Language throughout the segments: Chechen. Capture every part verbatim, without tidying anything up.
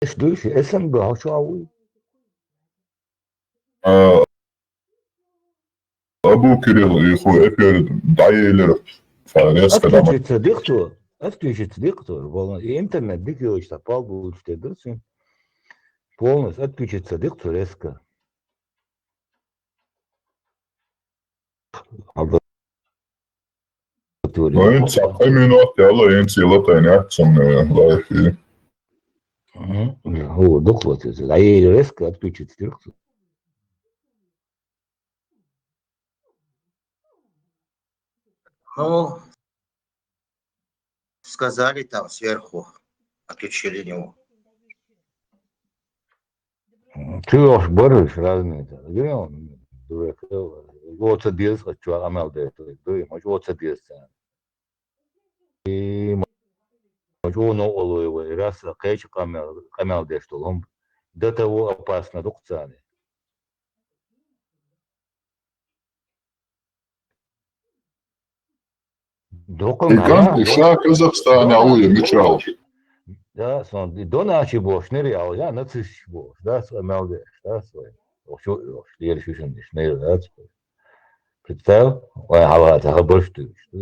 Эс дуйш, эс ам бахьа чу а вуй. А, Абу Кирилл, и хӀу эфир дӀаелира. Цхьа резко дама. Отключиться дихту, отключиться дихту, волна. И интернет дик йоч, та пал булч те дурсин. Полностью отключиться дихту резко. Алда. Ну, ин цхьа минут яла, ин цила тайна, цун, э, лайфи. Мгм. О, духло, ты, ты, а ей резко отключиться дихту. Ну, сказали там сверху, отключили него. Ты уж борешь разные, да. Где он? Дурак, э, вот это дез, а чё, амал да, это, да, может, вот это дез, а. И, может, он, о, о, о, раз, а, кайчик амал, амал да, что он до того опасно, дук цаны. Докъан Икан гьана, иша Казахстане дона-, ауя мичал. Да, сон, ди-, доначи бош, нери ал, я, нациш бош, да, со мелде, да, сой. Охчу, охчу, ери шушен диш, нери, да, сой. Представь, ой, хала, та бош ты, что?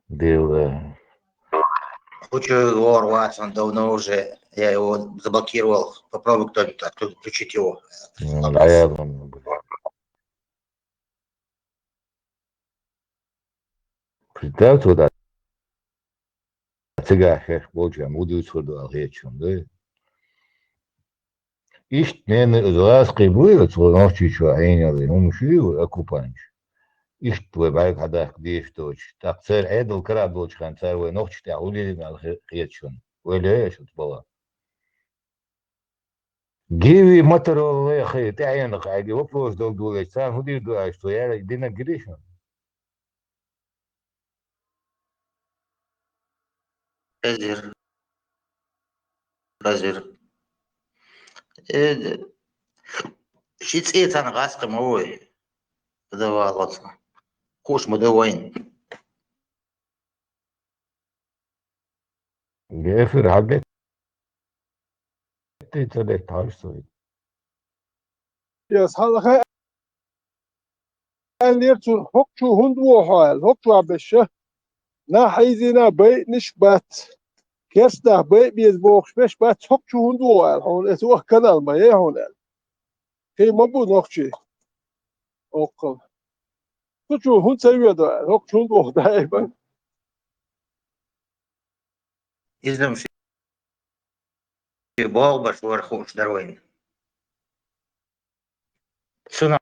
Дел, э. Хочу его рвать, он давно уже, я его заблокировал. Попробуй кто-нибудь отключить его. Ну, да, я думаю, блин. Представь, вот так. Цигахь хеш болчам, удуц хурду ал хечун, да? Ишт нена згӀас кхибуйла, цо нохчичо гӀенали, хӀума шуйла, оккупанч. Ишт вай бӀарг хьадахка деш доч. ТӀаккха цар Ӏедал кара долчу хан цар вай нохчи тӀехь уллина аьлла хе-, хеташ хӀуна. Вай ле аша оцу бала. Гиви Моторолла хи тӀаьхьенах Ӏаьги вопрос дал долуш, царна хӀун дийр ду аьлча, цо яра дина гири шуна? Эзир. Эзир. Э, ши цӀе царна гӀаскхи ма вой. Давала цо. Хуш ма ду вайн. Эфир хьагеттий ца деттахьаш суй. Яс хьалха аьллера цуьнан, хӀокху чу хӀунда вохьу аьлла, хӀокху чохь беша, нах хьийзийна байъинаш бац, керстанах байъа беза бохуш беш бац, хӀокху чу хӀунда вохьу аьлла, хьуна эца ваха канал ма яй хьуна аьлла. Кхин ма бу нохчий. Оккхал. Цу чу хӀунда ца воьду аьлла, хӀокху чу хӀунда воху даима. Иза-м шен богӀу баш вара хууш дара вайна. Цунах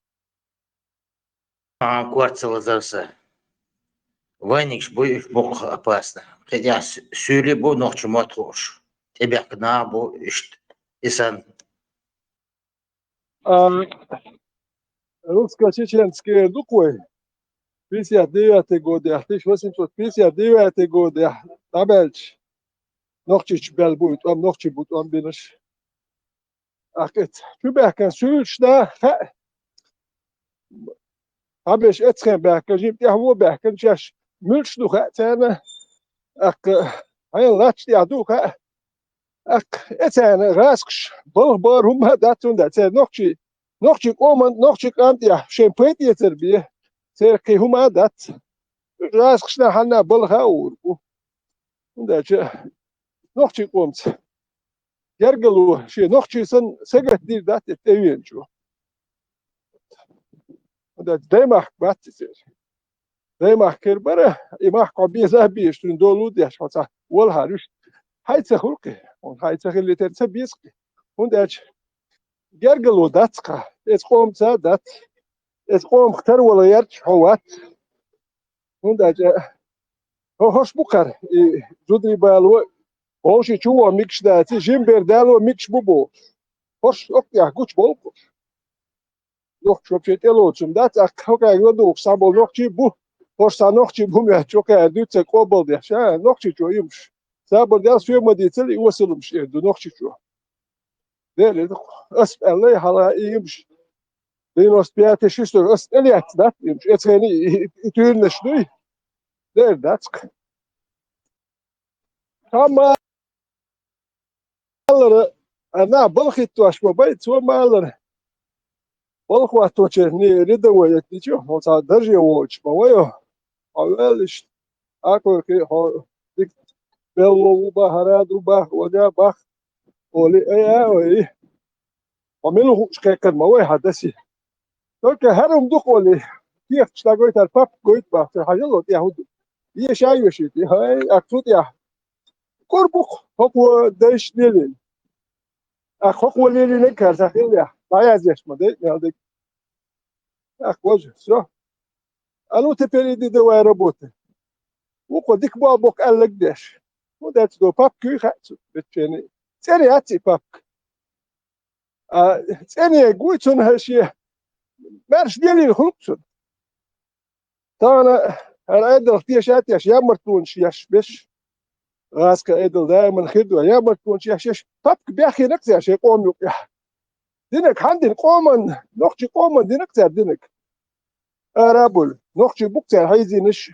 корта ца лазара сан. Вайнигаш бу уьш боккха опасно. КхидӀа суьйли бу нохча мотт хууш. ТӀебехка наха бу иштта. И санна. А, русско-чеченский эр ду-кх вай. Пятьдесят девятый годехь, тысяча восемьсот пятьдесят девятый годехь дӀабаьлча, нохчича баьлла бу и тӀом, нохчий бу тӀом бинарш. Ахкица чу баьхкина суьйлаш да хаьа. Хьабеш эцхен баьхкина, жима тӀаьхьо баьхкина, шаьш муьлш ду хаьа царна. Ахка хьайна латта тӀехь ду хаьа. ТӀаккха эцарна гӀазкхаш балха бахар хӀумма а дац, хӀунда аьлча церан нохчий, нохчий къоман, нохчий къам тӀехь шайн пайда эцар бен, церан кхин хӀума а дац. ГӀазкхашна хьанна балха а гӀур бу. ХӀунда аьлча нохчий къомца гергало шен нохчий санна сагатдийр дац и тӀевеанчо. ХӀунда аьлча даймахка бац и церан. Даймахка хир бара, и махка хьо беза а безаш, цуьнан долу а деш, хьо цхьа валахьара вуьшта. Хьай ца хуьлу кхин, хьуна хьай ца хилла тера ца беза кхин. ХӀунда аьлча гергало дац кхин, эцу къомца а дац, эцу къомах тарвала гӀерташ хьо вац. ХӀунда аьлча хьо хӀорш бу кхара, и зударий бало а, вовшийн чу вон мегаш дац, и жима бер дало а мегаш бу бохуш. ХӀорш окху тӀехь гучу болу кхуш. Нохчо вообще тӀелоцу хӀума дац, ахка хӀокхаьрга ладугӀуш схьаболу нохчий бу, хӀорш схьа нохчий бу моьтту, хӀокхаьрга дуьйцург къобалдеш, а, нохчичо йимаш. Сабар дел соьга ма дийцал, и осалумаш эр ду нохчичо. Дера ду-кх, ас аьлла, хьала и йимаш. Девяносто пятый, шестьсот, ас тӀелаьцна дац йимаш, эцхена и, и, и туьйранаш дуй. Дера дац-кх. Цхьа ма аллара, а, нах балхийтош ма бай, цо ма аллара. Балхотточерни рядовой этничу, хьо цхьа дарже волчу ма вайо. Хьо ваьлла иштта, Ӏа кхойкхий, хьо дика белло ву бах, хӀара ду бах, вага бах, олий, ай, а, ой. Хьо мила хууш кхайкхар ма вай хьан даси. Только хӀара хӀума ду-кх олий, кехаташ дӀагойтар папка гойту бах, цара хьажал тӀехь хӀун ду. Еша йоьший тӀе, хӀай, ак цу тӀехь. Кур бу-кх хӀокхо дайша лелийна. Ах, хӀокхо лелийнарг хӀара сан хиллехь, дӀаяздеш ма дай, мел дерг. Ах, боже, всё. А ну теперь иди давай работай. Вукхо дика боху боху аьлларг деш. Ну, децдо, папка юй хаьа цу беччений. ЦӀера яц и папка. А цӀене гуй цунна хӀара шен маьрша лелийна хуьлу-кх цунна. Тахана хӀара Ӏедалх теша а теш, ямартонаш еш беш, гӀазкхийн Ӏедал даиман хир ду, ямартонаш еш, еш, папка баьхкина-кх цара шайн къоман юкъехь. Динарг хьан дина къоман, нохчийн къоман дина-кх цара динарг. Ара а бу, нохчий бу-кх цара хьийзийнарш.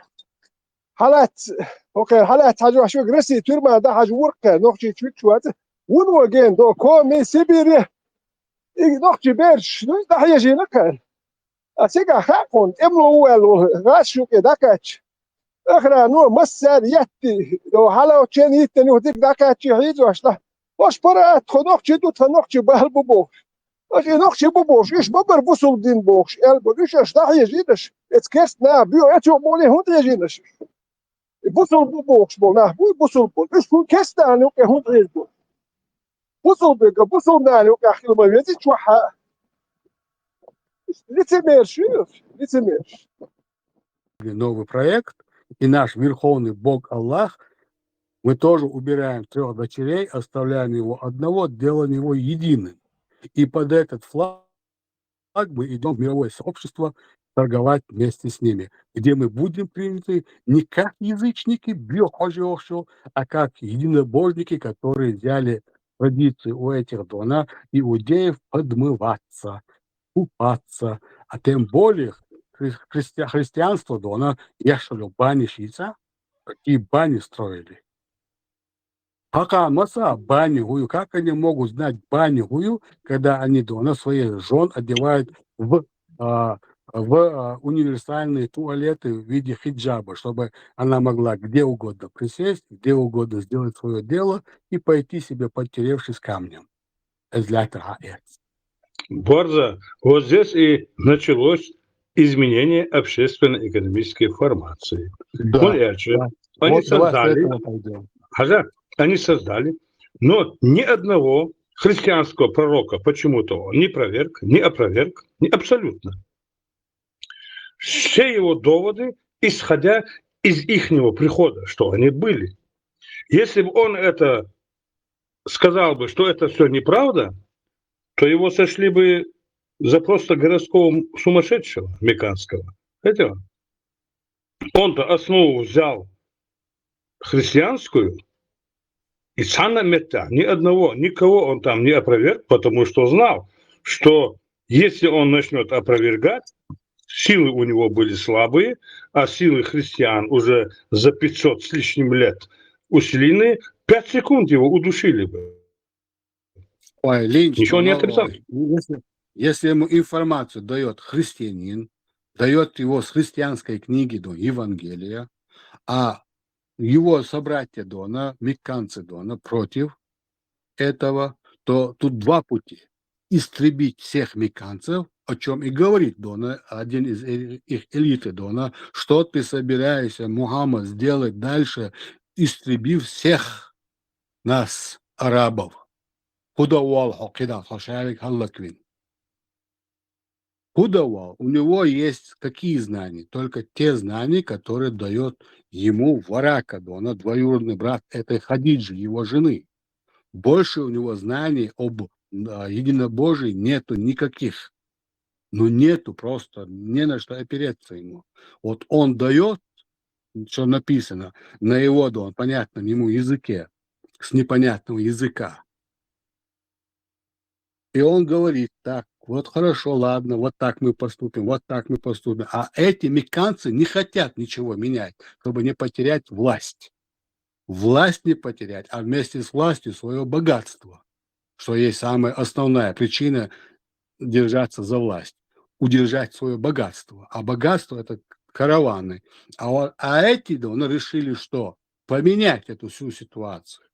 Хьалац, хӀокхеран хьалац хьажа ваьш верг Россин туьрма дан хьажа ву-кх кхара, нохчийчу вуьгуш вац. Вуно гена до, Коми, Сибири, и нохчий бераш, ну, дӀахьежийна-кх кхара. А цигахь хаьа хьуна, тӀемало ву аьлла волу гӀазкхийн юкъе дӀакхаьчча, охрано массара етти, хьалаучченна йиттина юха дика дӀакхаьчча хьийзош нах, аша паргӀат, тхо нохчий ду, тхан нохчий бала бу бохуш. Аша и нохчий бу бохуш, уьш ма бара бусулба дин бохуш, аьлла бара, уьш аша дӀахьежийна аша, эца керста наха боьха, эцо болий хӀунда хьежийна аша? И бусулба бу бохуш болу нах буй, бусулба болу. Уьш хӀун керста нахана юкъе хӀунда хьийзабо? Бусулба верг бусулба нахана юкъехь хила ма веза чохь а. Лицемерш ю, лицемерш. Новый проект, и наш верховный Бог Аллах, мы тоже убираем трёх дочерей, оставляем его одного, делаем его единым. И под этот флаг мы идём в мировое сообщество торговать вместе с ними, где мы будем приняты не как язычники, биохожиохшо, а как единобожники, которые взяли традицию у этих дона иудеев подмываться, купаться, а тем более хри-, христиа-, христианство дона, я что ли, бани шица, какие бани строили. Пока маса бани хую, как они могут знать бани хую, когда они дона своих жён одевают в, а, в, а, универсальные туалеты в виде хиджаба, чтобы она могла где угодно присесть, где угодно сделать своё дело и пойти себе, подперевшись камнем. Из лятра аэц. Борза, вот здесь и началось изменение общественно-экономической формации. Да, Хун эрча, да. Они Вот давай с создали, этого пойдём. Хьажа, они создали, но ни одного христианского пророка почему-то он не проверг, не опроверг, не абсолютно. Все его доводы, исходя из ихнего прихода, что они были. Если бы он это сказал бы, что это всё неправда, то его сошли бы за просто городского сумасшедшего мекканского. Понимаете? Он-то основу взял христианскую, и цхьана меттехь ни одного, никого он там не опроверг, потому что знал, что если он начнёт опровергать, силы у него были слабые, а силы христиан уже за пятьсот с лишним лет усилены, пять секунд его удушили бы. Ой, Линч, Ничего ну, не отрицал. Если, если ему информацию даёт христианин, даёт его с христианской книги до Евангелия, а его собратья дона, мекканцы дона против этого, то тут два пути. Истребить всех мекканцев, о чём и говорит дона, один из э-, их элиты дона, что ты собираешься, Мухаммад, сделать дальше, истребив всех нас, арабов? Куда вал хьо кхидӀа, хьо шаьлиг хӀаллаквин? Куда вал? У него есть какие знания? Только те знания, которые даёт ему Варака дона, двоюродный брат этой Хадиджи, его жены. Больше у него знаний об, а, единобожии нету никаких. Ну, нету просто, не на что опереться ему. Вот он даёт, что написано, на его дона, понятном ему языке, с непонятного языка. И он говорит: «Так, вот хорошо, ладно, вот так мы поступим, вот так мы поступим». А эти мекканцы не хотят ничего менять, чтобы не потерять власть. власть не потерять, а вместе с властью свое богатство, что есть самая основная причина держаться за власть, удержать свое богатство. А богатство — это караваны. А, о- а эти, да, ну, решили что? Поменять эту всю ситуацию.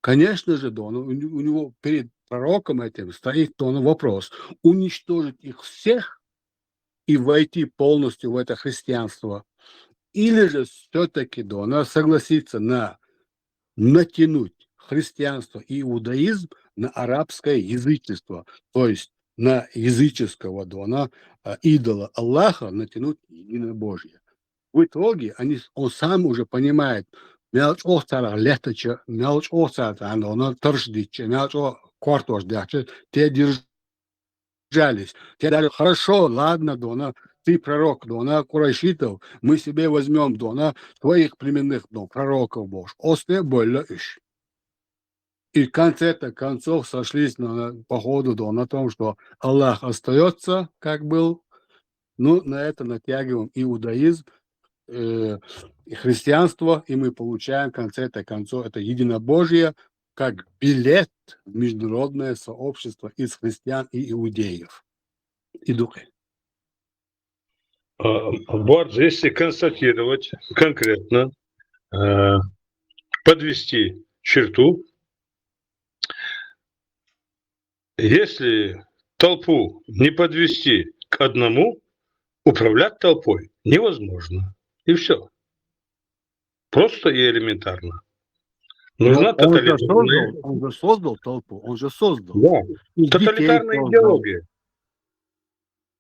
Конечно же, да, ну, у, не- у него перед пророком этим стоит, да, ну, вопрос: уничтожить их всех и войти полностью в это христианство, или же все-таки, да, ну, согласиться на натянуть христианство и иудаизм на арабское язычество, то есть на языческого, да, ну, а, идола Аллаха натянуть единобожие. В итоге они, с- он сам уже понимает, мел чӀоагӀа царах леттача, мел чӀоагӀа царна, да, ну, тарш дича, мел чӀоагӀа кортош дича, те держались. Те даже: «Хорошо, ладно, да, ну, ты пророк, да, ну, курайшитов, мы себе возьмем, да, ну, своих племенных, да, ну, пророков, бо уж». Оз те боллар уж. И в конце-то концов сошлись на, на- по ходу, да, на том, что Аллах остается, как был. Ну, на это натягиваем иудаизм, э, и христианство, и мы получаем в конце-то концов это единобожие как билет в международное сообщество из христиан и иудеев. И духи. А, Бордж, если констатировать конкретно, э, подвести черту, если толпу не подвести к одному, управлять толпой невозможно. И все. Просто и элементарно. Нужна Но он же тоталитарная... создал, он же создал толпу, он же создал. Да, Из детей тоталитарная создал. Идеология.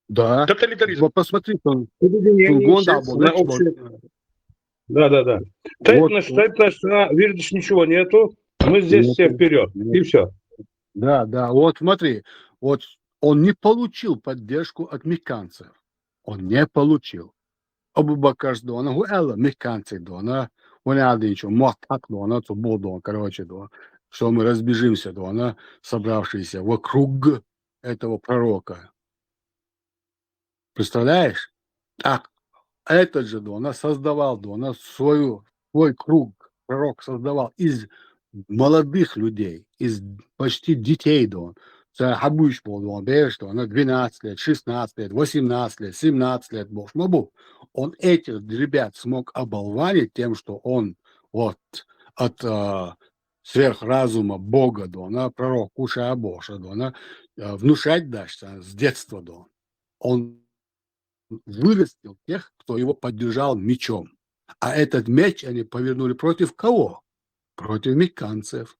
Да. Тоталитаризм. Вот посмотри, он Объединение Фунгон всех Дабо, на да, общее... вот. Да, да, да. Вот, Тайпна, тайпна, видишь, ничего нету. Мы здесь Нету. Все вперед. Нету. И все. Да, да, вот смотри, вот он не получил поддержку от мекканцев. Он не получил. Абу Бакр, да, ну, хӀу аьлла мекканций, да, ну, хӀана аьлча мотт хьакха, да, ну, цу бу, да, короче, да, что мы разбежимся, да, ну, собравшиеся вокруг этого пророка. Представляешь? Так, этот же, да, ну, создавал, да, ну, свою, свой круг. Пророк создавал из молодых людей, из почти детей, да, ну. Цхьа хьабуьйцуш бола, да, ну, бераш, да, ну, двенадцать лет, шестнадцать лет, восемнадцать лет, семнадцать лет болуш ма бу. Он этих ребят смог оболванить тем, что он вот от, а, сверхразума Бога, да, ну, пророк Куша Боши, да, ну, а, внушать дальше, а, с детства, да. Он вырастил тех, кто его поддержал мечом. А этот меч они повернули против кого? Против мекканцев.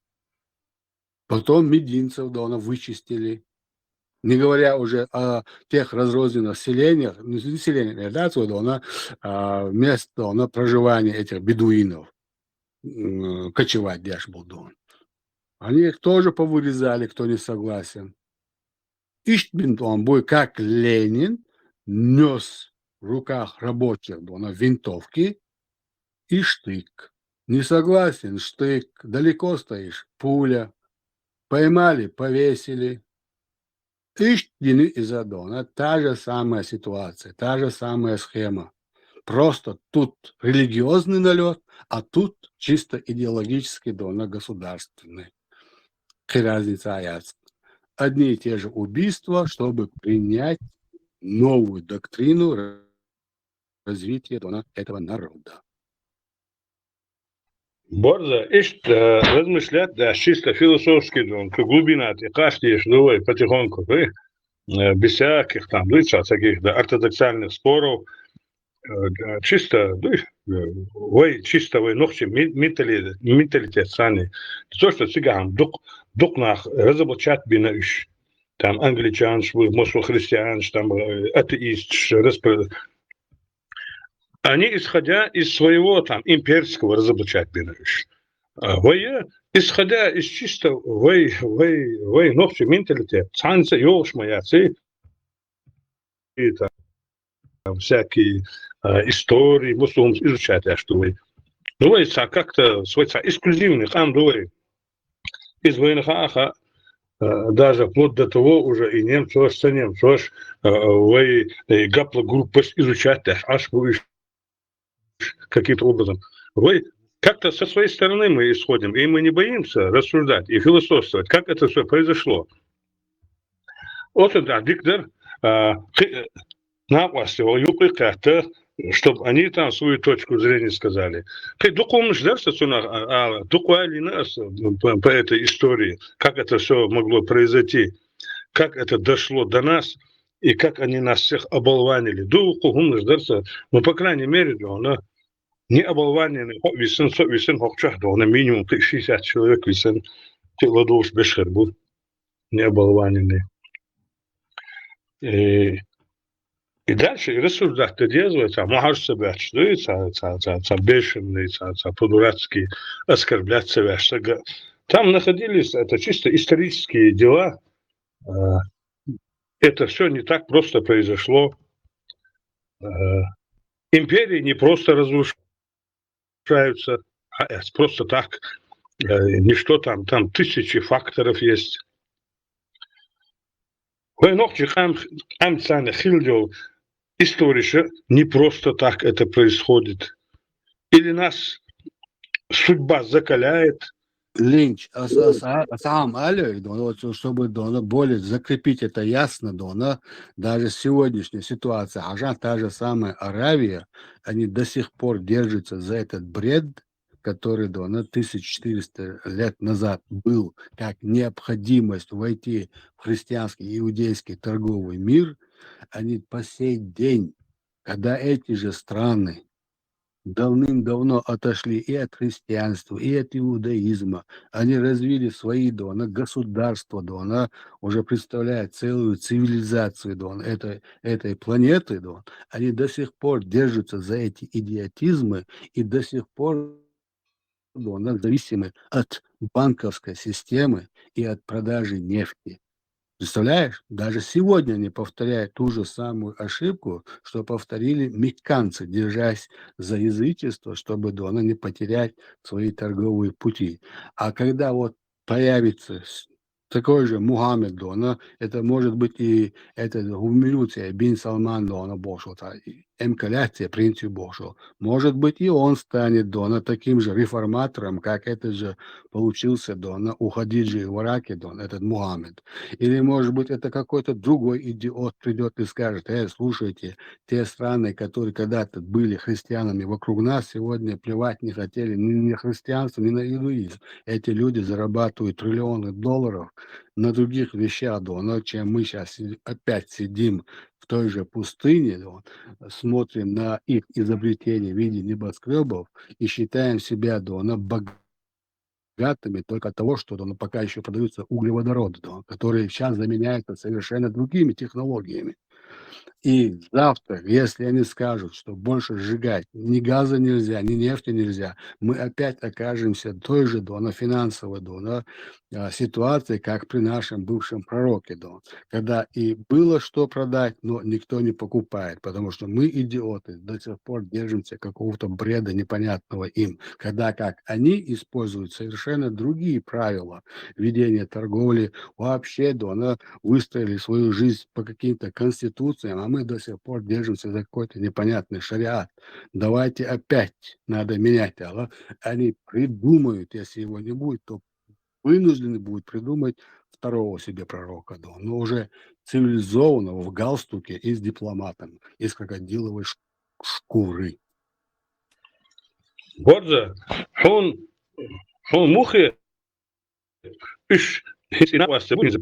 Потом мединцев, да, ну, вычистили. Не говоря уже о тех разрозненных селениях, ну, не селениях, да, отсюда, да, ну, а, мест, да, ну, проживания этих бедуинов, м, кочевать деш бу, да. Они их тоже повырезали, кто не согласен. Иштта бина, да, ну, бу, как Ленин нёс в руках рабочих, да, ну, винтовки и штык. Не согласен — штык, далеко стоишь — пуля. Поймали — повесили. Иштта дина иза, да, ну, та же самая ситуация, та же самая схема. Просто тут религиозный налёт, а тут чисто идеологический, да, ну, государственный. Кхин разница яц. Одни и те же убийства, чтобы принять новую доктрину развития, да, ну, этого народа. Борза, иштта, э, размышлять, да, чисто философски, да, ну, цу глубина тӀа кхаж деш ду вай потихоньку, вай, э, без всяких там, да, цхьа ца каких-то ортодоксальных споров, э, да, чисто, да, э, вай, чисто вай нохчий ми- ментали- менталитет санна. То, что цигахьа дукха, дукха нах разоблачать бина уж. Там англичанаш, массо христианаш, там, э, атеисташ, распро- Они, исходя из своего там имперского разоблачать бина уж. А вай, э, исходя из чисто вай, вай, вай нохчий менталитет, цхьанца йолуш ма яц, и там всякие, а, истории, массо хӀуманаш изучать деш ду вай. Ну, вай цхьа как-то, вай цхьа эксклюзивный къам ду вай. Иза вайна хаа, хаа, а, даже вплоть до того уже и немцош, ца немцош, а, вай, э, гаплогруппаш изучать деш Ӏаш бу уж каким-то образом. Вай Как-то со своей стороны мы исходим, и мы не боимся рассуждать и философствовать, как это все произошло. От а дикдар, а, хи-, накъвасти, юкъи кхаъта, чтобы они там свою точку зрения сказали. Хи дукъумыш дарса цунах, а, а, дукъвалина ас, м, по, по этой истории, как это все могло произойти, как это дошло до нас, и как они нас всех оболванили. Дукъумыш дарса, ну, по крайней мере, да, она не оболваненный, хо висен, со висен, хо чах, да, она минимум шестьдесят человек висен, те ладуш бешхер был, не оболваненный. И, и дальше и рассуждать-то дело, там, махаш собачь, да, и ца, ца, ца, ца бешеный, ца, ца по-дурацки оскорблять собачь. Там находились, это чисто исторические дела. Э, Это все не так просто произошло. Э, Империи не просто разрушаются, а это просто так. Э, ничто там, там тысячи факторов есть. Вай нохчи къам, къам цана хилдел история, не просто так это происходит. Или нас судьба закаляет. Линч, а с- а с- а сам алё, да, вот, чтобы, да, более закрепить это ясно, да, даже сегодняшняя ситуация, а та же самая Аравия, они до сих пор держатся за этот бред, который, да, тысяча четыреста лет назад был как необходимость войти в христианский, иудейский торговый мир, они по сей день, когда эти же страны давным-давно отошли и от христианства, и от иудаизма, они развили свои, да, государства, да, уже представляют целую цивилизацию, да, этой, этой планеты, да, они до сих пор держатся за эти идиотизмы и до сих пор, да, зависимы от банковской системы и от продажи нефти. Представляешь, даже сегодня они повторяют ту же самую ошибку, что повторили мекканцы, держась за язычество, чтобы, да, не потерять свои торговые пути. А когда вот появится с- такой же Мухаммед, да, это может быть и это в минуте бин Салман, да, бошел, эм каляция принцу бошел. Может быть, и он станет, да, таким же реформатором, как этот же получился, да, у Хадиджи в Ираке, да, этот Мухаммед. Или, может быть, это какой-то другой идиот придет и скажет: «Э, слушайте, те страны, которые когда-то были христианами вокруг нас, сегодня плевать не хотели ни на христианство, ни на иудаизм. Эти люди зарабатывают триллионы долларов на других вещах, да, чем мы сейчас опять сидим в той же пустыне, да, смотрим на их изобретения в виде небоскребов и считаем себя, да, богатыми только от того, что, да, пока еще продаются углеводороды, да, которые сейчас заменяются совершенно другими технологиями». И завтра, если они скажут, что больше сжигать ни газа нельзя, ни нефти нельзя, мы опять окажемся в той же, да, финансовой, да, а, ситуации, как при нашем бывшем пророке, да, когда и было что продать, но никто не покупает, потому что мы, идиоты, до сих пор держимся какого-то бреда непонятного им, когда как они используют совершенно другие правила ведения торговли, вообще, да, выстроили свою жизнь по каким-то конституциям, а мы до сих пор держимся за какой-то непонятный шариат. Давайте опять надо менять, а они придумают, если его не будет, то вынуждены будут придумать второго себе пророка, да, но уже цивилизованного, в галстуке и с дипломатом из крокодиловой ш- шкуры. Борза, хун, хун мухи, иш,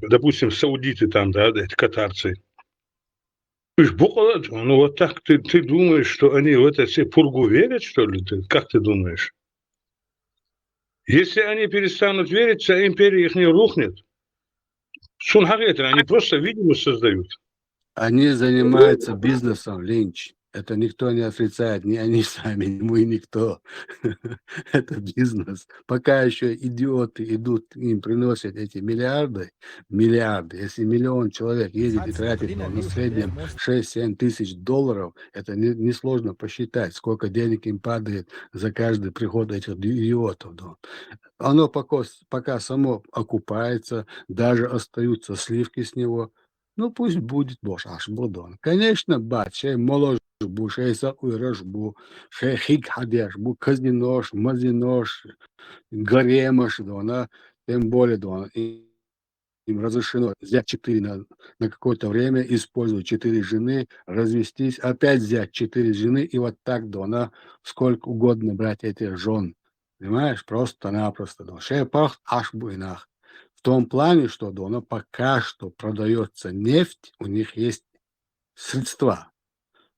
допустим, саудиты там, да, эти катарцы. Иш буквально, ну вот так ты, ты думаешь, что они в это все пургу верят, что ли? Ты, как ты думаешь? Если они перестанут верить, вся империя их не рухнет. Сунхагетра, они просто видимость создают. Они занимаются бизнесом, Линч. Это никто не отрицает, ни они сами, ни мы, никто. Это бизнес. Пока еще идиоты идут, им приносят эти миллиарды, миллиарды. Если миллион человек едет и тратит, ну, на среднем шесть-семь тысяч долларов, это не- несложно посчитать, сколько денег им падает за каждый приход этих идиотов. Да. Оно пока, пока само окупается, даже остаются сливки с него. Ну, пусть будет, бош аш будон. Конечно, баче, моложе бу, шоай сакъераш бу, шоай хиг хьадеш бу, казинош, мазинош, гаремаш дона, тем более дона. И- им разрешено взять четыре на, на какое-то время, использовать четыре жены, развестись, опять взять четыре жены, и вот так дона, сколько угодно брать этих жен. Понимаешь, просто-напросто дона. Шоай паргӀат Ӏаш бу и нах. В том плане, что дона пока что продается нефть, у них есть средства.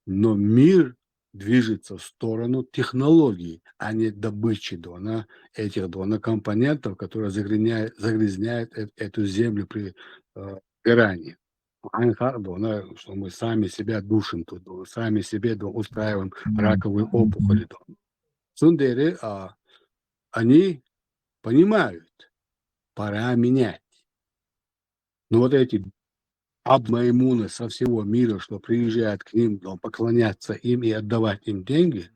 Но мир движется в сторону технологий, а не добычи дона, этих дона компонентов, которые загрязняют, загрязняют э- эту землю при э, Иране. Они ха- дона, что мы сами себя душим тут, дона, сами себе дона, устраиваем раковые опухоли дона. Цундери, а, они понимают, пора менять. Но вот эти абмаймуны со всего мира, что приезжают к ним дона, поклоняться им и отдавать им деньги,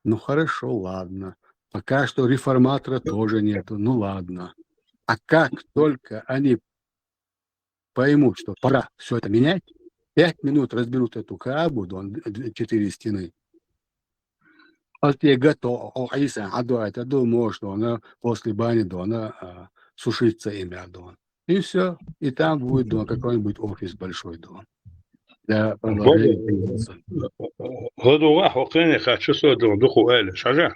ну хорошо, ладно. Пока что реформатора тоже нету, ну ладно. А как только они поймут, что пора все это менять, пять минут разберут эту Каабу, дона, д- четыре стены. Аз тӀе гатта о Ӏийса хьадоуьйтур ду, можешь дона, после бани дона, а, сушиться ими дона. И все. И там будет дона какой-нибудь офис большой дона. Для продолжения бизнеса. ХӀу дугӀа хӀокхуьне кхаччалца дона дукха аьлла, шажа.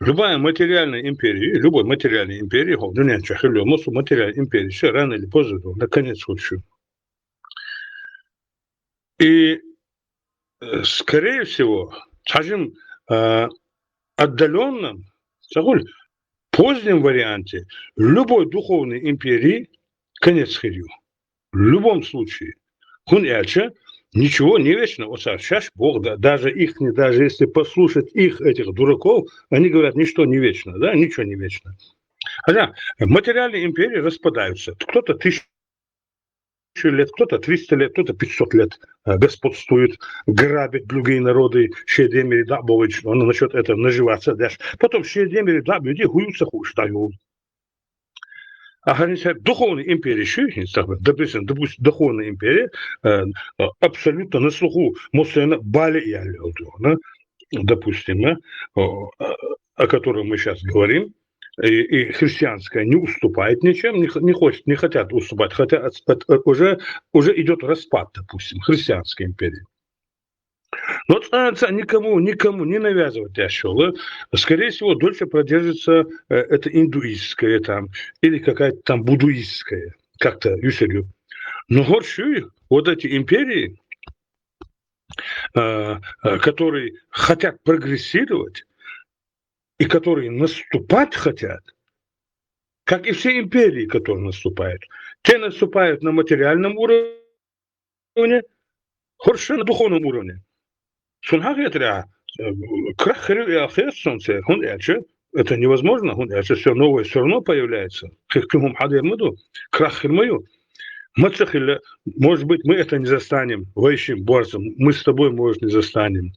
Любая материальная империя, любой материальной империи, хӀу дуьнен чу хилла массо материальной империи, все рано или поздно дона конец хургья. И, э, скорее всего, скажем, э, отдалённом, ца хуьлу, позднем варианте любой духовной империи конец хир ю. В любом случае. ХӀунда аьлча, ничего не вечно, оцар шаьш боху, да- даже их, не- даже если послушать их, этих дураков, они говорят, ничто не вечно, да, ничего не вечно. Хотя материальные империи распадаются. Кто-то тысячу лет, кто-то триста лет, кто-то пятьсот лет э, господствует, грабит другие народы, шен ден мире дӀа а бохуьйтуш, он начнёт это наживаться дальше. Потом шен ден мире дӀа а буьйти, хӀун ю ца хууш дӀайолу. А хӀара хӀинца духовный империя шу, хӀинца, допустим, допустим, духовная империя, э, э, абсолютно на слуху, массо а бала яьлла йолу духовна, допустим, э, о, э, о котором мы сейчас говорим, и, и христианская не уступает ничем, не, х- не хочет, не хотят уступать, хотя от- от- от- уже, уже идёт распад, допустим, христианской империи. Но цкъа а никому, никому не навязывать деш йолу. Скорее всего, дольше продержится э, это индуистская там или какая-то там буддуистская, как-то юсерю. Но вот шу, вот эти империи, э, э, которые хотят прогрессировать и которые наступать хотят, как и все империи, которые наступают, те наступают на материальном уровне, хӀорш на духовном уровне. Суна хетарехь, э, крах хир ю аьлла хета суна церан, хӀунда аьлча это невозможно, хӀунда аьлча всё новое всё равно появляется. Кхин, кхин хӀума хьадер ма ду, крах хир ма ю. Маца хилла, может быть, мы это не застанем, вай шин борца, мы с тобой, может, не застанем.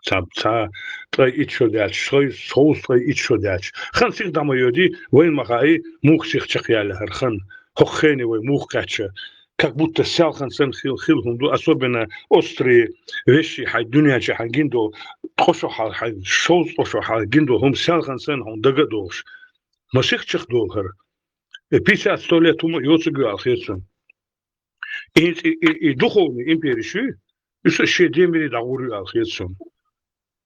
Ца, ца, ткъе итт шо даьлча, шовзткъе итт шо даьлча. Хан сиха дӀа ма йоьдий, вайна ма хаьий, муха сиха чекхъяьлла хӀара хан, хӀокху хене вай муха кхаьчна. Как будто селхана санна хила, хила хӀума ду, особенно острые вещи хьайн дуьнен чу хьайн гина долу, ткъа шо хьал хьайн, шовзткъа шо хьайн гина долу хӀума селхана санна хьуна дага а долуш. Ма сиха чекхдолу хӀара. Э, пятьдесят, сто лет хӀума а йоцург ю аьлла хета суна. И, и, и, и духовный империя шу, и со шен ден мире дӀагӀур ю аьлла хета суна.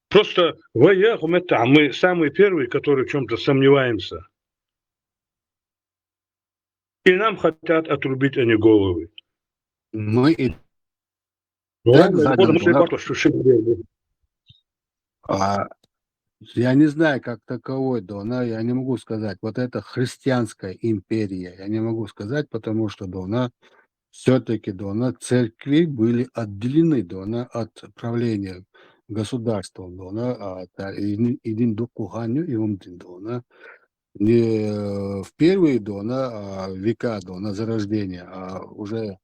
Просто вай я, хӀу меттахь, мы самые первые, которые в чём-то сомневаемся. И нам хотят отрубить они головы. Мы и Ну, так ладно, задом, вот мы да? Ши картош, ши грибы. А, я не знаю, как таковой, да, она, я не могу сказать. Вот это христианская империя, я не могу сказать, потому что, да, она всё-таки, да, она, церкви были отделены, да, она, от правления государством, да, она, а, та, и ни- и дин дуккха хан ю и хӀума дин, да, она. Не, э, в первые, да, она, а, века, да, она, зарождения, а уже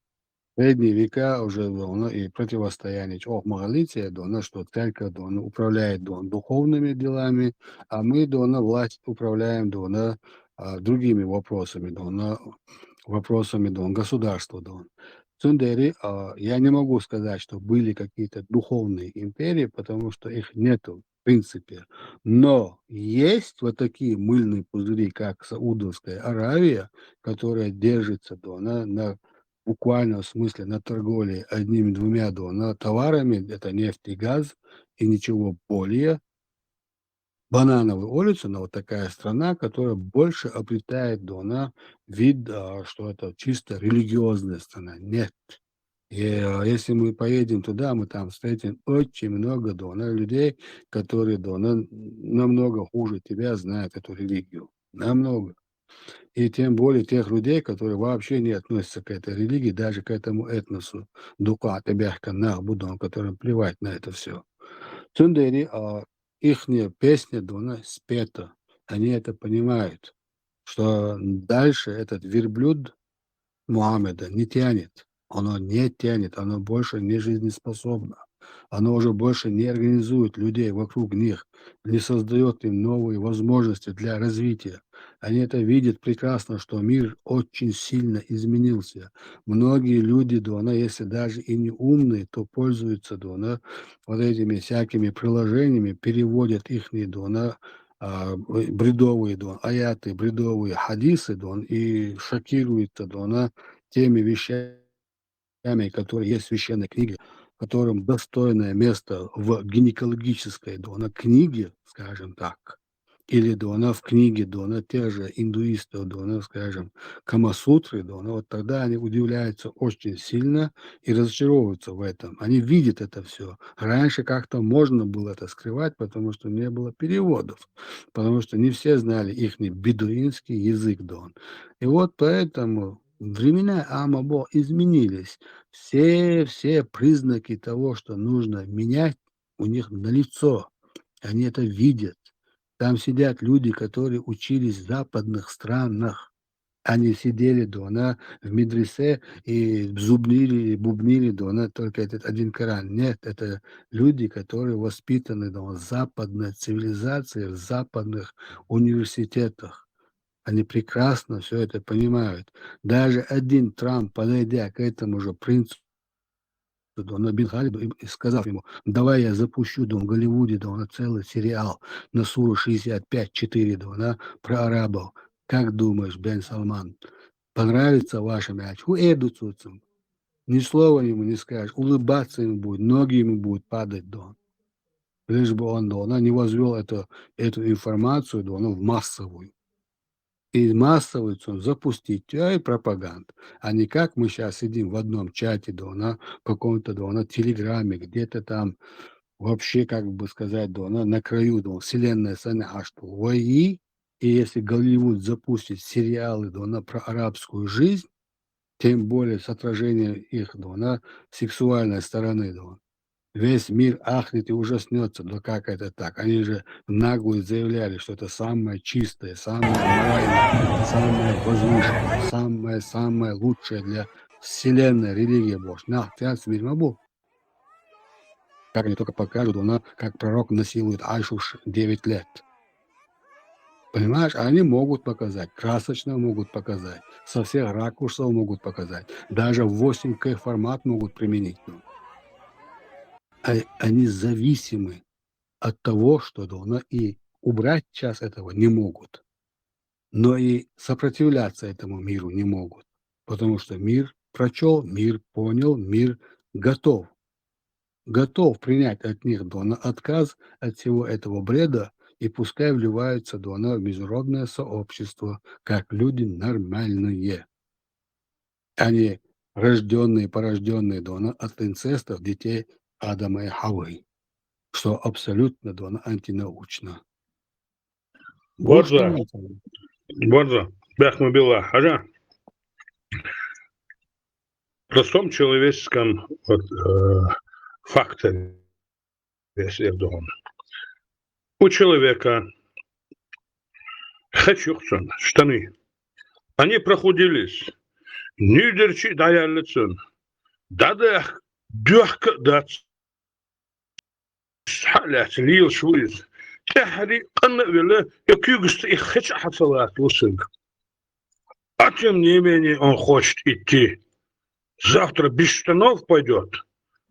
средние века уже, да, она, и противостояние чӀогӀа ма хилла церан, да, она, что церковь, да, она, управляет, да, она, духовными делами, а мы, да, она, власть управляем, да, она, а, другими вопросами, да, она, вопросами, да, она, государства, да, она. Цундери, а, я не могу сказать, что были какие-то духовные империи, потому что их нету в принципе. Но есть вот такие мыльные пузыри, как Саудовская Аравия, которая держится, да, на, на буквальном смысле на торговле одними-двумя, да, на товарами, это нефть и газ, и ничего более. Банановую улицу, но вот такая страна, которая больше обретает, да, вид, а, что это чисто религиозная страна. Нет. И, а, если мы поедем туда, мы там встретим очень много, да, людей, которые, да, намного хуже тебя знают эту религию. Намного. И тем более тех людей, которые вообще не относятся к этой религии, даже к этому этносу. Дука, Тебяхка, Нахбудон, которым плевать на это все. Цундери, а, ихняя песня, да, спета. Они это понимают, что дальше этот верблюд Мухаммеда не тянет. Оно не тянет, оно больше не жизнеспособно. Оно уже больше не организует людей вокруг них, не создаёт им новые возможности для развития. Они это видят прекрасно, что мир очень сильно изменился. Многие люди, да, если даже и не умные, то пользуются, да, вот этими всякими приложениями, переводят ихние, да, а, бредовые, да, аяты, бредовые хадисы, да, и шокируются, да, теми вещами, которые есть в священной книге, которым достойное место в гинекологической, да, книге, скажем так, или, да, в книге, да, тех же индуистов, да, скажем, Камасутры, да, вот тогда они удивляются очень сильно и разочаровываются в этом. Они видят это все. Раньше как-то можно было это скрывать, потому что не было переводов, потому что не все знали ихний бедуинский язык, да. И вот поэтому времена Амабо изменились. Все, все признаки того, что нужно менять, у них налицо. Они это видят. Там сидят люди, которые учились в западных странах. Они сидели, да, в медресе и зубнили, и бубнили, да, только этот один Коран. Нет, это люди, которые воспитаны, да, в западной цивилизации, в западных университетах. Они прекрасно все это понимают. Даже один Трамп, подойдя к этому же принцу, да, Бен Халиду, и, и сказав ему: «Давай я запущу, да, в Голливуде, да, целый сериал на Суру шестьдесят пять четыре, да, про арабов. Как думаешь, Бен Салман, понравится вашим?» Ху эду цуцум. Ни слова ему не скажешь, улыбаться ему будет, ноги ему будут падать, да. Лишь бы он, да, не возвёл эту, эту информацию, да, в массовую. И массовую цун запустить, а, и пропаганда. А не как мы сейчас сидим в одном чате, да, на каком-то, да, на Телеграме, где-то там вообще, как бы сказать, да, на, на краю, да, вселенной, сцены, а что, ой, и, и если Голливуд запустит сериалы, да, на про арабскую жизнь, тем более с отражением их, да, на сексуальной стороны, да, весь мир ахнет и ужаснется, да как это так? Они же в наглую заявляли, что это самое чистое, самое моральное, самое возвышенное, самое, самое лучшее для вселенной религия Божья. На, тянет мир мабу. Как они только покажут, да, как пророк насилует Айшу ш-, девять лет. Понимаешь, они могут показать, красочно могут показать, со всех ракурсов могут показать, даже восемь К формат могут применить. Ну. А-, они зависимы от того, что, да, и убрать сейчас этого не могут, но и сопротивляться этому миру не могут, потому что мир прочёл, мир понял, мир готов. Готов принять от них, да, на отказ от всего этого бреда, и пускай вливаются, да, на в международное сообщество, как люди нормальные, а не рождённые, порождённые, да, на от инцестов детей Адама и Хавы, что абсолютно, да, на антинаучно. Борза. Борза. Бяхма била. Хажа. Простом человеческом вот, э, факторе, если я должен. У человека хачухцун штаны. Они прохудились. Нюдерчи даяллицун. Дадах дёхка дац. Схьалаьцна лелаш ву иза. ТӀехьарий къанна а велла, я куьйгашца и хеча а хьацалаца лусанга. А тем не менее он хочет идти. Завтра без штанов пойдёт.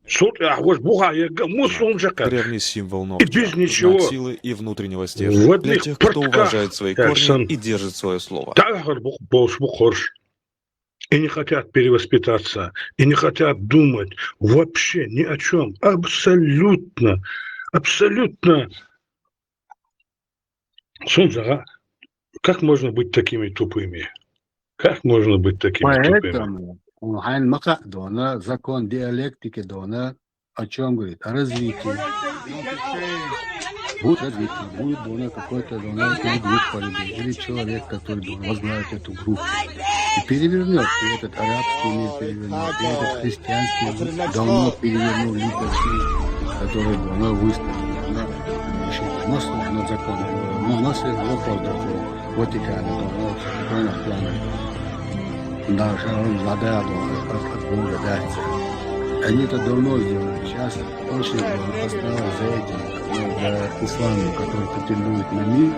Цул тӀехьа вож бухахь ерг а муссо а чакхаьчча. Древний символ нохча, и без ничего. Знак силы и внутреннего стержня. Для тех, кто уважает свои корни и держит своё слово. ТӀаьхьара бу-, болуш бу хӀорш. И не хотят перевоспитаться, и не хотят думать вообще ни о чём. Абсолютно, абсолютно. Сунзага, как можно быть такими тупыми? Как можно быть такими тупыми? Поэтому он хьайн ма кхаъ дона, закон диалектики дона, о чём говорит? О развитии. Будет развитие, будет дона какой-то дона или группа людей, или человек, который дона возглавит эту группу. И перевернёт, и этот арабский мир перевернёт, и этот христианский мир давно перевернул лидерский, который дона выставил. Дона, значит, у нас, у нас закон, у нас есть вопрос такой. Ватикана, то, вот, такой нахуй. Да, сейчас он задал, от, от Бога дать. Они это давно сделали. Сейчас очень много осталось за этим, ну, за исламом, который претендует на мир,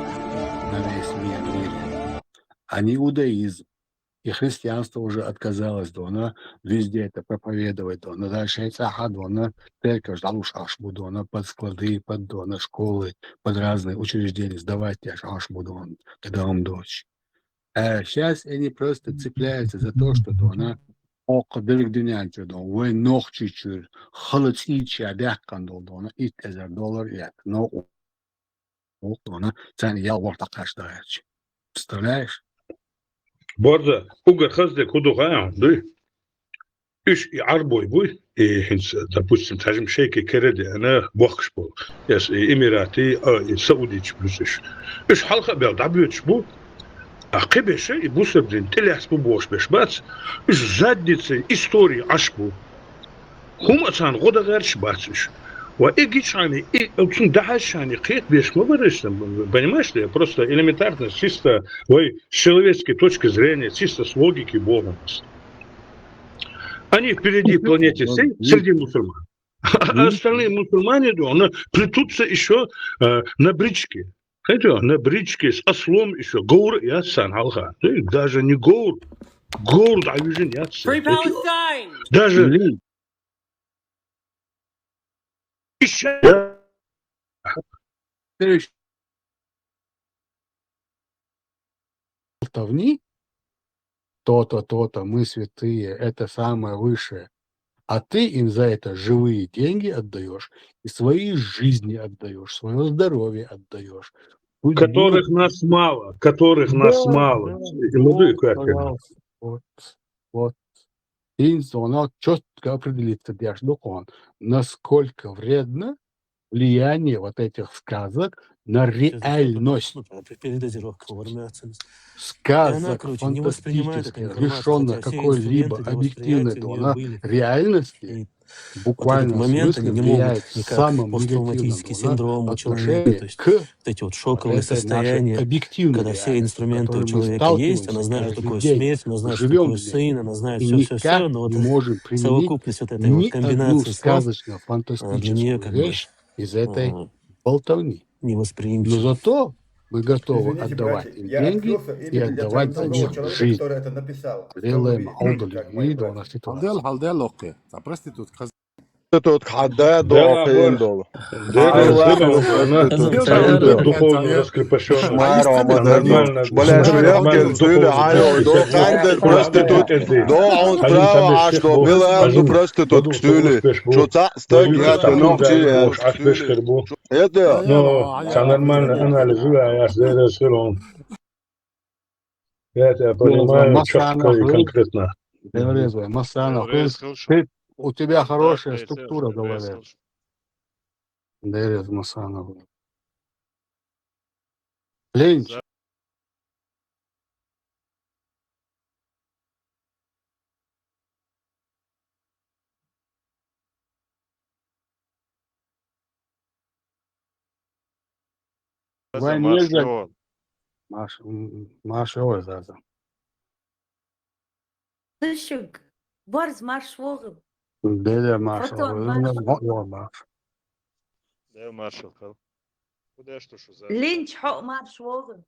на весь мир, мир. А не иудаизм. И христианство уже отказалось, дона, везде это проповедовать, дона. Дальше и цӀахь, дона, церковь дӀалуш Ӏаш бу, дона, под склады, под, дона, школы, под разные учреждения сдавать деш Ӏаш бу, дона, когда он дочь. А щас они просто цепляются за то, что, дона, оха берг дуьнен чу, дона, вай нохчий чуьра хала цӀийча баьккхина долу, дона, итт эзар доллар яц. Но вукхунна царна ял ворхӀ дӀакхаьчна дагӀерча. Представляешь? Борза, уггар хаза дерг хӀун ду хаьий хьуна, дуй? Уьш и Ӏарбой буй, и хӀинца, допустим, цхьажим шайке кара деана бохкуш болу. Эс и Эмиратий, а, и Саудичи буьсуш. Уьш хьалха а бел дӀабоьдуш бу, а кхиберш и бусалба дин тӀелаьцна бу бохуш берш бац. Уьш задницей истории Ӏаш бу. ХӀума а царна гӀо дан гӀерташ бац уьш. Ва и гичхьана, и оцунна дахьашшана кхетабеш ма бара уьш, понимаешь, я просто элементарно, чисто вай с человеческой точки зрения, чисто с логики боху ас. Они впереди планеты всей среди мусульман. А остальные мусульмане, да, она плетутся ещё, э, на бричке. Знаете, на бричке с ослом ещё. Говр яц царна хьалха. Даже не говр. Говр дӀавижина яц. Free Palestine! Даже болтовни, то-то, то-то, мы святые, это самое высшее. А ты им за это живые деньги отдаёшь и свои жизни отдаёшь, своё здоровье отдаёшь. Которых нас мало, которых нас мало. Да, да, вот, пожалуйста, вот, вот. И он чётко определиться деш ду кхунна, насколько вредно влияние вот этих сказок на реальность. Сказок фантастических, лишённых какой-либо объективной, дона, реальности, в буквальном смысле влияет самым негативным, дона, отношением к вот этой нашей объективной реальности, в которой мы сталкиваемся каждый день. Мы живём здесь и никак не можем применить ни одну сказочно-фантастическую вещь из этой болтовни. Но зато мы готовы отдавать им деньги и отдавать за них жизнь. Делаем аудио, и у нас это. Хьалдел, хьалдел, окей. Проститутка хьадаь, дохьа кхин долу. Духовно раскрепощённая. Шмайра ма дар ду. Балеш, вехкел цуьли хьайо, до хандер проститут. До он право аш до, била ду проститут цуьли. Шу цхьаъ стаг яц, нохчи яц. Это. Ну, это нормально, анализ, я, я, я, я, Я тебя понимаю, чётко и конкретно. Деврез вай, Масана, ты, у тебя хорошая структура в голове. Деврез, Масана. Линч. Вай, марш, нежа-, марш, м, марш, ой, Заза. Тышук, борз марш вогӀу. Деда марш, Фотон, ой, марш. Ой, марш. Деда марш, ой, хал. Куда что, что за? Линч, хьо марш вогӀу.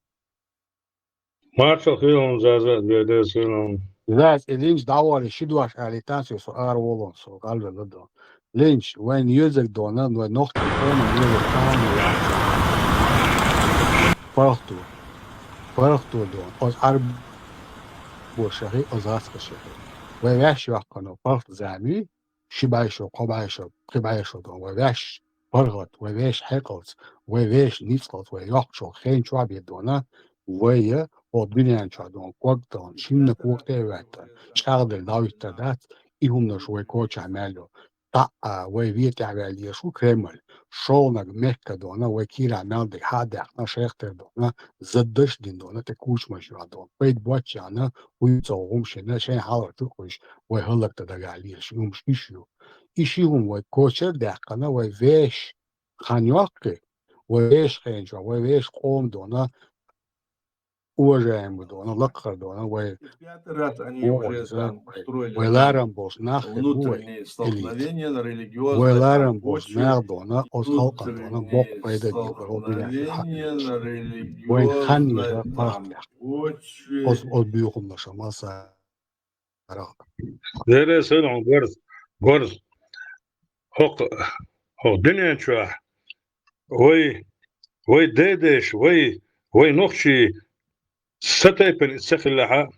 Маршал хилун, Заза, Деда хилун. Зас и линч дӀавари ши дош алийтан со, со ара волон, со гӀалвелла дон. Линч, вайн йоьзаг дона, вай нохчий къона йоьзаг тахан яц. ПаргӀату. ПаргӀату дон. Оз арбо шахи, оз гӀаска шахи. Вай ваьш йоккхано, паргӀат зами, ши бӀайшо, кхо бӀайшо, кхи бӀайшо дон. Вай ваьш паргӀат, вай ваьш хьекъалц, вай ваьш ницкъалц, вай йоккхачо хен чохь бе дона, вай я, о дуьнен чохь дон, ког дон, шинна ког тӀе а ваьттан, чӀагӀдал дӀавиттар дац, и хӀуманаш вай кочахь мел йо. ТӀаъ, вай ве тӀехь ваьлла еш ву Кремль. Шолнаг Мекка дона, вай кийрахь мел дерг хьа а даьккхина, шайх тера дона, заддаш а дина дона, тӀе кучамаш йохь дона. Пайда боццу яхьна, хӀуй цо гӀум шина, шайн хьалар туькъуш, вай хӀаллакдан дагахь лелаш, хӀумаш иш ю. И ши хӀума вай кочара а даьккхина, вай вешан хан йоккхи, вай вешан хенчохь, вай вешан къома дона, уважаемый дона, лакхара дона, вай вай ларам болуш нах хир бу вай элита. Вай ларам болуш нах дона, оцу халкъана дона, боккха пайда а бу вай хӀокху дуьнен чохь хьаоьцуш. Вайн хан йира паргӀатех. Оцу, оцу буьйхамнаша масса Дера сан хьун, Борз, Борз. ХӀокху, хӀокху дуьнен чохь вай, вай дедеш, вай, вай нохчий са тайпана ца хилахьа,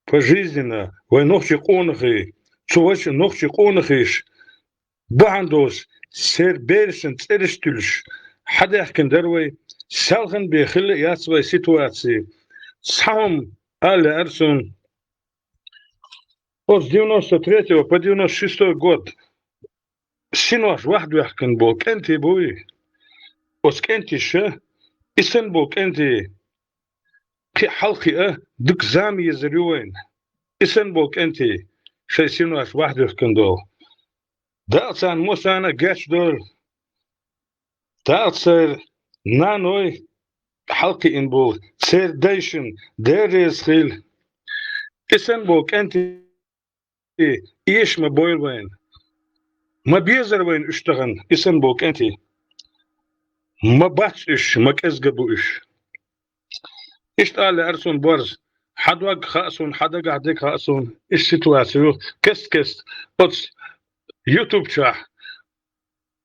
по жизни, вай нохчий къонахий, цу вайша нохчий къонахийша бахьана долуш, церан берашна цӀераш а туьлуш, хьадаьхкина дара вай, салхана бен хилла а яц вай ситуаций. Цхьа хӀума ала лаьара суна. Оцу девяносто третьего по девяносто шестой год синош вахдоьхкина болу кӀентий буй? Оцу кӀентиша, и санна болу кӀентий кхин а хьалакхиа дика зама езар ю вайна. И санна болу кӀентий шайн синош вахдоьхкина долу. Дала царна массарна а гечдойла. Дала церан наной хьалакхиъна болу, церан дайшна Дела реза хила. И санна болу кӀентий эша ма бойла вайна. Ма безара вайна уьш тахана, и санна болу кӀентий. Ма бац уьш, ма кӀезга бу уьш. Иштта ала лаьара суна, Борз, хьан дог хаьа суна, хьан дагахь дерг хаьа суна, иштта ситуаци ю, кест-кеста оцу YouTube чохь,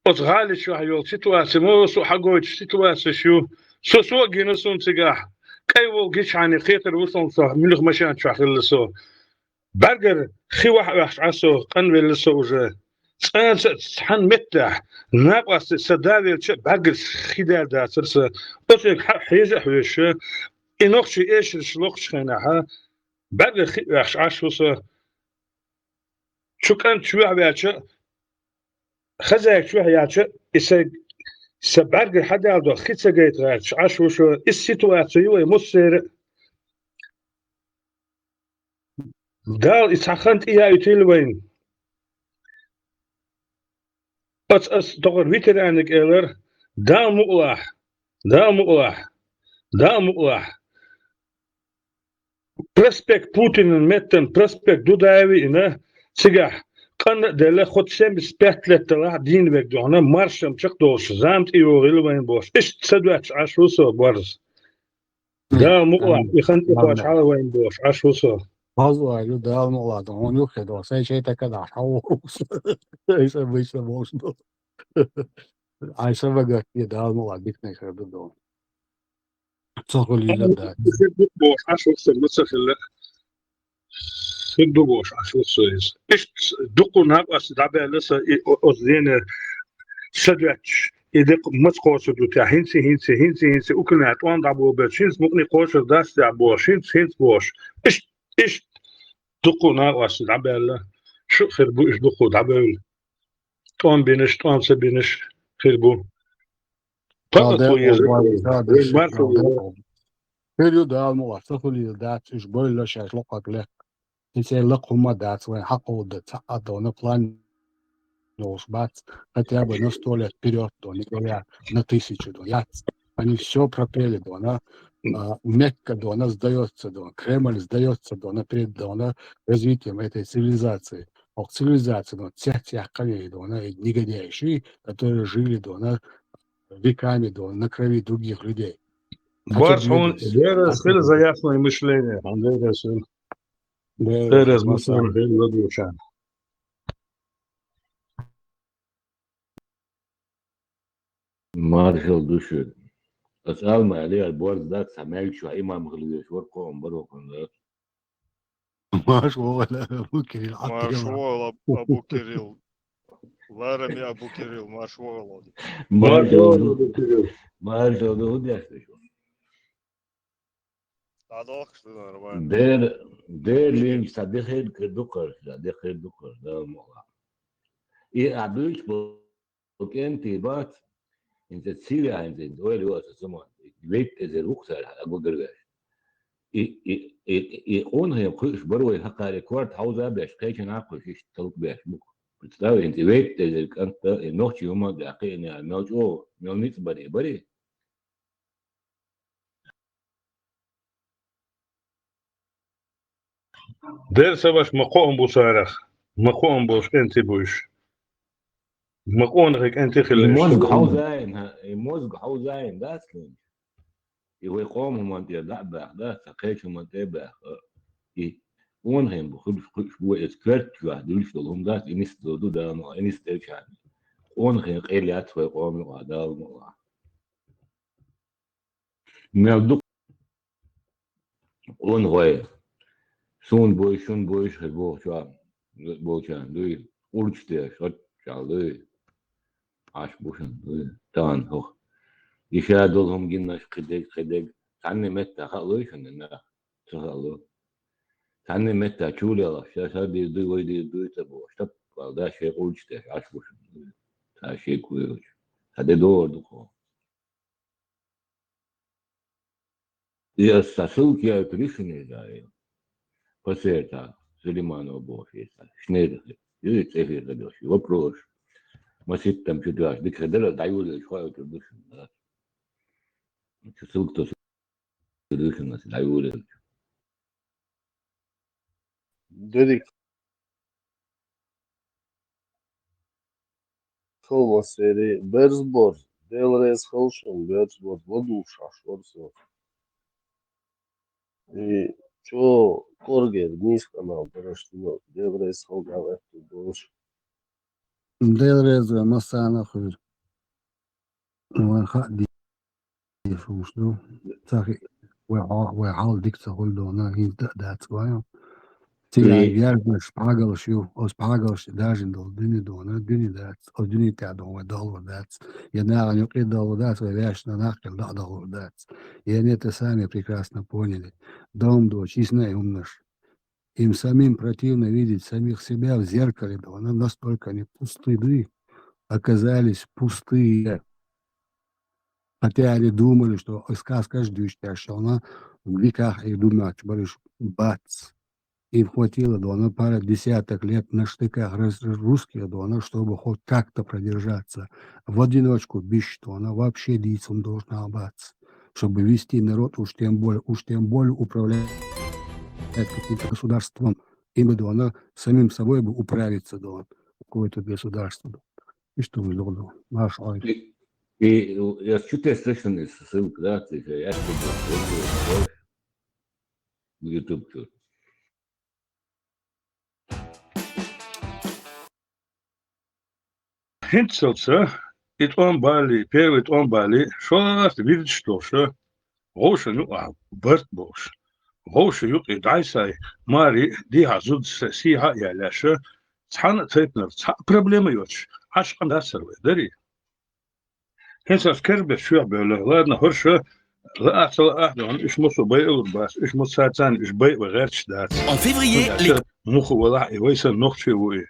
оцу гӀали чохь йолу ситуаци, массо а хьагойтуш ситуацеш ю. Со, со а гина суна цигахь, кӀайн волу гичхьана кхетар ву суна, со муьлха машен чохь хилла со. БӀаьргара хи ваха оьхуш Ӏа со, къанвелла со уже. Цкъа а ца, цхьана меттехь, накъостий сан да велча а, бӀаьргара хи даьлла дацара сан. Оцуьнга хьа-, хьежа а хьоьжуш, и нохчий эшарш локхучу хенахь, бӀаьргара хи оьхуш Ӏаш ву со. Чу кӀант чоьхьа ваьлча а, хазайка чоьхьа яьлча а, и сайн, сан бӀаьргара хьадаьлла доху хи ца гайта гӀерташ Ӏаш ву со. Иза ситуаци ю вай массеран а. Дала и цхьа хан тӀе яуьйтийла вайна. Оцу ас тохара ветераниг элира, Дала мукъалахь, Дала мукъалахь, Дала мукъалахь. Проспект Путинан меттана проспект Дудаева а йина, цигахь къанна а делла, хӀотту семьдесят пять лет далахь а дийна верг дуьхьал маршам чекхдолуш, зама тӀейогӀийла вайна бохуш. Иштта са доьтташ Ӏаш ву со, Борз. Дала мукъалахь, и хан тӀекхочу хьала вайна бохуш Ӏаш ву со. Базлой ю, Дала мукъалахь, дан хьуна юххе доху, сайн шайтакка дахьа хьан ву. Айса бийса бохуш ду. Айса вагахь, Дала мукъалахь, дикнай хир ду доху. Ца хуьлийла дац. Хир ду бохуш Ӏаш ву со, ма ца хилла. Хир ду бохуш Ӏаш ву со иза. Иштта дуккха накъостий дӀабаьлла сан и о-, оцу дийнахь са доьтташ. И декъа маца кхочур ду те, хӀинца, хӀинца, хӀинца, хӀинца, укхунна тӀом дӀаболабелча, хӀинца мукъане кхочур дац те бохуш, хӀинца, хӀинца бохуш. Иштта, иштта дуккха накъостий дӀабаьлла. Шу а хир бу уьш дуккха дӀабевлла. ТӀом бинарш, тӀом ца бинарш хир бу. Пакъа тхо еза, вайн маршо еза. Хир ю, Дала мукъалахь, ца хуьлийла дац, уьш бойла шаьш локхарг лекха. И церан лакха хӀума дац, вайн хьакъ а дан, цхьа а дона план йолуш бац, хотя бы на сто лет вперёд дона, не говоря на тысячу дона, яц. Они всё пропели дона, а, Мекка дона сдаётся дона, Кремль сдаётся дона перед дона развитием этой цивилизации. Ох, цивилизация дона, цец яхкхале дона, и негодяи ши, которые жили дона, веками дона, на крови других людей. Борз, хьуна дера хила за ясное мышление, хьуна дера хила. Дера, Дера, Масан, Масан, Дера, Ладушан. Маршал ду шуьга. Ас алма але, ар борз дац, ца мел чу имам хила веш вар кхоам баро кхунда. Марш вогӀал, Абу Кирилл, Марш Абу Кирилл. вогӀал, Аб-, Абу Кирилл. Ларами Абу Кирилл, марш вогӀал. Маршал ду, Абу Кирилл. Маршал ду, хӀун деш ду шу? ДӀадохкаш ду нормально. Дер, дер линч са дехер кир дукхар, са дехер дукхар, да, мола. И а дуйч бо, бо кӀентий бац, хӀинца цивя, хӀинца, хӀинца ойла ю аса саман. Вейт эзер вукхар, а гогар веш. И, и, и, и къонахий кхуьш барой хьакхари корта хьовза беш, кхечан а кхуьш, иштта талук беш бук. Представь, хӀинца вейт эзер кӀанта, и нохчий хӀума да, кхиъна, мел чӀо, мел ниц бари, бари. Дер са ваш ма кхоам бу сарах, ма кхоам болуш кӀентий бу уьш. Ма къонахий кӀентий хилла И уьш. Мозг хьовзайн, хьа, и мозг хьовзайн, дац линч? И вай къоман хӀуман тӀе дӀа а баьхна, дац, ца кхечу хӀуман тӀе а баьхна. И къонахий бу, хуьлуш, хуьлуш бу вай, эца коьрта чохь дуьлуш долу хӀума дац, и нисдалур ду Дала мукъ лахь, и нисделчарна. Къонахий къел яц вай къоман юкъахь Дала мукъ лахь. Мел ду къонахой, суна бойуш, шуна бойуш хир бохучу а болчарна дуй, къурдаш деш, хӀоттачахь дуй, Ӏаш бу шуна дуй, тахана хӀокху. И ша долу хӀума гиннарш кхидерг, кхидерг, цхьанна метта хаалуй шуна нах, ца хаало. Цхьанна метта чулелахь, ша, ша дийр дуй, вай дийр дуй ца бохуш, таппала да, шайн къурдаш деш, Ӏаш бу шуна дуй, цхьа шеко йоцуш. Цхьа де догӀур ду кхо. И аса ссылка яйта решение даьлла. По церта Сулейманова бохуш иза. Шнеда. Юй цӀе хир ца дош. Вопрос. Маситтам чу дош. Дика хир дара, дӀаюллуш хоуьйтур ду шуна. Цу ссылка тосу ду шуна, дӀаюллуш. Дерриг. Хьо ма сери, берзбор, Дела реза хуьлда шуна, берзбор, ладугӀуш Ӏаш вара со. И чӀогӀа кӀоргера нийса къамел дара шуна, Дела реза хуьлда, Дала аьтту долуш. Дела реза вай массарна а хуьлда. Вайн хаа дийр хӀумаш ду. Ца хи-, вай хьо-, вай хьал дика ца хуьлу дона, хӀинца дан а дац вайн. Цигахь Э. яздеш пхьагалш ю, оцу пхьагалш тӀе даржина долу дуьне дона, дуьне дац, оцу дуьне тӀехь дона вай дахлур дац. Я нахана юкъе дахлур дац, вай ваьшна нах хилла дӀа а дахлур дац. И они это сами прекрасно поняли. Дом дочу, йисна и хӀуманаш. Им самим противно видеть самих себя в зеркале, да, она настолько они пусты, да, оказались пустые. Хотя они думали, что сказка ждущая, что она в веках и думать, что бац. Им хватило, да, она пара десяток лет на штыках раз-, раз-, русских, да, она, чтобы хоть как-то продержаться. В одиночку биш, да, она вообще дийцун должна бац. Чтобы вести народ, уж тем более, уж тем более управлять каким-то государством. Им бы, да, она самим собой бы управиться, да, какое-то государство. И что вы, да, наш ай. И, и, я чуть точно не ссылка, да, ты же, я тебе в YouTube чё. ХӀинццалца и тӀом балий, первый тӀом балий, шолгӀа вирдаш долуш, вовшан юкъахь барт болуш, вовшан юкъе дӀай-схьай, маре, дехьа зуда сийхьа а яьллаьш, цхьана а тайпанара цхьа а проблема йоцуш, Ӏаш къа дацара вай, дарий? ХӀинца ас кербеш чоьхьа бевлла, ладно, хӀорш лаахь ца лаахь а, уьш массо а байалур бац, уьш массо а царна уьш байа вай гӀерташ дац. En février, хӀунда аьлча муха валахь а, и вай санна нохчи ву и.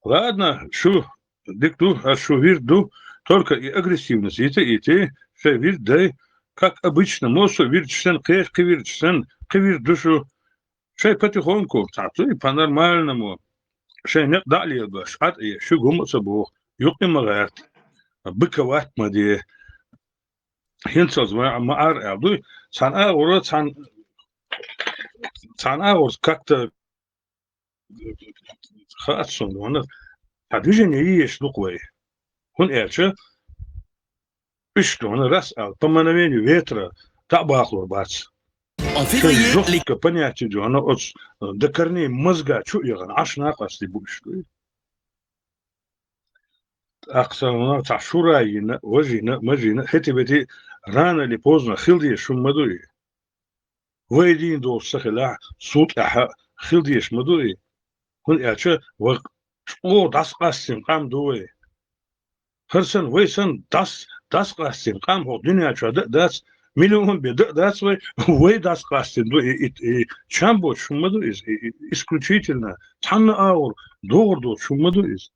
Ладно, шу дика ду, ас шу вирд ду, только и агрессивность йита а йитий, шайн вирд дай, как обычно, массо а вирдаш санна, кхечу кхин вирдаш санна, кхин вирд ду шу, шайн потихоньку, цхьацца и по-нормальному, шайн некъ дӀа а лелабеш, Ӏад а еш, шуьга хӀума а ца боху, юкъа ма гӀерта, быковать ма де. ХӀинцалц вайн ма ара аьлла дуй, цхьана агӀора, цхьана, цхьана агӀора как-то хаьа суна, ванна, цхьа движение езаш ду-кх вай. ХӀунда аьлча, иштта ванна, раз аьлла, по мановению ветра дӀа а бахалур бац. En février, les жёстко понятие дёна оц декарни мозга чу еган аш накъасти буш дуй. Ахсана ца шура йина, важина, мажина, хети бети рано или поздно хилди шумма дуй. Вай дин дол сахила, сутаха хилди шумма дуй. Хун яча вак чо дас къастин къам дуй. Харсан вай сан дас, дас къастин къам хо дуня чо да дац, миллион бе да дац вай, вай дас къастин ду и, и, и чам бо шумма ду из, и, и исключительно цхьанна аур, догур ду шумма ду из.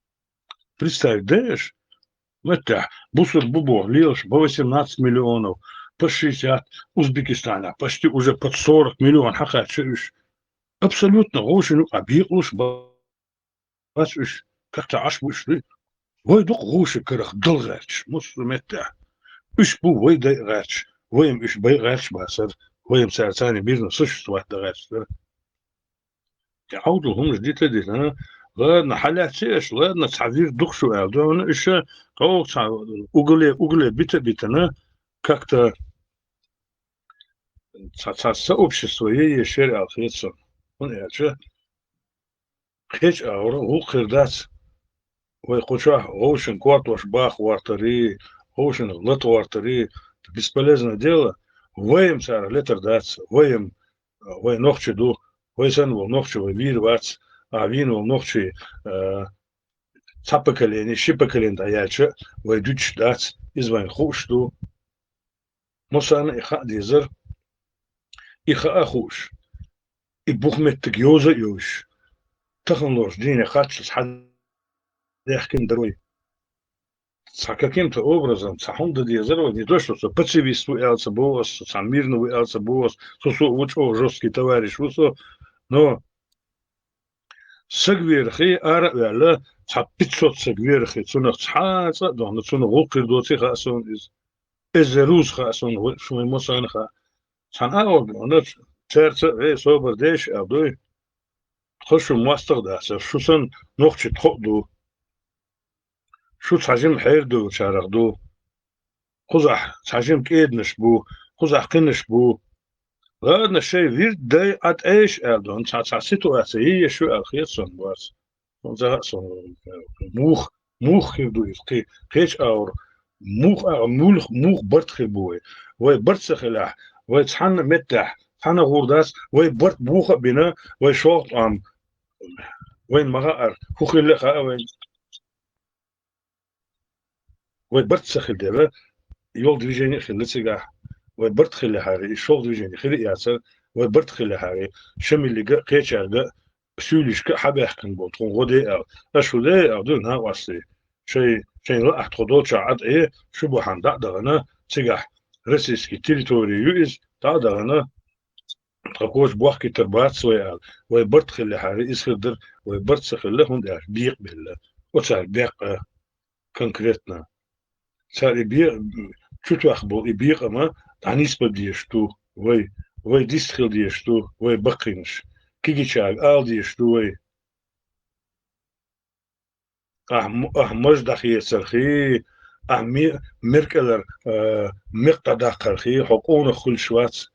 Представь, даеш, маття, бусур бубо лелш по восемнадцать миллионов, по шестьдесят, Узбекистана почти уже под сорок миллион хакача уж. Абсолютно гошину а бикълуш ба Аш уьш, как-то аш бу уьш дуй. Вай дукха гӀуша карах дал гӀерташ, муссу меттехь. Уьш бу вай дай гӀерташ, вайм уьш бай гӀерташ басар, вайм цара царни бизнес существовать да гӀерташ дара. Те Ӏовдал хӀумаш дита дитана, ладно, хьалаьцци аш, ладно, цхьа вир дукха шу аьлла, дуьхьана уьш кховх цхьа угле, угле бита битана, как-то цхьа, цхьа сообщество е, е шер аьлла хета сон. ХӀун аьлча, кхеча агӀора гӀуллакх хир дац. Вай кхучахь гӀовшин кортош баха гӀортари, гӀовшин лата гӀортари, бесполезное дело, вайм цара летар дац, вайм, вай нохчи ду, вай санна волу нохчи вай вийр вац, а вийна волу нохчи, а, цхьа поколение, ши поколение дӀаяьлча, вай дуьтуш дац, иза вайн хууш ду. Мусана и хаа дезар, и хаа хууш, и бух меттиг йовза а йовш, тахана лоруш дийне хаччалц хьан дехкина дара вай. Цхьа каким-то образом, цхьа хӀунда дезар вай, не то, что со пацифист ву аьлла ца боху ас, со цхьа мирна ву аьлла ца боху ас, со, со ву чӀогӀа жесткий товарищ ву со, но саг верахи, ара а ваьлла, цхьа пятьсот саг верахи, цунах цхьа а цӀа а дохна, цунах гӀуллакх хир доций хаа суна иза. Эзза руза хаа суна, вай, шун вай Мусана хаа. Цхьана а вара бохна, цаьрца а, вей, собар деш, аьлла дуй. Тхо шу мостагӀа дацар, шу санна нохчи тхо а ду. Шу цхьа жима хьердуьллучарах ду. Кхузахь цхьа жима кӀеданаш бу, кхузахь кхинаш бу. Ладно, шайн вирд дай Ӏа тӀейша аьлла ду, цхьа, цхьа ситуация е еш ю аьлла хета сон бац. Сон ца хаьа сон, мух, мух хир ду иза, кхи-, кхеча агӀор, мух агӀор, мух, мух барт хир бу вай. Вай барт ца хилахь, вай цхьанна меттехь, цхьанна гӀур дац, вай барт буха а бина, вай шолгӀа тӀом, вайн ма хаьара, хӀун хилла а хаьа вайн. Вай барт ца хилла дера, йолу движение а хилла цигахь. Вай барт хиллехьара, и шолгӀа движение хир а яцара, вай барт хиллехьара, ша миллига а, кхечаьрга а, суьйлишка а хьабаьхкина болу тхуна гӀо де аьлла. Аша хӀун де аьлла, дуй накъостий? Шай, шайн лаахь тхо долчохь Ӏа тӀе, шу бахьана дӀа а дахана, цигахь российский территори ю иза, дӀа а дахана, тхан коча бохкийтар бац вай аьлла. Вай барт хиллехьара, иза хир дара, вай барт ца хилла, хӀунда аьлча бекъабелла. Оцара бекъа конкретно. Цара и бе-, чу тоьхна болу и бекъама дӀанисбан дезаш ду вай, вай дистхила дезаш ду вай баккхийнаш. Кигичаьрга ала дезаш ду вай. Ахь м-, ахь маж дӀахецархий, ахь ме-, меркӀалара, а, мекх дӀадаккхархий, хьо къонах хуьлуш вац.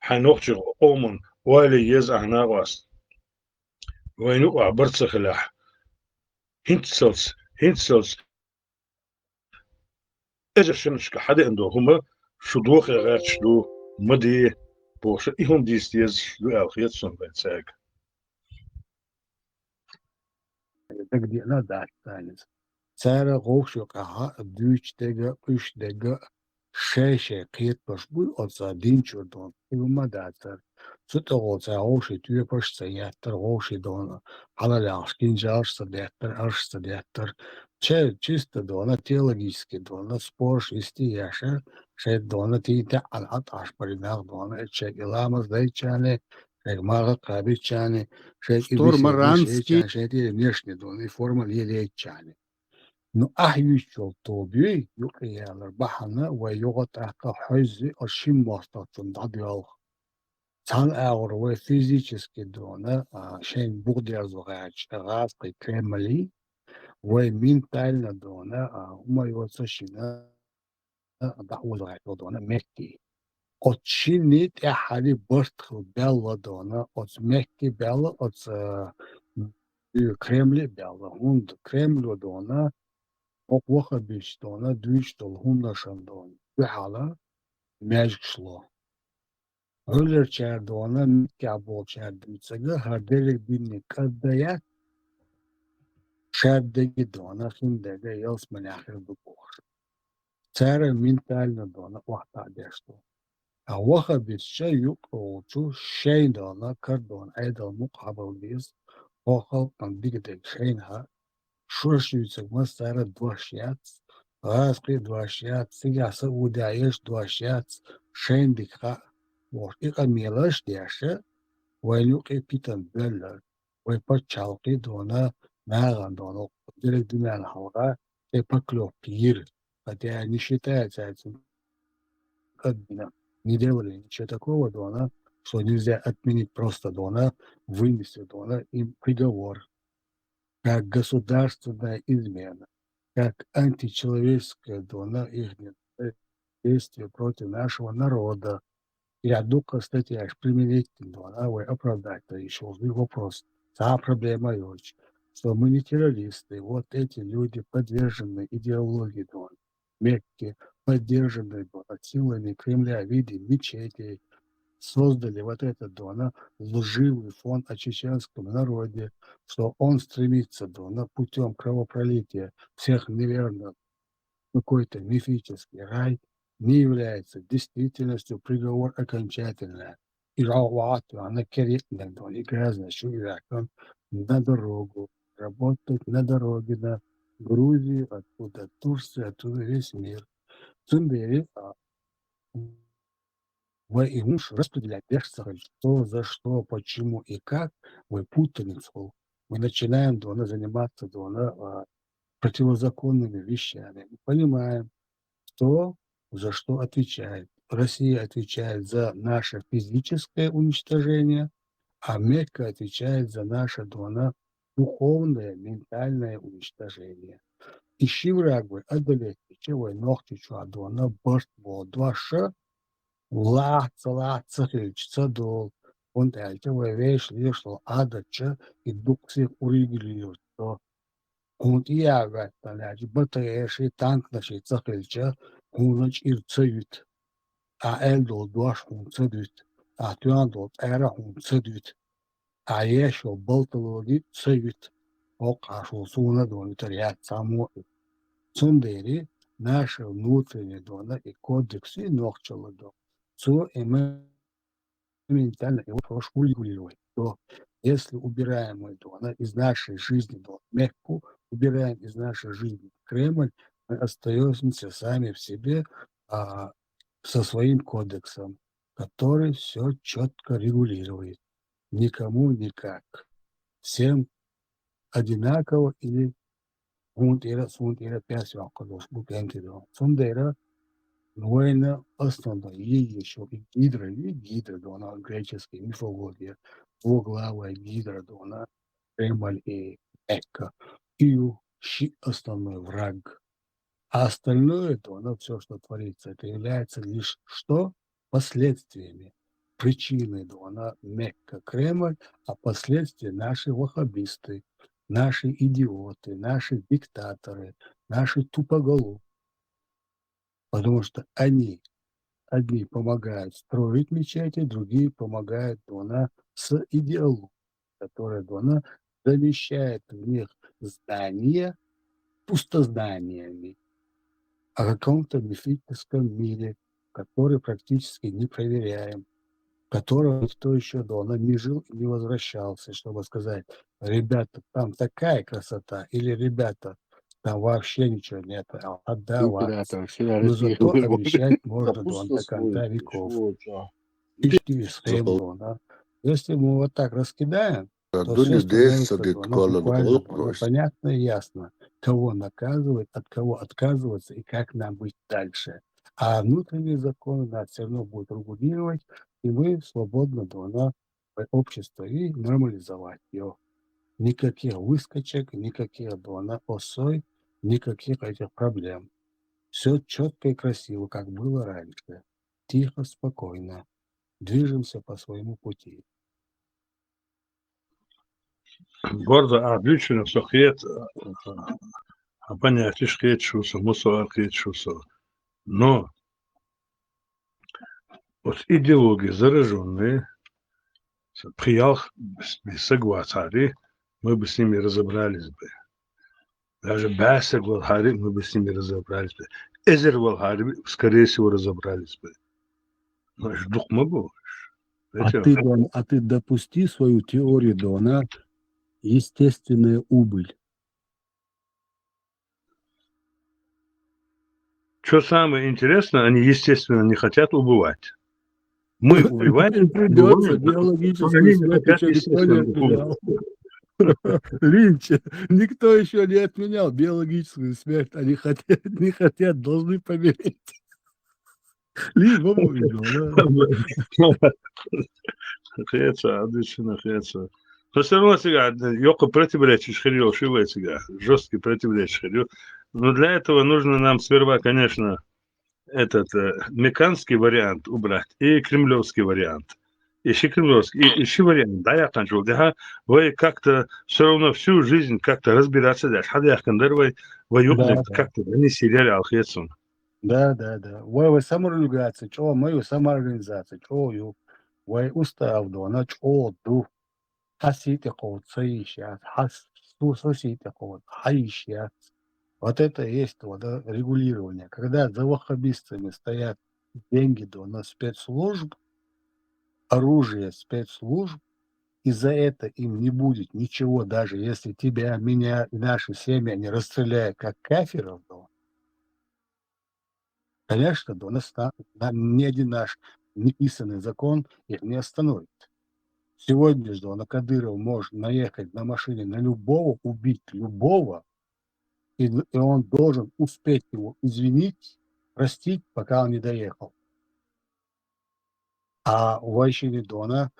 Хьайн нохчийн къоман ойла еза ахь накъост. Вайн юкъахь барт ца хилахь, хӀинццалц, хӀинццалц эзар шиннашка хьадеана долу хӀума шу дохе гӀерташ ду, ма де, бохуш, и хӀума дийца дезаш ду аьлла хета суна вайн цаьрга. Дагадеана дац царна иза. Цара гӀовши юкъахь а дуьйцуш дерг а, къуьйсуш дерг а, шай-шай кхетамаш буй оцу динчуьра дона, и хӀума а дацара. Цу тӀехула цара гӀовши тоьпаш а ца еттара, гӀовши дона, хьалалаьлларш кинжалш а ца деттара, арш а ца деттара. Шайн чисто дона, теологически дона, спорш йисте еш, шайн дона тийна таьӀӀан Ӏа тӀе Ӏаш бара нах дона, шайга и ламаз дайчарна, шайга марха кхабичарна, шайга и Штурмаранский. Беседа дайчарна, шайн тӀе внешне дона, и форма лелайчарна. Ну, ахь юьйцучул тоба юй, юкъаялар бахьана вай юха тӀаккха хьуьзза оцу шин мостагӀчунна дӀадоьлху. Цхьана агӀор вай физически дона, а, шайн бух дерзо гӀерташ, гӀазкхий Кремлий, вай ментально дона, а, хӀума йоцу шина, а, дӀаозо гӀерташ дона метти. Оцу шинна тӀаьххьара барт хила баьлла дона, оцу Мекке баьлла, оцу, э, Кремле баьлла. ХӀунда Кремло дона, хӀокху ваххабисташ дона, дуьйцуш долу хӀуманашна дона, дуьхьал маьжгаш ло. Гӏуьлларчара дона, Меккехь болчара дуьйцург, хӀара дерриг динан кӀадда яц, шадерг дона, хиндерг ялсаманехь хир ду бохуш. Цара ментально дона охьатаӀдеш ду. Ткъа ваххабисташ юккъе волчу шайна дона, кара дона, Ӏедал мукъа хьабала беза, хӀокху халкъана дика дерг шайна хаьа, шуьш юьйцург массара дош яц, гӀазкхи дош яц, цигахь Саудехь еш дош яц, шайна дика хаьа, бохуш, и къамелаш а деш, вайна юккъе питана боьлларг. Вай пачхьалкхе дона, нахана дона, дерриг дуьненна хьалха тӀе поклёпка йира. Хотя не считается цуьнан кӀаддина. Не делали ничего такого дона, что нельзя отменить просто дона, вынести дона им приговор. Как государственная измена, как античеловеческое дона их действие против нашего народа. Я дукха статьяш применительно дона, вай оправдать дан йиш йолу вопрос. Цхьа а проблема йоцуш, что мы не террористы, вот эти люди подвержены идеологии дона, Мекки, поддержанные дона силами Кремля в виде мечетей, создали вот этот дона лживый фон о чеченском народе, что он стремится дона путём кровопролития всех неверных какой-то мифический рай, не является действительностью, приговор окончательный. И ваат ваьхьна кериънарг дона, и грязный шу и ваьккхина на дорогу, работать на дороге на Грузию, оттуда Турция, оттуда весь мир. Цундела, а, вай и хӀумаш распределять деш ца хилча, кто, за что, почему и как, вай путаница хуьлу. Мы начинаем дона заниматься дона, а, противозаконными вещами. Мы понимаем, кто за что отвечает. Россия отвечает за наше физическое уничтожение, а Мекка отвечает за наше дона духовное, ментальное уничтожение. И ши враг вай одолеть дича, вай Нохчийчохь дона барт боху дош а лахьа ца лахьа ца хилча ца долу, хӀунда аьлча вай вешан лешалла Ӏадатча и дукха сиха урегулировать до. Хьуна тӀе а ваьттина лаьтташ, БТР-ший, танкнаший ца хилча, хьуна чӀир ца юьту. Ахь аьлла долу дош хьуна ца дуьту. Ахь тоьхна долу тӀара хьуна ца дуьту. Ахь еш йолу балтологи ца юьту. ХӀокху хьан шу суна а дона витар яц цхьаммо а. Цундела наше внутреннее дона и кодекс и нохчалла до. Цо и моментально и вопрос урегулировать до. Если убираем мы дона из нашей жизни дона Мекку, убираем из нашей жизни Кремль, мы остаёмся сами в себе, а, со своим кодексом, который всё чётко регулирует. Никому никак. Всем одинаково или хьуна тӀера, суна тӀера пес йоккхур долуш бу кӀентий дона. Цундела вайна основной еза езаш йолу и гидра, и гидра дона, греческая мифология, двуглавая гидра дона, Кремль и Мекка. И ю шиъ основной враг. А остальное, то оно всё, что творится, это является лишь что? Последствиями. Причины, то она Мекка, Кремль, а последствия наши ваххабисты, наши идиоты, наши диктаторы, наши тупоголовые. Потому что они, одни помогают строить мечети, другие помогают, то она с идеологией, которая, то она замещает в них здания пустозданиями о каком-то мифическом мире, который практически не проверяем, которого никто ещё, то она не жил и не возвращался, чтобы сказать: «Ребята, там такая красота», или: «Ребята, там вообще ничего нет, а, отдаваться». Но зато обещать можно, то она до конца веков. Ишти схема, то она. Если мы вот так раскидаем, то всё становится, то она буквально, то она понятно и ясно, кого наказывать, от кого отказываться и как нам быть дальше. А внутренние законы нас всё равно будут регулировать, и мы свободно, то она, э, общество и нормализовать её. Никаких выскочек, никаких, то она, осой, никаких этих проблем. Всё чётко и красиво, как было раньше. тихо, спокойно. Движемся по своему пути. Борза, а, дуьйцина со хет, а, понятеш хет шу со, мусо ар хет шу со. Но вот идеология заражённая, пхи-ялх саг вацари, мы бы с ними разобрались бы. Даже баьсаг валхари, мы бы с ними разобрались бы. Эзар валхари, скорее всего, разобрались бы. Ну, иш дукха ма бу. А ты, Дон, а ты допусти свою теорию, Дона, естественная убыль. Что самое интересное, они, естественно, не хотят убывать. Мы убиваем, Им придется биологическую смерть, еще никто не отменял. Линч, никто еще не отменял биологическую смерть. Они хотят, не хотят, должны помереть. Линч, по-моему, видел, да? Хеца, обычно хеца. Но все равно сега, йоккха противоречиш хир ю, ши вай сега, жёсткий противоречиш хир ю. Но для этого нужно нам сперва, конечно, этот э, меканский вариант убрать и кремлевский вариант. И ши кремлевский, и, и ши вариант, да, я кончил. Да, вай как-то все равно всю жизнь как-то разбираться дальше. Хада я кандар вай, вай юг как-то, да, не сидели алхецун. Да, да, да. Вай, вай самоорганизация, чё, мы самоорганизация, чё, ю. Вай устав, да, она чё, ду. Хьа сий тӀе кховда са йиш яц, хьа с-, са сий тӀе кховда хьа йиш яц. Вот это и есть вот, э, регулирование. Когда за ваххабистами стоят деньги, да, на спецслужб, оружие спецслужб, и за это им не будет ничего, даже если тебя, меня и наши семьи они расстреляют как кафиров, да, конечно, да, у нас на, на, ни один наш неписанный закон их не остановит. Сегодня же, да, на Кадырова может наехать на машине на любого, убить любого, и, и он должен успеть его извинить, простить, пока он не доехал. А вайшини, да, она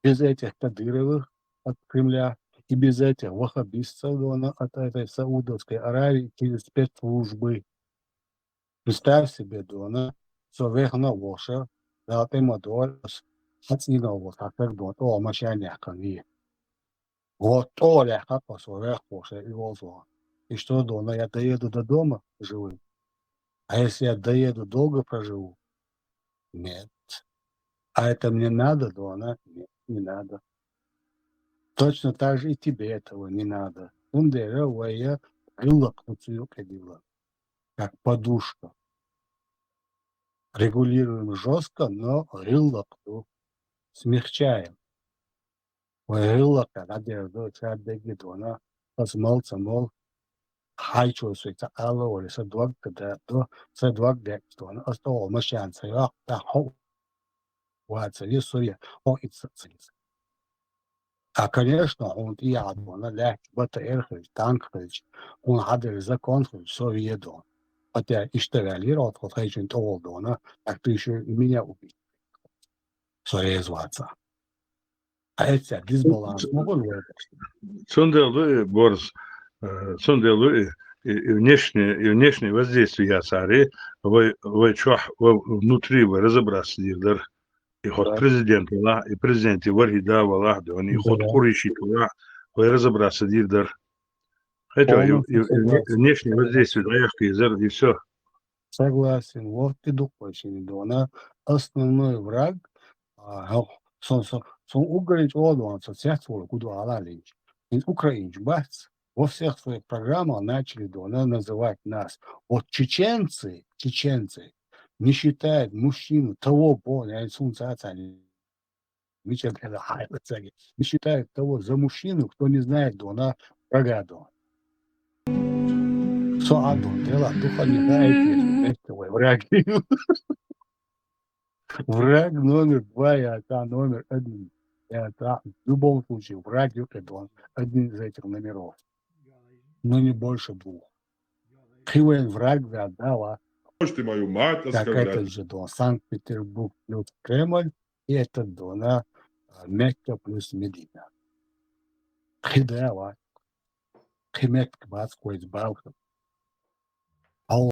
без этих Кадыровых от Кремля и без этих ваххабистов, да, она от этой Саудовской Аравии через спецслужбы. Представь себе, да, она со вехна воша, да, ты ма дор, с-, хацина вот, а как, да, о, машине, как. Вот, о, ля, как, со вех воша, и вот, и что, да, она, я доеду до дома живым? А если я доеду, долго проживу? Нет. А это мне надо, да, она? Нет, не надо. Точно так же и тебе этого не надо. Ундера вая гыллак нуцу кадила. Как подушка. Регулируем жёстко, но гыллак смягчаем. Вай гӀиллакхе дӀадер ду, цаьрдегги дона, ас мал ца мол, хьайчо соьца ала вари, са дог ка да до, са дог дек дона, ас тӀо машан ца йох, та хо ваца ви суе, хо ит са ца ис. А, конечно, хьун тӀия дона, лаьч бата эр хилч, танк хилч, хьун хьадер закон хилч, со вие дона. Хотя ишта вялир, от хот хайчун тӀо дона, так ты ещё и меня убить. Со рез ваца. А эцсяь дисбаланс ма хуьлу вай. Цундела ду и борз, э, цундела ду и, и, и внешнее, и внешнее воздействие яцари, вай, вай чохь, вай внутри вай разобраться дийр дар. И хот президент валахь, и президент и вархи да валахь, да, и хот хуриши валахь, вай разобраться дийр дар. Хотя и, и, и внешнее воздействие да яхки зар, и всё. Согласен, вот и дукха шини дона. Основной враг, а, хьо-, сон, сон, сон угринч олдон, со цец волу куду алалинч. Ин украинч бац, во всех своих программах начали дона называть нас. Вот чеченцы, чеченцы не считают мужчину того пола, я сунца цани. Мича бела хай цаги. Не считают того за мужчину, кто не знает дона врага дона. Со адон дела духа не дает, если вместе враг. Враг номер два, я та номер один. Я та в любом случае враг, это он, один из этих номеров. Но не больше двух. Кхивен враг да дала. Можете мою мать оскорблять? Как это же дон Санкт-Петербург плюс Кремль, и это дона, а, Мекка плюс Медина. Кхидава. Кхи Мекка бац кхойз балха. Ал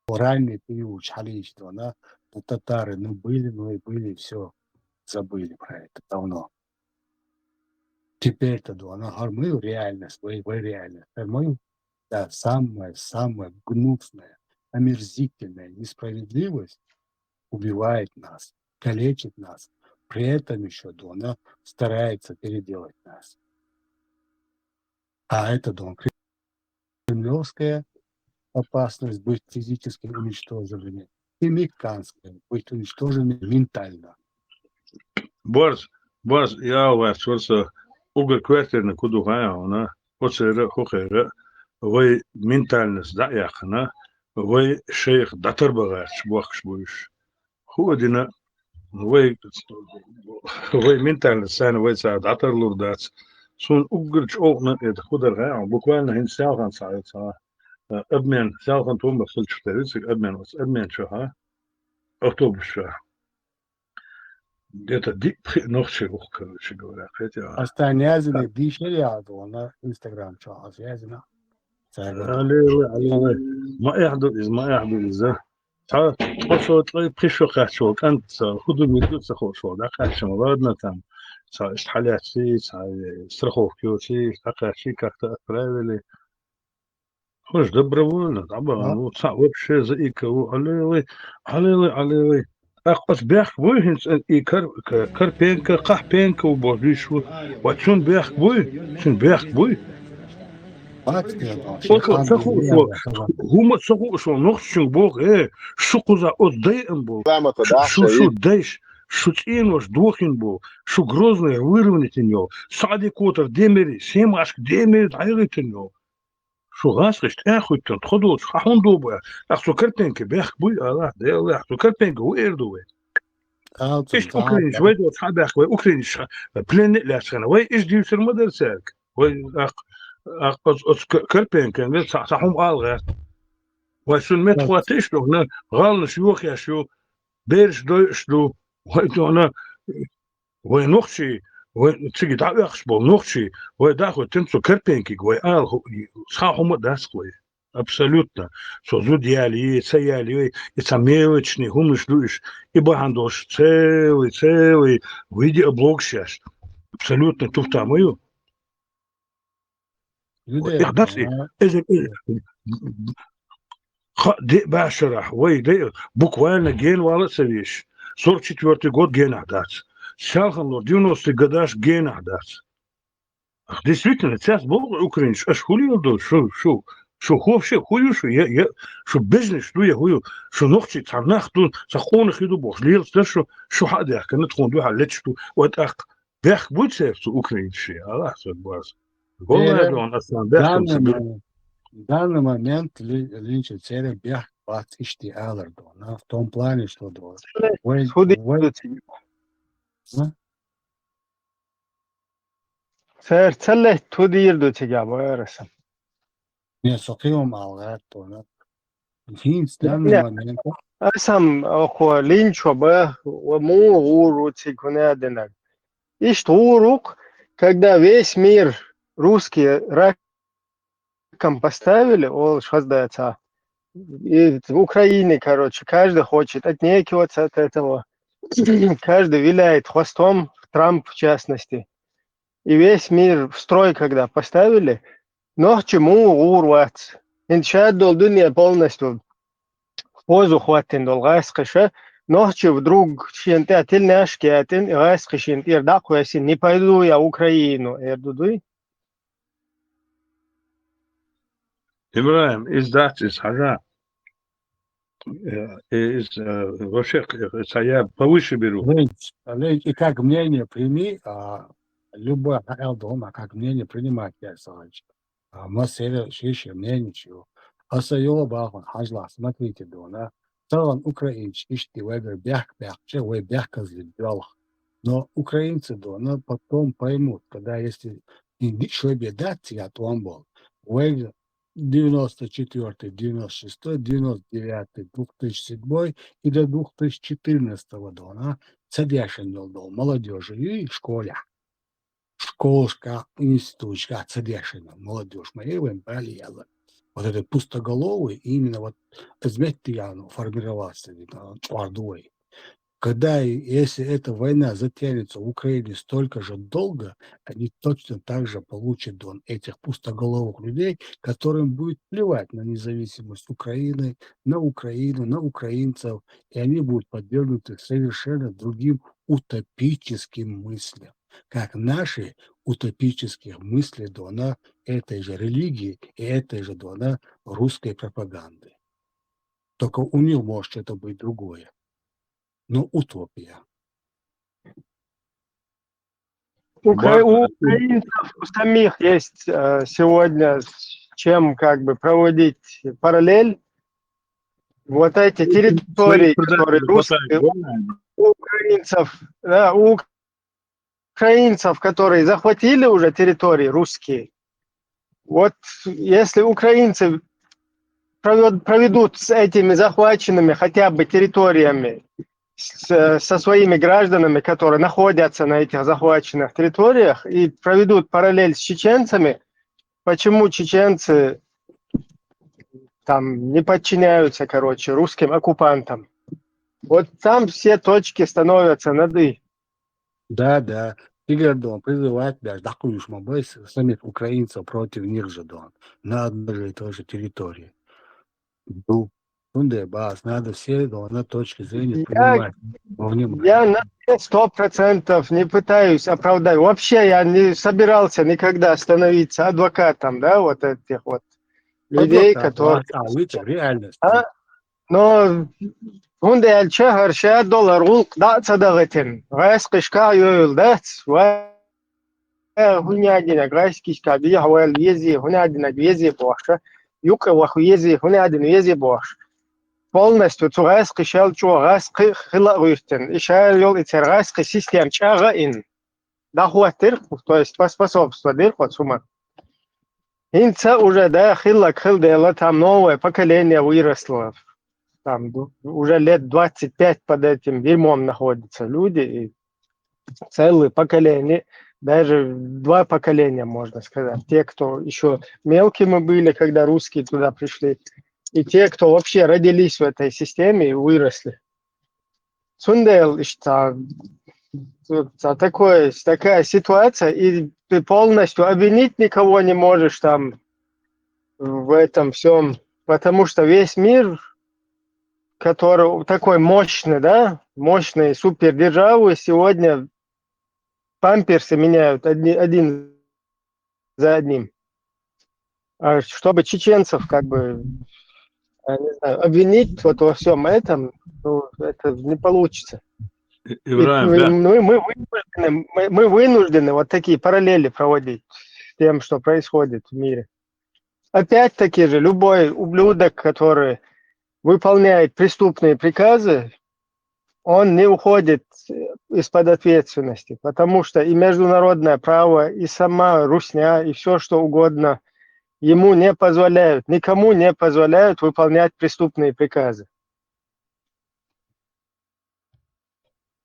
ранний период хьалийча дона, Ну, татары, ну, были, ну и были, все, забыли про это давно. Теперь-то, да, она, говорю, мы реальность, вы, вы реальность. Говорю, мы, да, самая, самая гнусная, омерзительная несправедливость убивает нас, калечит нас. При этом еще, да, она старается переделать нас. А это, да, кремлевская опасность быть физически уничтоженными и мекканская быть уничтоженными ментально. Барс, барс, я вас просто угар квартирный куду хая, она, оцера, хохера, вай ментальность да яхана, вай шейх датар багаш, бахш буш. Худина, вай, вай ментальность сан вай са датар лурдац. Сун угар чокна это худар хая, буквально хин сялхан са, са, э, обмен, сялхан том бахсыл чутерицик, обмен, обмен чаха. Автобус чаха. Где-то ди-, пхи-, ногчи ух, короче говоря, хотя. Остань языны дишери, а то на Инстаграм чё, а связано. Аллилуйя, аллилуйя. Ма яхду из, ма яхду из, а. Та, тхо шо тлай пхи шо качо, кан ца, худу миду ца хо шо, да, качо, ладно, там, ца, истхаляци, ца, э, страховки, ци, та качи как-то отправили. Хош, добровольно, да, ба, Да. Ну, ца, вообще за и кого, аллилуйя, аллилуйя, аллилуйя. Ах, ас бях буй, хинц, и кар, кар, Карпенко, Кахпенко, у божишву. Ва чун бях буй, чун бях буй. Бац, говорит, Ото там саху деревья, шо, да, да. Хума саху шо, нох чун бог, э, шу куза от дай ам бог. Ламата Шу, да, шу, шу дайш, шу цин ваш дохин бог. Шу Грозный вырванитин йол. Сади Котар демери, Семашк демери, дайгитин йол. Шу гас гишт, э, хуйтан, тходол, шу хахун добу. Ах, су Карпенко бях буй, Аллах, да, Аллах, су Карпенко, у эрду вай. Алцын, Иш украинч, вай дот ха бях, вай украинч, пленник ляшхана, вай иш дивсер мадар церк. Вай ах, ах, оц, оц К-, Карпенко, га, са, са хум алга. Вай сун мет хватиш, но, на, галнаш юх яшу, берш дойш ду, вай то, на, вай нохчи, вай циги да яхш бол нохчи, вай да хо тем цо Карпенки, вай ал, хо, са хума дас вай. Абсолютно. Со зуд яли, ца яли, и ца мелочный, хумыш дуиш, и бахандош целый, целый, видеоблог сейчас. Абсолютно туфта мою. Их дас и, эзер, эзер. Ха, де башара, вай, де, буквально ген вала ца вещь. Сорок четвёртый год генах дац. Сялхан лор, девяностый годаш генах дац. Ах, действительно, цяс бол украинч, аш хули йолдо, шу, шу, шу вообще хую, шу, я, я, шу бизнес, шу, я хую, шу нохчи, ца нах, ду, ца хонах иду бох, лил, ца шу, шу ха дях, кана тхон ду, ха леч ду, вот ах, бях будь церцу украинчи, Аллах, ца баз. Голая, Э, он, асан, бях, данный там, момент, в данный момент ли-, линча церя бях бац ишти алар дона, в том плане, что до. Вай, Худи вай, йирду цига. А? Цер целлет худи йирду цига, бо эрасан. Не, сокиом алгат дона. Хинц Не, данный не. момент. Асам охо линчо ба, ва му гуру цикуне аденаг. Ишт гурук, когда весь мир русские раком поставили, ол шхаздаца. И в Украине, короче, каждый хочет отнекиваться от этого. Каждый виляет хвостом, Трамп в частности. И весь мир в строй, когда поставили, нохчи му гур вац. Иншаат дол дунья полностью позу хваттин дол гайсхиша. Нохчи вдруг шин тя тилняш кятин, гайсхишин тир даквесин, не пойду я в Украину, эрдудуй. Ибраим, из дат, из хажа. Э, из, э, вообще, э, ца я повыше беру. Ленч, Ленч, и как мнение прими, а, любой ха эл дона, как мнение принимать, я Савич. А, ма сера шише мнение чего. Аса йола бахан, хажла, смотрите, дона. Цаган украинч ишти вайбер бях бях, че вай бях казли бялах. Но украинцы, дона, потом поймут, когда если инди шойбе дат, я туан бол. Вай девяносто четвёртый, девяносто шестой, девяносто девятый, две тысячи седьмой и до две тысячи четырнадцатого дона, ца дяшен йол дол, молодёжи и школя. Школшка, институтшка, ца дяшен йол, молодёжь, ма и вен бали яла. Вот этот пустоголовый, именно вот из метти яну формировался, да, чуардуэй. Когда, и если эта война затянется в Украине столько же долго, они точно так же получат дон этих пустоголовых людей, которым будет плевать на независимость Украины, на Украину, на украинцев, и они будут подвергнуты совершенно другим утопическим мыслям, как наши утопические мысли дона этой же религии и этой же дона русской пропаганды. Только у них может это быть другое. Но утопия. Укра... У украинцев у самих есть э, сегодня с чем как бы проводить параллель. Вот эти территории, которые русские, у украинцев, да, у украинцев, которые захватили уже территории русские, вот если украинцы проведут с этими захваченными хотя бы территориями со своими гражданами, которые находятся на этих захваченных территориях, и проведут параллель с чеченцами, почему чеченцы там не подчиняются, короче, русским оккупантам. Вот там все точки становятся над «и». Да, да. Игорь дон призывает даже такую шмабайс самих украинцев против них же дон на одной же и той же территории. Ну, надо все дон на точки зрения принимать во внимание. Я на сто процентов не пытаюсь оправдать. Вообще я не собирался никогда становиться адвокатом, да, вот этих вот людей, которые... А, реальность. Но гьунда аьлча хӀара ша доллар гӀулакх дӀа а ца дахийтина, гӀайскхиш кагӀ йойла дац, ва хӀунядинаг гӀайскхиш кагӀ дехьаваьлла везе, хӀунядинаг везе бохуш, юкъа ваха везе, хӀунядина везе бохуш. Полностью цу гӀайскхишел чӀогӀа гӀайскхи хила а гӀуьртина. И ша йолу и церан гӀайскхи система чӀагӀа а ина. ДӀахӀоттира, то есть поспособствовать дира кхо цу хӀуманна. ХӀинца уже, да, хиллак хила дела, там новое поколение выросло. Там уже лет двадцать пять под этим дерьмом находятся люди, и целое поколение, даже два поколения, можно сказать. Те, кто еще мелкими были, когда русские туда пришли, и те, кто вообще родились в этой системе и выросли. Цундела иштта, цу- цу- такое, такая ситуация, и ты полностью обвинить никого не можешь там в этом всем, потому что весь мир, который такой мощный, да, мощные супердержавы сегодня памперсы меняют одни, один за одним. А чтобы чеченцев как бы, я не знаю, обвинить вот во всем этом, ну, это не получится. Ибрагим, да. Мы, мы, вынуждены, мы, мы вынуждены вот такие параллели проводить с тем, что происходит в мире. Опять-таки же, любой ублюдок, который выполняет преступные приказы, он не уходит из-под ответственности, потому что и международное право, и сама русня, и все, что угодно, ему не позволяют, никому не позволяют выполнять преступные приказы.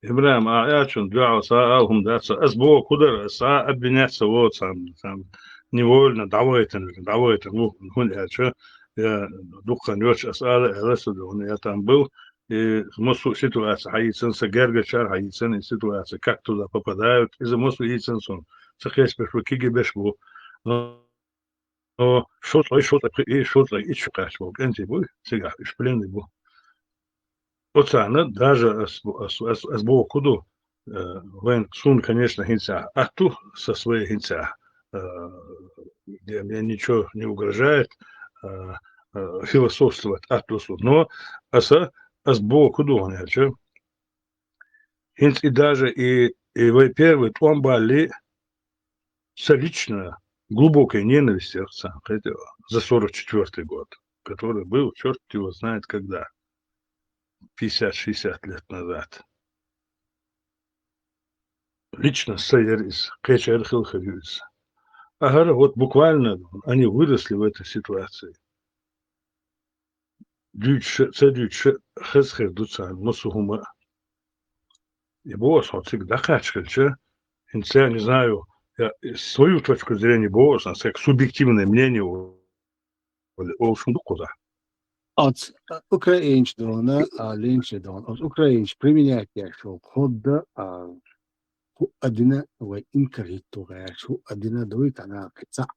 Ибрагим, а я чун дуьхьал са алхум дац, ас боху кудар, ас а обвинять ца воцам, там, невольно, давайтан, давайтан, ну, хун я чу, я дукхан йоч, ас ала, ала са дон, я там был, и массу ситуация хьаийцан, са гергачар хьаийцан, и ситуация, как туда попадают, и за массу ийцан сон, ца кеспеш бу, киги беш бу. Но, но шо цой, шо цой, и шо цой, и чу кач бу, кенти бу, цига, иш пленный бу. Оцана даже ас, ас, ас, ас боху ду, э, вайн сун, конечно, хинца атту со своей хинца, э, где мне ничего не угрожает, э, э, философствовать атту су. Но аса, ас боху ду, я чу. Хинц и даже и, и вай первый томбали са лично глубокой ненависти за сорок четвёртый год, который был, черт его знает когда, пятьдесят-шестьдесят лет назад. Лично сайер из, кечер хилхер из. Ахара вот буквально они выросли в этой ситуации. Дуьйцуш, ца дуьйцуш хаза хир ду царна массо хӀума. И боху ас хьо цига дӀакхачкалча, хӀинца, не знаю, я свою точку зрения боху ас, как субъективное мнение. Олуш ма ду кхузахь. Оц украинчу дона, а, линчу дона. Оц украинчу применять еш йолу хӀудда, а, хӀу а дина вай инкархӀитто гӀерташ, хӀу а дина дуй, тана кхин цхьаъ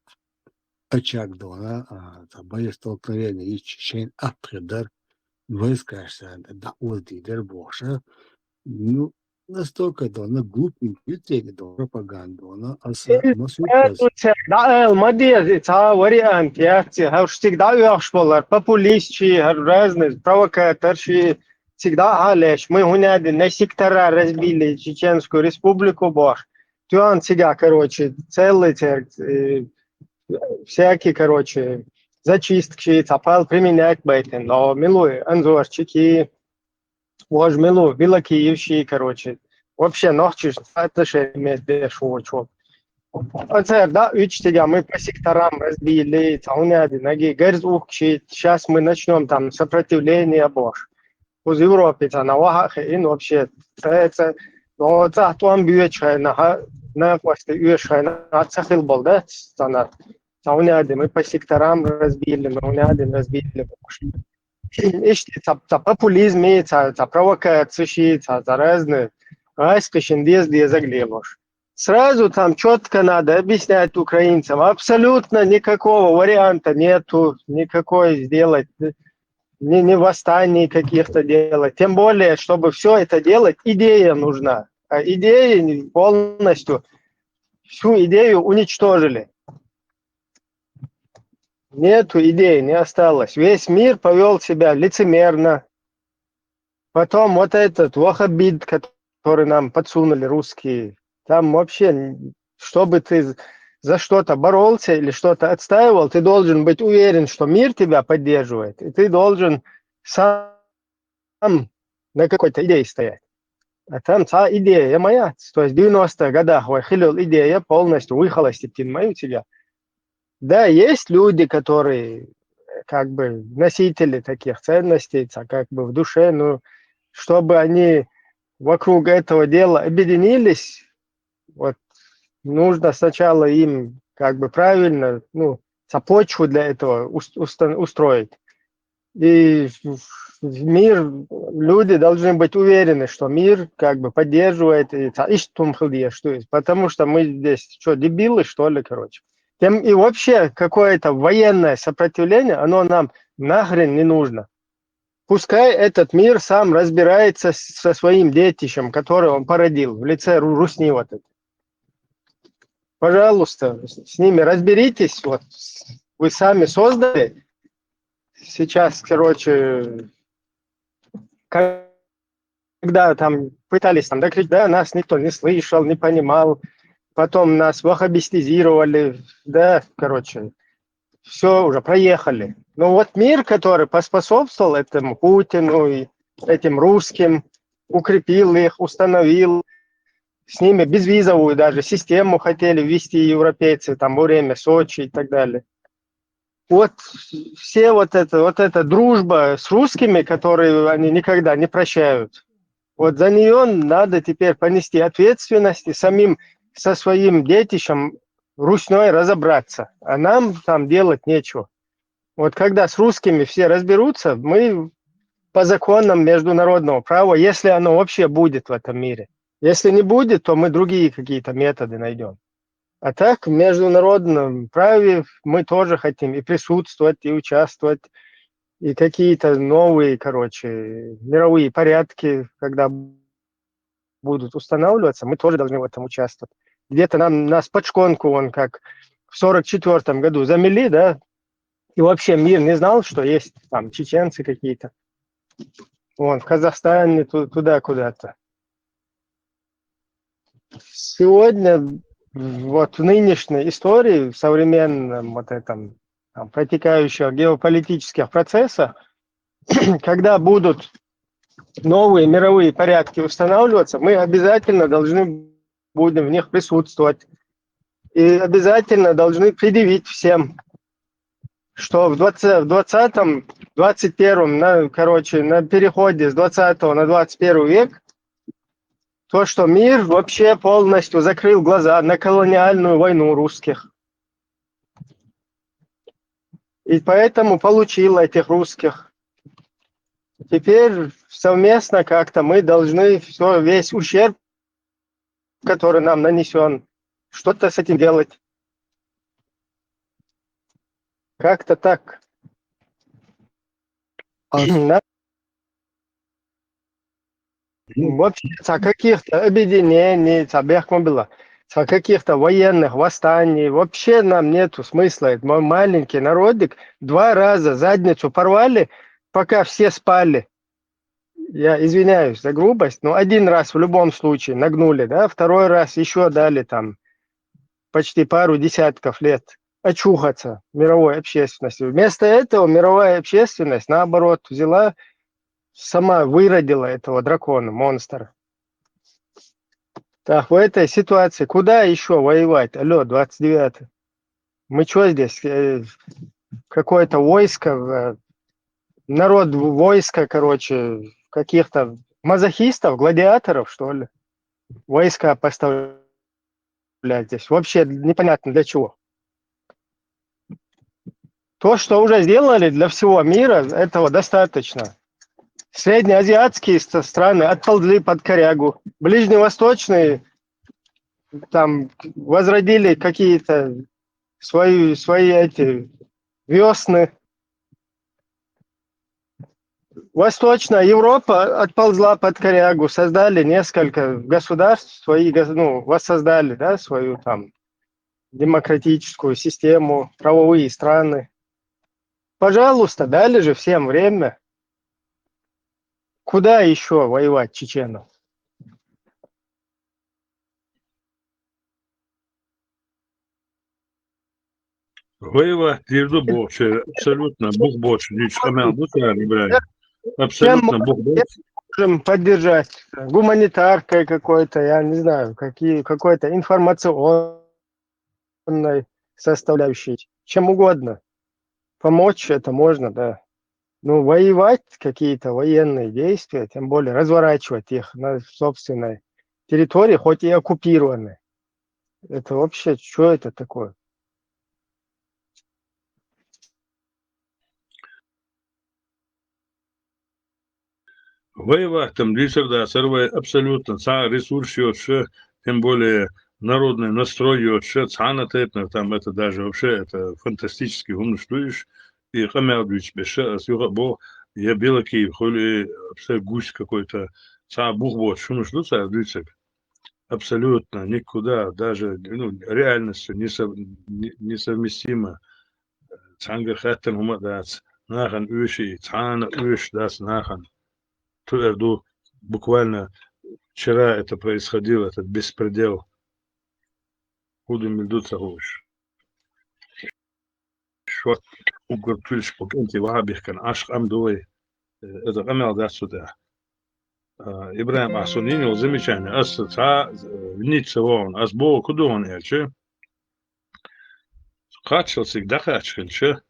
очаг дона, а, цхьа боестолкновение йича шайна атта хир дара, войскаш санна дӀа оздийр дара бохуша. Ну, настолько дона глупенький, церан дона пропаганда дона, аса ма су ДӀаала ма деза, и цхьа вариант яц, и хӀара цига дӀаоьхуш болу, хӀара популистчий, хӀара разный провокаторший, цига дӀа а леш, мы хӀунда аьлла на сектора разбили Чеченскую Республику бохуш. Тоьхна цига, короче, целый церг, э, всякий, короче, зачисткаш, цхьа пал применять байтина, но милуй, Анзорчики, вожа милу, Билакиевши, короче, вообще нохчаш отношения деш вочу. Оцара, да, уьш цига мы по секторам разбили, цхьа хӀунда аьлла наги гарз ухкаши, щас мы начнём там сопротивление бохуш. Кхуза Европе цхьа на ваха а хиъна вообще, ца, ца, но цхьа тӀом боьчу хенахь, накъостий оьшу хенахь, ца хила болу, да, цхьана, цхьа хӀунда аьлла мы по секторам разбили, мы хӀунда аьлла разбили бохуш. Иштта цхьа, цхьа популизм, цхьа, цхьа провокацияши, цхьа, цхьа разные гӀаскхи шина деза-дезаг лелош. Сразу там чётко надо объяснять украинцам. Абсолютно никакого варианта нету, никакой сделать, ни, ни восстаний каких-то делать. Тем более, чтобы всё это делать, идея нужна. А идеи полностью, всю идею уничтожили. Нету идеи, не осталось. Весь мир повёл себя лицемерно. Потом вот этот ваххабит, который нам подсунули русские, там вообще, н-, чтобы ты з-, за что-то боролся или что-то отстаивал, ты должен быть уверен, что мир тебя поддерживает, и ты должен сам на какой-то идее стоять. А там цхьа идея ма яц. То есть в девяностых годах вай хила йолу идея полностью выхолостить ма ю цига. Да, есть люди, которые, э, как бы носители таких ценностей, ца, как бы в душе, ну, чтобы они вокруг этого дела объединились, вот нужно сначала им как бы правильно, ну, ца, почву для этого ус-, устан-, устроить. И в, в мир, люди должны быть уверены, что мир как бы поддерживает и ца, иштта хӀума хила дезаш ду иза, потому что мы здесь что, дебилы, что ли, короче? Тем и вообще какое-то военное сопротивление, оно нам нахрен не нужно. Пускай этот мир сам разбирается с-, со своим детищем, которое он породил в лице ру-, русни вот это. Пожалуйста, с ними разберитесь. Вот вы сами создали. Сейчас, короче, когда там пытались там докричать, да, нас никто не слышал, не понимал. Потом нас ваххабистизировали, да, короче, все уже проехали. Но вот мир, который поспособствовал этому Путину и этим русским, укрепил их, установил, с ними безвизовую даже систему хотели ввести европейцы там во время Сочи и так далее. Вот все вот это, вот эта дружба с русскими, которые они никогда не прощают, вот за нее надо теперь понести ответственность и самим со своим детищем руснёй разобраться. А нам там делать нечего. Вот когда с русскими все разберутся, мы по законам международного права, если оно вообще будет в этом мире, если не будет, то мы другие какие-то методы найдём. А так, в международном праве мы тоже хотим и присутствовать, и участвовать, и какие-то новые, короче, мировые порядки, когда будут устанавливаться, мы тоже должны в этом участвовать. Где-то нам, нас под шконку, вон как в сорок четвёртом году замели, да, и вообще мир не знал, что есть там чеченцы какие-то. Вон, в Казахстане, ту-, туда куда-то. Сегодня, вот в нынешней истории, в современном вот этом, там, протекающих геополитических процессах, когда будут новые мировые порядки устанавливаться, мы обязательно должны будем в них присутствовать. И обязательно должны предъявить всем, что в двадцатом, в двадцатом, двадцать первом, на, короче, на переходе с двадцатого на двадцать первый век, то, что мир вообще полностью закрыл глаза на колониальную войну русских. И поэтому получил этих русских. Теперь совместно как-то мы должны все, весь ущерб, который нам нанесен, что-то с этим делать. Как-то так. А На- Вообще, цхьа каких-то объединений, цхьа бехк ма билла, цхьа каких-то военных восстаний, вообще нам нету смысла. Это мой маленький народик, два раза задницу порвали, пока все спали. Я извиняюсь за грубость, но один раз в любом случае нагнули, да, второй раз еще дали там почти пару десятков лет очухаться мировой общественности. Вместо этого мировая общественность, наоборот, взяла, сама выродила этого дракона, монстра. Так, в этой ситуации куда еще воевать? Алло, двадцать девятый. Мы что здесь? Э, Какое-то войско, э, народ войска, короче, каких-то мазохистов, гладиаторов, что ли? Войска поставлять здесь. Вообще непонятно для чего. То, что уже сделали для всего мира, этого достаточно. Среднеазиатские ст- страны отползли под корягу. Ближневосточные там возродили какие-то свои, свои эти весны. Восточная Европа отползла под корягу, создали несколько государств, свои, гос- ну, воссоздали, да, свою там демократическую систему, правовые страны. Пожалуйста, дали же всем время. Куда еще воевать чеченам? Воевать дийр ду бохучар, абсолютно бух боацаш дийцача къамаьл ду цар, Ибрахим. Абсолютно бух боацаш. Можем поддержать гуманитаркой какой-то, я не знаю, какие, какой-то информационной составляющей, чем угодно. Помочь это можно, да. Ну, воевать, какие-то военные действия, тем более разворачивать их на собственной территории, хоть и оккупированной. Это вообще, что это такое? Воевать-м дийцар дацар вай абсолютно, цхьа ресурс йоцуш, тем более народный настрой йоцуш, цхьана тайпанара там, это даже вообще, это фантастический хӀуманаш ду уж, и къамаьл дуьйцуш берш, ас юха а боху, я Белокиев хуьлу, и вообще гусь какой-то, цхьа бух боцуш хӀуманаш ду цара дуьйцург. Абсолютно, никуда, даже, ну, реальностью несов-, не-, несовместимо. Цхьаьнгара хаьттина хӀума а дац, нахана оьший, цхьана оьшуш дац нахана. Туэр ду, буквально вчера это происходило, этот беспредел. ХӀун ду, мила ду ца хууш. Шот уггар туьллуш кху кӀентий вахьа бихкана Ӏаш къам ду вай. Э, это къамел дац цу тӀехь. А, Ибрахим, ахьа суна йина йолу замечание, ас цхьа, э, ницца вогӀун, ас боху ку ду хьуна аьлча, кхаччалц цига дӀакхаьчча хилча,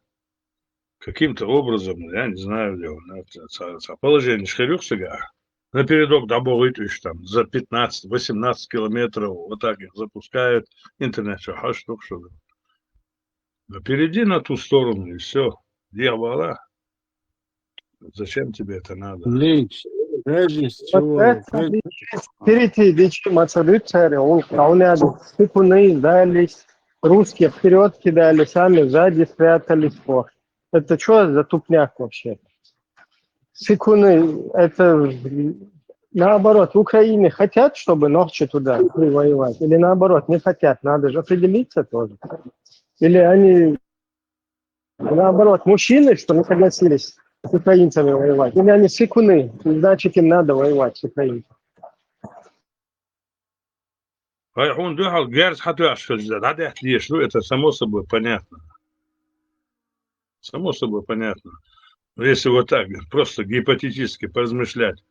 каким-то образом, я не знаю, где он, цхьа, цхьа положение хир ю-кх цигахь. Напередок дӀабохуьйту уьш там, за пятнадцать-восемнадцать километров вот так их запускают, интернет чохь хьаш ду-кх шу. Перейди на ту сторону, и все. Дехьа вала. Зачем тебе это надо? Линч, даже с Вот чего? это Как- впереди, дичи мацалуцари, он, а он рядом. Сыкуны дались, русские вперед кидали, сами сзади спрятались. По. Это что за тупняк вообще? Сыкуны, это наоборот, в Украине хотят, чтобы ногчи туда шли воевать, или наоборот, не хотят, надо же определиться тоже. Или они, наоборот, мужчины, что не согласились с украинцами воевать, или они сыкуны, значит, им надо воевать с украинцами. Хьай хьуна дуьхьал герз хьан тоьхча хилча, дӀадаьтта дезаш ду, это само собой понятно. Само собой понятно. Но если вот так, просто гипотетически поразмышлять,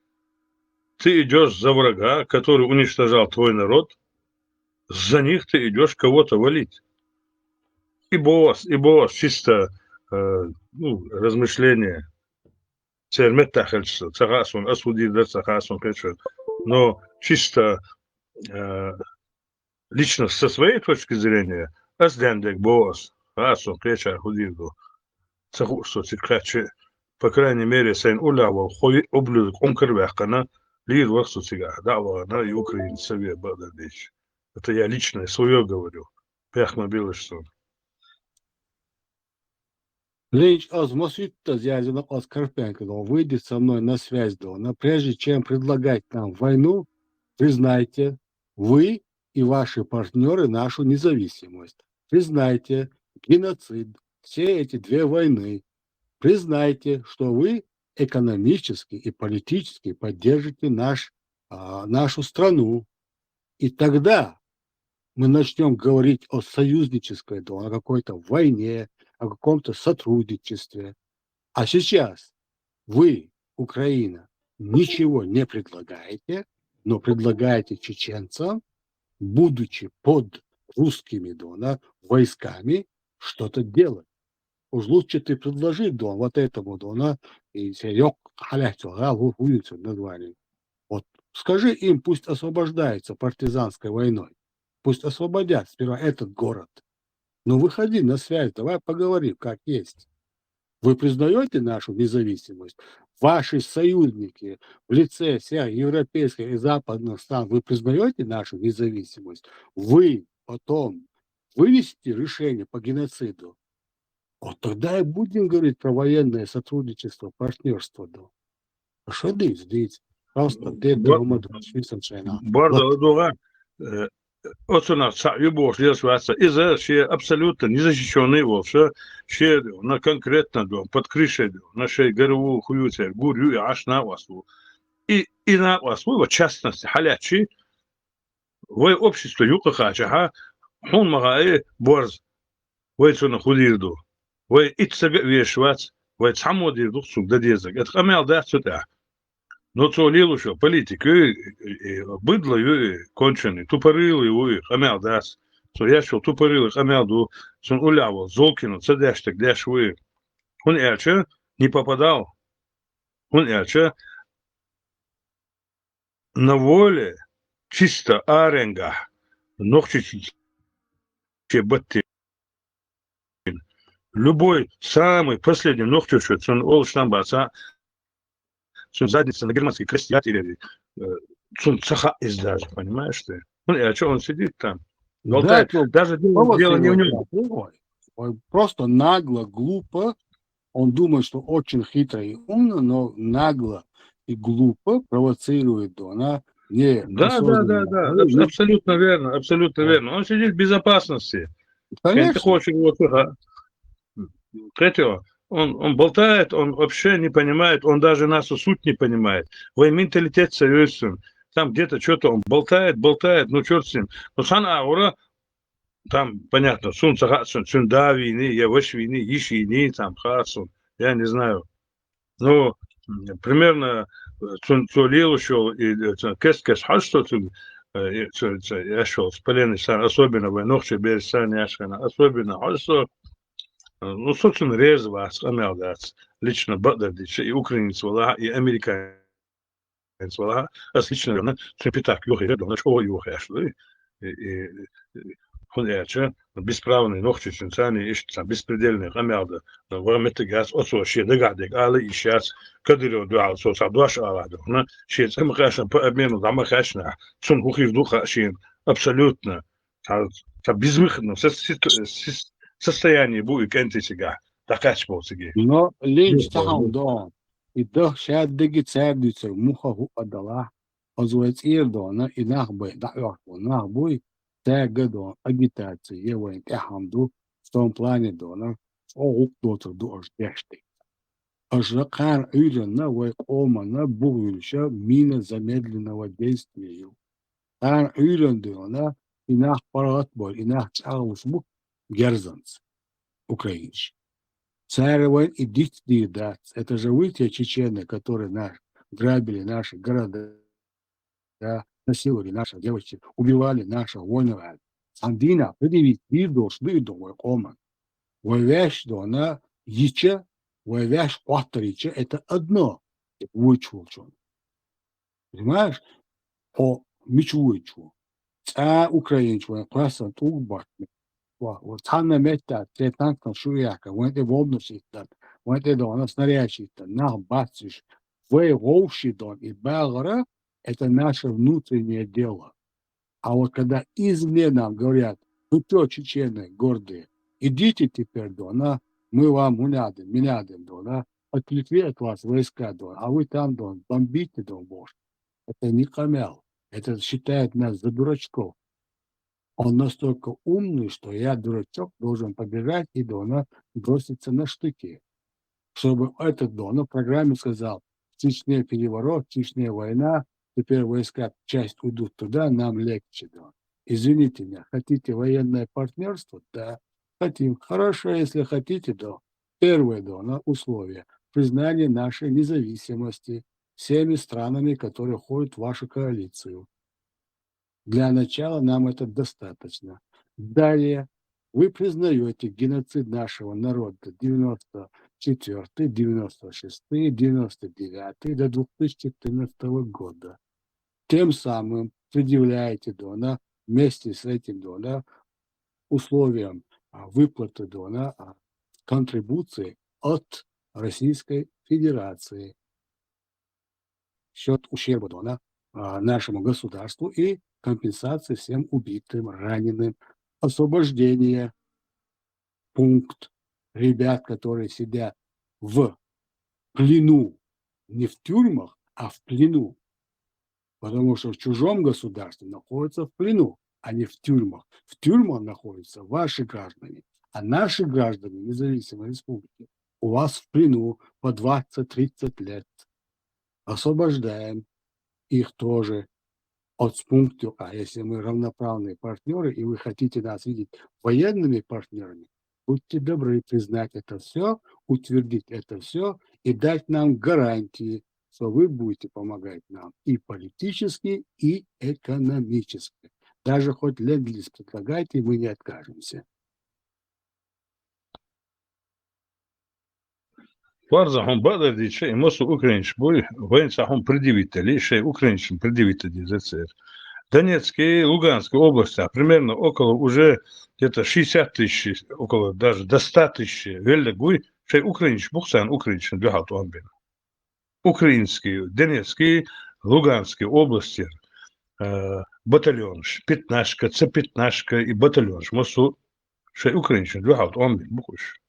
ты идешь за врага, который уничтожал твой народ, за них ты идешь кого-то валить. И бос, и бос, чисто, э, ну, размышление. Церан меттахь хилча, ца хаьа суна, ас хӀун дийр дара, ца хаьа суна кхечара. Но чисто, э, лично со своей точки зрения, ас ден дерг боху ас, хаьа суна кхечара хӀун дийр ду. ца хууш со цига кхаьчча, по крайней мере, сайна уллехь волу хӀой ублюдок Ӏумкар а ваьккхина, лийр вара со цигахь, дӀа а вахана, и Украина совет бакъдар дийцча. Это я лично своё говорю. Пех ма биллаш суна. Линч, аз маситтаз яздина, аз Карпенко дон, выйдет со мной на связь дон. Но прежде чем предлагать нам войну, признайте, вы и ваши партнёры, нашу независимость. Признайте геноцид, все эти две войны. Признайте, что вы экономически и политически поддержите наш, а, нашу страну. И тогда мы начнём говорить о союзнической, да, о какой-то войне, о каком-то сотрудничестве. А сейчас вы, Украина, ничего не предлагаете, но предлагаете чеченцам, будучи под русскими, да, войсками, что-то делать. Уж лучше ты предложи, да, вот этому, да, и се ёк халятё, да, ху-, хуюцу название. Вот скажи им, пусть освобождаются партизанской войной. Пусть освободят сперва этот город. Но выходи на связь, давай поговорим, как есть. Вы признаёте нашу независимость? Ваши союзники в лице всех европейских и западных стран, вы признаёте нашу независимость? Вы потом вынесите решение по геноциду? Вот тогда и будем говорить про военное сотрудничество, партнёрство, да. А что здесь, здесь? Просто ты Бар-, дома, да, список шайна. Барда Вот. Ладуга, э, оцунах цхьаъ ю бохуш лелаш вац. Иза ше абсолютно незащищённый волуш, ше на конкретно дон, под крышей дон, на шей ГРУ хуюцер, гур ю и Ӏаш накъост ву. И, и накъост ву, в частности, хьалаьцчи, вай общество юкъа кхачахьа, хьуна ма хаьа, борз, вай цунах хӀун дийр ду. Вай итт сага а вешаш вац, вай цхьаммо дийр ду цунга дан дезарг. Это къамел дац цу тӀехь. Но цо лелош йолу политик ю, и, и, быдло ю, и конченый, тупорылый ву, и къамел дац. Цо еш йолу тупорылый къамел ду, цунна уллехь волу Золкина ца деш дерг деш ву и. ХӀунда аьлча не попадал. ХӀунда аьлча на воле, чисто аренгахь, нохчичу баттина. Любой самый последний нохчочо, цунна олуш там баца, цунна задница на германский крест яц или, э, цунна ца хаьа иза даже, понимаешь ты? ХӀунда аьлча он сидит там, болтает. Да, ну, даже дело, дело не в нём. Ой, ой, просто нагло, глупо. Он думает, что очень хитро и умно, но нагло и глупо провоцирует, да, она не Да, да, да, да, абс-, абсолютно верно, абсолютно верно. Он сидит в безопасности. Конечно. Кхетий, он, он болтает, он вообще не понимает, он даже нашу суть не понимает. Вай менталитет союзцун. Там где-то что-то он болтает, болтает, ну чёрт с ним. Ну, сан агӀора, там, понятно, сун ца хаьа, сун, сун да вийни, я ваш вийни, йиш йийни, там, хаьа сун, я не знаю. Ну, м, примерно, э, цун, цо лелош йолу и, э, цун кест-кест хьожуш со цуьнга, э, и цо, цо еш йолу спаленный сан, особенно вай нохчий бераш сан яшхана, особенно хьожуш со, э, ну, со цунна реза вац, къамел дац, лично бакъдар дийцича, и украинец валахь, и американец валахь, ас лично верна, цуьнан питак юхайира, дона чӀогӀа юхаеш ду. И, и, и, хӀунда аьлча, бесправный нохчичун царна иштта цхьа беспредельный къамел дан, вара меттиг яц, оцо шен дагахь дерг ала йиш яц, Кадыров дуьхьал цо цхьа дош алахь духна, шен цӀе ма кхаьчна, по обмену дӀа ма кхаьчнехь, цунна хӀун хир ду хаьа шена, абсолютно. Цхьа, цхьа безвыходном со-, ситу-, сис-, состоянии бу и кӀентий цигахь, дӀакхаьчча боху цига. Но линч цхьа хӀума до, и даха шаддаги цара дуьйцург муха хӀуъа далахь, Оцу вай цӀера дона и нах бай, дӀаоьхуш болу нах буй, цаьрга дона агитаци е вайн тӀаьхьа ду, в том плане дона, чӀогӀа гӀуллакх доцург ду аша деш дерг. Аша кхана Ӏуьйранна вай къоманна бух юьллуша мина замедленного действия ю. Кхана Ӏуьйранна дона и нах паргӀат бойла, и нах чӀагӀлуш бу герзанца, украинцаш. Цара вайн и диц дийр дац. Это же вы те чеченцы, которые наш, грабили наши города, да, насиловали наших девочек, убивали наших воинов. Цхьана дийнахь предъявить дийр долуш ду и ду вай къоман. Вай ваьш дона йича, вай ваьш къоттар йича, это одно, вуьйцуш волчун. Понимаешь? Хьо мича вуьйцу? Цкъа украинчу вайн кхоьссина тӀулг бартна. Ва, ва, цхьанна метта, церан танкана шу яхка, вайн тӀе волнуш иттад. вайн тӀе дона снаряд йита, нах бацйиш, вай вовши дона и багӀара, это наше внутреннее дело. А вот когда извне нам говорят: «Ну чё, чечены гордые, идите теперь, дона, мы вам, мы надо, мы надо, дона, отвлекли от вас войска, дона, а вы там, дона, бомбите, дона, боже». Это не камел. Это считает нас за дурачков. Он настолько умный, что я, дурачок, должен побежать и, дона, броситься на штыки, чтобы этот, дона, в программе сказал: «В Чечне переворот, в Чечне война, теперь войска часть уйдут туда, нам легче, дона». Извините меня, хотите военное партнерство? Да, хотим. Хорошо, если хотите, то первое, дона, условие: признание нашей независимости всеми странами, которые входят в вашу коалицию. Для начала нам это достаточно. Далее, вы признаете геноцид нашего народа девяносто четвёртый, девяносто шестый, девяносто девятый до две тысячи четырнадцатого года. Тем самым предъявляете, дона, вместе с этим, дона, условием, а, выплаты, дона, а, контрибуции от Российской Федерации в счёт ущерба, дона, а, нашему государству и компенсации всем убитым, раненым, освобождение, пункт, ребят, которые сидят в плену, не в тюрьмах, а в плену, потому что в чужом государстве находятся в плену, а не в тюрьмах. В тюрьмах находятся ваши граждане, а наши граждане независимой республики у вас в плену по двадцать-тридцать лет. Освобождаем их тоже от пункта. А если мы равноправные партнёры, и вы хотите нас видеть военными партнёрами, будьте добры признать это всё, утвердить это всё и дать нам гарантии, что вы будете помогать нам и политически, и экономически. Даже хоть ленд-лиз предлагайте, мы не откажемся. Фарза, хьуна бакъдар дийцича, и массо украинцаш буй, вайна цхьа хьуна предъявить дале, шоай украинцашна предъявить деза церан. Донецкий, Луганский областях примерно около уже где-то шестьдесят тысяч, около даже до ста тысяч велларг вуй, шоай украинцаш бух царна украинцашна дуьхьал тӀом бина. Украинский, Донецкий, Луганский областера, э, батальонаш, пятнашка, Ц пятнашка и батальонаш массо шоай украинцашна дуьхьал тӀом бина бух уж.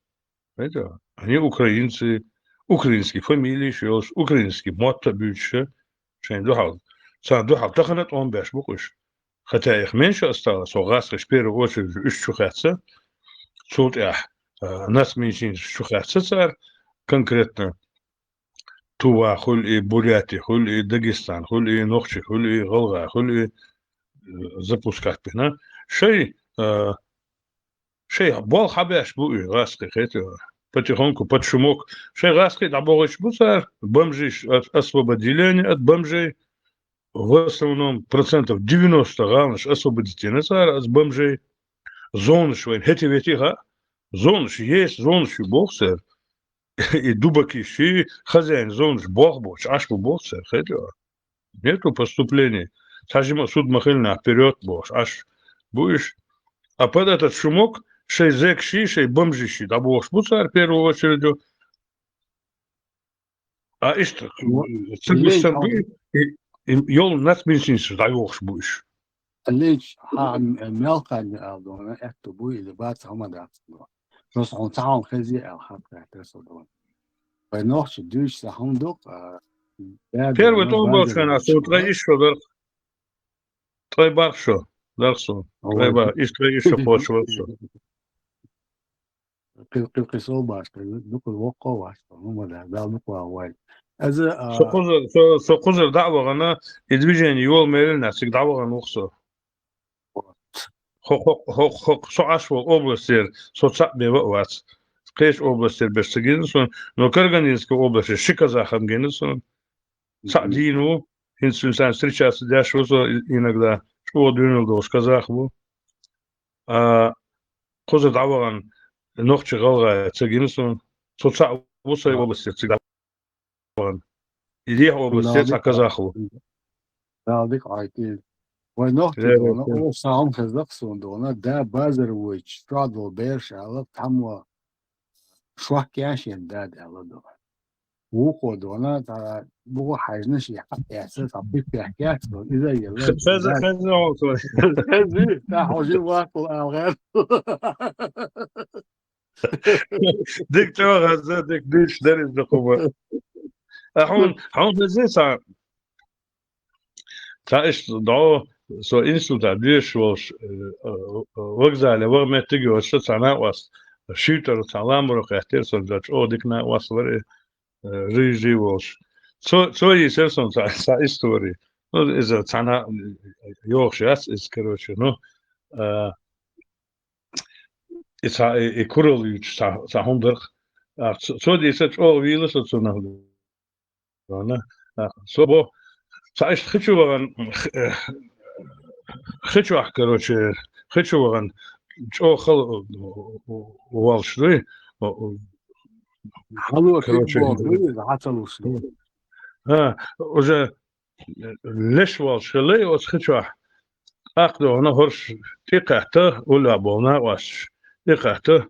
Понимаете? Они украинцы, украинский фамилеш йолаш, украинский мотт буьйцуш, шоай дуьхьал, царна дуьхьал тахан а тӀом беш бух уж. Хотя их меньше осталось, со гӀазкхий в первую очередь уж чу хаьцца, цул тӀехьа, э, нацменьшинстваш чу хаьцца цар конкретно. Тува хуьлу и, Буряти хуьлу и, Дагестан хуьлу и, нохчий хуьлу и, гӀалгӀай хуьлу и, э, запускать бина. Шоай, э, шоай болх хьабеш бу и гӀазкхий, хетий, потихоньку, под шумок. Шоай гӀазкхий дӀабохуьйтуш бу цара, бомжаш от-, освободили они от бомжей. В основном процентов девяносто гӀаланаш освободить йина цара от бомжей. Зонаш вайна хӀетте-ветте хаьа. Зонаш есть, зонаш ю боху цара. И дубакиш, и хозяин зонаш болх боцуш Ӏаш бу боху цара, хетий. Нету поступлений. Цхьа жима а суд ма хилла, нах, вперёд бохуш Ӏаш бу уж. А под этот шумок шоай зекаш, шоай бомжаш дӀабохуш бу цара в первую очередь. А иштта, ца гуш санна буй, и, и йолу нацменьшинстваш дӀайохуш бу уж. Линч, хьан мел ханна аьлла дона, аьтту буй или бац, хӀума дац дона. Просто хьуна цхьа хьуна хезий аьлла хатта гӀертара со дона. Вай нохчий дуьйцуш цхьа хӀума ду-кх, а, баьрда Первый дона, тӀом баьрда болчу хенахь со ткъе исс шо дарх. Ткъе барх шо дарх со. Ой. Ткъе барх, исс ткъе исс шо кхочуш вара со. Кхин, кхин, кхин со баш, кхин дукха воккха а вац, ну, ма да, Дала дукха ван вай. Аза, а, Со кхузара, со, со кхузара дӀа а вахана, и движение йола меллина цига дӀавахана ву-кх со. Вот. Хо-, хо-, хо-, хо-, со Ӏаш волу областера, со цхьаъ бен ва а вац. Кхечу областера берш ца гина суна, но Карагандинская областера ши казах-м гина суна. Цхьаъ дийна ву, хӀинца цуьнца встречаться деш ву со иногда, чӀогӀа дуьйна долуш казах ву. А, кхузара дӀавахана нохчий, гӀалгӀай ца гина суна. Со цхьаъ ву сайн областера цига дӀавахана. И дехьа областера цхьа казах ву. Дала дика Ӏайтийла. Вай нохчий дона, оха сагӀом хезна-кх суна дона, да базар вуйчу, чохь долу бераш аьлла, цхьаммо шоахкаьш ян дад аьлла дона. Вукхо дона, цхьа бугу хьажна ши хьаэца, цхьа пиппехкац, дона, иза елла. Хеза, хеза, хеза, Хези, та хожи вакул алгар. Дик чо хеза, дик диш дерис дукуба. Ахун, хун хези са. Та иш до со института деш волш вокзале вар меттиги оша цана вас. Шитер цала муро кахтер сон да чо дикна вас вари рыжий волш. Цо, цо и сер сон са, са истории. Ну, из цана йох сейчас, из, короче, ну, и са, и курал юч са, са хундарх. Цо ди са чо вилы со цуна. Ана, собо, са иш хычу ваган, хычу ах, короче, хычу ваган, чо хал валш дуй. Хало Короче, футбол, ну, гацалуш. А, уже леш валш хылы, оц хычу ах. Ах дона хорш тиката, ула болна ваш. Тиката,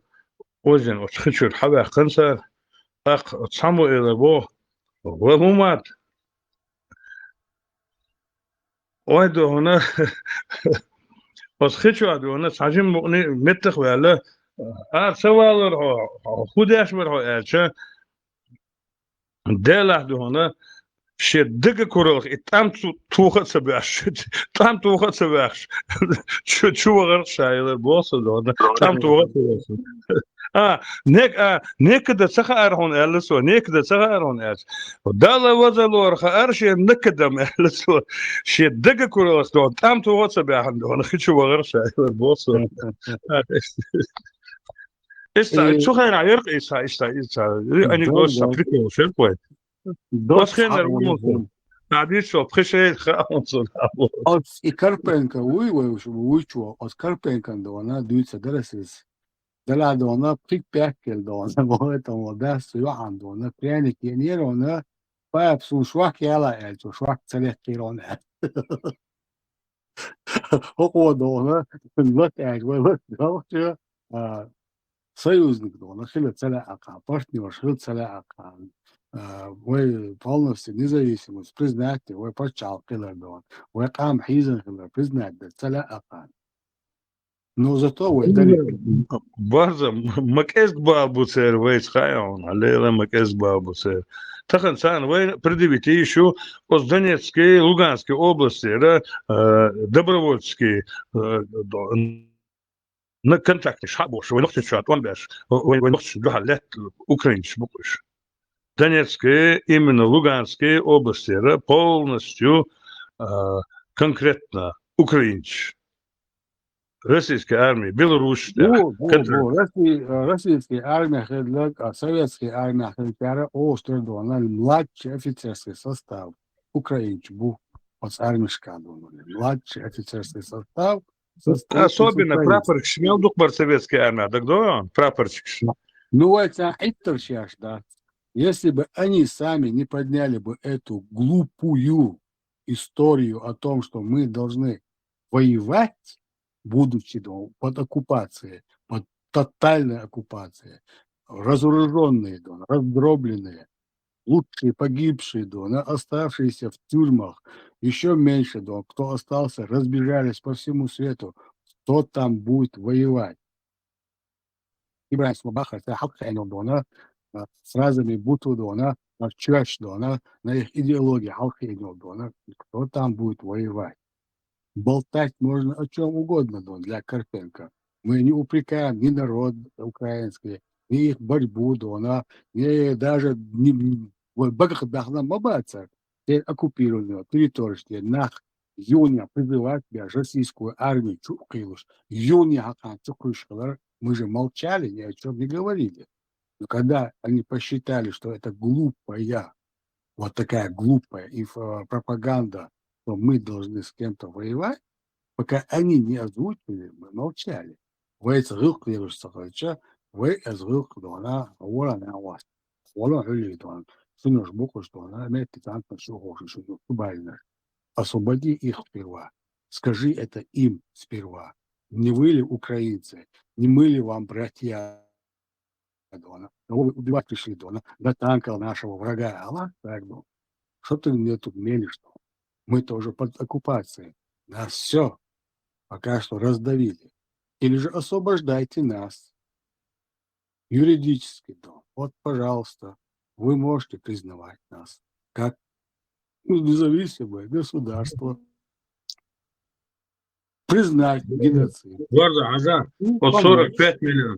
озин оц хычур хавахкан сар. Ах, саму эла бо. Валумат. Ой, дона. Оц хычу ах дона, сажим мукни меттах вала. А, савалар худаш бар хо элча. Делах дона, ше дага куралх, и там туха цабаш. Там туха цабаш. Чу, чу вагар шайлар болса дона. Там туха цабаш. А, нек, а, некада цаха архон элласо, некада цаха архон элс. Дала вазалор ха арше накадам элласо. Ше дага куралх дона, там туха цабахан дона, хичу вагар шайлар болса. Эста, чухайна ярк, эста, эста, эста. Они Да, гос да. Прикол, шер пой. Дос Оцхенер хавон умулсун. Табит шо, пхешей хаунсун. Оц и Карпенко, уй, уй, уж, уй, чё, оц Карпенко дона, дуйца дарасис. Дала дона, пик пяккел дона, вот он, да, суёхан дона, пряник енер дона, пап сун швак яла эль, чё, швак целет кирона. Хокодона, лот аж, вай лот, а, союзник дона, хила цала ака, партнёр хила цала ака. А, вай полностью независимость признать, вай пачал хила дона, вай кам хизан хила признать да цала ака. Но зато вай дали. Барза макэст бабу цер вайс хаён, алела макэст бабу цер. Тахан сан вай предъявить ещё оз Донецкой, Луганской области, да, э, добровольческий, э, до-, на контакте шабош, вай нохчи чуат, он беш, вай, вай нохчи духа лет украинч букуш. Донецкой, именно Луганской области, да, полностью, э, конкретно украинч. Российской армии, Беларусь, да, Во, во, контр- во, Росси-, э, российская армия хедлаг, а советская армия хедлаг, острый дона, младший офицерский состав украинч бу, оц армишка дона, младший офицерский состав, состав Особенно из украинцев. Прапорщик Шмелдук бар советская армия, да кто он? Прапорщик. Ну, вот это Иттер сейчас, да. Если бы они сами не подняли бы эту глупую историю о том, что мы должны воевать, будучи, дона, под оккупацией, под тотальной оккупацией, разоружённые, дона, раздробленные, лучшие погибшие, дона, оставшиеся в тюрьмах, ещё меньше, дона, кто остался, разбежались по всему свету, кто там будет воевать? Ибрахим Бахар, это хак хенел дона, а, фразами буту дона, на чач дона, на их идеологии хак хенел дона, кто там будет воевать? Болтать можно о чём угодно, дона, для Карпенко. Мы не упрекаем ни народ украинский, ни их борьбу, дона, ни даже не, вот, багах дахна мабаца, теперь оккупированного территории, что нах юня призывать для российскую армию, чукилуш, юня хакан чукуш, мы же молчали, ни о чём не говорили. Но когда они посчитали, что это глупая, вот такая глупая инфо-, пропаганда, что мы должны с кем-то воевать, пока они не озвучили, мы молчали. Вай эз гылкъ лебуш ца хилча, вай эз гылкъ дона, вала на вас. Вала хӀули дона, шунаш букъуш дона, метти танкаш шу хоши, шуну кубайнаш. Освободи их сперва. Скажи это им сперва. Не вы ли украинцы? Не мы ли вам братья? дона. Кого вы убивать пришли, дона? До танков нашего врага, а? Так, дона. Что ты мне тут мелешь, дона? Мы тоже под оккупацией. Нас все пока что раздавили. Или же освобождайте нас юридически, дона. Вот, пожалуйста, вы можете признавать нас как независимое государство, признать геноцид. Борза, Хьажа, вот сорок пять миллион.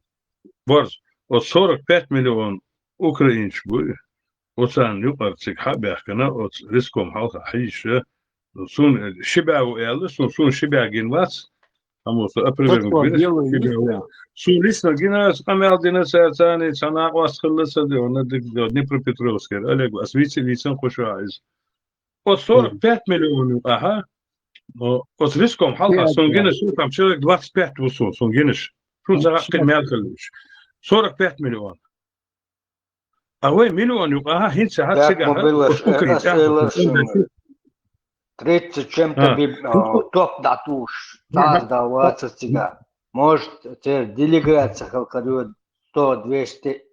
Борза, вот сорок пять миллион украинцаш бу. Оцарна юкъара цига хьа а баьхкина, оцу риском хьалха хьийша. Сун ши бӀаь ву аьлла, сун, сун ши бӀаь гина вац. Амма со опровергнуть бира, ши бӀаь ву аьлла. Сун лично гина, аса къамел дина цара, царна, цхьа накъост хилла ца де, ванна диг-, Днепропетровскер, Олег, ас вице-, вицан кхуша иза. Оцу сорок пять миллион юкъахьа, о, оцу риском хьалха сун гинаш, там человек двадцать пять ву сун, сун гинаш. Шун ца хьаккхи мел хилла уьш. Сорок пять миллион. А вай миллион юкъахьа, хӀинца хьа цигахьа, оцу укрин тӀехь, тридцать чем-то би-, а, топ дӀатуш, цӀазда ваца цига. Может, церан делегация хилкхар ю сто, двести.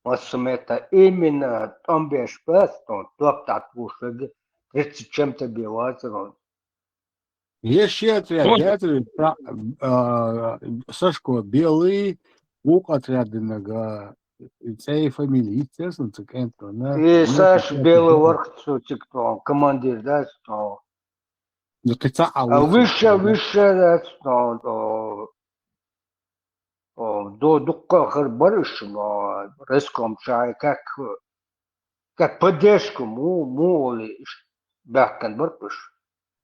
Массамета именно тӀом беш бац, тӀом топ дӀатуш, тридцать чем-то бе вацарон. Есть ши отряд, отряд, а, Сашко, белый, вукху отряд динага, цӀе и фамилия, естественно, ца кӀентана. И Саш белый варх цу цик тӀом, командир, да, тӀом. Ну, кхин цхьа а выше, выше, да, тӀом, тӀом. О, ду-, дуккха хир бара уьш, но реском чай как, как поддержку му, му оли иш баьхкан бара уьш.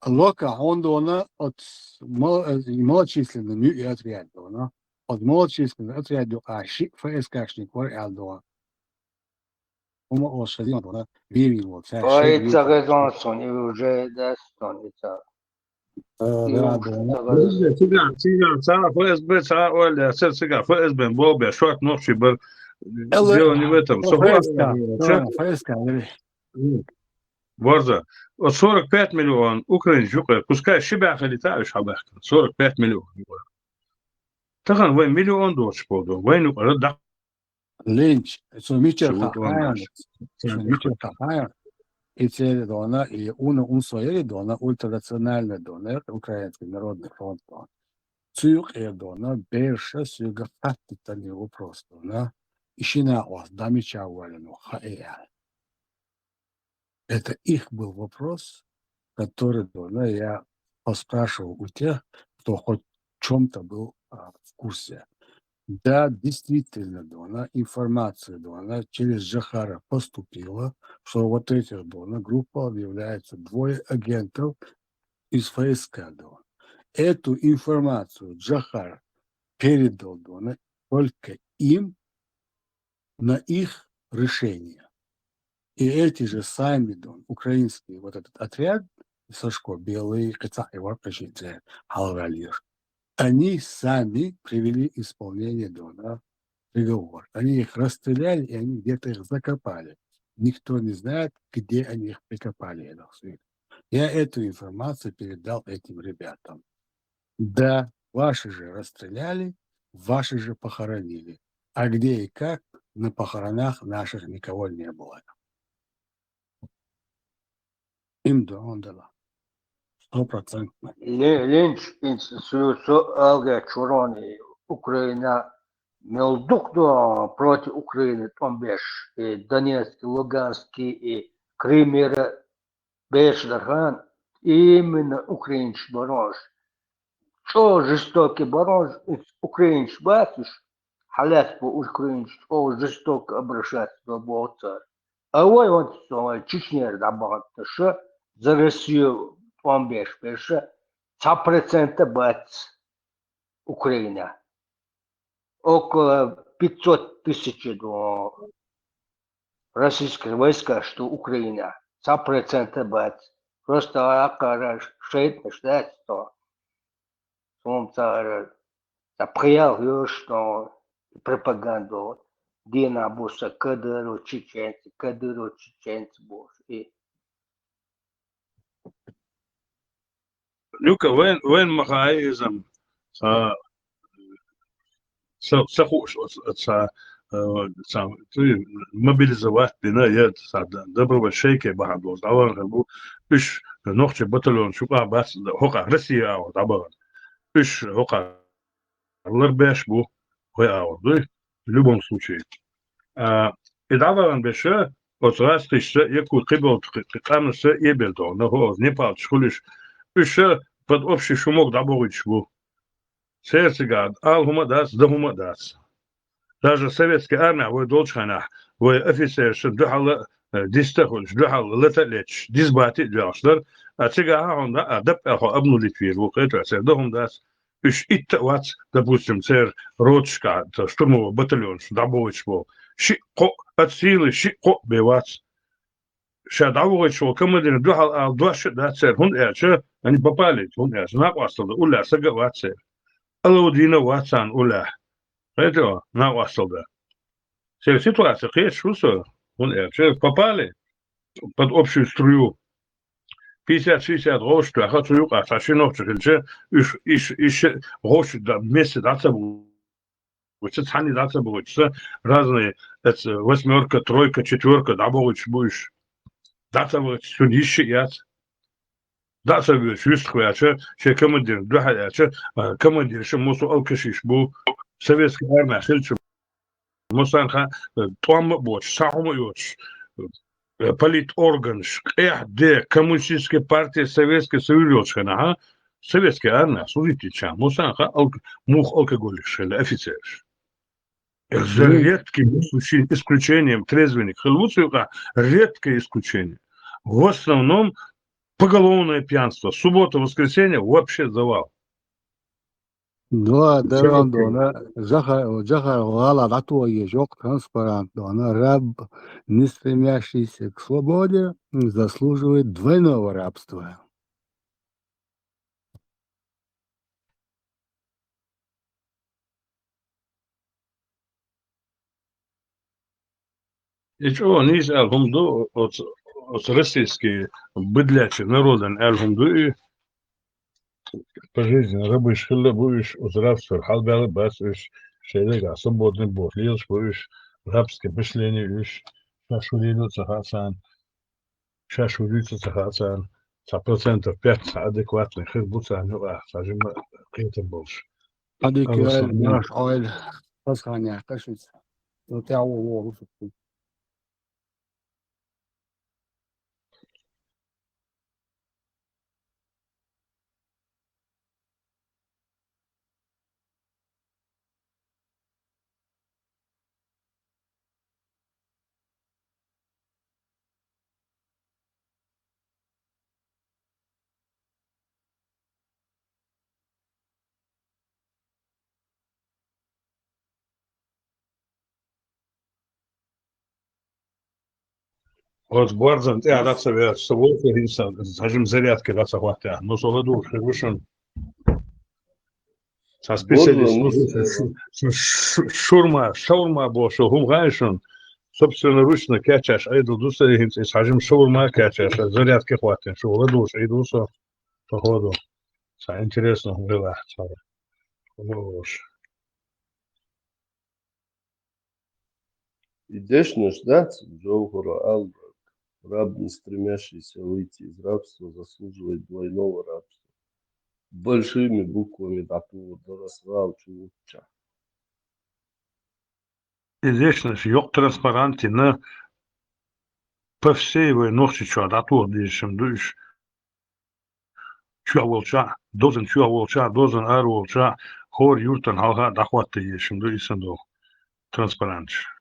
Лока, хьуна дона, от мал-, э, малочисленный нуьи отряд дона. От малочисленный отряд юкъа ши ФСКшник вара аьлла дона. ХӀума олуш хезна дона, вийвина волу цаьрга. Ой, шайга ца вийвина. Хезна сон, и уже дас сон, и ца. Э, и да, уже да. Ца хезна. Цигахь, цигахь, цхьа ФСБ, цхьа ойла, цигахь ФСБ-н болх беш, шорта нохчий бара. Дело не в этом. Со ФСК, ФСК, Борза. Вот сорок пять миллион украинцаш юкъара, пускай ши бӀаь хилийта уьш хьабаьхкина. Сорок пять миллион юкъара. Тахана вай миллион доцуш болу, вайн юкъара дӀа Линч, цо мичара хахьа, цо мичара хахьа, и церан дона, и уна унсо яри дона, ультранациональный дона, Украинский народный фронт дона. Цу юкъера дона, берша соьга хаттийтина вопрос дона, и шина ост, да мича валину, хаьа. Это их был вопрос, который, дона, я поспрашивал у тех, кто хоть в чём-то был, а, в курсе. Да, действительно, дона, информация, дона, через Джохара поступила, что вот этих, дона, группа объявляется двое агентов из ФСК, дона. Эту информацию Джохар передал, дона, только им, на их решение. И эти же сами, дон, украинский вот этот отряд, Сашко Белый, кхин цхьа и вара кхин ши церан хьалхара леш, они сами привели исполнение, дона, приговор. Они их расстреляли, и они где-то их закопали. Никто не знает, где они их прикопали, это всё. Я эту информацию передал этим ребятам. Да, ваши же расстреляли, ваши же похоронили. А где и как, на похоронах наших никого не было. Им да, он да. Стопроцентно. Ле-, Линч, инс-, су-, су-, алга чурони Украина мел дух до против Украины тӀом беш, и Донецкий, Луганский, и Крымера беш дархан, именно украинцаш баронаш. ЧӀогӀа жестокий баронаш, украинцаш бац уьш, хьалаьцна бу украинцаш чӀогӀа жестоко обращаться до боху цара. А вай ван со вай Чечнера дӀабаханта ша, за Россию тӀом беш берша, цхьа процента бац Украина. Около пятьсот тысяч до российских войскаш ду Украина. Цхьа процента бац. Просто аккара шайтӀаш дац то. Сом цара ца пхиял хьоьш то пропаганду. Дина буса кадыру чеченцы, кадыру чеченцы буш. И Люка, вайн, вайн ма хаьа иза. А, са, са хууш, оц-, оц-, са, э, са, ты мобилизовать дина, я са д-, добровольчий шайке бахьан долаш дӀавахана хир бу. Уьш нохчий батальон чу къа бац, хӀокхахь Россия агӀор дӀабахана. Уьш хӀокхахь ларбеш бу, вай агӀор дуй, в любом случае. А, и дӀавахана беша, оцу гӀазкхишца, яккхий кхиболчу кхи-, кхи-, къаьмнашца эбелла догӀу, нахо оцу Непалчу хуьлуш, уьш ша под общий шумок дӀабохуьйтуш бу. Церан цигахь ала хӀума а дац, дан хӀума а дац. Даже советский армехь вай долчу хенахь, вай офицерашна дуьхьал а, э, диста а хуьлуш, дуьхьал лата а леташ, дизбати а доьлхуш дара, а цигахь а хьуна, а, даппа хьо обнулить вийр ву, кхетар церан дан хӀума дац. Уьш итт а вац, допустим, церан роташкахь, ца штурмовой батальонаш дӀабохуьйтуш болу. Шиъ-кхоъ, оцу сийлахь шиъ-кхоъ бен вац. Ша дӀавахийтуш волу командирна дуьхьал ала дош а дац церан, хӀунда аьлча, они попали, хӀунда аьлча, накъосталла дан уллехь сага а вац церан. Алавдина а вац царна уллехь. Кхетий хьо, накъосталла дан. Церан ситуация кхеташ ву со, хӀунда аьлча, попали под общую струю. Пятьдесят-шестьдесят гӀовшаш тоьхна, цу юкъахь цхьа ши нохчи хилча, уьш, иш, иш гӀовшаш дан, вместе дӀа ца бу- бохуьйтуш, цхьаьна дӀа ца бохуьйтуш, разные, эца, восьмёрка, тройка, четвёрка дӀабохуьйтуш бу уьш. ДӀа ца бохуьйтуш, цуьнан йиш а яц. ДӀа ца воьдуш, юьстах ваьлча, шен командирна дуьхьал аьлча, а, командирша массо а алкашаш бу, советский армехь хилча, массарна а, э, тӀом а боцуш, схьа хӀума а йоцуш, э, политорганаш, къехь де, коммунистическая партия, Советский Союз йолчу хенахь, а, советский армехь служить динчарна, массарна а алк-, муха алкоголикаш хилла офицераш. За редким исключением, исключением трезвенник хилла ву цу юкъахь, редкое исключение. В основном поголовное пьянство. Суббота, воскресенье вообще завал. Да, всё, даран окей. Дона, Джаха-, Джахар гӀала дӀатоха еза йоккха транспарант дона: «Раб, не стремящийся к свободе, заслуживает двойного рабства». И чӀогӀа нийса аьлла хӀума ду, оцу, оцу российский быдлячий народан аьлла хӀума ду и. По жизни рабыш хилла а бу уьш, оцу рабствера хьалабаьлла а бац уьш, шайн дегахь свободный болуш лелаш бу уьш, рабское мышление уьш, шаьш хӀун лело а ца хаьа царна. Шаьш хӀун дуьйцу а ца хаьа царна, цхьа процентов пять цхьа адекватный хир бу царна юкъахь, цхьа жимма кхетар болуш. Адекватный, Аллах марш Ӏойла, хазахана яьккхина шуьца. Ну, тӀаьхьо вогӀу шуьца. Оцу борзан тӀе а дӀа ца веача, со вовшах хӀинца цхьа жима зарядка дӀа ца хӀоттаьхна. Ну, со ладугӀуш хир ву шуна. Цхьа специалист, ну, шу-, шу-, шу-, шурма, шаурма бохуш хӀума хаьий шуна? Собственноручно кечъеш Ӏедал ду сан хӀинца, иза хьажим шаурма кечъеш, зарядка хӀоттийна, шу ладугӀуш Ӏийр ву со, походу. Цхьа интересно хӀума хилахь, цхьа. И дешнаш дац, Джовхара аьлла: «Раб, не стремящийся выйти из рабства, заслуживает двойного рабства». Большими буквами дӀатухур дара ас гӀала чу вуччахь. И дешнаш йоккха транспарант йина, по всей вай Нохчийчохь дӀатоха дезаш ма ду уьш. Чохь волчохь, дозан чохь волчохь, дозан ара волчохь, хӀора юьртана хьалха а дӀахӀотта езаш ма ду и санна долу транспаранташ.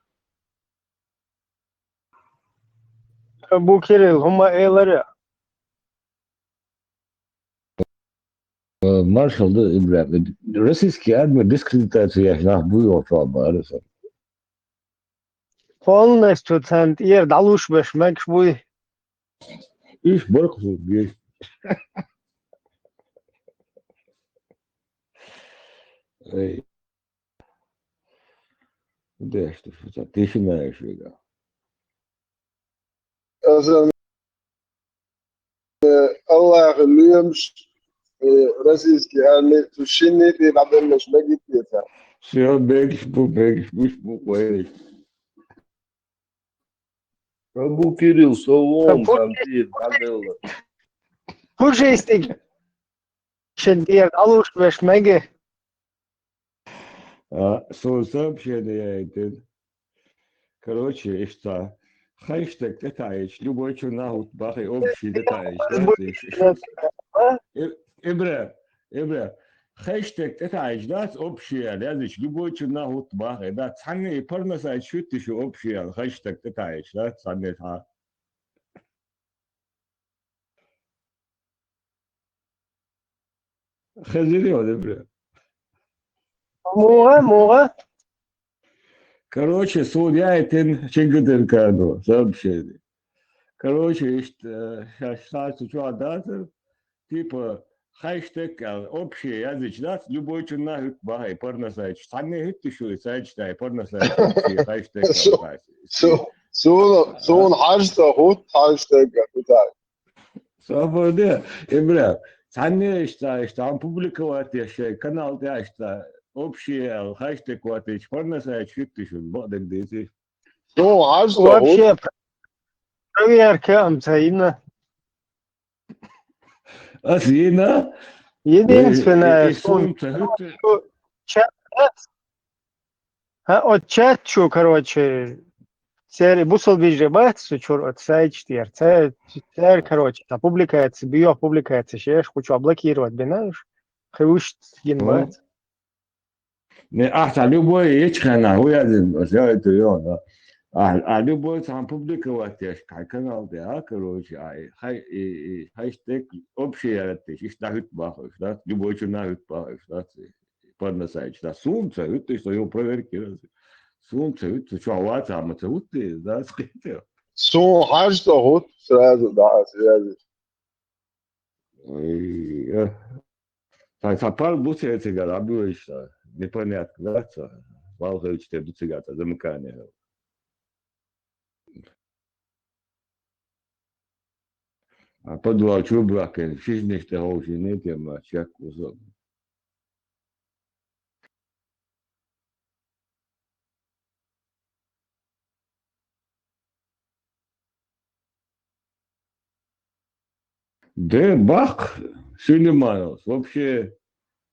Бу Кирилл, хӀума элира. Э, маршалла ду, Ибрахим. Российский армия дискредитация еш нах буй йолчохь бара сан. Полностью царна тӀера дӀалуш беш мегаш буй. Иш баркху беш. Эй. Деш, шу ца тишина еш вега. Аса, э, Аллахьан лоьмаш, э, российский арми цу шинне тӀе дӀаделлаш мегиттеца. Всё, мегаш бу, мегаш бу, бу, вай. Абу Кирилл, со вон, Абу сан Кирилл. ТӀе дӀаделла. Пужестик. Шин дер, алуш веш меге. А, со сообщение яйтин. Короче, иштта. Хэштег тӀетаьӀча, любой чу нахут бахи общий тӀетаьӀча, да, иш-, иш-, Иб-, Ибра, Ибра, хэштег тӀетаьӀча, да, общий ял языч, любой чу нахут бахи, да, цхьанне и парнасайча шуьтташ ю общий ял, хэштег тӀетаьӀча, да, цхьанне цхьа. Хезире ваде, бля. Мугъа, мугъа. Короче, судья и тен чингден каду, сообщение. Короче, ишт, э, щас, щас, чё, датер, типа, хэштег, а, общий языч, да, любой чу нахут бахи, парнасайча. Цхьанне хӀуьттуш ю, сайча дай, парнасайча, общий хэштег, Су-, а, су-, су-, сун хьажца хӀут, хэштег, а, хӀутай. Свобода, Ибра, цхьанне иштта, иштта, хьан публиковать еш шай, канал тӀе иштта, общий, а, хэштег ватич, парнасайча хӀуьттуш ю, бакъдерг дийци. Сун хьажца хӀут. Вообще, проверка ам ца йина. Ас йина? Единственное, э, э, сун ца хӀуьтту. Чат, хӀа, от чат чу, короче, сери бусалба вежарий бац цу чура, от сайча тӀера. Цер, цер, короче, цхьа публикаци, био публикаци шеш, кху чу блокировать бина уж. Хи вуьшт гин бац. Не, ахьа, любой ечхьана, хӀу язин, ас яйту йо, да. А, а любой цхьан публиковать еш, хьай канал тӀе, а, короче, а, и, хай, и, и, хэштег общий яратеш, иштта хӀуьтту бахуш, да, любой чу нахут бахуш, да, ци. Парнасайча, да, сун ца хӀуьттуш, со йо проверки раз. Сун ца хӀуьтту, чо ваца, ма ца хӀуьтту, да, скрытый. Сун хьажца хӀут, сразу, да, связи. Ой, э. Ца, ца пар буце цигара, абуйша, непонятно, да, ца. Валхович те ду цигара, ца замыкание. А подвал чу бахкен, шишнеш те ховши не тема, чак кусок. Де бахк Сулеймановс, вообще,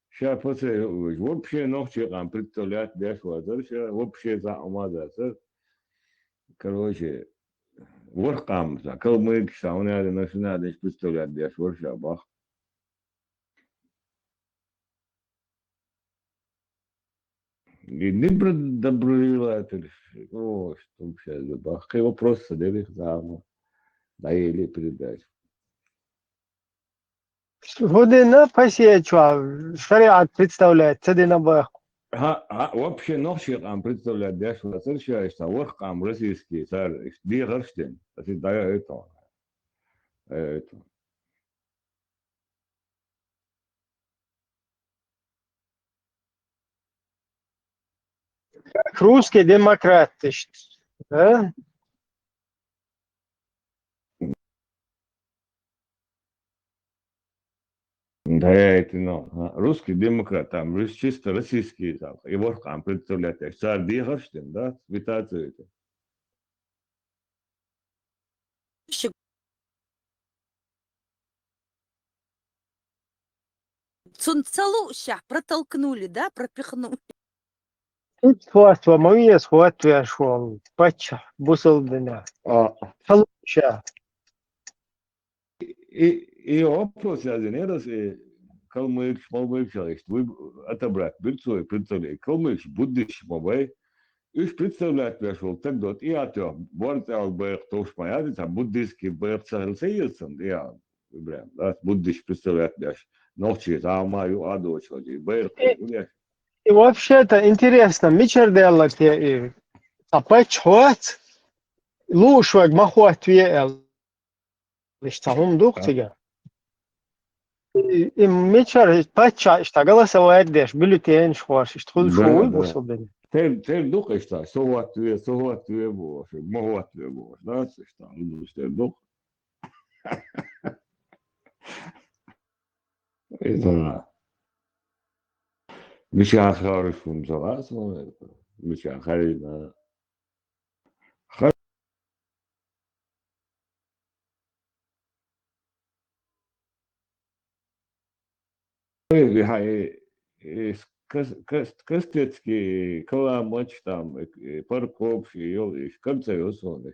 ща пасе, вообще нохчий къам представлять деш вацар, ща вообще за умазасар. Короче, ворхӀ къам, за калмык, са унали национальность представлять деш вар ща бахк. И не бр-, добрила это, о, что вообще, да, какой вопрос задали, да, ну, да, или передача. Гудина пасечва шариат представляет, цадина бах. Ха, ха, вообще нохчий къам представлять деш вацар, ща, ишта ворхӀ къам российский, цар, ишта дехарш ден, это да, это, это. Как русский демократ, ишт, да? Да, я это, ну, а, русский демократ, там, рус-, чисто российский, там, и ворхӀ къам представлять, цар дехарш ден, да, имитацию это. Цун ца луъушехь протолкнули, да, пропихнули. Ит хваст ва ма виэс хӀоттавеш волу паччахь бусалба дина. А. Ца луъушехь. И, и вопрос язйина, раз и калмыкаш, малмыкаш, ишта вуй отобрать бира цо, и представлять. Калмыкаш буддисташ ма бай. Уьш представлять беш волу стаг до тӀеатоьхна, борцӀал байракх товш ма яц, цхьа буддистский байракх ца хилла ца еза цунна тӀеа, Ибрахим, да, буддисташ представлять беш, нохчий зама ю а доцуш, и байракх И, хилла. И вообще-то интересно, мичара даьлла те и, цхьа паччахь вац, лууш вайга ма хӀоттаве аьлла. Иштта хӀума ду-кх цига. И, и мичара паччахь иштта голосовать деш, бюллетенаш хӀорш, иштта хуьлуш вуй бусалба дина? Тер, тер ду-кх иштта, со хӀоттаве, со хӀоттаве бохуш, ма хӀоттаве бохуш, дац иштта, хӀума тер ду-кх. Иза. Мичахь хариш хӀума ца лаца, мичахь харина. Кастецкий, Каламач, там, Паркопш, йол, иш, концерт, условно.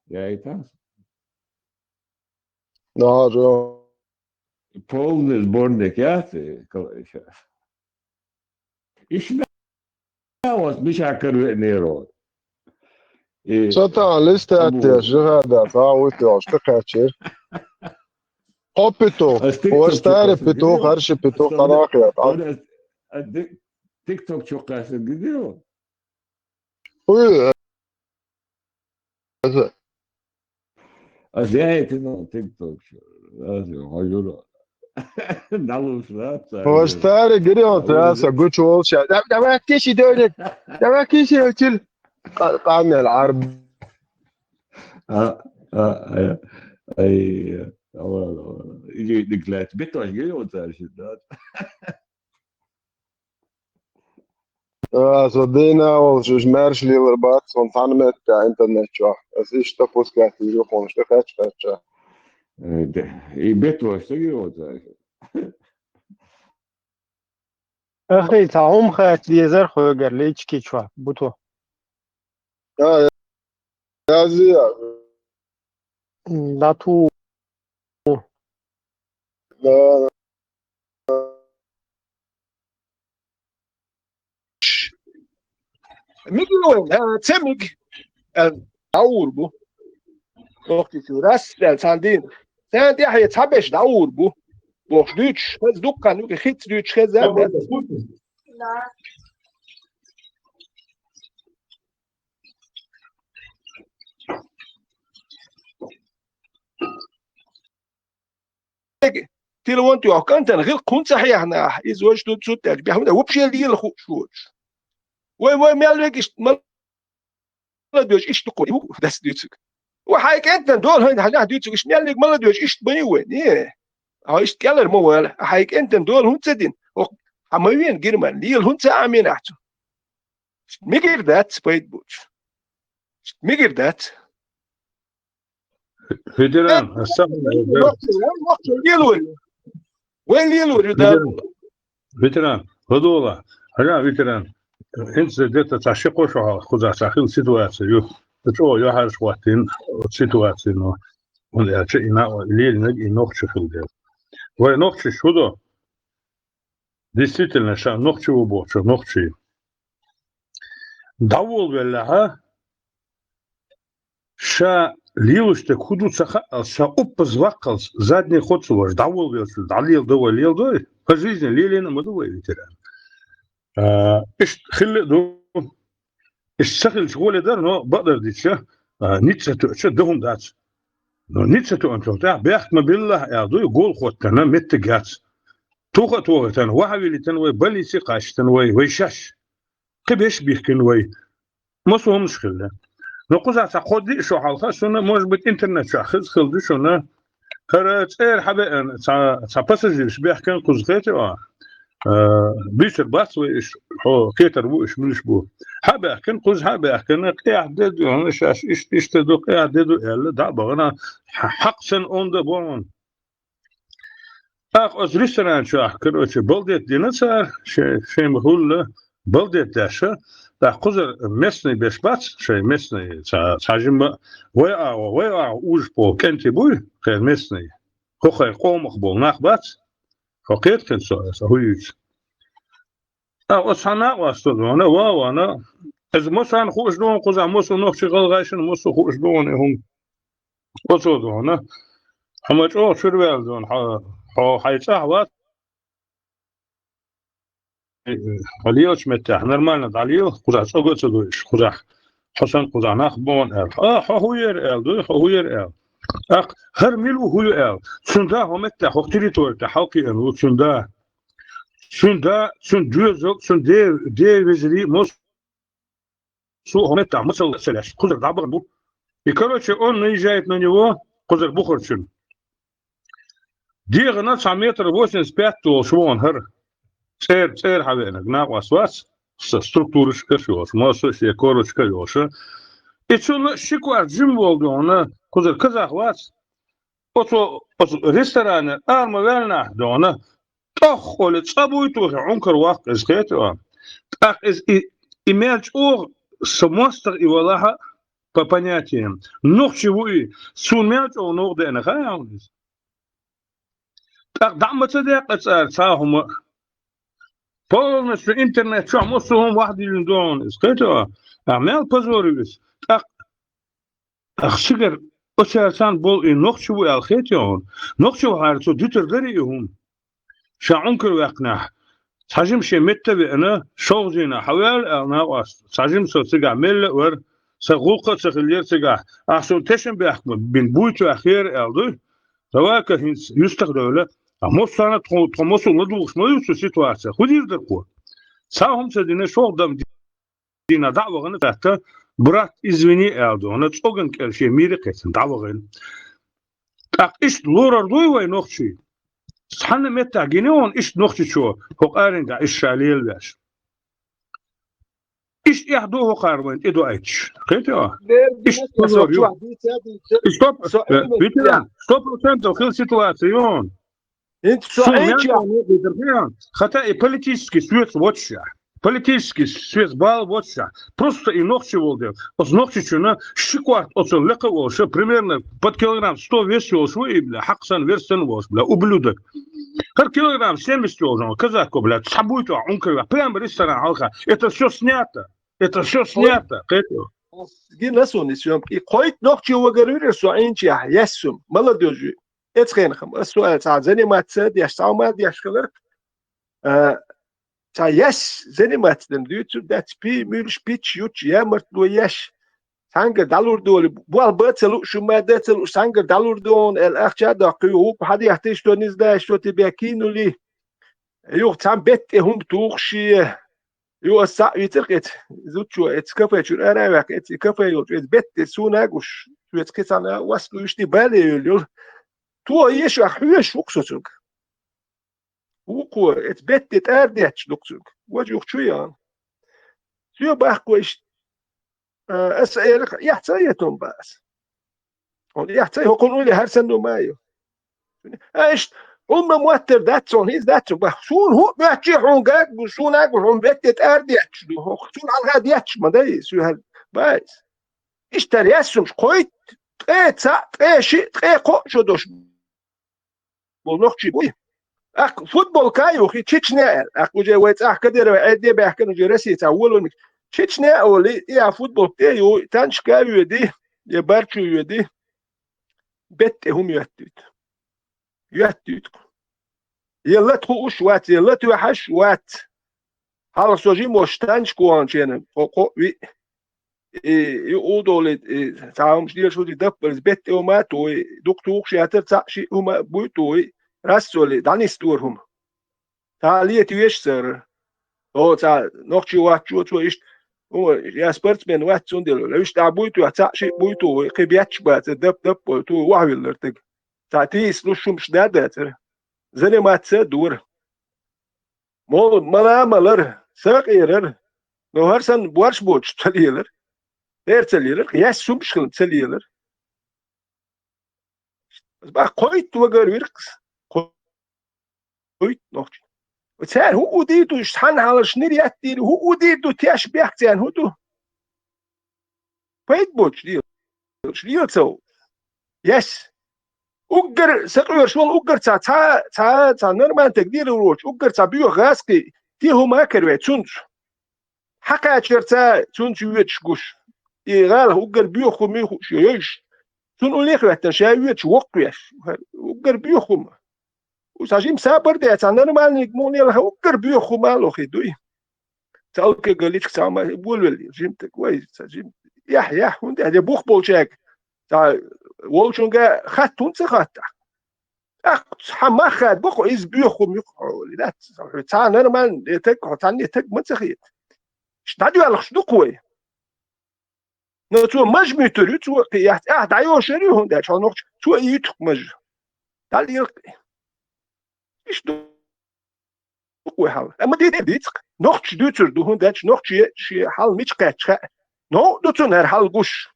Я и так. Да, да. Полный сборник, я ты, кал-, щас. Ишмя вас миша кар ве неро. И Сатан листаьттеш, абу. Жигада, тӀа вуьтӀаш, тӀакхаьчир. Хьо петух, Ас тик-, ваш тик-, тари тик-, петух, тик-, харши петух, тик-, ханахъя. Ас, ас тик-, тик-ток чу кхаьчна гидиро? Уй, ас, ас яйти, ну, тик-ток чу. Ас, хьо юро. Далуш, да, ца. Ваш тари гирион, Далуш, да, са гучу волча. Да, давай киши дойник. Давай киши учил. Ка-, камел арб. А, а, а, ай, ава, ава. Иди, иди, глядь, битваш гирион, ца, да. А, со дина, ол, жуж мэрш лилар бац, он тан метта интернет чу. Ас иштта пускать, жу хонш, да, хач, хач. Э, де, и бетваш, да, гирион, ца. Ахи, цхьа хӀума хатта дезар хьоьгара лички чу, буту. Да, я, я, я. М, да ту. Да. Миги вайн, а, ца миг, а, дӀаур бу. Охти чу рас, а, цан дин. Цан тӀехье цхьа беш дӀаур бу. Бохуш дуьйцуш, хаза дуккха нуьки хиц дуьйцуш хаза. Телефон тӀехь кӀантана гӀилкх хӀунда ца хьехна ахь? Иза ваш ду цу тӀаьлча, бехь хӀунда вообще лела хууш воцуш. Вай, вай мел вегаш, молодёжь, иштта дукха ю, дас дуьйцуг. Ва хьайн кӀентан дола хӀунда хьанахь дуьйцуг, иштта мел вег молодёжь, иштта бани вай, не. Хьо иштта кӀелар ма вала, хьайн кӀентан дола хӀунда ца дина? Ох, хьан ма вена гирман, лела хӀунда ца Ӏамина ахь цу? Мигир дац, пайда буч. Мигир дац. Ветеран, ас ца хьуна, вай лелор. Вай лелор, ю да. Ветеран, ветеран, хӀадола, хьажа, ветеран. ХӀинца де-, де-, цхьа ши-кхо шо хьалха кхузахь цхьа хилла ситуация ю. ТӀа чӀогӀа яхьарш хӀоттийна оцу ситуаци, но хӀунда аьлча и на-, лелинарг и нохчи хилла дела. Вай нохчаш хӀу до? Действительно, ша нохчи ву бохучо нохчи. ДӀаволавеллехьа, ша лелаш дерг хӀу ду ца хаалц, ша уппаз ваккхалц, задний ход ца луш, дӀаволавелчул, дӀалеладо вай, леладой, по жизни лелийна а ма ду вай, ветеран. А, иштта хилла а ду, иштта ца хилча гӀоле дара, но бакъдар дича, а, ницкъ ца тоьача, дан хӀума дац. Но ницкъ ца тоьанчул тӀехь, бехк ма биллахь, аьлла дуй, гол хӀоттана меттиг яц. Туха а тохийтана, вахьа вилийтана вай, больнице а кхачийтана вай, вай шаьш. Кхин беш а бихкина вай. Массо а хӀуманаш хилла. Но кхузахь цхьа кхо-диъ шо хьалха, шуна, может быть, интернет чохь хеза хилла ду шуна. ХӀара цӀера хьабеана цхьа, цхьа пассажираш бехкана кхуза, хетий оха? А, буьйцур бац вай уьш, хьо кхетар ву уьш муьлш бу. Хьабаьхкина, кхуза хьабаьхкина, къехь де ду, хьуна шаьш иштта, иштта ду, къехь де ду аьлла, дӀа а бахана, хьакъ санна онда а бохьана. ТӀаккха оцу ресторан чохь, короче, балдет дина цара, шайн, шайн ма хӀулла, балдет деш, тӀаккха кхузара местный беш бац, шайн местный, цхьа, цхьа жимма, вай агӀо, вай агӀо, ужаш болу кӀентий буй, кхеран местный, хӀокхеран къомах болу нах бац, хьо кхетахь со, аса хӀу юьйцу. А, оцу хьан накъост ду вана, ва вана. Иза массарна хууш ду вана, кхузахь массо нохчий, гӀалгӀайшна массо хууш ду вана и хӀума. Оцо ду вана. Хьо ма чӀогӀа чуьра ваьлла ду вана, хьо, хьо хьайн цӀахь вац. Хьо лелачу меттехь нормально дӀалела, кхузахь цӀога а ца дойуш, кхузахь. Хьо санна кхузахь нах бу вана аьлла. А, хьо хӀу яра аьлла, дуй, хьо хӀу яра аьлла. ТӀаккха хӀара мила ву хӀу ю аьлла. Цуьнан да хьо меттехь, хӀокху территори тӀехь хьалакхиъна ву цуьнан да. Цуьнан да, цуьнан доьзал, цуьнан де-, ден вежарий, массо а хӀокху меттехь мацалла ца лаьцна, кхузара дӀабахана бу. И, короче, он наезжает на него, кхузара бухарчунна. ДегӀана цхьа метр восемьдесят пять долуш вон хӀара. ЦӀер-, цӀера хьавеанарг накъост вац, са структурашкаш йолуш, массо а шен корочка йолуш. И цунна ши корта жима волу дона, кхузара казах вац. Оцу, оцу ресторане ара ма ваьллинехь дона, тӀох оле цӀа буй тухе Ӏункар ваккха иза хетио. ТӀаккха иза и, и мел чӀогӀа са мостагӀа и валахьа по понятиям. Нохчи ву и, суна мел чӀогӀа новкъа деана хаьа хьуна иза. ТӀаккха дӀа а ма ца декъа цара цхьа а хӀума. Полностью интернет чохь массо а хӀума вахдиллина ду хьуна иза. Кхетий хьо? Ахьа мел позор ю иза. ТӀаккха ахьа цигара оцаьрца болу и нохчи ву аьлла хетий хьуна? Нохчи вахьара цо дуьтур дарий и хӀума? Ша Ӏункар ваьккхинехь, цхьа жима шен метта а веана, шовзийна хьаваьлла аьлла накъост. Цхьа жима со цигахь мелла а вара, сан гӀуллакх а ца хиллера цигахь. Ахьа суна тешнабехк ма бина буй тоьхнера аьлла дуй? Давай-ка хӀинца юьстах а девлла, а массарна а тхо, тхо массо а ладугӀуш ма ю цу ситуацехь. ХӀун дийр дара кхо? Цхьа а хӀума ца дина, шолгӀа дам дина дӀа а вахана, цаьрца, брат, извини, аьлла ду, хӀана цӀоган кӀел шен мийра а кхетина, дӀа а вахана. ТӀаккха иштта лорар дуй вай нохчий? Цхьанна меттехь гина вон иштта нохчичо, хӀокху аренга иштта ша лелавеш. Иштта эхь ду хӀокхара вайн тӀедоуьйтуш. Кхетий хьо? Иштта позор ю. И сто, э, ветеран, сто процентов хила ситуация ю хьуна. ХӀинца со Суна мел Ӏийча, чӀогӀа новкъа дийр дара, хата и политический соьца воццушехь. Политический соьца бала воццушехь. Просто и нохчи волу дела. Оцу нохчичунна ши корта оцу лекха волуш, примерно под килограмм сто вес йолуш ву и, бля, хьакха санна, верс санна волуш, бля, ублюдок. ХӀара килограмм семьдесят йолуш, казако, бля, цхьа буй тоьхна Ӏункар ваьккхина. Прямо ресторан хьалха. Это всё снято. Это всё снято. Кхетий хьо? Гина суна и съёмка. И кхойтта нохчи вагар вира со Ӏийча, яьссум. Молодёжь ю. Эцу хенахь-м ас суал цхьа заниматься а деш, цхьа хӀума а деш хиларх, а, цхьа еш заниматься дина дуьйцур дац, пи-, муьлш пич ючу ямартло еш. Цхьаьнгара дӀалур долу, болх бан а ца лууш, хӀума дан а ца лууш, цхьаьнгара дӀалур ду хьуна аьлла, ахча а доккхуй, вукху хьан дехтий, что не знаю, что тебя кинули. Юха цхьана бетта тӀе хӀума тухуш е. Ю ас цхьаъ вийцира-кх эца, зудчо эца кафе чуьра ара а ваьккха, эца и кафе йолчу эца бетта тӀе суна а гуш, соьца кхин цхьана васкуьйш тӀе бале йолу йолу. Тоха ешах хьоьжуш ву-кх со цуьнга. Вукхо, эца бетте тӀара детташ ду-кх цуьнга. Важа юха чу яхна. Соь баккхой иштта. А, аса элира, эхь ца а, я тун бац. Хьуна эхь ца а, хӀокхуьнан улле хӀара санна ду ма ю. А, иштта, хӀумма моттар дац хьуна, хӀинца дац хьуна. Суна хӀуъа моьтту хьуна гаг, суна а гу хьуна бетте тӀара детташ ду. ХӀокху цунна хьалха детташ ма дай, соь хӀара бац. Иштта яьссумаш кхойтта, ткъе цхьаъ, ткъе шиъ, ткъе кхоъ шо долуш болу нохчий буй. ТӀаккха футболка а юхий, Чечня аьлла. ТӀаккха уже вай цӀахь Кадыров Ӏедде а баьхкина, уже Россия цхьа волавелла. Чечня а олий, и а футболка тӀе а юй, танчка а воьдий, я барчу воьдий, бетта тӀе хӀума йоьттуьйту. Йоьттуьйту-кх. Я лата хууш вац, я лата ваьхьаш вац. Хьалха со жимма волуш танчка вахана чена, кхо-, кхоъ-виъ. И, и удолий, и, цхьа хӀумаш дезаш ву, и даппалц бетта тӀе хӀума а туй, дукха тухуш яцара, цхьаъ-шиъ хӀума а буй туй, расцолий, дӀанисдора хӀума. Цхьа лета веш цара. О, цхьа нохчи вац чо, цо иштта, хӀума, я спортсмен вац, цундела, вуьш тӀехь буй туй, цхьаъ-шиъ буй туй, кхин бетташ бацара, дап-даппой туй, охьавиллара стаг. Цхьа тийсалуш хӀумаш да а дацара. Заниматься а дора. Мол-, мала а малара, сакъерара. Но хӀара санна борш боцуш ца лелара. Дера ца лелара, яьсса хӀумаш хилла ца лелара. Бах кхойтта вагар виркхас. Кхойтта нохчий. Цара хӀу удийр ду, уьш цхьана хьалаш нир яттийр, хӀу удийр ду, теш бехк царна хӀу ду? Пайда боцуш лела, лела ца ву. Яс. Уггар сакъоьруш волу, уггар цхьа, цхьа, цхьа, цхьа нормальный стаг дийр волчу, уггар цхьа боьха гӀазкхий, те хӀума а каравей цунца. Хьакхачарца цунца йоьдуш гуш. И гӀалах уггар боьха хӀума хууш йо, йойш. Цунна уллех а хӀоьттина, ша йоьдуш воккхавеш. Уггар боьха хӀума. Цхьа жима сабар де, цхьа нормальный муха лелахь, уггар боьха хӀума а лохий дуй. Цхьа алкоголичка, цхьа ма-, болавелла жима стаг, вай, цхьа жима. Яхь, яхь, хӀунда аьлла, бух болчаьрга, цхьа волчунга хатта хӀунда ца хаттахь? ТӀаккха хьан мах хадабо-кх, иза боьха хӀума ю-кх хьо, дац, цхьа нормальный стаг, хьо цхьанне стаг ма ца хета. Ш-, дӀадоьлхуш ду-кх вай. Но цо маж муьтур ю, цо кхин яц, ахь дӀайошур ю, хӀунда аьлча хьо нохча, цо и юьту-кх маж. ДӀалелакх. Иштта ду вай хьал. Амма дийцар дийцар. Нохчий дуьйцур ду, хӀунда аьлча нохчий шен хьал мича кхаьчча хаьа. Но ду цунна хӀара хьал гуш.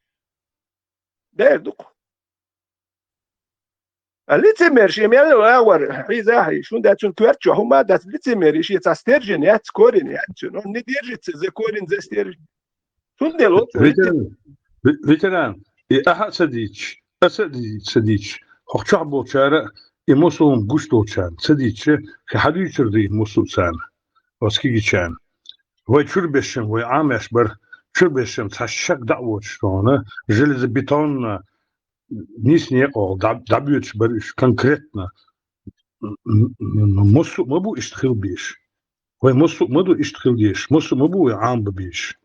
Дер ду-кх. А лицемер шен мел агӀор хьийза хьийза, хӀунда аьлча цуьнан коьрта чохь хӀума а дац, лицемер, и шен цхьа стержень яц, корень яц цуьнан. Он не держится за корень, за стержень. Цундела оцу Ветеран, ве-, ветеран, и ахьа а ца дийцаш, аса а ди-, ца дийцаш, хӀокху чохь болчара а, и массо а хӀума гуш долчарна ца дийцаш, хи хьан дуьйцур ду и массо а царна, оцу кегийчарна? Вай чуьра бешшам, вай Ӏамеш бара, чуьра бешшам цхьа шаг дӀа а воцуш тхуна, железобетонно, нийса некъахь дӀа-, дӀабоьдуш бара уьш конкретно. М-, м-, м-, массо а ма бу иштта хила безаш. Вай массо а ма ду иштта хила дезаш, массо а ма бу вай Ӏамабан безаш.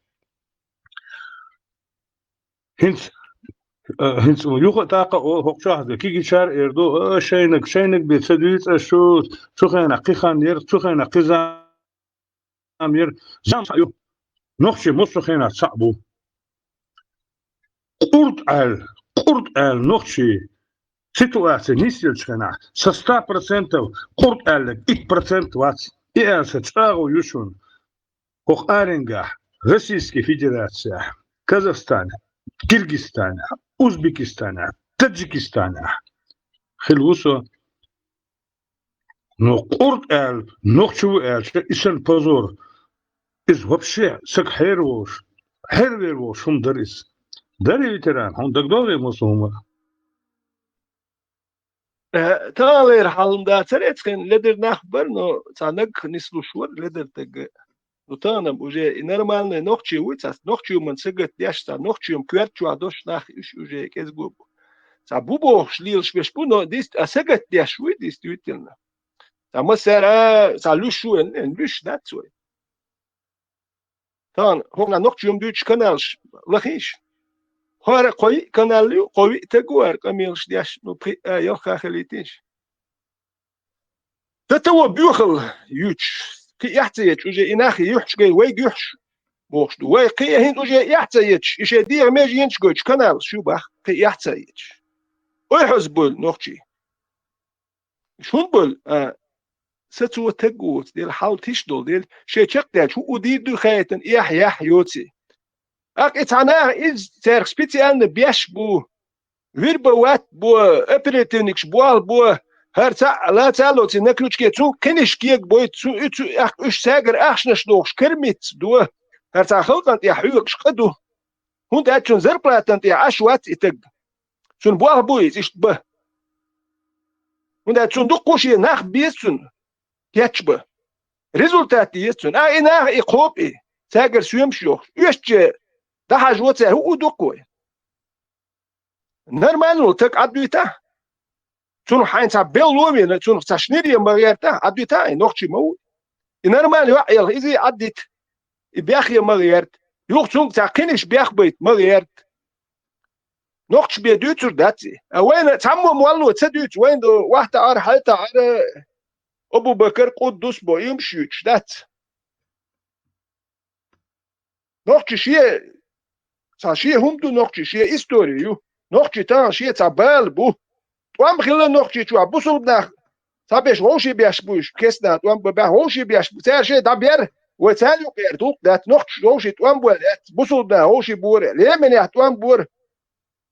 ХӀинца, а, хӀинца юха а тӀаккха а олу хӀокху чохь, кегийчара а эр ду, а, шайнаг, шайнаг бен ца дуьйцу аш шу, цу хенахь кхин хан яра, цу хенахь кхин зама яра, зама цхьаъ ю. Нохчий массо а хенахь цхьаъ бу. Къурд аьлла, къурд аьлла нохчий ситуаци нисъелчу хенахь, со ста процентов къурд аьлларг итт процент вац. И аьлла сан чӀагӀо ю шуна. ХӀокху аренгахь, Российский Федерацехь, Казахстанехь, Киргизстанехь, Узбекистанехь, Таджикистанехь хилла ву со. Но къурд аьлла, нохчи ву аьлча, и санна позор. Иза вообще сага хьера волуш, хьервер волуш хӀума дара иза. Дарий, ветеран, хьуна дагадогӀий массо а хӀума? Э, таханлера хьал-м дацара, эцхен ледара нах бара, но цхьа наггахь нислуш вара ледара таг. Ну, тахана-м уже и нормальный нохчий вуй, цхьа нохчий-м сагатдеш, цхьа нохчий-м коьрта чохь долуш нах, уьш уже кӀезиг бу. Цхьа бу бохуш лелаш берш бу, но дийст-, а сагатдеш вуй, действительно. Цхьа массара, цхьа луьш ву, эн, эн луьш дац вай. Тахана хӀокху нохчий-м дуьйцуш каналаш лахийша. ХӀара кхо-йиъ канал ю, кхо-йиъ таг ву хӀара къамелаш деш, ну, пхиъ а ялхха хилийтийша. Дан таво боьхалла юьйцуш, кхин эхь ца ечу, уже и нах юьхьуш гай, вайга юьхьуш бохуш ду. Вай кхин а хӀинца уже эхь ца ечуш, и шайн дегӀан меж йинчу гойтуш каналаш ю бах, кхин эхь ца ечуш. Ой, хьоза бойла нохчий. Шун бойла, а, са цо таг воцу, дела хьал тиш долу, дела шайн чекхдаьлча, хӀу у дийр ду хаийтина, эхь яхь йоций. ТӀаккха и цхьа наха иза цаьрга специально беш бу. Вирба ватт бо, оперативникаш болх бо, хӀара цхьаъ лаца а лоций на крючке, цунна кхиниш кега бойту, цу, цу, ах-, уьш цаьргара ахчанаш дохуш, кормиться до. ХӀара цхьа халкъана тӀехь хьоьгуш къа ду. ХӀунда аьлча цунна зарплатана тӀехь Ӏаш вац и таг. Цунна болх бу иза иштта бан. ХӀунда аьлча цунна дуккха шен нах беза цунна кечбан. Результат еза цунна. А и наха и кхоба и, цаьргара соьмаш йохуш. Оьшуче дӀахьажо цара, хӀу у дуккха вай. Нормально волу таг Ӏадвита. Цунах хьайна цхьа белло а вина, цунах цхьа шнуре ма гӀерта, Ӏадвита, и нохчий ма ву. И нормально йоӀ елха, иза а Ӏаддита. И бехъе ма гӀерта. Юха цунга цхьа кхиниш бехбайта ма гӀерта. Нохчий бен дуьйцур дац и. А вайна цхьаммо молло ца дуьйцу, вайна вахтаӀара, хьалтаӀара, Абу-Бакар, Къуддус бо, иймаш юьйцуш дац. Нохчий шен, цхьа шен хӀума ду, нохчий шен истори ю. Нохчий тахана шен цхьа бала бу. ТӀом хилла нохчий чохь, бусулба нах цхьаберш вовший беш бу уьш, кестнан тӀом бан баьхьа вовший беш бу. Цара шайн дӀабер, вай царна юкъера гӀуллакх дац, нохчий вовший тӀом бой лаьцна, бусулба нах вовший бора, Йеменехь тӀом бора.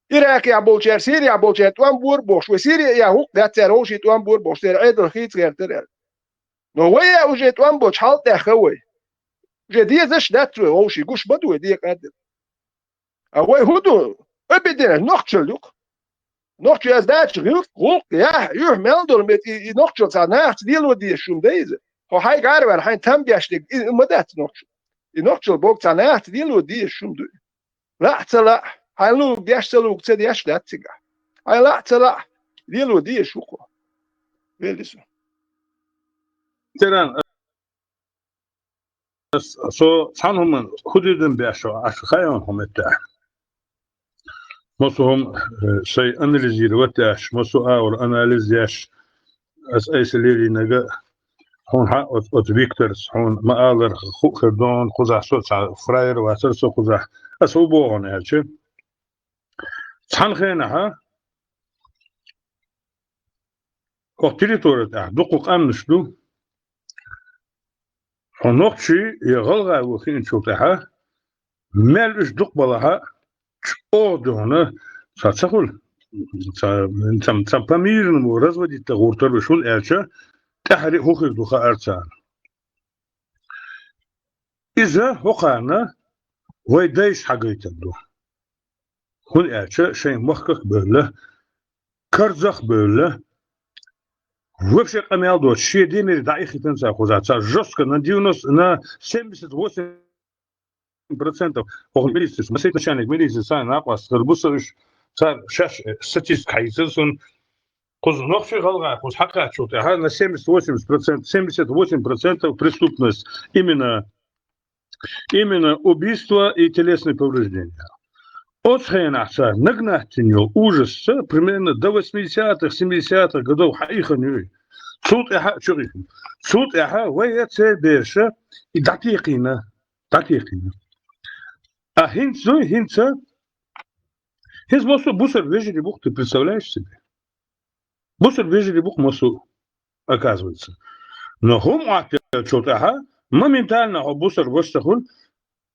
Иракехь болчара, Сирехь болчара тӀом бора бохуш, вай Сири а яхь гӀуллакх дац цара вовший тӀом бора бохуш, церан Ӏедал хийца гӀертара аьлла. Но вай а уже тӀом болчу хьал тӀехь хаа вай. Уже дезаш дац вай вовший, гуш ма ду вай декъа а дина. А вай хӀун ду? Обиденаш нохчалла юкъ. Нохчий аз дача гӀуллакх, гӀуллакх, яхь, юьхь мел долу мет, и, и нохчалла цхьа нахаца лело дезаш хӀума дай иза. Хьо хьайга араваьлла, хьайн там беш дерг, и ма дац нохчалла. И нохчалла боху цхьа нахаца лело дезаш хӀума ду. Лаахь ца лаахь, хьайн луг деш ца луг ца деш дац цигахь. Хьайн лаахь ца лаахь, лело дезаш ву кхо. Велли со. Теран, ас, со цхьана хӀуман хӀу дидам беш ву, аш хайон хӀума тӀехь. Массо хӀума, э, шай анализировать деш, массо а агӀор анализ деш, ас айса леринага, хьуна хьа оц-, оцу Викторс, хьуна ма алар, ху хир дон, кхузахь со ца фраер вацар со кхузахь. Ас хӀу бохун аьлча, цхьана хенахьа хӀокху территори тӀехь дукха къаьмнаш ду. Хьо нохчий я гӀалгӀай ву хиъначул тӀаьхьа, мел уьш дукха балахь а, чӀогӀа дуьхьал ца, ца хуьлу. Ца, ца, ца по мирному разводить дан гӀуртар уьш, хӀунда аьлча тӀаьхьара хӀун хир ду хаар царна. Иза хӀокхарна вай дайша хьагайтина ду. ХӀунда аьлча шайн махках а бевлла, карзах а бевлла, вообще къамел доцуш, шен ден мери дӀаиххийтина цара кхузахь. Цара жестко на девяносто, на семьдесят восемь процентов, оха милицис, масийтта начальник милицис санна накъост хир бу сан уьш, цара шаьш, э, статистика хьаийцира суна. Кхуза нохчий, гӀалгӀай кхуза хьакхаччул тӀаьхьа на семьдесят-восемьдесят процентов, семьдесят-восемь процентов преступность именно, именно убийство и телесные повреждения. Оцу хенахь цара нагнать йина йолу ужасца примерно до восьмидесятых, семидесятых годов хьаихина ю. Цул тӀаьхьа а чу гӀихна. Цул тӀаьхьа вай я церан бераша и дӀатекхийна, дӀатекхийна. А хӀинца дуй, хӀинца, хӀинца массо а бусар вежарий бу-кх, ты представляешь себе? Бусар вежарий бу-кх массо а, оказывается. Но хӀума Ӏоттаеллачул тӀаьхьа моментально хьо бусар ваша ца хуьлу,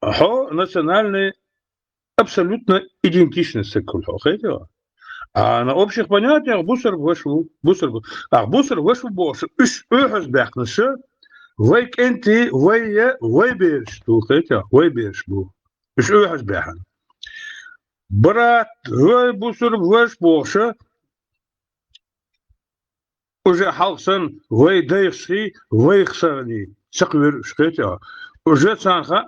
хьо национальный абсолютно идентичный стаг хуьлу хьо, хетий? А на общих понятиях бусар ваша ву, бусар ву. Ах, бусар ваша ву бохуш, уьш оьхьаз баьккхинарш, вай кӀентий, вай я, вай бераш ду, хетий? Вай бераш бу. Уьш оьхьаз баьхна. Брат, вай бусар ваша бохуш, уже хьалха санна вай дайхашхий, вайх санний ца кхоьру уьш, хетий? Уже царна хаьа,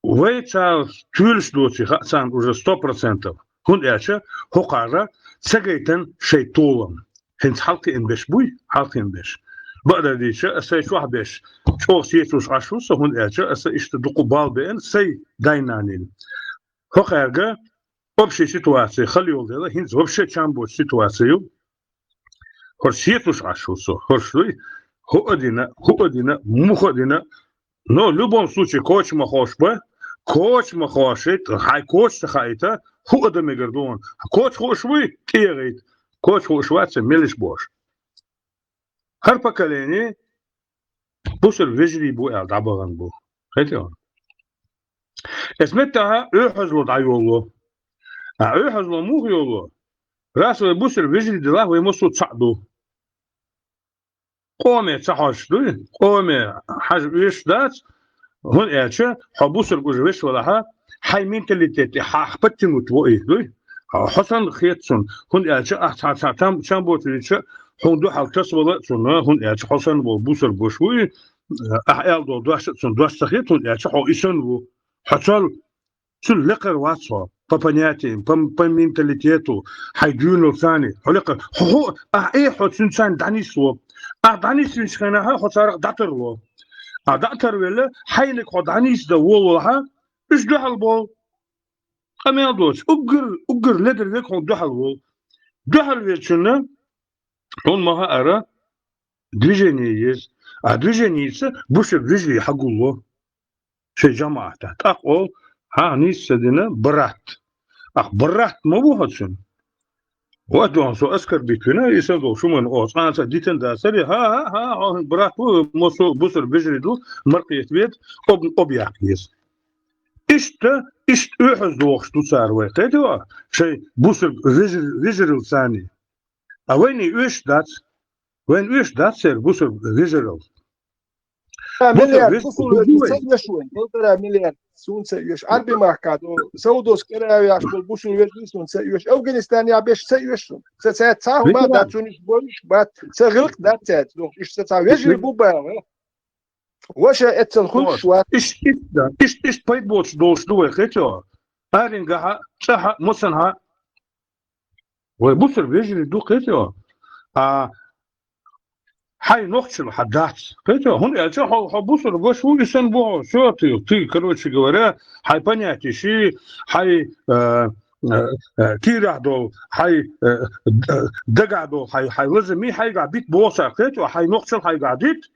вай царах туьйлуш доций хаьа царна уже сто процентов. ХӀунда аьлча хӀокхара ца гайтина шайн толам. ХӀинца хьалакхиъна берш буй, хьалакхиъна берш. Бакъдерг дийцича, аса сайн чохь берш чӀогӀа сецалуш Ӏаш ву со, хӀунда аьлча аса иштта дукха бала беана сайн дай-нанна. ХӀокхаьрга общая ситуация хала йолу дела, хӀинца вообще чам боцу ситуация ю. ХӀорш сецалуш Ӏаш ву со, хӀорш дуй, хӀуъа а дина, хӀуъа а дина, муха а дина. Но в любом случае, коча ма хууш бан, коча ма хууш, хьайн коча ца хаийта, хӀуъа дан мегар ду хьуна. Коча хууш вуй, тӀегӀийта. Коча хууш вац, меллиш бохуш. ХӀара поколение бусар вежарий бу аьлла дӀабахана бу. Хетий? Эс меттахьа оьхьазло дӀайолало. А оьхьазло муха йолало? Раз вай бусар вежарий делахь, вай массо а цхьаъ ду. Къоме ца хьожуш дуй, къоме хьажа оьшуш дац, хӀунда аьлча хьо бусарг уже веш валахьа, хьайн менталитет тӀе хьан подтянуть во и дуй. Хьо санна хета цунна, хӀунда аьлча ахь цхьа, цхьа чам, чам боцу вича, хьуна дуьхьал тасавала а цунна, хӀунда аьлча хьо санна волу бусарг ваша вуй, ахь аьлла долу дош а цунна дош ца хета, хӀунда аьлча хьо и санна ву. Хьо цал, цул лекхара вац хьо, по понятиям, по, по менталитету, хьайн дуьйналла царний, хьо лекхара, хьо, хьо, ахь э, хьо цуьнан царна дӀанисво. Ахь дӀанисвинчу хенахь хьо царах дӀатарло. Ахь дӀатарвелла, хьайниг хьо дӀанисдан волалахьа, уьш дуьхьал болу. Къамел доцуш, уггар, уггар ледара верг хьуна дуьхьал волу. Дуьхьал верчунна хьуна ма хаара движение еза. А движеница бусар вежарий хьагулло шайн жамаӀатехь. ТӀаккха олу, хьан нийса ца дина, брат. Ахь брат ма ву хьо цуьнан. Вот дуьхьал со оскорбить вина, и сан долу шуман оха цкъа а ца дитина дацаре, хьа, хьа, хьа, хьо брат ву, массо а бусар вежарий ду, маркхета веда, об, об яккха еза. Иштта, иштта оьхьаз дохуш ду цара вай, кхетий хьо, шайн бусар вежар-, вежарал царний. А вайний оьшуш дац. Вайн оьшуш дац церан бусар вежарал. Ша, бусар миллиард вежарал бусулба вежарий ца оьшу вайн, полтора миллиард суна ца оьшу. Ӏарби махкахь долу, Саудовская Аравия яхаш болу бусулба вежарий суна ца оьшу. Афганистанехь берш ца оьшу суна. Ца, ца, цхьа хӀума дац, цунаш болуш бац, ца гӀилкх дац цаьрца. Дохуш, иштта ца вежарий бу бала. Ваша эццал хуьлуш вац. Иш, иш, да. Иш, иш пайда боцуш долуш ду вай, кхетий хьо? Аренгахьа, цӀахьа, масанхьа. Вай бусар вежарий ду, кхетий хьо? А хьайн нохчалла хьан дац, кхетий хьо? ХӀунда аьлча хьо, хьо бусар ваша ву, и санна бу хьо. Всё, ты, ты, короче говоря, хьайн понятие ши, хьайн, э, э, э, кийрахь долу, хьайн, э, д-, дагахь долу, хьайн, хьайн лазами хьайгахь бит боху цара, кхетий хьо? Хьайн нохчалла хьайгахь дит.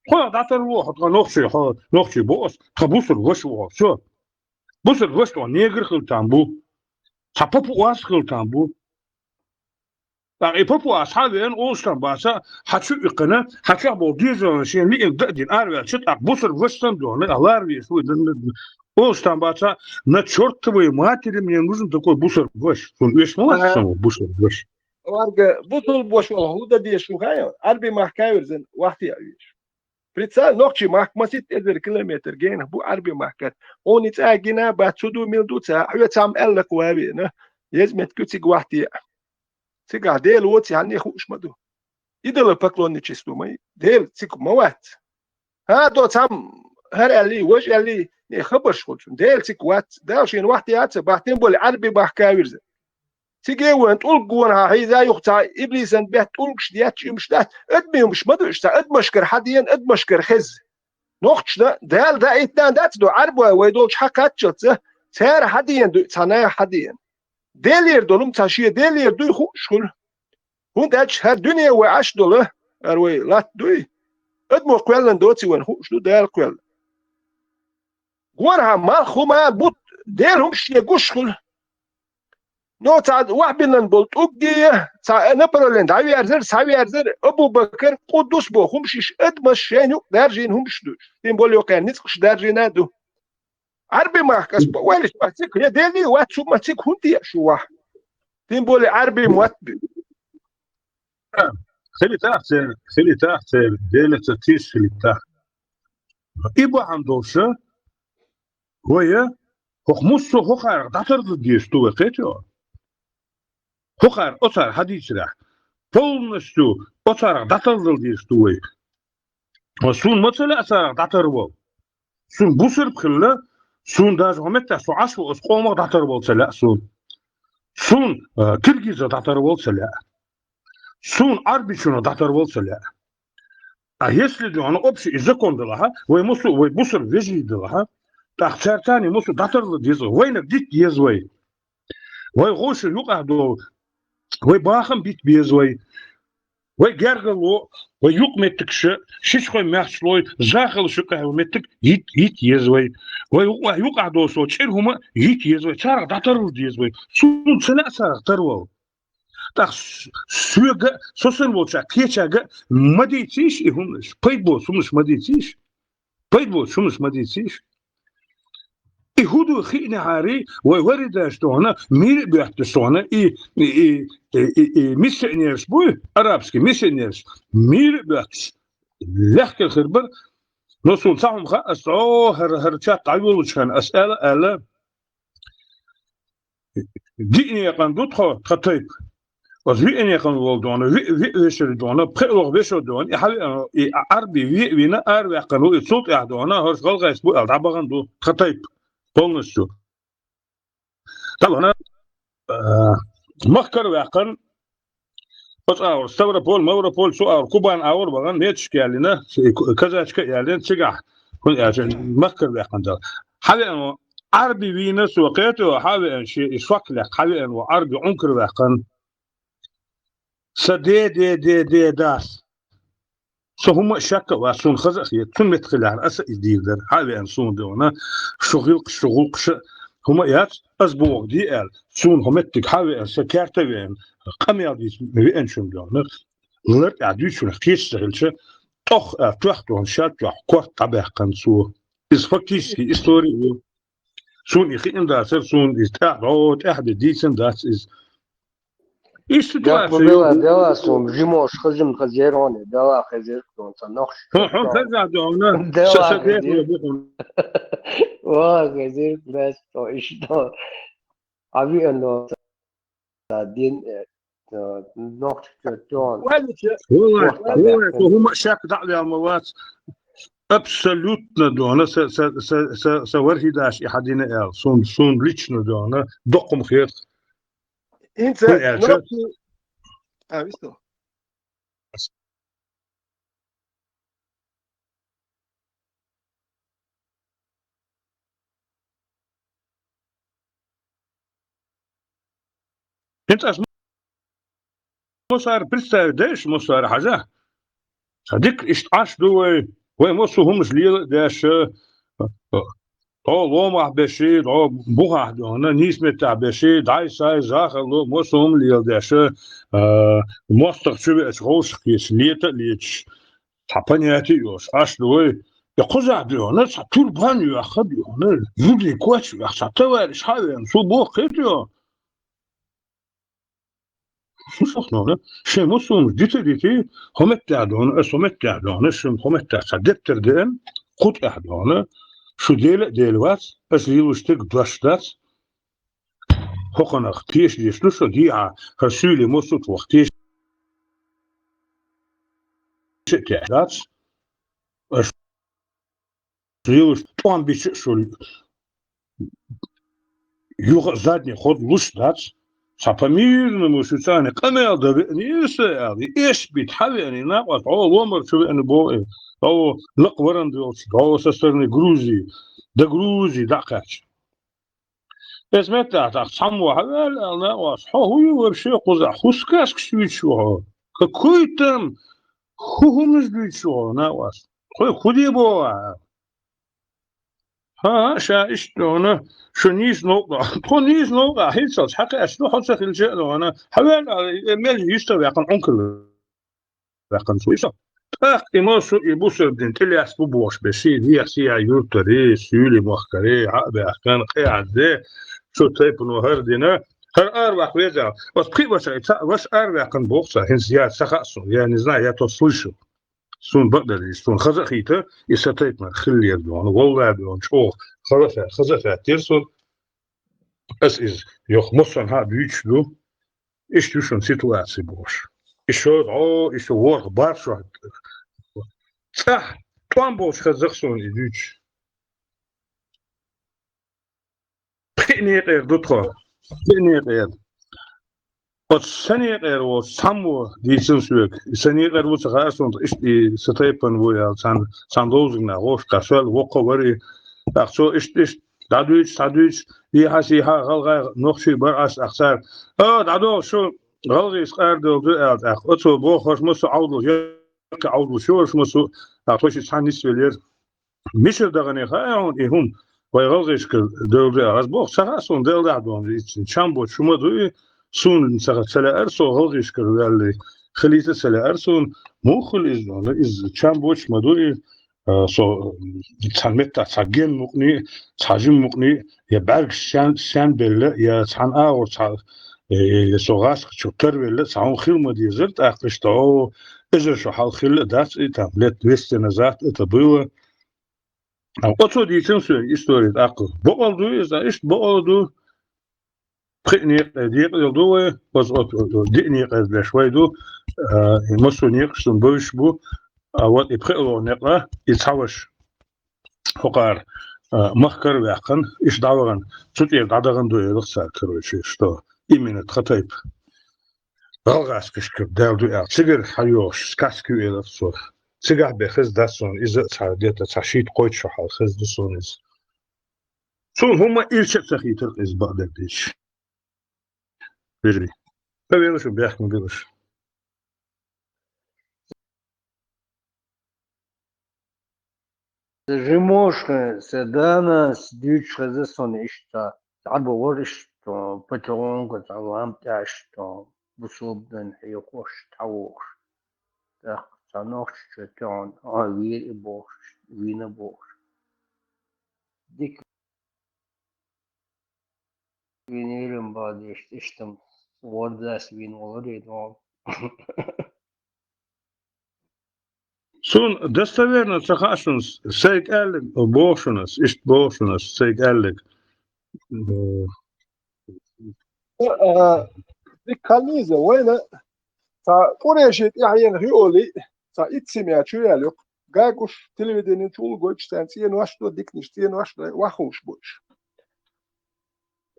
Тхо дӀатарло хьо, тхан нохчий, хьо нохчий бо ас, тхан бусар ваша ву хьо. Всё. Бусар ваша тхо негр хила там бу. Цхьа папуас хила там бу. ТӀаккха и папуас хьа а веана, олуш там баца, хьа чу а иккхина, хьа чохь болу дезална шен лиъна дан а дина, араваьлча, тӀаккха бусурба ваша санна дуьхьал, лара везаш ву и дан. Олуш там баца, на чёртовой матери мне нужен такой бусурба ваша. Цунна оьшуш ма вац сан бусурба ваша. Варга бусурба ваша волу хӀун дан дезаш ву хаьий, Ӏарби махка а вирзина, вахте а везаш. Представь, нохчий махка масийтта эзар километр генахь бу Ӏарби махкара. Хьуна и цӀа гина а бац, цу ду мила ду ца, хьоьца цхьамма аьллакх ван а веана, еза меттиг ю цига вахте а. Цигахь Дела воций хьанна хууш ма ду. Идолопоклонничество ма ю. Дела цига ма вац. ХӀан, до цхьамма хӀара аьллий, важа аьллий, не хабарш хуьлу цунна. Дела цига вац. Дала шена вахте а ца бахь, тем более Ӏарби махка а вирзина. Циге а ван тӀулг гонахьа хьийза юха цхьа иблисан бетта тӀулгаш детташ, уьш дац. Адамийн хӀумаш ма ду уьш, цхьа адамашкара хьан дена, адамашкара хеза. Нохчашна Дала даийтина дац до, Ӏарбой вай долчу хьан кхаччалца, цара хьан дена дуй, цхьа наха хьан дена. Делера долу-м цхьа шен Делера дуй хууш хуьлу. ХӀунда аьлча хӀара дуьне вай Ӏаш долу, хӀара вай латта дуй, адамо кхоьллина доций вайна хууш ду, Дала кхоьллина. Гонахьа малх хӀума бутт, Делан хӀумаш шен гуш хуьлу. Но цхьа вахьбиллина болу тӀулггий, цхьа направление дӀаверзар, схьаверзар, Абу-Бакар, къуддус боху хӀумаш иш адамаш шайна юкъа даржийна хӀумаш ду. Тем более кхеран ницкъаш даржийна а ду. Ӏарби махка ас бан ойла ма цига, я Делий вац хӀума цига хӀунда деа шу вахь? Тем более Ӏарби мотт бу. Хилийтахь церан, хилийтахь церан, Делаца тийша хилийтахь. И бахьана долуша, вай, хӀокху муссо а хӀокхарах дӀатарла дезаш ду вай, кхетий хьо? ХӀокхара оцара хьан дийцарехь, полностью оцарах дӀатарла дезаш ду вай. Суна ма ца лаьа царах дӀатарвала. Суна бусурба хилла, суна даже хӀун меттехь со Ӏаш ву, оцу къомах дӀатарвала ца лаьа суна. Суна, а, киргизах дӀатарвала ца лаьа. Суна Ӏарбичунах дӀатарвала ца лаьа. А если дуьхьал общий и закон делахь, вай мусу, вай бусурба вежарий делахь, тӀаккха цаьрца а мусу дӀатарла деза, вайнах дита деза вай. Вай гӀошан юкъахь долу, вай бахам бита беза вай. Вай гергарло, вай юкъаметтигаш, шичхой мехчлой, захалш юкъахь вай меттиг йит-, йита еза вай. Вай юкъа-, юкъахь долу со чӀир хӀума йита еза вай. Царах дӀатарла деза вай. Суна ца лаьа царах тарвала. ТӀаккха с-, соьга, со санна волчаьрга, кхечаьрга ма дийцийша и хӀуманаш, пайда боцу хӀуманаш ма дийцийша. Пайда боцу хӀуманаш ма дийцийша. И хӀун ду хиънехьарий, вай вари даш дохьна, мийра а боьтташ дохьна, и, и, и миссионераш буй, арабский миссионераш, мийра а боьтташ, лехкар хир бара. Но суна цхьа хӀума хаьа, ас, о, хӀара, хӀара чат дӀайолучу хенахь, ас аьлла, аьлла, Диънекъан ду тхо, тхан тайпа. Оцу виънекъан волу дона, виъ, виъ вешар дона, пхеалгӀа вешар дона, и хьавеана, и Ӏарби виъ вина, араваьккхина ву, и цул тӀаьхьа дона, хӀорш гӀалгӀайс бу аьлла, дӀабахана ду, тхан тайпа. Полностью. Тахана, а, махкара ваьккхина, оцу агӀор Ставрополь, Маврополь, цу агӀор Кубан агӀор вахана, меташка яьллина, и ку-, казачка а яьллина, цигахь, хӀунда аьлча, махкара ваьккхина дала. Хьавеана ву, Ӏарби вийна со, кхетий, хьавеана шен и сок лекха, хьавеана ву, Ӏарби Ӏункара ваьккхина. Сан де, де, де, де, дас. Со хӀума а шек а вац, суна хаза а хета, цунна меттахъхилахьара аса а иза дийр дара. Хьавеана суна де вана, шу гӀилкхаш, шу гӀуллакхаш а, хӀума а яц, аса боху де аьлла, суна хӀу меттиг хьавеана, сан керта а веана, къамел дийца веанчунна де вана, лар тӀехь дуьйцуш кхеташ ца хилча, тӀох а тоьхна дона шаьлта чохь корта дӀабаьккхина цо. Иза фактически истори ю. Суна и хиъна дацара, суна иза тӀаьхьа, о, тӀаьхьа де дийцина дац иза. И ситуация Дела, ю. Дела, суна жимош хазим хазер он, Дела хазер, он ца нохш. Хьо, хьо хаза дона. Дела Ша, ша хазер. Дехло бу хьуна. Ва хазер, бес, то ишто. Ави ано. Дин, э, э, нохча чоьттон. Валича, валай, валай, со хӀума шек дӀа а ваьлла ма вац. Абсолютно дона, са, са, са, са, са вархӀидаш и хьан дина аьлла. Сун, сун лично дона, доккхум хеташ. ХӀинца, хӀун аьлча? Нохчи-, а, висту. ХӀинца ас Мусара представить дайша, Мусара хьажа. Ца дика иштта Ӏаш ду вай, вай массо а хӀумаш лела а деш, дӀо ломахь беши, дӀо бухахь дуьхьана, нийса меттахь беши, дӀай-сай, захалло, мосо-м леладеш, а, мостагӀ чу веача, гӀовшах кхеташ, лета а леташ, цхьа понятие а йолуш, Ӏаш ду вай. Я кхузахь дуьхьана, цхьа турбан йоьхна дуьхьана, зудий коч а йоьхна, цхьа товарищ хьа а веана, цо боху кхетайо. Шух нуна, шайн мусулмаш дита а дитий, хӀо меттехь дуьхьана, аса хӀо меттехь дуьхьана, шуна хӀо меттехь цхьа дептар деана, кху тӀехь дуьхьана, шу Дела а Дела вац, аса лелош стаг дош дац, хӀокхунах теша деш ду со, дехьа хӀара суьйле массо а ваха теша а теш дац, аса лелош тӀом бича а шу юха а задний ход луш дац. Цхьа по мирному шу царна къамел дан веана ю со аьлла, и эшпит хьа веана, и накъост, хьо ломар чу веана боху и, хьо лакха варан долчу, хьо со стороны Грузии, до Грузии дӀакхаьчча. Эс меттахь тӀаккха цхьаммо хьаваьлла аьлла накъост, хьо хӀун ю вообще кхузахь, хӀун сказкаш дуьйцуш ву хьо? Какой там, хӀун хӀуманаш дуьйцуш ву хьо накъост? Тхо хӀун де боху ахьа? ХӀан-хӀа, ша иштта дуьхьана, шу нийса новкъа. Тхо нийса новкъа хӀинцалц хьакхаьчна ду, хьо ца хилча а дуьхьана. Хьаваьлла, э, мел йиста ваьккхина, Ӏункалла ваьккхина цо. ТӀаккха и массо а и бусалба дин тӀелаьцна бу бохуш бен, шен дехьа-сехьа юртаре, суьйли махкаре, хьа а баьхкина, къе а де, цу тайпано хӀара дина, хӀара араваккха веза. Оцу пхи ваша, и цхьа ваша араваьккхина боху цара, хӀинца я ца хаьа суна, я не знаю, я то слышал. Суна бакъдерг дийца, суна хаза а хийта, и сан тайпанара хиллера дуьхьана, валлахӀи дуьхьана, чӀогӀа хаза а хаа-, хаза а хаьттира суна. Аса иза йоху массо а хьа а буьйцуш ду. Иштта ю шуна ситуаци бохуш. И шо дӀо, и шо ворхӀ бархӀ шо цӀахь тӀом болчу хазах суна и дуьйцуш. Пхи некъера ду тхо. Пхи некъера. Оцу сан некъера волчу цхьаммо дийцина соьга. И сан некъера ву ца хаьара суна, иштта и сан тайпана ву аьлла, цхьана, цхьана ловзагна гӀошкхаш ваьлла, воккха вара и. ТӀаккха цо иштта, иштта, дӀадуьйцуш, дӀадуьйцуш, дехьа-сехьа, гӀалгӀай, нохчий бара ас, ахьа цара: «А, дӀадолу шу, гӀалгӀайшка арадала ду», аьлла тӀаккха. Оцо боху, хӀорш массо а Ӏовдалш, яккхий Ӏовдалш ю хӀорш массо а, тӀаккха тхо шиъ цхьаьна нисвеллера. Мичара дахана хаьа хьуна и хӀума? Вай гӀалгӀайшкара девлла ду аьлла. Ас боху, ца хаьа суна, делла дӀа а дуьйна, иза чам боцуш хӀума ду и, суна ца хаьа, ца лаьара со гӀалгӀайшкара ваьлла, хилийта а ца лаьара суна, муха хуьлу иза дуьйна, иза чам боцуш ма ду и, а, со цхьана меттахь цхьа ген мукъний, цхьа жима мукъний, я бӀаьргаш сен, сен белла, я цхьана агӀор цхьа, э, я со гӀазкхичух тарвелла, цхьа хӀума хила ма дезара, тӀаккха иштта, о, эзар шо хьалха хилла а дац и, там, лет двести назад это было. А, оцо дийцина соьга истори тӀаккха. Бакъалла ду иза, иштта бакъалла ду. Пхи некъа декъала ду вай, оцу, оцу, оцу диъ некъа беш вай ду, а, и массо а некъаш цунна бевзаш бу, а вот и пхиалгӀа некъа, и цхьа ваша хӀокхара, а, махкара а ваьккхина, иштта дӀавахана, цу тӀера дӀадахана ду элира цара, короче, что именно тхан тайпа гӀалгӀашкашкара даьлла ду аьлла. Цигара хьайогӀуш сказка ю элира цо. Цигахь бен хезна дац суна иза а цхьа, где-то цхьа шийтта-кхойтта шо хьалха хезна ду суна иза. Суна хӀумма ирча а ца хийтира иза, бакъдерг дийцича. Вежарий. Ца велаш, бехк ма билаш. Жимошка, Седана, дуьйцуш хеза суна иштта. Цхьа бу вара иштта, паталонка, цхьа лампа тӀехь иштта, бусалба дин хьехош, тхьавогӀуш. ТӀаккха цхьа нохчочо тӀе а, вийра и бохуш, вийна бохуш. Дика вийна виран бадеш, иштта вордас вийна валаре догӀу. Суна достоверно ца хаьа шуна, сайга аьллиг боху шуна, иштта боху шуна, сайга аьллиг. Э, дика ханна иза, вайна цхьа къуреший тӀаьхьенах ю олий, цхьа итт семья чу яьлла ю. Гагуш, телевидени чу улло гойтуш, царна цӀенош а до, диканаш цӀенош а до, вахуш бу уьш.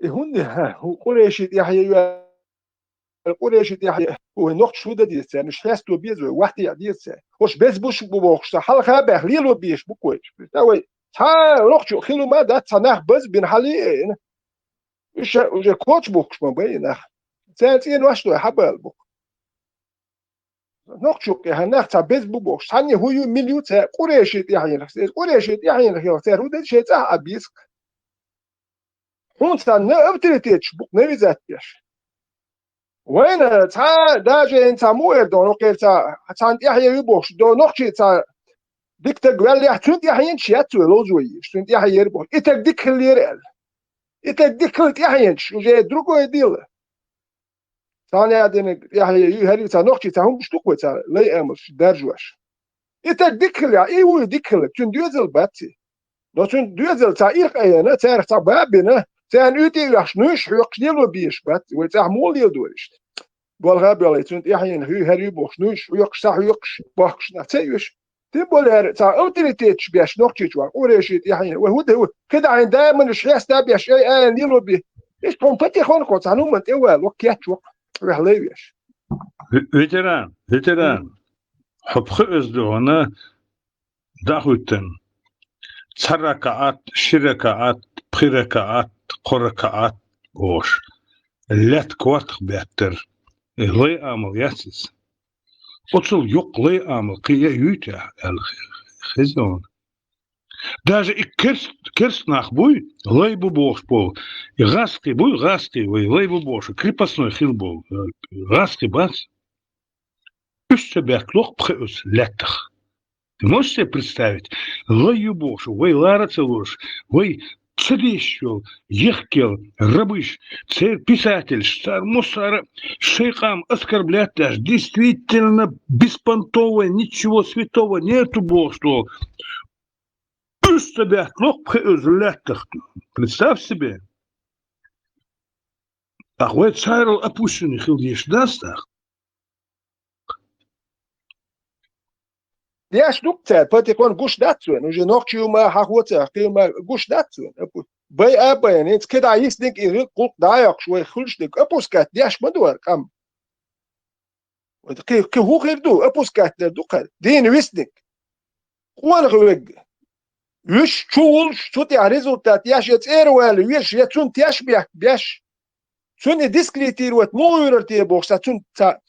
И хӀунда, хӀу къуреший тӀаьхье ю, къуреший тӀаьхье, вай нохчаш хӀун дан деза царна, уьш хьесто беза вай, вахтехь деза царна. ХӀорш беза буш бу бохуш, сан хьалха а баьхна, лело безаш бу-кх вай. Ша вай цхьа нохчо хила ма дац, цхьа нах базбина хьалаайина. Уьш уже коча бухкуш ма бай и нах. Царна цӀенош а до, хьабала бу-кх. Нохчо кхехьа нах цхьа беза бу бохуш, цхьанне хӀун ю, мила ю цара къуреший тӀаьхьенах. Иза къуреший тӀаьхьенах йолу цара хӀун деза, шайн цӀахь а беза-кх. Хьуна царна авторитеташ бу-кх навязать деш. Вайна цхьа, даже хӀинца муэр дон, окхер ца, царна тӀаьхье ю бохуш, до нохчий ца дика таг ваьллехь, цуьнан тӀаьхьенаш яц вай ловзо еш, цуьнан тӀаьхье яр боху. И таг дика хилла яр аьлла. И таг дика хилла тӀаьхьенаш, уже другое дело. Царна яа динарг тӀаьхье ю, хӀара ю цхьа нохчий цхьа хӀумаш ду-кх вай цхьа лай амалш даржош. И таг дика хилла, и вуй дика хилла, цуьнан доьзал бац и. Но цуьнан доьзал цхьа ирх айина, царах цхьа ба а бина, царна уьйтӀе а оьхуш, нуьйш хьоькхуш лело безаш бац, вай цӀахь муха леладора иштта? Болха а белла, цуьнан тӀаьхьенах ю, хӀара ю бохуш, нуьйш хьоькхуш, схьахьоькхуш, бохкуш нах ца оьшу. Тем более хӀара цхьа авторитеташ беш нохчийчу ван, къуреший тӀаьхьенах, вай хӀу де, хӀу, кхидӀа хьайн даиманаш хьеста а беш, ай, ай, лело бе. Иштта хьуна патихонхо цхьа хӀуманна тӀе вала, ваьхкетта воккха, вехьа лай веш. Ве-, ветеран, ветеран, хьо пхи оьзда вана дӀахӀуьттина. Цхьа ракаӀат, ши ракаӀат, пхи ракаӀат, кхо ракаӀат бохуш, лаьтта кортах беттара. Э, лай амал яц иза. Оцул йоккха лай амал кхин а юй техьа аьлла хезна вана. Даже и керст-, керст нах буй, лай бу бохуш болу. И гӀазкхий буй, гӀазкхий вай, лай бу бохуш, крепостной хилла болу, э, гӀазкхий бац. Уьш ца бетталуш пхи оьзда лаьттах. Ты можешь себе представить? Лай ю бохуш, вай лара ца луш, вай ца дезаш йолу, ехкел, рабыш, церан писательш, цара муссара шайн къам оскорблять деш, действительно беспонтовая, ничего святого нету бохуш долу. Уьш ца бетталуш пхи оьзда лаьттах. Представь себе. Ах, вай царал опущенный хила дезаш дац тӀаккха? Деш ду-кх цара, патихонхо гуш дац вайн, уже нохчий ма хьахо ца, кхин ма гуш дац вайн. Бай а байна, хӀинца кхидӀа йисниг и гӀуллакх дӀа а йоккхуш, вай хуьлуш дерг опускать деш ма ду хӀара къам. Кхин, кхин хӀун хир ду, опускать дер ду хӀара. Дийна висниг. Къонах вег. Вуьш чу вуллуш, цу тӀехь результат еш, я цӀера вала веш, я цунна теш бехк беш. Цунна и дискредитировать муха вуьйрар те бохуш, ца цунна ца,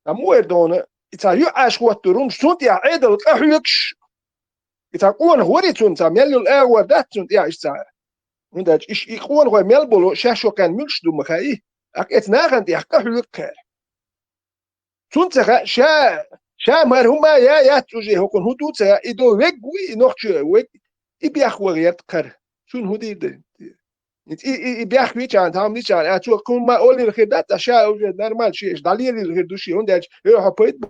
ца муха эр дона, и ца юьхьӀаьш хӀоттур хӀумаш, цунна тӀехь Ӏедал къахьоьгуш, и ца къонах вари цунна, ца мел йолу агӀор дац цунна тӀехь иштта ца. ХӀунда аьлча иш и къонахой мел болу, шаьш шо кхаьн муьлш ду ма хаьий, тӀаккха эца нахана тӀехь къахьоьгу кхара. Цунна ца хаьа, ша, ша мара хӀума а я, яц уже хӀокхуна хӀун ду ца хаьа, и до вег вуй, и нохчо вег, и бехк ван гӀерта кхара. Цунна хӀун дийр ду? И, и, и бехк вичарна, тхьамдичарна, а цо кхунна ма оллийла хир дац, а ша уже нормально ши, дӀалелийла хир ду ши, хӀунда аьлча, хӀо пайда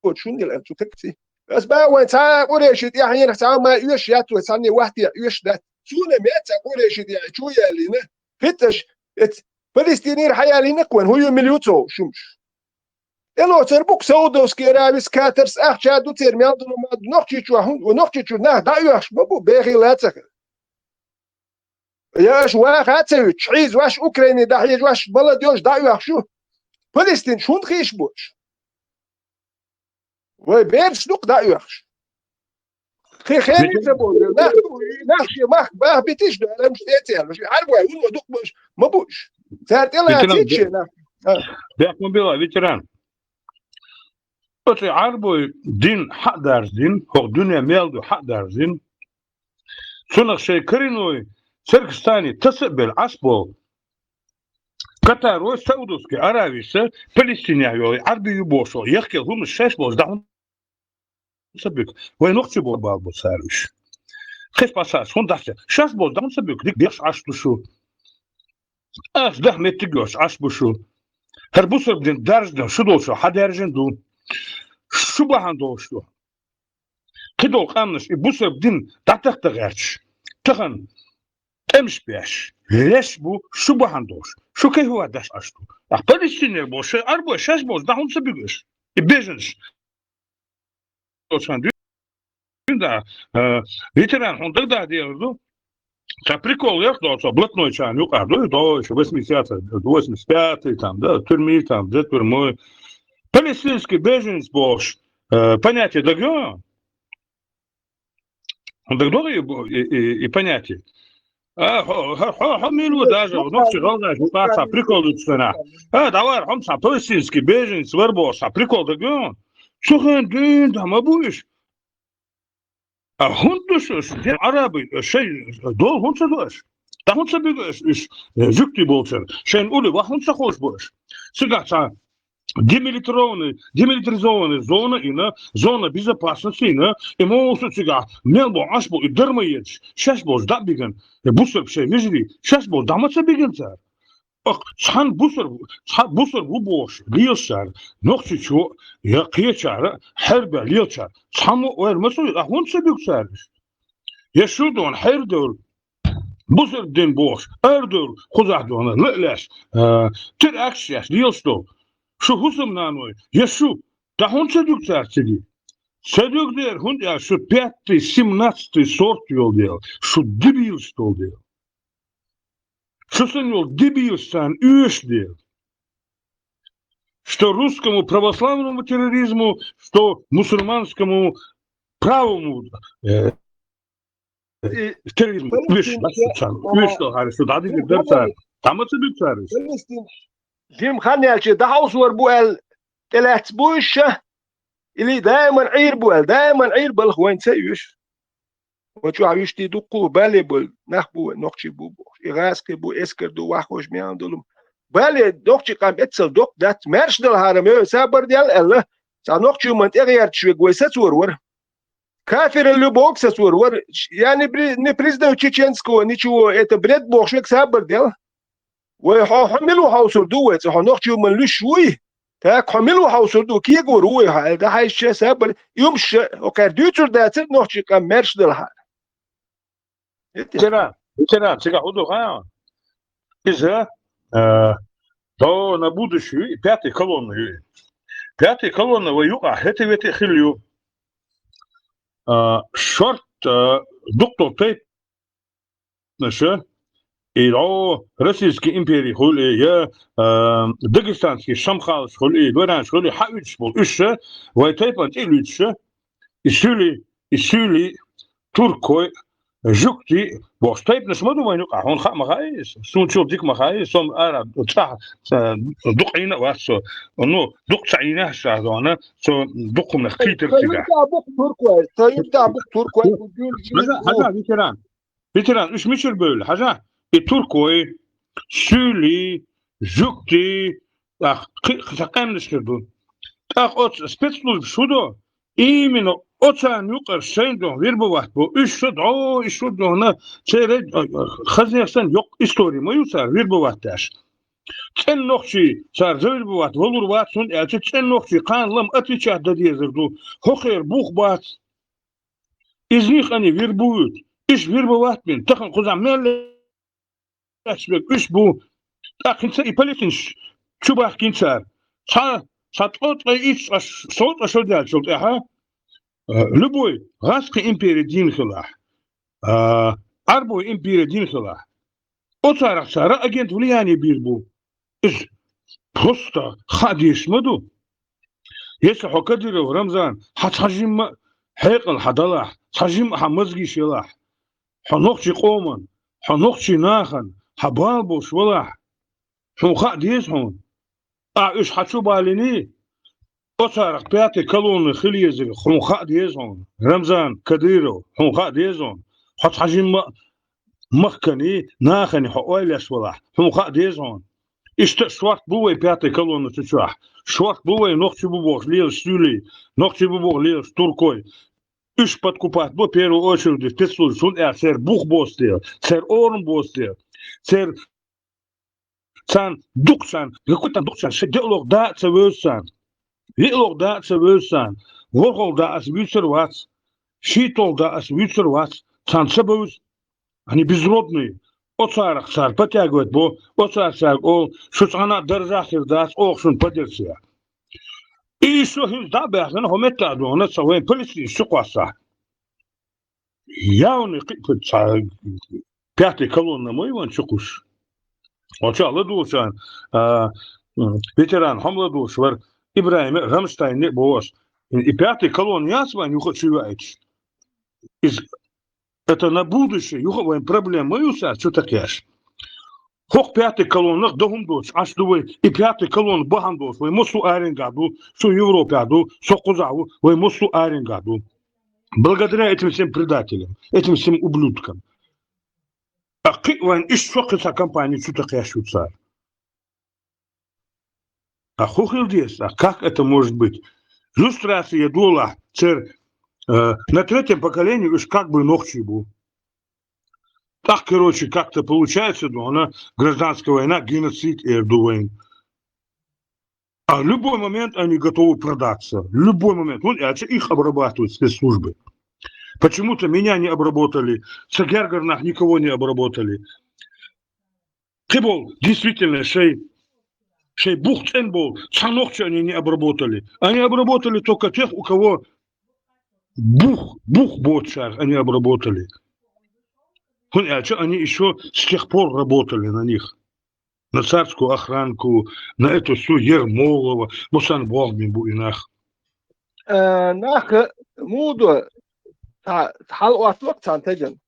боцуш хӀунда елла аьлла цу кагций. Ас бан вайн цхьа а къуреший тӀехь хьенах цхьа а ма оьшуш яц вай, цхьанне вахтехь оьшуш дац. Цуна меца къуреший тӀехь чу яллина, хӀинцаш, эц Палестинера хьаяллина-кх вайн, хӀун ю мила ю ца хууш хӀумаш. ТӀелоцар бу-кх Саудовский Аравис, Катарс, ахча ду церан мел долу ма ду, Нохчийчохь хӀун, Нохчийчуьра нах дӀаоьхуш ма бу, бехийла а ца хила. Я аша ваха а ца вуьтуш, хьийза ваш, Украине дӀахьежа ваш, молодёжь дӀаоьхуш ю. Палестинаш хӀунда хийш боцуш? Вай бераш ду-кх дӀаоьхуш. Кхин хенан ца боху, нах, нах шен махка баха битиш ду, аьлла, уьш тӀе а ца яьлла, уьш Ӏарбой вуно дукха бу уьш, ма бу уьш. Цара тӀе лацийта шен нах. А. Бехкун била, ветеран. Оцу Ӏарбой дин хьа а дарждина, хӀокху дуьне мел ду хьа а дарждина. Цунах шайн коренной церкваш царний таса а белла Ӏаш болу. Катарой, Саудовский Арависа, Палестинехь йолу Ӏарби ю бохуш, ехкел хӀуманаш шаьш болчу дӀа хӀунда ца буьгу? Вай нохчий боху бала бу цара уьш. Кхечу пасхьас хӀунда дац? Шаьш болчу дӀа хӀунда ца буьгу? Дика бехаш Ӏаш ду шу. Ас даха меттиг йоцуш Ӏаш бу шу. ХӀара бусалба дин дарждина шу долчу хьан даьржина ду? Шу бахьана долуш ду. Кхидолу къаьмнаш и бусалба дин дӀатахта гӀерташ, тахана тӀемаш беш, леш бу, шу бахьана долуш. Шу кайфа деш Ӏаш ду. Ахь Палестинера боху, шайн Ӏарбой шаьш болчу дӀа хӀунда ца буьгу уьш? И беженцаш. Дуьйна да, э, ветеран хьуна дагадахьа дезар ду. Ца прикол яхаш долу со блатнойчарна юкъахь ду, до ещё восьмидесятый, восемьдесят пятый там, да, тюрьмы там, за тюрьмой. Палестинский беженец бохуш, э, понятие дагайо? Хьуна дагадогӀий и, и, и, и понятие? А, хьо, хьо, хьо, хьо мила ву даже, нохчий гӀалгӀай шу кхаца прикол ду цунах. А, давай, хьо сан палестинский беженец вара боху, сан прикол дагайо? Цу хенахь дуьйна да ма бу уьш. А хӀунда ду шу, шу ден Ӏарабий, шайн долу хӀунда ца до аша? хӀунда ца буьгу аша уьш, э, жуьгти болчара? Шайн улли ваха хӀунда ца ховш бу аша? Цигахь цхьа демилитаризованный, демилитаризованный зона йина, зона безопасности йина, и мо ву со цигахь мел бу Ӏаш бу, и дарма езаш, шаьш болчу дӀа а бигина, и бусург шайн вежарий, шаьш болчу дӀа ма ца бигина цара. Ах, цхьана бусург, цхьа бусург ву бохуш, лелаш цара, нохчичо я кхечара, хьербе лелаш цара, цхьаммо ойла ма ца йо, а хӀунда ца буьгу цара уьш? Я шу дона хьердевлла, бусург дин бохуш, ардевлла, кхузахь дона, ла а леш, а, тера акаш еш, лелаш долу. Шу хӀусамнаной, я шу, тӀа хӀунда ца дуьгу цара цига? Ца дуьгу дера, хӀунда аьлча шу пятый, семнадцатый сорт йолу дела, шу дебилаш долу дела. Шу санна йолу дебилаш царна оьшуш дела. Что русскому православному терроризму, что мусульманскому правому, э, И терроризму. Уьш, Палестин, бац, царна. а, Уьш тохара шу дӀадигар дара цара. Тамаца дуьйцу цара уьш. Палестин. Жим хан яьлча, дӀахьовсор бу аьлла, тӀелаьцна бу уьш ша? Или даиман Ӏийр бу аьлла, даиман Ӏийр балха вайн ца уьш? Вай чохь уьш ди дуккху бале болу нах бу вай, нохчий бу бохуш. И гӀазкхи бу, эскар ду, ваххуш меан долу. Бале нохчий къам эццал доккха дац, маьрша дала хьарам, ой, сабар дел аьлла. Цхьа нохчий ман тӀегӀерташ вега вай сацор вара. Кафира любовь сацор вара. Я не при-, не признаю чеченского, ничего, это бред бохуш вега сабар дел. Вай хьо, хьо мила ву хьовсур ду вай, цкъа хьо нохчий ман луьш вуй? Так, хьо мила ву хьовсур ду, кегор ву вай хьо, аьлла, дӀахьаьжча сабар, юмш ша, окхар дуьйцур дацара нохчий къам маьрша дала хьара. Ветеран, ветеран, цигахь хӀун ду хаьа? Иза, э, до на будущее, и пятая колонна ю. Пятая колонна вай юкъахь хӀета-вета хилла ю. А, шорт, а, дукхал тайп- наша, и, о, Российский импери хуьлу, я, а, дагестанский шамхалаш хуьлу, и, лоранаш хуьлу, хьан уьдуш болу, уьш ша, вай тайпан тӀе а луьдуш ша, и суьли, и суьли, туркой, жуьгти, бохуш, тайпанаш ма ду вайн юкъахь, хьуна хаа ма хаьа иза, суна чул дика ма хаьа иза, со ара цӀахь, а, дукха Ӏийна а вац со, ну, дукха ца Ӏийна а ша дона, со дукха хӀуманах кхийтира цигахь. Ца юьртахь бу туркой, ца юьртахь бу туркой, бу гуьлжи. Хьажа, хьажа, ветеран. Ветеран, уьш мичара бевлла, хьажа? И туркой, суьйли, жуьгти, ах, кхи-, кхи-, къаьмнаш хир ду. ТӀаккха оцу спецслужбаш хӀун до? Именно оцарна юкъара шайн дохьа вербовать бо. Уьш шу дӀо, уьш шу дохьна, церан, а, а, хазех санна йоккха истори ма ю цара вербовать деш. ЦӀена нохчий цара завербовать валур вац, хӀунда аьлча цӀена нохчий кхана лам отвечать дан дезар ду. ХӀокхера бух бац. Из них они вербуют. Иш вербовать бина. Тахана кхузахь мел лаьтташ берг уьш бу. ТӀаккха хӀинца и палестинцаш чу бахкина цара. Цхьа, цхьа ткъо, ткъе итт, цхьа ш-, со ткъа шо даьллачул тӀаьхьа, э, любой гӀазкхи импери дийна хилахь, а, Ӏарбой импери дийна хилахь, оцарах цара агент влияния бийр бу. Иза просто хаа дезаш ма ду. Если хьо Кадыров Рамзан, хьан цхьа жимма а хьекъал хьан далахь, цхьа жимма а хьан мозгаш елахь, хьо нохчий къоман, хьо нохчий нахан, хьан бала болуш валахь, хьуна хаа деза хьуна. Ахьа уьш хьан чу балиний, оцарах пятый колонна хила езарг хьуна хаа деза хьуна. Рамзан Кадыров, хьуна хаа деза хьуна. Хьо цхьа жимма а махканий, наханий хьо ойла еш валахь, хьуна хаа деза хьуна. Иштта шорт бу вай пятый колонна цу чохь. Шорт бу вай нохчий бу бохуш лелаш суьйлий, нохчий бу бохуш лелаш туркой. Уьш подкупать бо первую очередь спецслужбаш, хӀунда аьлча церан бух боцу дела, церан орам боцу дела, церан царна дукха царна, какой там дукха царна, шайн деалгӀа да а ца вевза царна. ВиалгӀа да а ца вевза царна. ВорхӀалгӀа да ас вуьйцур вац. ШийтолгӀа да ас вуьйцур вац. Царна ца бевза. Они безродные. Оцарах цара подтягивать бо, оцара цаьрга олу, шу цхьана а даржа а хир дац, оха шуна поддержка. И шу хӀинца дӀа а баьхна, хӀо метта а дохна, ца вайн палестинцаш чу кхоссахь. Явный кхин а цхьа пятый колонна ма ю вайн чу кхуссуш. Оцу чохь ладугӀучарна, а, м, ветеран хьо-м ладугӀуш вара, ИбрахӀиме а, Рамштайне а боху ас. И пятый колонна яц вайн юха а чу веъчаш. Иза, это на будущее, юха а вайн проблема ма ю цара чу такхеш. ХӀокху пятый колоннах дан хӀума доцуш Ӏаш ду вай, и пятый колонна бахьана долуш вай массо а аренгахь ду, со Европехь ду, со кхузахь ву, вай массо а аренгахь ду. Благодаря этим всем предателям, этим всем ублюдкам. А кхы вайн иштта шо кхы цхьа компания чу тӀакхаьчча цара. А хӀун хила деза? А как это может быть? Люстрация долахь цер, э, на третьем поколении уж как бы нохчий бу. Так, короче, как-то получается, но она гражданская война, геноцид, эр ду вайн. А в любой момент они готовы продаться. В любой момент. Вот это их обрабатывают спецслужбы. Почему-то меня не обработали, Цагергарнах никого не обработали. Ты был действительно шей, шей бух цен был, цанохча они не обработали. Они обработали только тех, у кого бух, бух бочар они обработали. Хун, а чё они еще с тех пор работали на них? На царскую охранку, на эту всю Ермолова, Мусан Богми бу инах. Э, нах, э, мудо, та, хал отлок цан теген.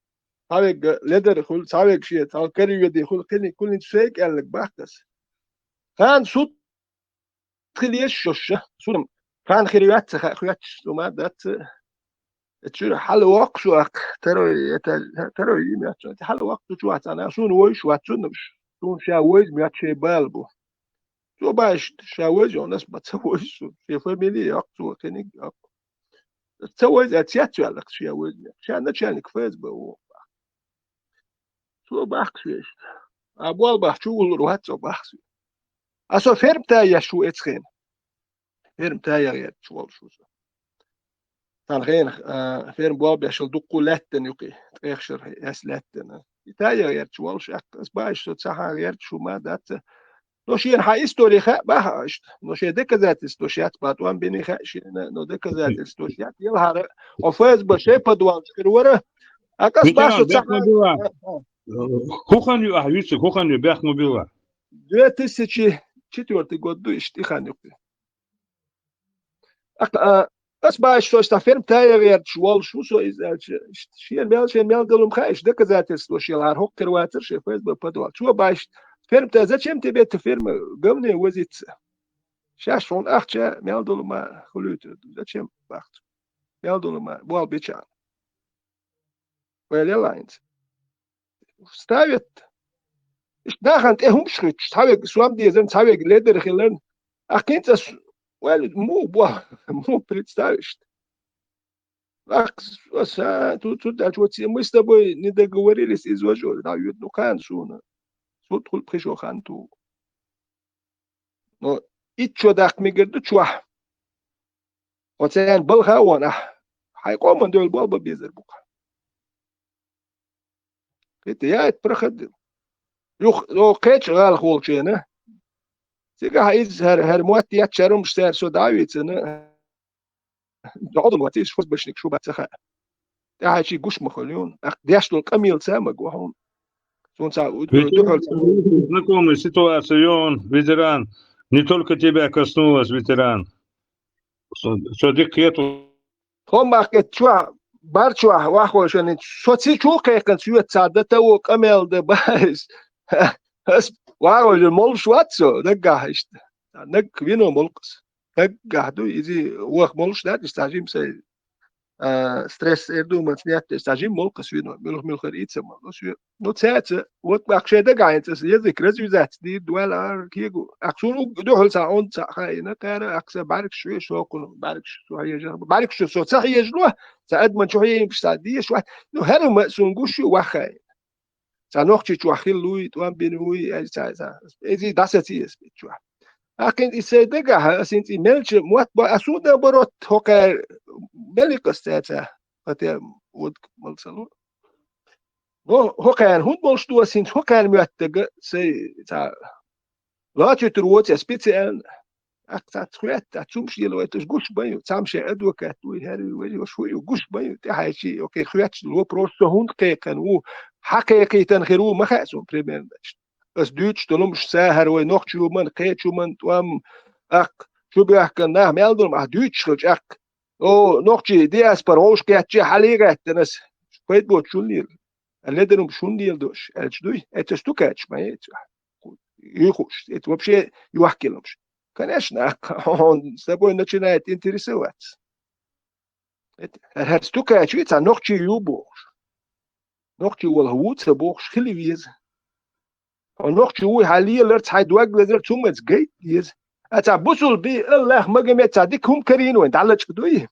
Цавег ледер хул, цавег шие, цал керведи хул, кини кулин шейк эллик бахтас. Хан суд хилеш шоша, сунам. Хан хиривятца, ха, хвяч, сума, дац. Чура хал вак шуак, второй, это, второй имя, хал вак шуак, она сун вой шуак, сунам. Сун ша вой, мяче балбу. Цо баьш ша вайза, у нас ма ца вайза, шен фамилия йоккха цо, кхиниг йоккха. Ца вайза, а цец ваьллакх ша вайза. Ша начальник ФСБ ву. Цо бахкаш веш. А бол бах, чу уллур вац цо бахкаш веш. А со ферм таяш ву эцхен. Ферм таяр яр чу волуш ву со. Цхьана хенахь, а, ферма болх беш йолу дуккха лаьттина юкъе, ткъех шарахь эс лаьттина. И тайягӀерчу волуш, аьлла, ас баьш со ца хьагӀерчу шу ма дац. Но шена хьан истори хаьа баха иштта. Но шен доказательствош яц, бан тӀом бина хаьа шена, но доказательствош яц. Елхьара, хьо ФСБ шайн подвалчу хир вара, а кас баьш со ца хьагӀерчу. ХӀун хан ю ахьа вуьйцург, хӀун хан ю, бехк ма билла. Две тысячи четвёртый год ду иштта и хан ю. А, а, ас баьш со ста ферма тайагӀерчу волуш ву со иза аьлча, шен мел, шен мел далум хаьа, иштта доказательствош елхьара хӀокхуьр вацара шен ФСБ подвал. Чо баьш, ферма та, зачем тебе эта ферма? Говне возиться. Шаьш хьуна ахча мел далума хуьлуьйтур ду. Зачем бахча? Мел далума, бол бича. Вай лелаинца. Ставит. Иштта нахана тӀе хӀумаш хӀуьттуш, цхьавег сом дезарна, цхьавег ледара хиларна. Ахкинца ас, вай, му, бо, му представишта. Ах, аса, ту, ту, да, вот мы с тобой не договорились, из вожу, да, ют, ну, хан суна. Суд хул пхишо хан ту. Но итт шо даккха мегар ду чохь. Оцарна балха а вон ахь. Хьайн къоман доьлла болба безар бу-кх. ХӀета яйта проходил. Юха, о, кхечу гӀалахволчена. Цигахь иза хӀара, хӀара мотт еттачара хӀумаш цара со дӀа а вийцина. Догдун вац иза, фазбашник шу бац ца хаьа. ТӀаьхьа чи гуш ма хуьлу юн. Ахь деш долу къамелаца а ма го хьуна. Цунца у-, ветеран, духьал ца знакомый ситуация, он ветеран. Не только тебя коснулось, ветеран. Со, со дика кхету. Хьо махкет чохь, бар чохь, ваххойшани, со ци чу кхайкхина соьца ца дата во къамел да баьс. Ас ваххойшани молуш вац со, наггахь иштта. Наггахь вино молкъас. Наггахь ду, иза ваха молуш дац, иштта жим сай. А, стресс эр ду, ман снять, ца жим молкъас вино, муьлх-муьлхара ийца мал, ну, соь-, ну, цаьца, вот, бах, шайн дагахь хӀинца язык развязать дийр ду, ваьлла ара кегу. Ах, суна уг-, дуьхьал ца, он ца хаийна, кхара, ах, сан бӀаьргаш шоьш, шокуну, бӀаьргаш со хьежа, бӀаьргаш со ца хьежало, ца адаман чу хьежа, ца деш вац. Ну, хӀара ма суна гуш ю, ваххай. Ца нохчи чохь хилла вуй, тӀом бина вуй, ай, ца, ца. Эзи дӀасаци ас чохь. Ахкин и сай дагахь, ас хӀинца и мелча мотт бо, ас хӀун дан барот, хӀокхаьр, меликъас цаьца, хӀотта вот мал ца лу. Но хӀокхаьр хӀунда болуш ду ас хӀинца, хӀокхаьр моьттага сай, ца, лоцуьйтур воцу я специально. Ах, цац хӀоьтта, цац хӀумаш лела вайташ гуш бан ю, цхьамма шайн адвокат вуй, хӀара вуй, вай, ваша хӀу ю, гуш бан ю, тӀаьхьа ши, окей, хӀоьтташ ло, просто хӀунда кхайкхина ву, хьан кхайкхийтина хир ву, ма хаьа суна, примерно, иштта. Ас дуьйцуш долу хӀумаш, ца хӀара вай нохча юман, кхечу юман, тӀом, ах, чу баьхкина нах мел долу, ах, дуьйцуш хилча, ах, о, нохчий диаспора вовшах кхетча, хьалий гӀеттина ас, пайда боцуш хӀунда лела? Ледарум шун лела дош, аьлча дуй? Эцаш ту кхаьчаш ма яц. Юй хууш, это вообще юхкилумаш. Конечно, он с тобой начинает интересоваться. Это, хӀара стукачи ца нохчи ю бохуш. Нохчий волхӀ ву ца бохуш хила веза. Хьо нохчий вуй хьан лелар, цхьа дог лазар, цу маца гайта деза. А цхьа бусулба, Аллах, Магомед, цхьа дика хӀума карийна вайн, дӀалачкъа дуй?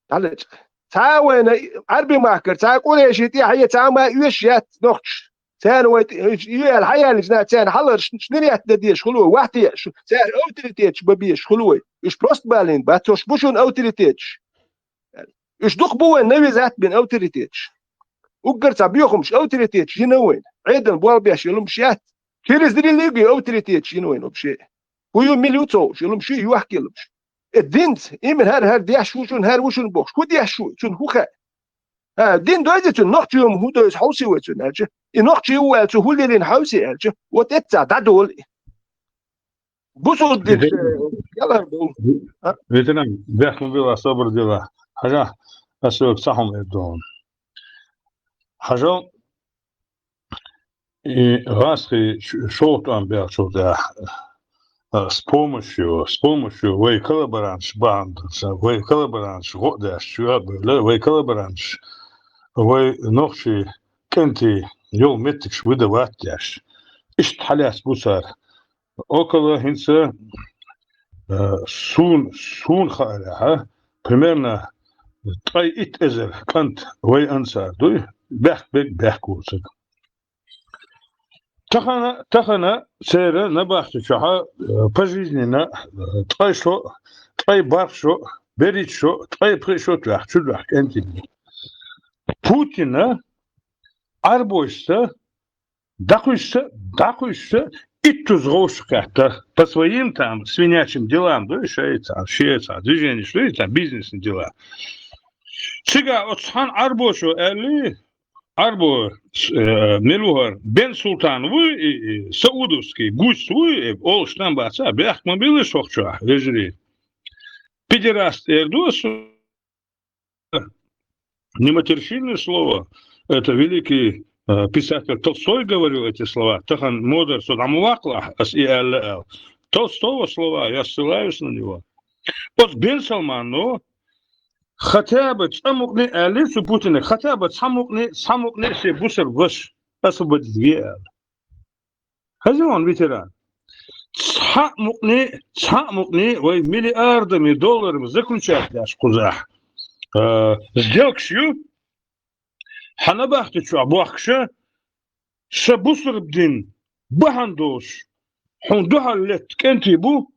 ДӀалачкъа. Цхьа а вайна Ӏарби махкара, цхьа а къуреший тӀехьа, цхьа а ма оьшуш яц нохчаш. Царна вай тӀе-, ю аьлла хьаяьллача, царна хьаларш шинарет дан дезаш хуьлу вай, вахь теша, церан авторитеташ бан безаш хуьлу вай. Уьш просто балийна бац, уьш бу шуна авторитеташ. Уьш дукха бу вайн навязать бина авторитеташ. Уггар цхьа боьхамаш авторитеташ йина вайна. Ӏедална болх беш йолу хӀумаш яц. Через религию авторитеташ йина вайна вообще. ХӀун ю, мила ю ца хууш, йолу хӀумаш ю, йохка йолу хӀумаш. Э, динца, именно хӀара, хӀара деш ву шуна, хӀара ву шуна бохуш. ХӀун деш ву, цунна хӀун хаьа? А, дин дойзий цунна, нохчий хӀума хӀун дойзу хьовсий вай цунна аьлча? И нохчий ву аьлла, цо хӀун лелийна хьовсий аьлча? Вот эцца дӀадолу и. Бусулба дин, Ветеран. Э, ялар бу. А? Ветеран, бехк ма билла, собар дила. Хьажа, ас вайга цхьа хӀума эр ду хьуна. Хьажа, и гӀазкхий ш-, шовта тӀом бехачул тӀехьа, а, с помощью, с помощью вай коллаборанташ бахьана долуш, вай коллаборанташ гӀо а деш, чоь а бевлла, вай коллаборанташ, вай нохчий кӀентий йолу меттигаш выдавать деш. Иштта хьалаьцна бу цара. Около хӀинца, э, суна, суна хаарехьа, примерно ткъе итт эзар кӀант вай ансар дуй, бехк берг бехк воцург. Тахана, тахана церан набахти чохьа, э, пожизненно, э, ткъе шо, ткъе барх шо, берхӀитта шо, ткъе пхи шо тоьхна, чу доьхна кӀентий. Путина Ӏарбошца дӀакхуьссуш, дӀакхуьссуш, иттуза гӀовшах кхетта. По своим там свинячим делам, ду, шайца, шеца, движение, шайца, бизнесный дела. Цига оцу цхьана Ӏарбошо аьлли, Ӏарбо, э, мила ву хӀара, Бен Султан вуй, и, и, саудовский гусь вуй, э, олуш там баца, бехк ма билла шух чохь, вежарий. Педераст эр ду ас, не матершинное слово, это великий, э, писатель Толстой говорил эти слова. Тахан модар со дӀа ма ваккхалахь, ас и аьлла аьлла. Толстого слова, я ссылаюсь на него. Оцу Бен Салмано хотя бы цкъа мукъане аьллий цу Путинга, хотя бы цхьа мукъане, цхьа мукъане се бусар ваш освободить ве аьлла. Хаза вон ветеран. Цхьа а мукъане, цхьа а мукъане вай миллиардами долларами заключать деш кхузахь, э, сделкаш ю, хьан набахти чохь бохкуша, ша бусурба дин бахьана долуш, хьуна дуьхьал летта кӀентий бу,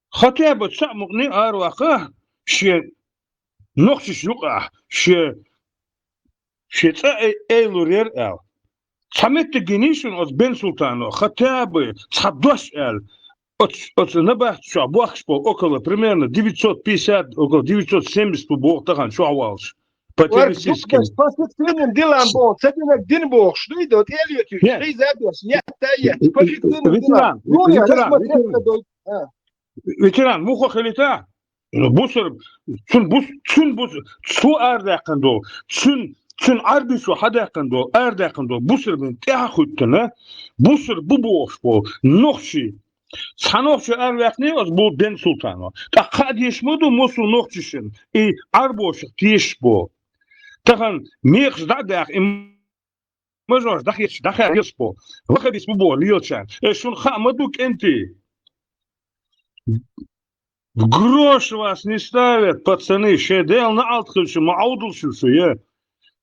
хотя бы цхьа а мукъане араваккха шен нохчаш юкъахь, шен, шен цӀа ай-, айлур яра аьлла. Цхьа меттиг гиний шуна оцу Бен Султано, хотя бы цхьа дош аьлла, оцу, оцу набахти чохь бохкуш болу около, примерно, девятьсот пятьдесят, около девятьсот семьдесят бу боху тахана чохь воллуш. По террористическим. По фиктивным делам боху, ца динарг дина бохуш, дуй, до тӀе а летуьйтуш, хьийза а беш, етта а етта, по фиктивным делам. Ветеран, ветеран, ветеран. А. Ветеран, муха хилита? Ну, бусар, цун бус-, цун бус-, цу арадаьккхина долу, цун, цун Ӏарбишо хьадаьккхина долу, арадаьккхина долу, бусурбин тӀаьхьа хуьттина, бусар бу бохуш болу, нохчий. Цхьа нохчо араваьккхиний оцу бу Бен Султано. ТӀаккха хаа дезаш ма ду, мосул нохчашна, и Ӏарбошах тешаш болу. Тахана мекхаш дӀа а даьхна, и мажорш дӀахеташ, дӀахаьргира бо. Вахабис бу бо лелачарна. Э, шуна хаа ма ду, кӀентий. В грош вас не ставят, пацаны, шен Делан неӀалт хилча, ма Ӏовдал шу, шу, е.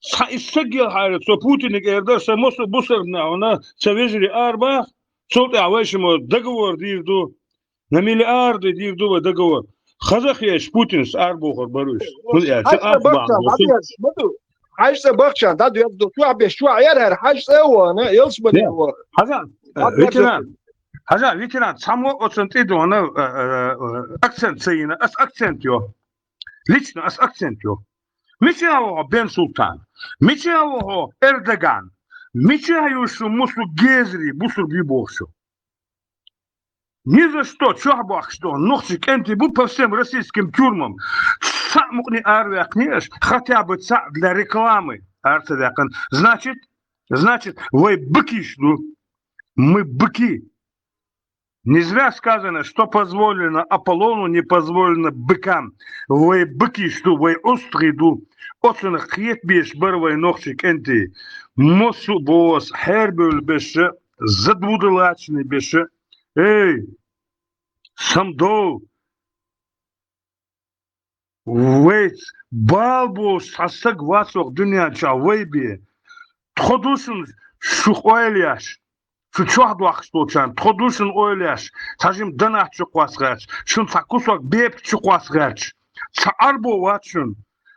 Цхьа и стаг елхьара, цо Путинга эр дара, сан мосул бусарбна хьуна, сан вежарий арабаха, цул тӀаьхьа вай шимма договор дийр ду. На миллиарды дийр ду вай договор. Хаза хеш Путинс арабохур бара уьш. ХӀунда аьлча Хьажа бахчан дӀадоьрзуш ма ду. Хьажа бахчан дӀадоьрзу. Чохь беш чохь яра хӀара. Хьажа цӀа а вахана, элш ма дина вахана. Хьажа, э, ветеран. Хьажа, ветеран. Цхьаммо оцун тӀе дона, э, э, э, акцент ца йина. Ас акцент йо. Лично ас акцент йо. Мича ву хьо Бен Султан? Мича ву хьо Эрдоган? Мича ю шу мусу гезри, бусурби бохушу? Ни за что чохь бохкуш долу нохчий кӀентий бу по всем российским тюрьмам. Цхьаъ мукъане араваьккхиний аша, хотя бы цхьаъ для рекламы ара ца даьккхина. Значит, значит, вай быкиш ду. Мы быки. Не зря сказано, что позволено Аполлону, не позволено быкам. Вай быки шу ду, вай острый ду. Оцунах кхетабеш бар вай нохчий кӀентий. Мосу бос, хьербевлла беша, задвудалачный беша. Эй, самдо, вайца бала болуш цхьа саг вац оха дуьнен чохь вай бен. Тхо ду шуна шух ойла еш, шу чохь дохкуш долчарна, тхо ду шуна ойла еш, цхьа жима донат чу кхосса гӀерташ, шуна цхьа кусок бепиг чу кхосса гӀерташ. Цхьа Ӏарбо вац шуна.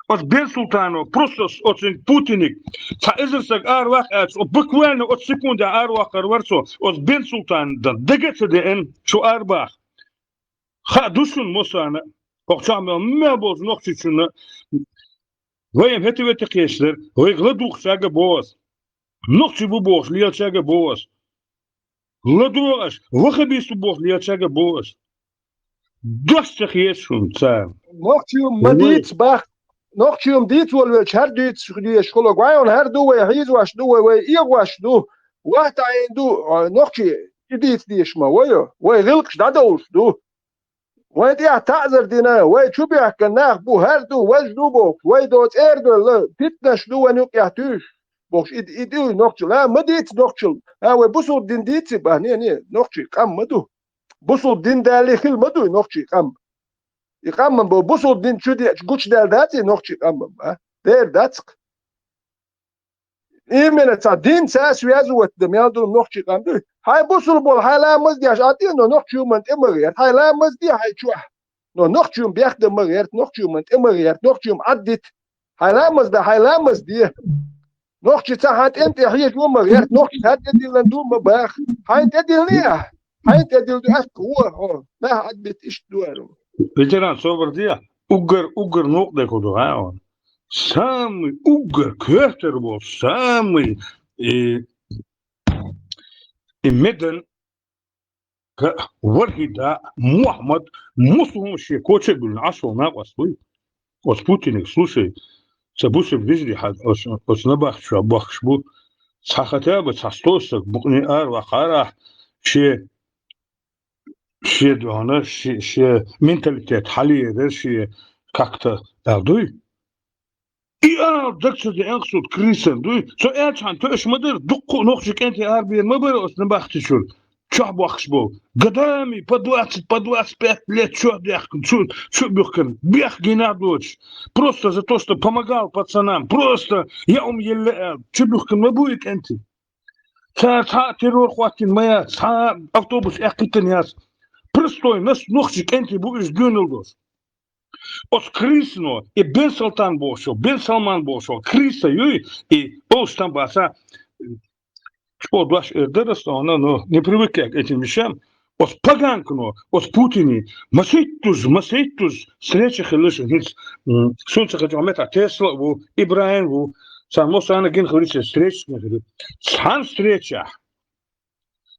Оцу Бен Султано, просто оцу Путиниг, цхьа эзар саг ара ваккха аьлча, буквально оцу секунде ара ваккхар вара цо, оцу Бен Султана дага а ца деана, шу ара баха. Хаа ду шуна массарна а, хӀокху чохь мел, мел болчу нохчичунна, вай-м хӀета-вета кхеташ дара, вайга ладугӀучаьрга а боху ас. Нохчий бу бохуш лелачаьрга а боху ас. ЛадогӀа аша, ваххабист ву бохуш лелачаьрга а боху ас. Дош ца хета шуна царна. Нохчий ма дийца бах. Нохчий ма дийца волу велча, хӀара дуьйцуш дезаш хӀума гой, хӀара ду вай, хьийзош ду вай, вай эгӀош ду. Вахтаийна ду, нохчий, и дийца дезаш ма вай, вай гӀиллакхаш дӀадовлуш ду. Вайн тӀехь таӀзар дина, вай чубехкина нах бу, хӀара ду, важа ду бохуш, вай до цӀера доьлла, питанаш ду вайн юкъехь туьйсуш, бохуш, и, и ду нохчалла, а, ма дийца нохчалла, а, вай бусулба дин дийций бах, не, не, нохчий къам ма ду. Бусулба дин далий хила ма дуй нохчий къам. И къаман бо бусулба дин чу деача гучудаьлла дац и нохчий къаман, а? Дера дац-кх. Именно цхьа динца связывать дан мел ду нохчий къам дуй. Хьайн бусулба болу, хьайн ламаз деш Ӏад де, но нохчий ма тӀе ма гӀерта. Хьайн ламаз де хьайн чохь. Но нохчий бехдан ма гӀерта, нохчий ма тӀе ма гӀерта, нохчий Ӏад дита. Хьайн ламаз дан, хьайн ламаз де. Нохчий ца хьан тӀем тӀе хьежа ма гӀерта, нохчий хьан тӀедиллина ду ма баха. Хьайн тӀедиллина ахь? Хьайн тӀедилла ду аьлла, хӀо, хӀо, нах Ӏад бита иштта ду аьлла. Ветеран, собар де, уггар, уггар новкъа дерг хӀун ду, а, он? Самый уггар коьртара волу, самый, и, и медан ка-, ВархӀида, Мухьаммад, муса хӀума шен коча а буьллина Ӏаш волу накъост вуй. Оцу Путиниг, слушай, ца бусург вижри хьан оцу, оцу набахти чохь бохкуш бу. Цхьа хотя бы цхьа сто саг букъане ара ваккхарахь, шен, шен дуьхьана, шен, шен менталитет хьалаерар, шен как-то аьлла дуй. И ала даг ца деана суна крысан дуй. Со аьлчхьана тоьаш ма дара, дуккха а нохчий кӀентий арабийр ма бара оцу набахти чуьра. Чохь бохкуш болу. Годами, по двадцать, по двадцать пять лет чохь даьхкина, чу, чу а буьхкина. Бех гина а доцуш. Просто за то, что помогал пацанам. Просто я ум елла аьлла. Чу буьхкина ма бу и кӀентий. Цара цхьа а террор хӀоттийна ма яц, цхьа а автобус аьккхийтина яц. Простой, нас, нохчий кӀентий бу иза доьналла долуш. Оцу крысано, и Бен Салтан бохучо, Бен Салман бохучо, крыса юй, и олуш там баца, чӀогӀа дош эр дара ас, но, но не привыкай к этим вещам. Оцу поганкано, оцу Путине, масийттуз, масийттуз встреча хилла шу хӀинца, м, сунца хачо метта Тесла а ву, Ибрахим ву, сан мо сана гина хилла шу встреча гина хилла. Цхьана встреча,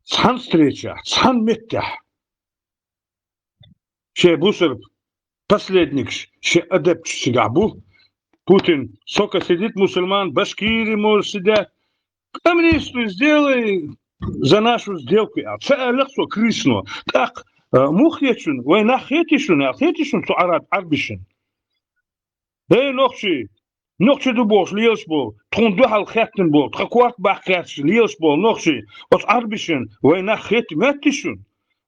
цхьана встреча, цхьана меттехь. Шен бусурба последникаш, шен адепташ цигахь бу. Путин, сколько сидит мусульман, Башкирии, может, сидят. Коммунисту сделай за нашу сделку, аьлла. Ца аьлла-кх цо крысано. ТӀаккха, а, муха хеташ шуна, вай нах хетий шуна, аьлла, хетий шуна цу Ӏараб-, Ӏарбишна? Эй, нохчий! Нохчий ду бохуш лелаш болу, тхуна дуьхьал хеттина болу, тхан корта баккха гӀерташ лелаш болу нохчий, оцу Ӏарбишна вай нах хетта моьттий шуна?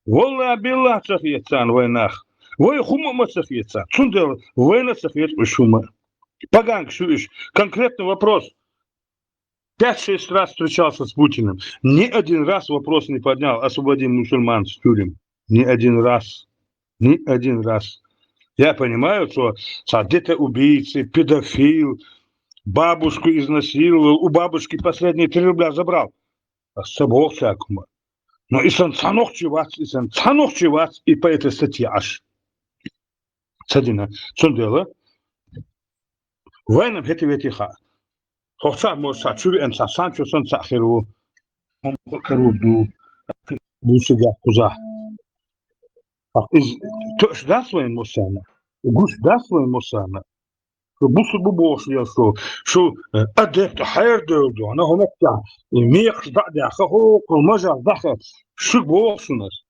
Валлахь, биллахь, ца хета царна вай нах. Вай хӀума а ма ца хета царна. Цундела вайна а ца хета уьш хӀума. Поганкаш ю уьш. Конкретный вопрос. Пять-шесть раз встречался с Путиным. Ни один раз вопрос не поднял: «Освободим мусульман с тюрем». Ни один раз. Ни один раз. Я понимаю, что цхьа детоубийца, педофил, бабушку изнасиловал, у бабушки последние три рубля забрал. А с собой всякому. Но и сан цхьа нохчий вац, и сан цхьа нохчий вац, и по этой статье Ӏаш. Ца дина. Цундела вайна хӀетте-ветте хаьа. ХӀокху цхьа, может, цхьа чу веана цхьа, сан чу санна цхьаъ хир ву. ХӀума карор ду. Бусургех кхузахь. Иза тоьаш дац вайн массарна? Гуш дац вайн массарна? Шу бусурба бу бохуш лела шу, шу, э, адепт хьердевлла ду, хӀана хӀума тӀехь, и мекхаш дӀа а даьхна, хӀокхул мажар даха, шуьга боху шуна ас.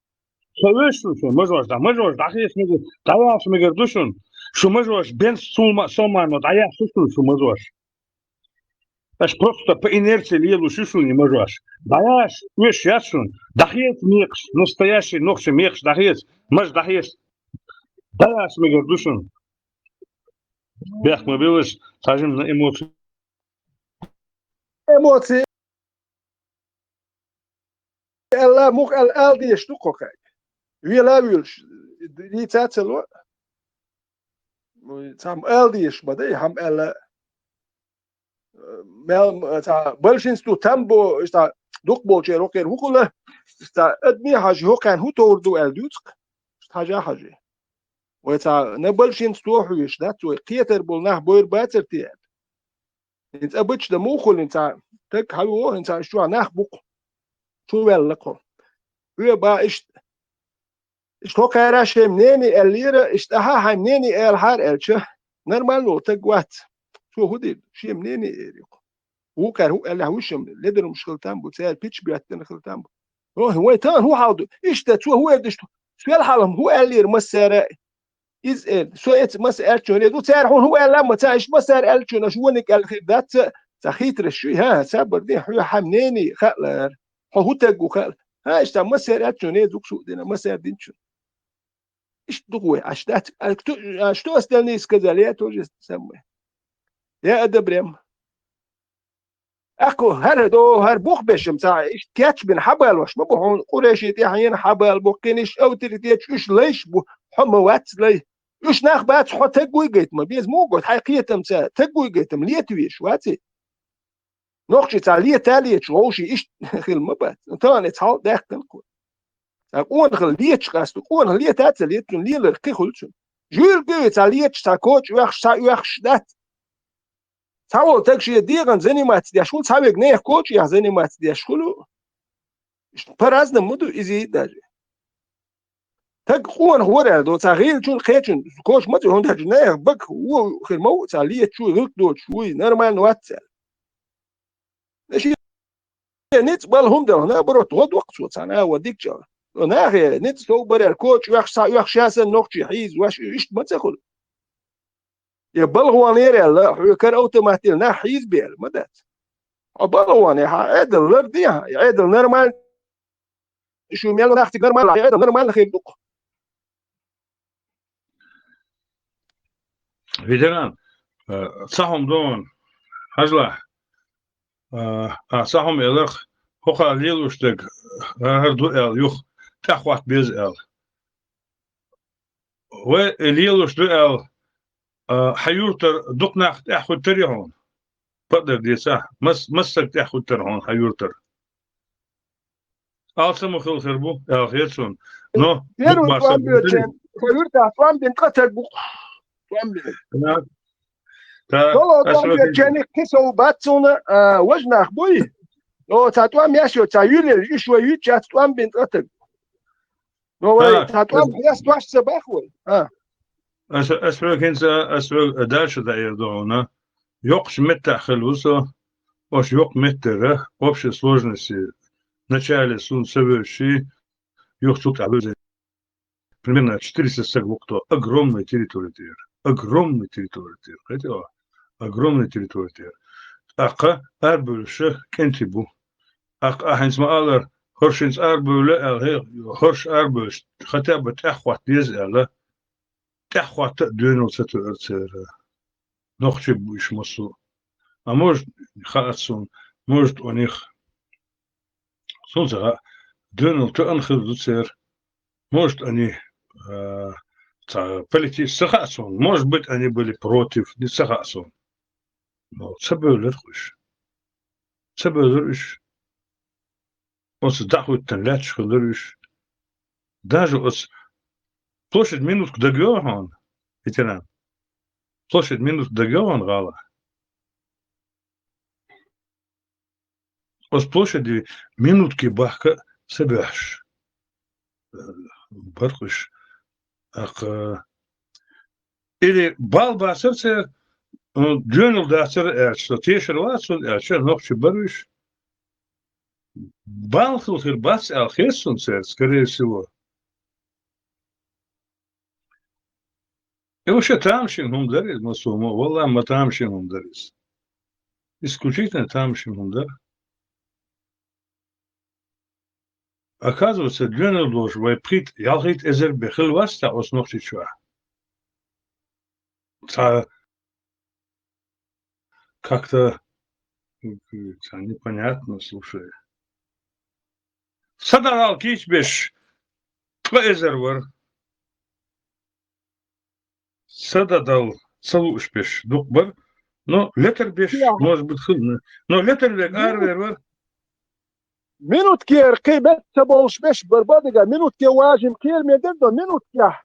Со оьшу шуна, мажош, да, мажош, дӀахеца мегар, дӀаяхьа мегар ду шуна. Шу мажош бенц сулма-, сомано дӀаяхьа шуна шу мажош. Аш просто по инерции лелуш ю шуна и мажош. ДӀаяхьа оьшу яц шуна. ДӀахеца мекхаш, настоящий нохчий мекхаш дӀахеца, маж дӀахеца. ДӀаяхьа мегар ду шуна. Бехк ма билаш, цхьа жимма эмоци. Эмоци. Аьлла, мух аьлла, ала дезаш ду кхокхаьг. Вела а вуьйлуш, дийца а ца ло. Ну, цхьа ала дезаш ма дай, хӀама аьлла. Мел, цхьа большинство там бо, цхьа дукха болчеран хӀокхеран хӀу хуьлу, цхьа адамий хьажи, хӀокхарна хӀу товр ду аьлла дуьйцу-кх. Хьажа хьажи. Вай цхьа на большинство хьоьжуш дац, вай кхетар болу нах бойр бацара те аьлла. ХӀинца а бача дан муха хуьлу, хӀинца таг хьавоьду, хӀинца аш чохь нах бу-кх. Чу ваьлла-кх хьо. Хьоьга бан иштта, иштта хӀокхара шен мнение аьллера, иштта ахьа хьайн мнение алахьара аьлча, нормально волу таг вац. Цо хӀун дийр ду? Шен мнение эр ю-кх. Вукхара хӀун аьллехь вуьш-м, ледарумаш хила там бу, цара пич боьттина хила там бу. Охьа, вай тахана хӀун хьал ду? Иштта цо хӀун эр ду иштта? Соьл хьалха хӀун аьллера массара? Иза эр, со эца маса аьллачунна эр ду, цара хьуна хӀун аьлла а ма ца, иштта массара аьллачунна аша вониг аьлла хир дац, ца хитраш шу, хӀа, сабар де, хьоьга хьан мнение хаалара, хьо хӀун таг ву хаала. ХӀа, иштта массара аьллачунна эр ду-кх суна дина, массара динчунна. Иштта ду вай, аш дац, а, кто, а, что остальные сказали, я тоже самое. Я одобряю. Аккхо, хӀара до, хӀара бух беш-м ца, иштта кечбина хьабалош ма бу хьуна, къурайшийн тӀаьхьенна хьабала бу, кхин иштта авторитеташ уьш лайш бу, хьо ма вац лай. Уьш нах бац, хьо таг вуй гайта ма беза, муха гойту, хьайн кхетамца таг вуй гайта ма лета везаш, ваций? Нохчий цхьа лета а леташ, вовший иштта хила ма бац. Тахана эца хьал даьккхина кхо. Цхьа къонахалла леташ къасту, къонах лета а ца лета, цунна лелар кхин хуьлу цунна. Жуьйрга а цхьа леташ, цхьа коча оьхуш, цхьа оьхуш дац. Цхьа волу таг шен дегӀан заниматься деш хуьлу, цхьа верг нехан коча оьхуш заниматься деш хуьлу. По-разному ду иза и даже. Таг къонах вара аьлла ду, цхьа гӀийлачун, кхечун, коча ма ца, хӀунда аьлча нехан бага вон хир ма ву, цхьа леташ вуй, гӀиллакх доцуш вуй, нормально вац аьлла. Шен ницкъ бала хӀума делахь, наоборот, гӀо доккху цо, цхьа наха дикача. Нахе ницкъ сов бара аьлла, коча оьхуш, цхьа оьхуш ша санна нохчий хьийза веш, иштта ма ца хуьлу. Я балхонера аьлла, хьоьга кара автомат дилла нах хьийзабе аьлла, ма дац. Хьо балхонехь, хьан Ӏедал ларде хьан, Ӏедал нормально, шу мел нах цига нормально, Ӏедал нормально хир ду-кх. Ветеран, э, цхьа хӀума ду хьуна, хьажалахь, э, а, цхьа хӀума эларх, хӀокхара лелош дерг, э, хӀара ду аьлла, юха тӀаьхьахӀотта беза аьлла. Вай лелош ду аьлла, а, хьан юьртара дукха нах тӀаьхьахӀуьттарий хьуна? Бакъдар дийцахь, мас-, массаг тӀаьхьахӀуьттара хьуна хьан юьртара? Алсам хила хир бу, аьлла хета суна. Но, первый буква тӀом бечен, хьан юьртахь тӀом бина ткъа таг бу. ТӀом бина. Да. Та, ШолгӀа ас тӀом вахийтина. Беченик кхин сов бац суна, а, важа нах буй. Но цхьа тӀом еш йо, цхьа юьллера, уьш вай юьтчац тӀом бина ткъа таг. Но вай, а, цхьа тӀом хьестош ца бах вай. А. Ас, ас хьоьга хӀинца, ас хьоьга дальше даӀер ду хьуна. Йоккхачу меттехь хилла ву со, оцу йоккха меттера, общей сложности, начале суна ца вевзаш, юха цул тӀаьхьа вевзаш. Примерно четыреста стаг ву-кх тхо, огромная территория тӀера. Огромная территория тӀера. Кхетий хьо? Огромная территория тӀера. ТӀаккха арабевлларш кӀентий бу. ТӀаккха ахь хӀинца ма-аллара, хӀорш хӀинца арабевлла аьлла, хӀе, хӀорш арабевлларш, хотя бы тӀаьхьахӀотта деза аьлла, тӀаьхьахӀотта а доьналла ца тоьар церан. Нохчий бу уьш массо а. А может, хаьа суна, может, у них. Суна ца хаьа, доьналла тоьарна хир ду церан. Может, они, а, ца, политически ца хаьа суна. Может быть, они были против, не ца хаьа суна. Но ца бевлларх уьш. Ца бевллара уьш. Оцу дӀахӀуьттина лаьтташ хилира уьш. Даже оцу площадь Минутка дагайогӀий хьуна, ветеран? Площадь Минутка дагайогӀий хьуна гӀала? Оцу площади Минутки бахка а ца боьхьаш. Баркъуш. Аккха. Или бал бацара церан, м, доьналла дацара аьлча, со тешар вац суна аьлча, нохчий бара уьш. Бал хила хир бац аьлла хета суна церан, скорее всего. И вообще тамашийна хӀума дара иза, массо хӀума, валлахӀи, ма тамашийна хӀума дара иза. Исключительно тамашийна хӀума дара. Оказывается, дуьненал долуш вай пхийтта-ялхийтта эзар бен хилла вац тӀаккха оцу Нохчийчохь. Цхьа как-то, цхьа непонятно, слушай. Са дӀадала кийча беш ткъа эзар вара. Са дӀадала ца лууш беш дукха бара, но летар беш, может быть, хилла. Но летар бен аравер вара. Минуткера кхин бетта болуш беш бара бадига, минутке важим кхераме дара до минуткехь.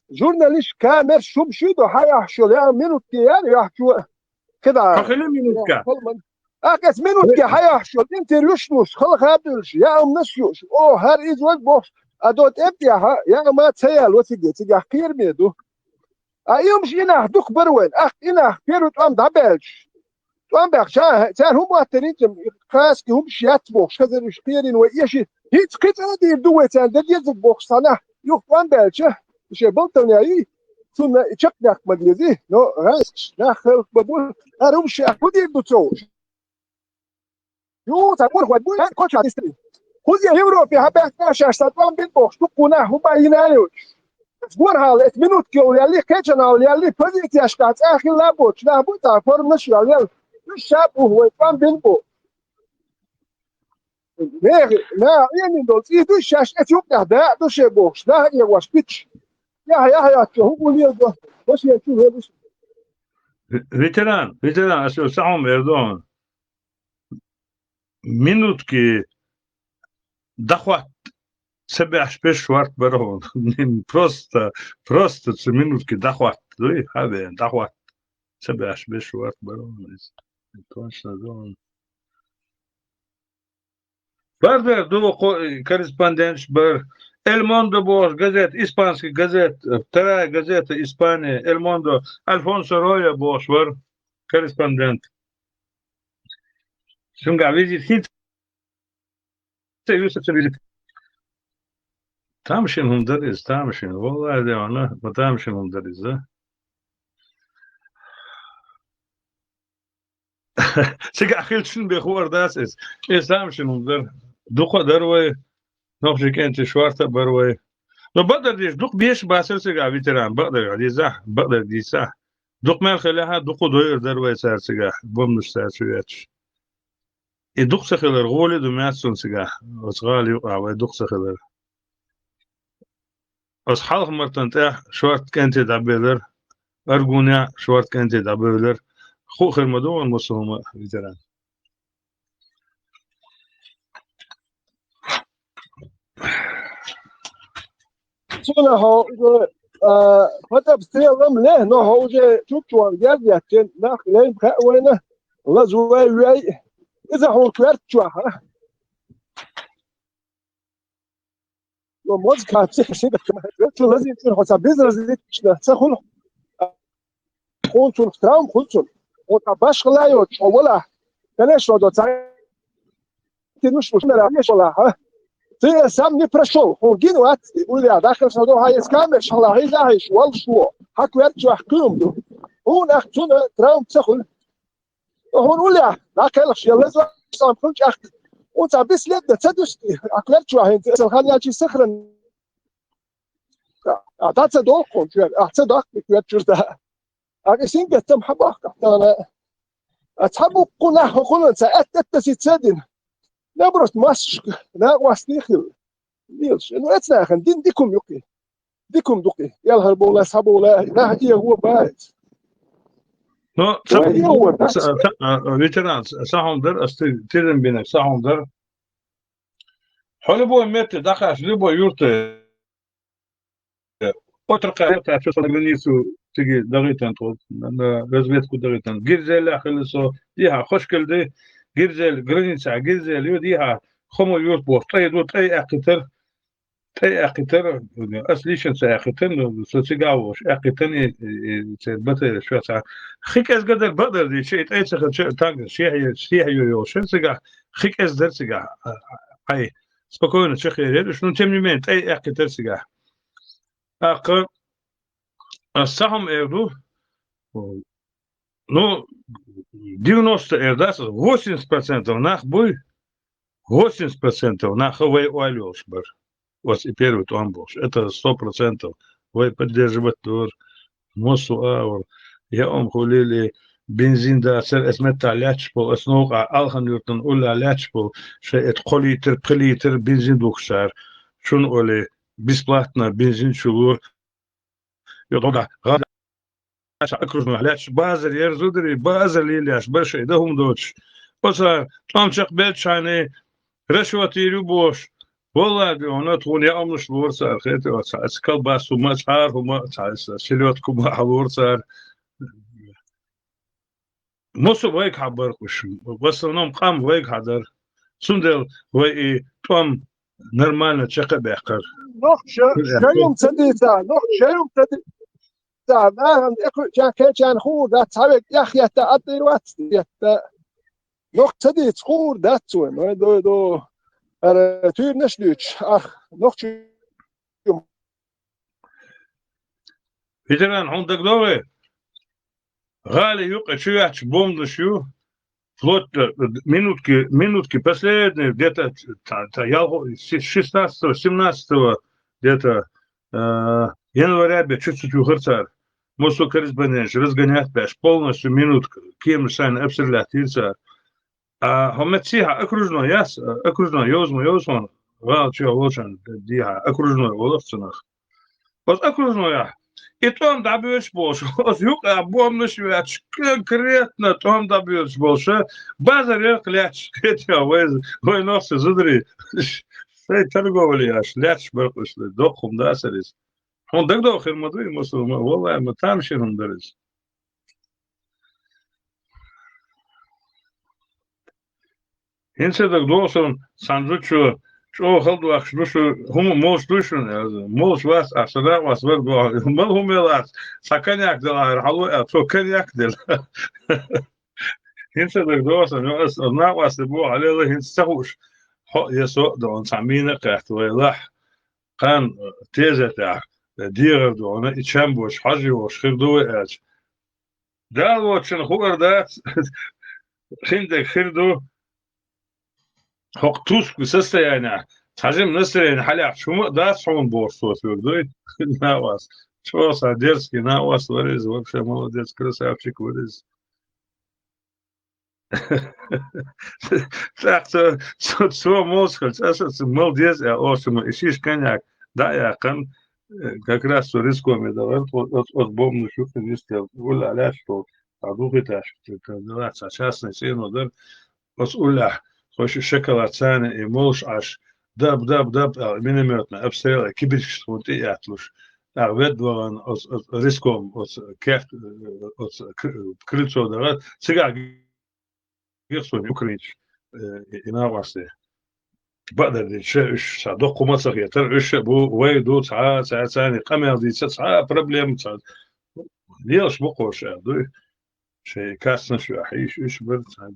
Журналист камераш шум шуй до хьаяхьаш йолу, я минутке яра яхчо. КхидӀа. Хьо хили минутка? Ахь эс минутке хьаяхьаш йолу интервьюш луш, халха а буьлуш, я амнаш юуш. О, хӀара иза вара бохуш, а до тӀебтӀехьа, я ма ца яьлла циге, цигахь кхераме ду. А и хӀумаш и нах дукха бара вайн, ахь и нах первый тӀом дӀабаьлча. ТӀом баьхча, цара хӀума моттарийна, кхаски хӀумаш яц бохуш, хазар уьш кхерийна вай эши. ХӀинца кхин цӀа дийр ду вай царна дан дезарг бохуш цхьа нах, юха тӀом баьлча, шен балтална юй, цунна и чекхдаккха ма дезий, но гӀаьскаш, нах хелха бан бу, хӀара хӀумаш ахь хӀун дийр ду ца хууш. Ю, цхьа урхалла буй, кхочуш дистри. ХӀунда Европе хьан баьхкина шаьш сан тӀом бина бохуш, дуккха нах хӀума йина а йоцуш. Гора хьала, эс минутка йолу яьлли, кхечанхьа яьлли, позицияшкахь цӀа хилла а боцуш, нах буй цхьа форманаш йолу яьлла. Уьш ша а буху вай тӀом бина боху. Нехан, наха Ӏемина долу цӀий дуй шаьш, эца юкъехь дакъа ду шен бохуш, нах а эгӀош куьтуш. Яхь, яхь, яхь, хӀун гулъелла до, хӀо шен чу велуш. Ветеран, ветеран, аса сахьом эр ду хьуна. Минутки дӀахӀотта ца беш беш шорта бара хьуна. Просто, просто цу минутки дӀахӀотта. Дуй, хьан бен, дӀахӀотта ца беш беш шорта бара хьуна иза. Точно ду хьуна. Бардер ду кху-, корреспонденташ бар. Эль Мондо бохуш газета, испанский газета, вторая газета Испания, Эль Мондо, Альфонсо Ройо бохуш вар корреспондент. Цуьнгахь визит хӀинца ца юьсу ца визит. Тамашийна хӀума дара иза, тамашийна. Валлахи, де вана, ма тамашийна хӀума дара иза. Цигахь хилчун бен хуур дац иза. Иза тамашийна хӀума дара. Дукха а дара вай, нохчий кӀентий шорта а бара вай. Но бакъдар дийца, дукха беш бацара цигахь ветеран, бакъдар дийцахь, бакъдар дийцахь. Дукха мел хилахь а, дукха дойур дара вай цара цигахь, бомбанаш цара чу ветташ. И дукха ца хилар гӀоли а ду маьцна цигахь, оцу гӀала юкъахь вай дукха ца хилар. Оцу хьалха мартан тӀехь шорта кӀентий дӀабевлар, Аргунехь шорта кӀентий дӀабевлар. Хуу хир ма ду ван массо хӀума, ветеран. Цуьнан хьо уже, а, под обстрелом ле, но хьо уже чуччор герз яьттина, нах лайна хаьа вайна, лаза вай вей. Иза хьуна коьрта чохь, а? Но мозга психика, цу лазийна хьо ца безразлична ца хуьлу. Хьуна цунах травма хуьлу цунна. Хьо цхьа башхала йоцуш, хьо валахь. Конечно, до цхьа тинуш уж нара еш валахь, а? Ты сам не прошёл. Хьуна гина вац, уллехь, дахар сан до хьан эс камераш хьалахь, хьийза хьийза, валлаш во. Хьан коьрта чохь кхуьйма ду. Хьуна ахча цунна травма ца хуьлу. ХӀун уллехь, дӀакхелхаш я лазо, сам хӀун чӀакх. ХӀун ца бислед ца дуьсу, ахь коьрта чохь хӀинца, эсал хан ялчий сахран. Ахь дӀа ца долу хӀун чуьра, ахь ца доккху коьрта чуьра да. Ахь и сингаттам хьан бохкахь тахана? А цхьа буккху нах хӀун хӀун ца аьтту-аьтту ца дина. Наоборот, массашка накъостий хилла. Лелаш. Ну, эцнахана дин дикум юкъи. Дикум дукъи. Ялхар бовла, схьабовла, нах эгӀо бац. Ну, ца-, Ой, эгӀо бац. Ца-, ца-, а, ветеран, ца-, сахьом дар, ас ти-, тиран бинаг, сахьом дар. Хьо любой метте дахаш, любой юрте. Отрыв кхаьчна, цо границу цига дагӀийтан тхо, на, на разведку дагӀийтан. Гирзеллехь хилла со, дехьа хошкал дай, Гирзел, границехь Гирзел ю, дехьа хомо юрт боху, тӀай ду, тӀай аьккхитар, тӀай аьккхитар, ас лично ца аьккхитан, со цига а волуш, аьккхитан и, и, и церан батарейш шоьца. Хи кӀезга дар бакъдар дийча, и тӀай ца хилча, танк шехье-, шехье йолуш, цигахь хи кӀеза дар цигахь, а, а, хьай, спокойно чекхъерира уьш, ну, тем не менее, тӀай аьккхитар цигахь. ТӀаккха Ас ца хьама эр ду, ну, девяносто эр дац, восемьдесят процентов нах буй, восемьдесят процентов нах вай ойла йолуш бара. Оцу и первый тӀом болуш. Это сто процентов. Вай поддерживать дора. Массо а вара. Я ам хуьлийла, бензин дацара, ас меттахь лаьтташ болу, ас новкъа Алхан-Юьртана уллехь лаьтташ болу, шайн это кхо литр, пхи литр бензин духкучара. Шуна олий, бесплатно бензин чу лора. Йо, догӀа, гӀала окружной лаьтташ базар яра зударий, базар лелаш бара шайн дан хӀума доцуш. Оцара тӀом чекхбелчхьана, расчёт йийр ю бохуш, валлахӀи, дуьхьал тхуна яа хӀуманаш лора цара, хета оцу, оцу колбасу ма, цхьа а хӀума, цхьа а селёдку ма хьалора цара. Массо а вайгахьа бара уьш. В основном къам вайгахьа дара. Цундела вай и тӀом нормально чекх а баьккхира. Нохча шайна ца дийца, нохча шайна ца дийца. Нахана тӀекхуьучарна кхечарна хуур дац, цхьаверг тӀехъетта, Ӏадийр вац тӀехъетта. Нохча ца дийца хуур дац вайн, вай дой до. Ара туьйранаш дуьйцуш, ах, нохча Ветеран, хьуна дагадогӀий? ГӀали юккъе чу яьтташ бомбанаш ю. Вплоть до минутки, минутки последние, где-то та, та, ялхо-, си-, шестнадцатого, семнадцатого, где-то, э, января бен чу ца туьйхира цара. Массо а корреспонденташ разгонять беш, полностью минутка, кеманаш сайна обстрелять йира цара. А хьо меттехь окружной яц, окружной йовза ма йовза хьуна, гӀала чохь волчунна дехьа, окружной волуш цунах. Оцу окружнойхь и тӀом дӀабоьдуш болуш, оцу юккъехь бомбанаш а ветташ, конкретно тӀом дӀабоьдуш болуш, базар ярх лаьтташ, кхетий вай, вай нохча зударий, шайн торговля еш, лаьтташ бара уьш, доккха хӀума дацара иза. Хьуна дагадогӀу хир ма дуй, Мусулма, валлахӀи, ма тамашийна хӀума дара иза. ХӀинца дагадогӀу суна, цхьана зудчо чӀогӀа хала дохкуш ду шу, хӀума молуш дуй шуна аьлла. Молуш вац, ахь сан накъост вара боху. Мала хӀума мел вац, цхьа коньяк дала ахьара хьало аьлла, цо коньяк а делла. ХӀинца дагадогӀу суна, ас, ас накъостий боху хьалела, хӀинца ца хууш, хьо а я со а догӀу, цхьа мина а кхетта вай лахь, кхана тезетехь дегӀар догӀу, и чам боцуш хьожа йогӀуш хир ду вай аьлча. Дала воцчунна хуур дац, хиндерг хир ду, хӀокху тускан состояниехь, цхьа жима настроение хьалаьцча хӀума а дац хьуна бохуш цо соьга дуй. Накъост. ЧӀогӀа сан дерзкий накъост вара иза, вообще молодец, красавчик вара иза. ТӀаккха цо, цо, цо молчу хилча, аса ца мала деза аьлла, оцу ма и шиш коньяк дӀа а яьккхина, э, как раз цу рискоме дахара, оцу, оцу бомбанаш юкъа нисделла, уллехь лаьтташ долу, цхьа духийташ, цхьа частный цӀено дара, оцу уллехь, хӀо шу шоколад царна и молуш Ӏаш, даб, даб, даб аьлла, миномётный обстрел, кибирчаш тхуна тӀе а аьтталуш, тӀаккха ведда вахана оцу, оцу риском, оцу керт, оцу кр-, крыльцо дахара, цигахь гира суна украинцаш, э, и, и накъостий. Бакъдар дийцича, уьш цхьа доккха хӀума ца хетара, уьш а бу, вай ду, цхьа, цхьа, царна къамел дийца, цхьа проблема, цхьа лелаш бу кхуш аьлла дуй. Шайн каснаш а хьийша, уьш бара цхьа.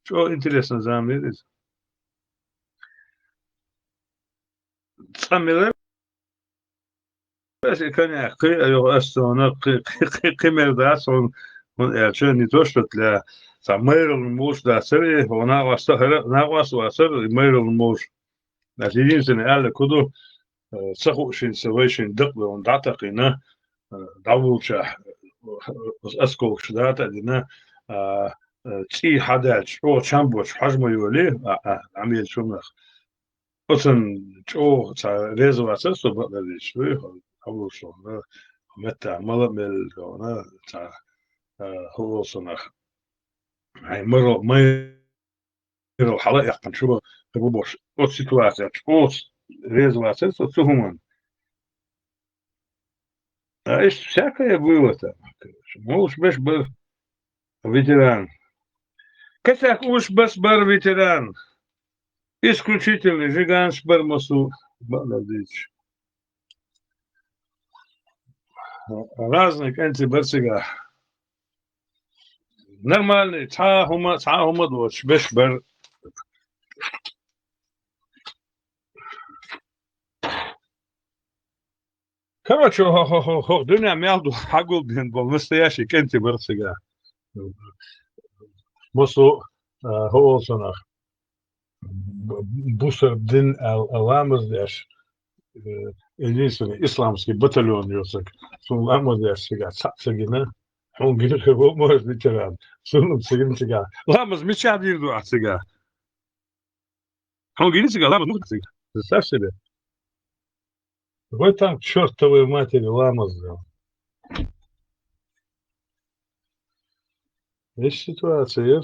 ЧӀогӀа интересно зама яра иза. Цкъа мила Аса и коньяк кхин а йоху, ас цунах кхин, кхин, кхин, кхин мер дац хьуна, хӀунда аьлча не то что для, цхьа майралла молуш дацара и, хӀо накъост а хӀара, накъост а вацара и майралла молуш. Аса единственное аьлла ку ду, э, ца хууш хӀинца вайшинна дакъа дохуна дӀатакхийна, э, дӀавуллучохь, э, осколкаш дата а дина, а, э, цӀий хьадаьлча, чӀогӀа чам боцуш хьожа ма йолий, а, а, Ӏамелчунах. Оцунна чӀогӀа цхьа реза вацара со, бакъдерг дийцича, дуй, хьо, хьо ву шуна, хьо меттахь мала а мелла хьуна, цхьа, а, хӀу олу со нах. Хьайн майралла, майралла хьала а яьккхина, чу бу бохуш, оцу ситуацехь чӀогӀа реза вацара со цу хӀуманна. А иштта всякое было там. Молуш берш бара ветеран. Косяк уьш берш бара ветеран. Исключительный жиганш бара массо, бакъдерг дийцича. Разный кӀентий бара цигахь. Нормальный, цхьа а хӀума, цхьа а хӀума доцуш берш бара. Короче, хо-, хо-, хо-, хо-, дуьнен мел ду хьагулден бол настоящий кӀентий бар цига. Мусу, а, хо олсанах. Б-, бусар дин ал-, а, ламаз деш. Э, единственный исламский батальон йоцак. Сун ламаз деш цига цаӀ ца гина. Хьун гина хир бу, может, ветеран. Сун ца гина цига. Ламаз мича дир ду а цига. Хьун гина цига, ламаз муха цига. Представь себе. Вы там к чертовой матери ламаз сделал. Есть ситуация.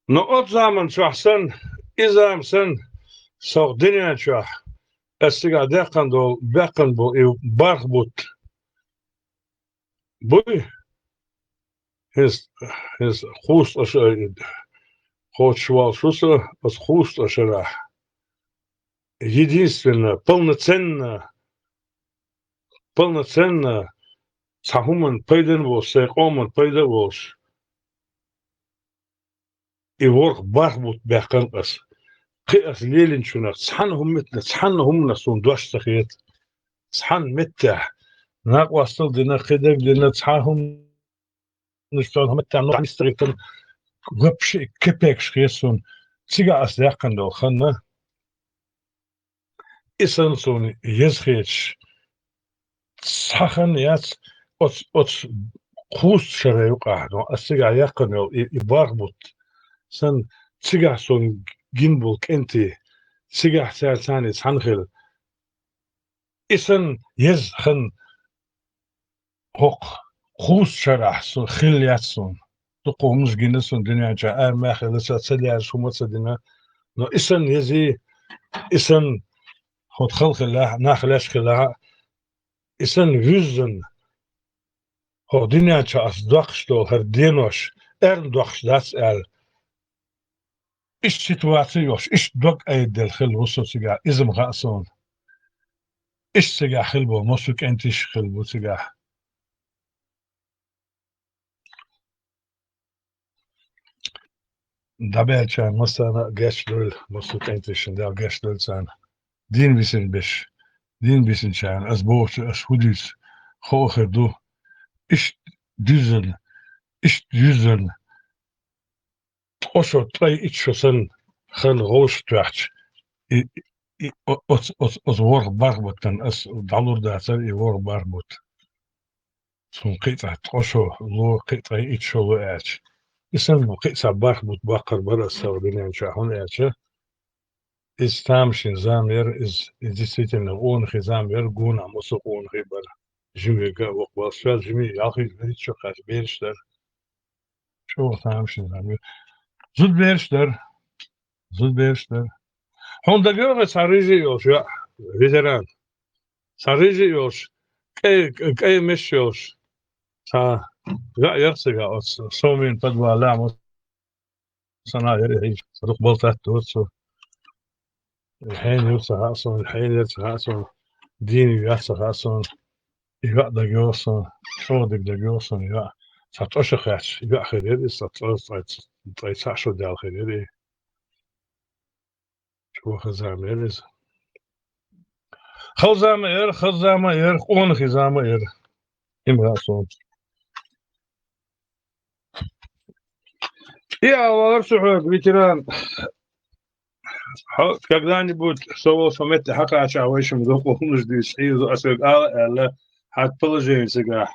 Но от заман чохь сан, и зама сан, сох динен чохь, ас цигахь деккхана долу, беккхана бу и барх бутт. Буй? ХӀинца, хӀинца кхузткъа ша-, кхочуш волуш ву со, аса кхузткъа шарахь. Единственно, полноценно, полноценно цхьа хӀуманна пайдана волуш, сайн къоман пайда а волуш. И ворхӀ барх бутт баьккхина ас. Кхин ас лелинчунах цхьана хӀуманна, цхьана хӀуманах суна дош ца хета. Цхьана меттехь накъостал дина, кхидерг дина, цхьа хӀуманаш цхьана меттехь нохчийн стагӀийтан вообще кепекаш хета суна. Цигахь ас даьккхина долу ханна. И санна суна еза хеташ, цхьа хан яц оцу, оцу кхузткъа шарахь юкъахь, но ас цигахь яьккхина йолу и, и барх бутт. Сан цигахь суна гина болу кӀентий, цигахь цара царний цхьаьна хила. И сан еза хан хӀокху кхузткъа шарахь со хилла яц суна. Дукха хӀуманаш гина суна дуьнен чохь, ара мах хилла, ца, ца лаьраш хӀума ца дина. Но и сан езий, и сан хӀокху хала хилахь, нах леш хилахь, и сан вуьззина, хӀокху дуьнен чохь ас доккхуш долу хӀара денош, эрна доккхуш дац аьлла. Иштта ситуаци йолуш, иштта дог айдина хилла ву со цигахь, иза-м хаьа суна. Иштта цигахь хилла бу, массо а кӀентий хилла бу цигахь. ДӀабаьллачарна массарна а гечдойла, массо а кӀенташна Дала гечдойла царна. Дийна висина берш, дийна висинчарна, ас бохучу, ас хӀун дуьйцу, хаа хир ду. Иштта дуьззина, иштта дуьззина, ткъа шо, ткъе итт шо санна хан гӀовшах тоьхча, и, и, о-, оцу, оцу, оцу ворхӀ барх баттана ас дӀалур дацара и ворхӀ барх бутт. Цунна кхин а цхьа ткъа шо ло, кхин а ткъе итт шо ло аьлча. И санна кхин а цхьа барх бутт баккхар бара ас сан дуьнен чохь, хӀунда аьлча иза тамашийна зама яра, иза, иза действительно къонахий зама яра, гонах массо а къонахий бара. Жимерга а воккхаваллаш, шаьш жимий ялхийта, вуьрхӀитта шо кхаьчна бераш дара. ЧӀогӀа тамашийна зама яра. Зудабераш дара. Зудабераш дара. Хьуна дагайогӀий цхьа рыжий йолуш йоӀ, ветеран? Цхьа рыжий йолуш, кӀай, кӀай меш йолуш. Цхьа йоӀ яра цигахь оцу Сомин подвалехь, массанхьа яра и хьийзаш, дукха болтатта дора цо. Хьенан ю ца хаьа суна, хьенан яра ца хаьа суна, дийна ю яц ца хаьа суна. И йоӀ дагайогӀу суна, чӀогӀа дика дагайогӀу суна и йоӀ. Цхьа ткъа шо кхаьчна йоӀ хир яра иза, цхьа ткъе, ткъе, ткъе цхьаъ шо даьлла хир яра и. ЧӀогӀа хан зама яра иза. Хала зама яра, хаза зама яра, къонахий зама яра. Иман хаьа суна. И а валар со хьоьга, ветеран. Хьо когда-нибудь со волчу метте хьакхачахь, вайшимма докъо хӀуманаш дуьйцуш хьийзо, аса хьоьга ала аьлла, хьан положение цигахь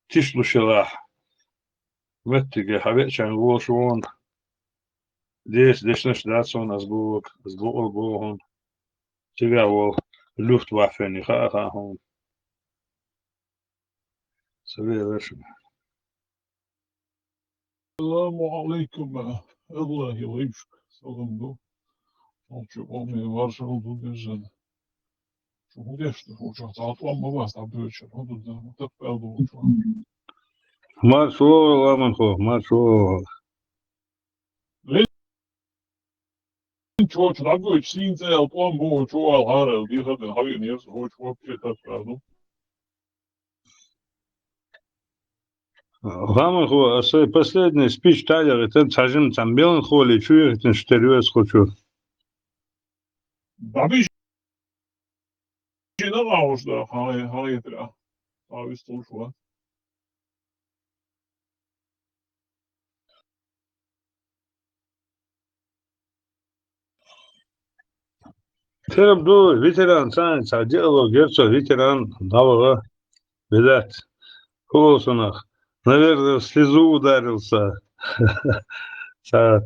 тишлуш елахь. Меттиге хьан веачарна волуш ву хьуна. Деша дешнаш дац хьуна, ас бохург, ас бохург боху хьуна. Цигахь волу Люфтваффени хаа, хаа хьуна. Ца велара шуна. Саламу алейкум, Аллахь вайшка салам ду. Волчу къоме маршалла ду безана. Шу хӀун деш ду, хӀун чохь цхьа тӀом ма бац дӀабоьдуш, хӀун ду дан, хӀун таппаьл ду хӀун чохь? Маршо, ламанхо, маршо. Лен чочу дӀабоьдуш, сийна цӀе аьлла тӀом бу, чу вала хьара аьлла, дехар дина хьавеънера со, хӀочу вообще таппаьл ду. Ламанхо, аса последний спич тӀадехийтина, цхьа жимма цхьа меланхоли чу яхийтина, шуна тера веза хочу. ДӀабижа нагахь уж да, хьан-, хьан хетарехь. Хьан вистхуьлуш вац. Тера ду ветеран, цхьа, цхьа диалог яр цо, ветеран, дӀаваха, видать. ХӀу олу цунах? Наверное, в слезу ударился. Цхьа,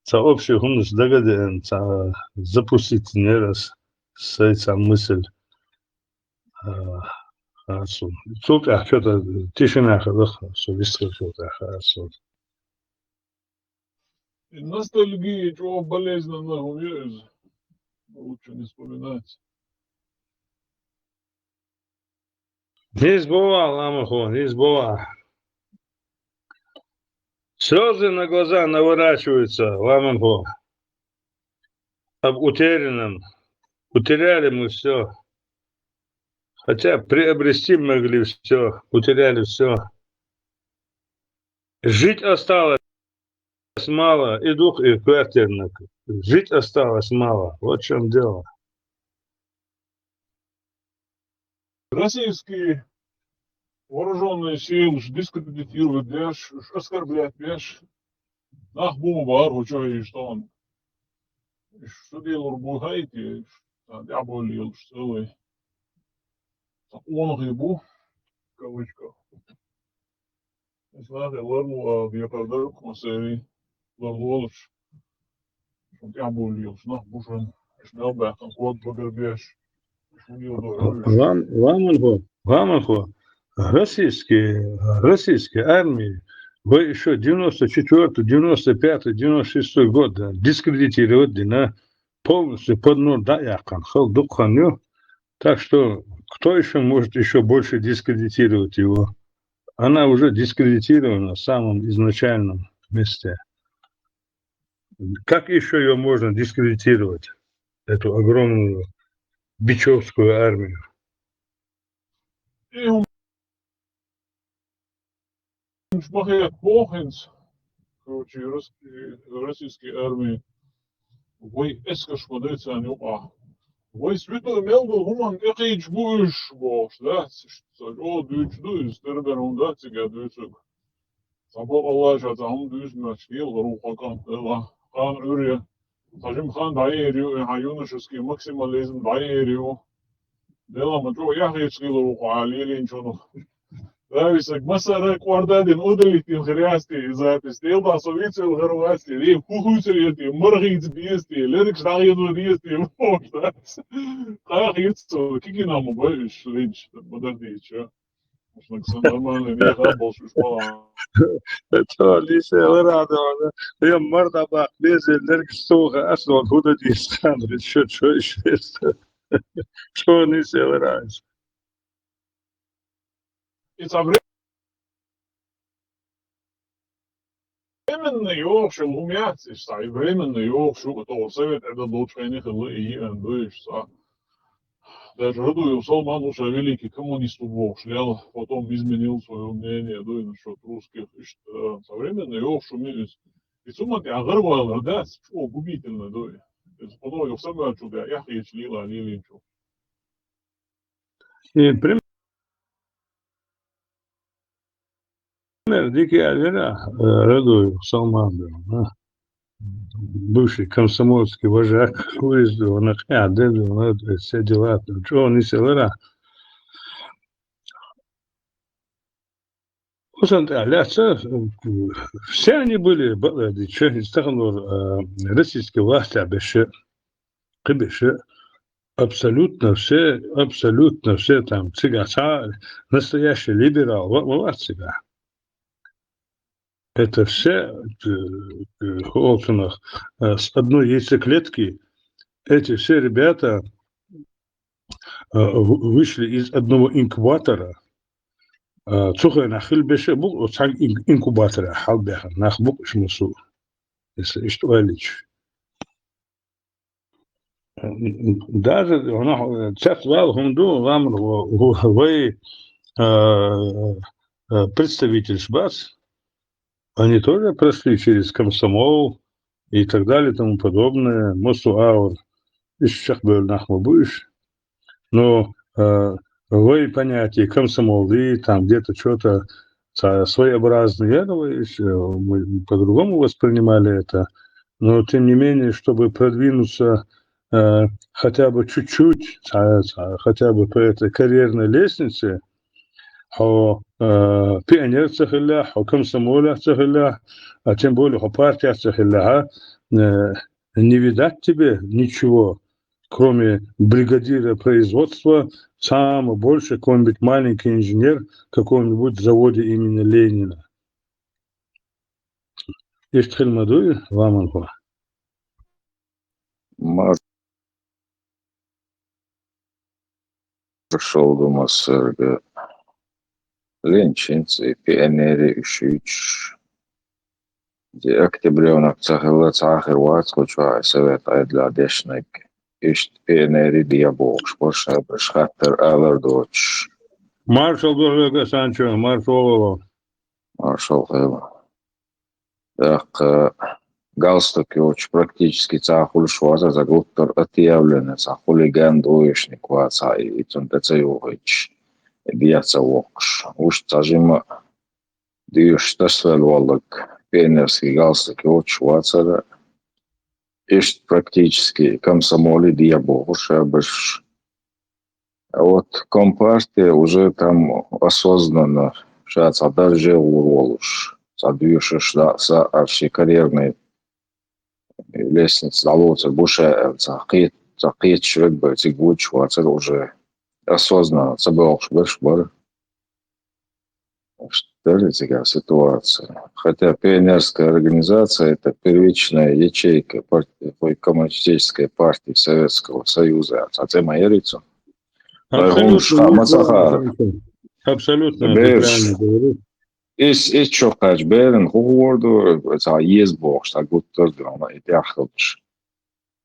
цхьа общий хӀуманаш дага а деана, цхьа запустить яр ас, сай цхьа мысль. А, хаа суна. Цул тӀаьхьа чё-то тишина хиларх, со вистхир цул тӀаьхьа, хаа суна. И ностальгия чӀогӀа болезненная хӀума ю иза. Лучше не вспоминать. Нийса бовла, Ламанхо, нийса бовла. Слёзы на глаза наворачиваются, Ламанхо. Об утерянном. Утеряли мы всё. Хотя приобрести могли всё, утеряли всё. Жить осталось мало, и дух, и квартирник. Жить осталось мало. Вот в чём дело. Российские вооружённые силы дискредитировать деш, оскорблять деш, нах бу ма бара, хӀу чу хьийзаш тхуна. Уьш шу делур бу хьайти, уьш, а, дӀаболлийлуш целый. Цхьа къонахий бу, в кавычках. Ислахе ларлу ала декхар дара кху серий ларлолаш. Шун тӀехь буьйлуш нах бу шун, уьш мел баьккхина код багар беш. Шун йодор. Ламанхо, Ламанхо, российский, российский армии, вай ещё девяносто четвёртый, девяносто пятый, девяносто шестой год, да, дискредитировать дина, полностью под ноль дӀа а яьккхина, хала дукха хан ю. Так что, кто ещё может ещё больше дискредитировать его? Она уже дискредитирована в самом изначальном месте. Как ещё её можно дискредитировать, эту огромную бичевскую армию? И хӀумаш ма хетахь боху хӀинца, короче, рос-, российский армии вай эскарш ма дай царна юкъахь. Вай святой мел долу хӀуманна тӀекхийдаш бу уьш бохуш, дац? Иштта ца чӀогӀа дуьйцуш ду иза, тера бер хӀума дац цига дуьйцург. Цхьа бакъалла ша цхьа хӀума дуьйцу моьттуш, лела гӀарух хьан кӀант, Дела, кхана Ӏуьйре, цхьа жимма хан дӀаер ю, и хьан юношеский максимализм дӀаер ю. Дела, ма чӀогӀа яхьийча хила ву хьан лелийначунах. Дависаг массара кӀордадина удалить дина хир яц те и запись. Дела, со вицвелла хир вац те, дела, хӀун хуьйцур ю те, мара хийца деза те, лергаш дӀахийна деза те, может, дац? Кхаха йиццо, кигина ма бой уьш линч, ма дар дийча. Уьш нагахь санна нормальный нехан болуш уьш бала. Чо нийса лара а дона. Я мар дӀабаккха, безе лергаш тоха, ас дона хӀун дан дийца, хан, чо, чо иш веста. Чо нийса лара а. И цхьа временный йогӀуш йолу хӀума яц, иштта цхьа и временный йогӀуш ю, тоху совет Ӏедал долчу хенахь хилла и йиъан ду иштта цхьа. Даже Радуев Салман ву ша великий коммунист ву бохуш лела, потом изменил своё мнение, ду и насчёт русских, иштта, э, современный йогӀуш ю иза. И цу ма тӀехь гӀарвалар дац, чӀогӀа губительный ду и. Иза кху ногӀуш самаьрчул тӀехь эхь хеташ лела лелийначул. И прям Пример дика яьллера, э, Радуев Салман, да, бывший комсомольский вожак, вуьйза, вана къаьхьа де, вана все дела, чӀогӀа нийса лара. Оцунна тӀехь лаьцна, э, все они были, бакъдерг дийцича, иза таханлера, э, российский властехь берш, кхин берш, абсолютно все, абсолютно все там, цигахь цхьа настоящий либерал ва-, ма вац цигахь. Это все, э, э, хӀу олу цунах, э, с одной яйцеклетки. Эти все ребята, э, в-, вышли из одного инкубатора. Э, цу хенахь хилла берш а бу, оцу цхьана ин-, инкубаторехь хьалабаьхна нах бу-кх уьш массо а, если иштта ойла йича. Даже, ну, цецвала хӀума ду, ламанхо, вай, а, э, представительш бац, они тоже прошли через комсомол и так далее и тому подобное. Массо агӀор ишта чакхбевлла нах ма бу уж. Но, э, вай понятие комсомола, там где-то что-то ца-, своеобразное, ну, вай иш, э, мы по-другому воспринимали это. Но тем не менее, чтобы продвинуться, э, хотя бы чуть-чуть, ца-, ца-, хотя бы по этой карьерной лестнице, хьо, э, пионер ца хилла, хьо комсомолец ца хилла, а тем более хьо партиец ца хилла, э, не видать тебе ничего, кроме бригадира производства, самое больше какой-нибудь маленький инженер в каком-нибудь заводе имени Ленина. Иштта хила ма дуй, ламан хо. Маршалла ду массерга. Ленчинца и пионери уьш юьтуш. Де Октябрёнок ца хилла цхьа а хир вац кху чохь совет Ӏедалехь дешнарг. Иштта пионери де бохуш бара шайберш хаттар алар доцуш. Маршалла ду хьоьга, Санчо, маршалла. Маршалла хила. ТӀаккха галстук йоцуш практически цхьа а хуьлуш вацара, цхьа гуттар а отъявленный, цхьа хулиган, двоечник вацахь и, и цунна тӀе ца юхуьйтуш, и дехьа ца воккхуш. Вуьшта цхьа жимма а доьшуш тасавелла волларг, пионерский галстук йоцуш вацара, иштта практически комсомоле де бохуш а берш. А вот компартия уже там осознанно ша цхьа дарже гӀур волуш, цхьа доьшуш дӀа а, са а шен карьерный лестница дӀалоцур бу ша аьлла, цхьа кхет-, цхьа кхеташ верг бара, цига вуьйцуш вацара уже, осознанно ца бохуш берш бара. Иштта дара цигахь ситуация. Хотя пионерская организация — это первичная ячейка парт-, ой, коммунистической партии Советского Союза, цхьа цӀе ма яра иза. Вай хӀуманаш хаа ма ца хаьара. Абсолютно, ты правильно говоришь. Ис, ис чу кхаьчча беран хӀун хӀор ду, цхьа еза бохуш, цхьа гуттар а ду, и тӀехь хилча.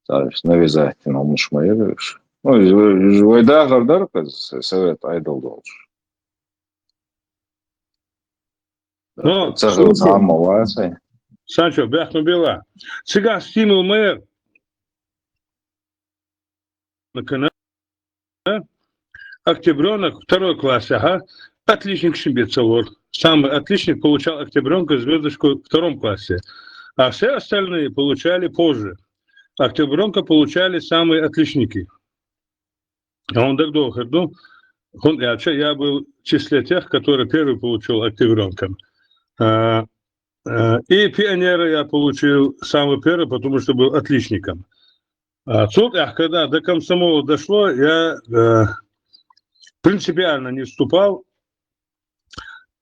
Цхьа навязать дина хӀуманаш ма яра уьш. Ну, уж, уж вай дахар дара, кхуза совет Ӏедал долуш. Но, ца хилла слушай, цхьа а ма вацара. Санчо, бехк ма билла. Цигахь стимул ма яра. На канале. Октябрёнок второй классе, ага, отличникашна бен ца лора. Самый отличник получал октябрёнка, звёздочку в втором классе. А все остальные получали позже. Октябрёнка получали самые отличники. А он дагадогӀур ду, хӀунда аьлча я был в числе тех, который первый получил октябрёнка. А, а, и пионера я получил самый первый, потому что был отличником. А цул тӀаьхьа, когда до комсомола дошло, я, э, принципиально не вступал,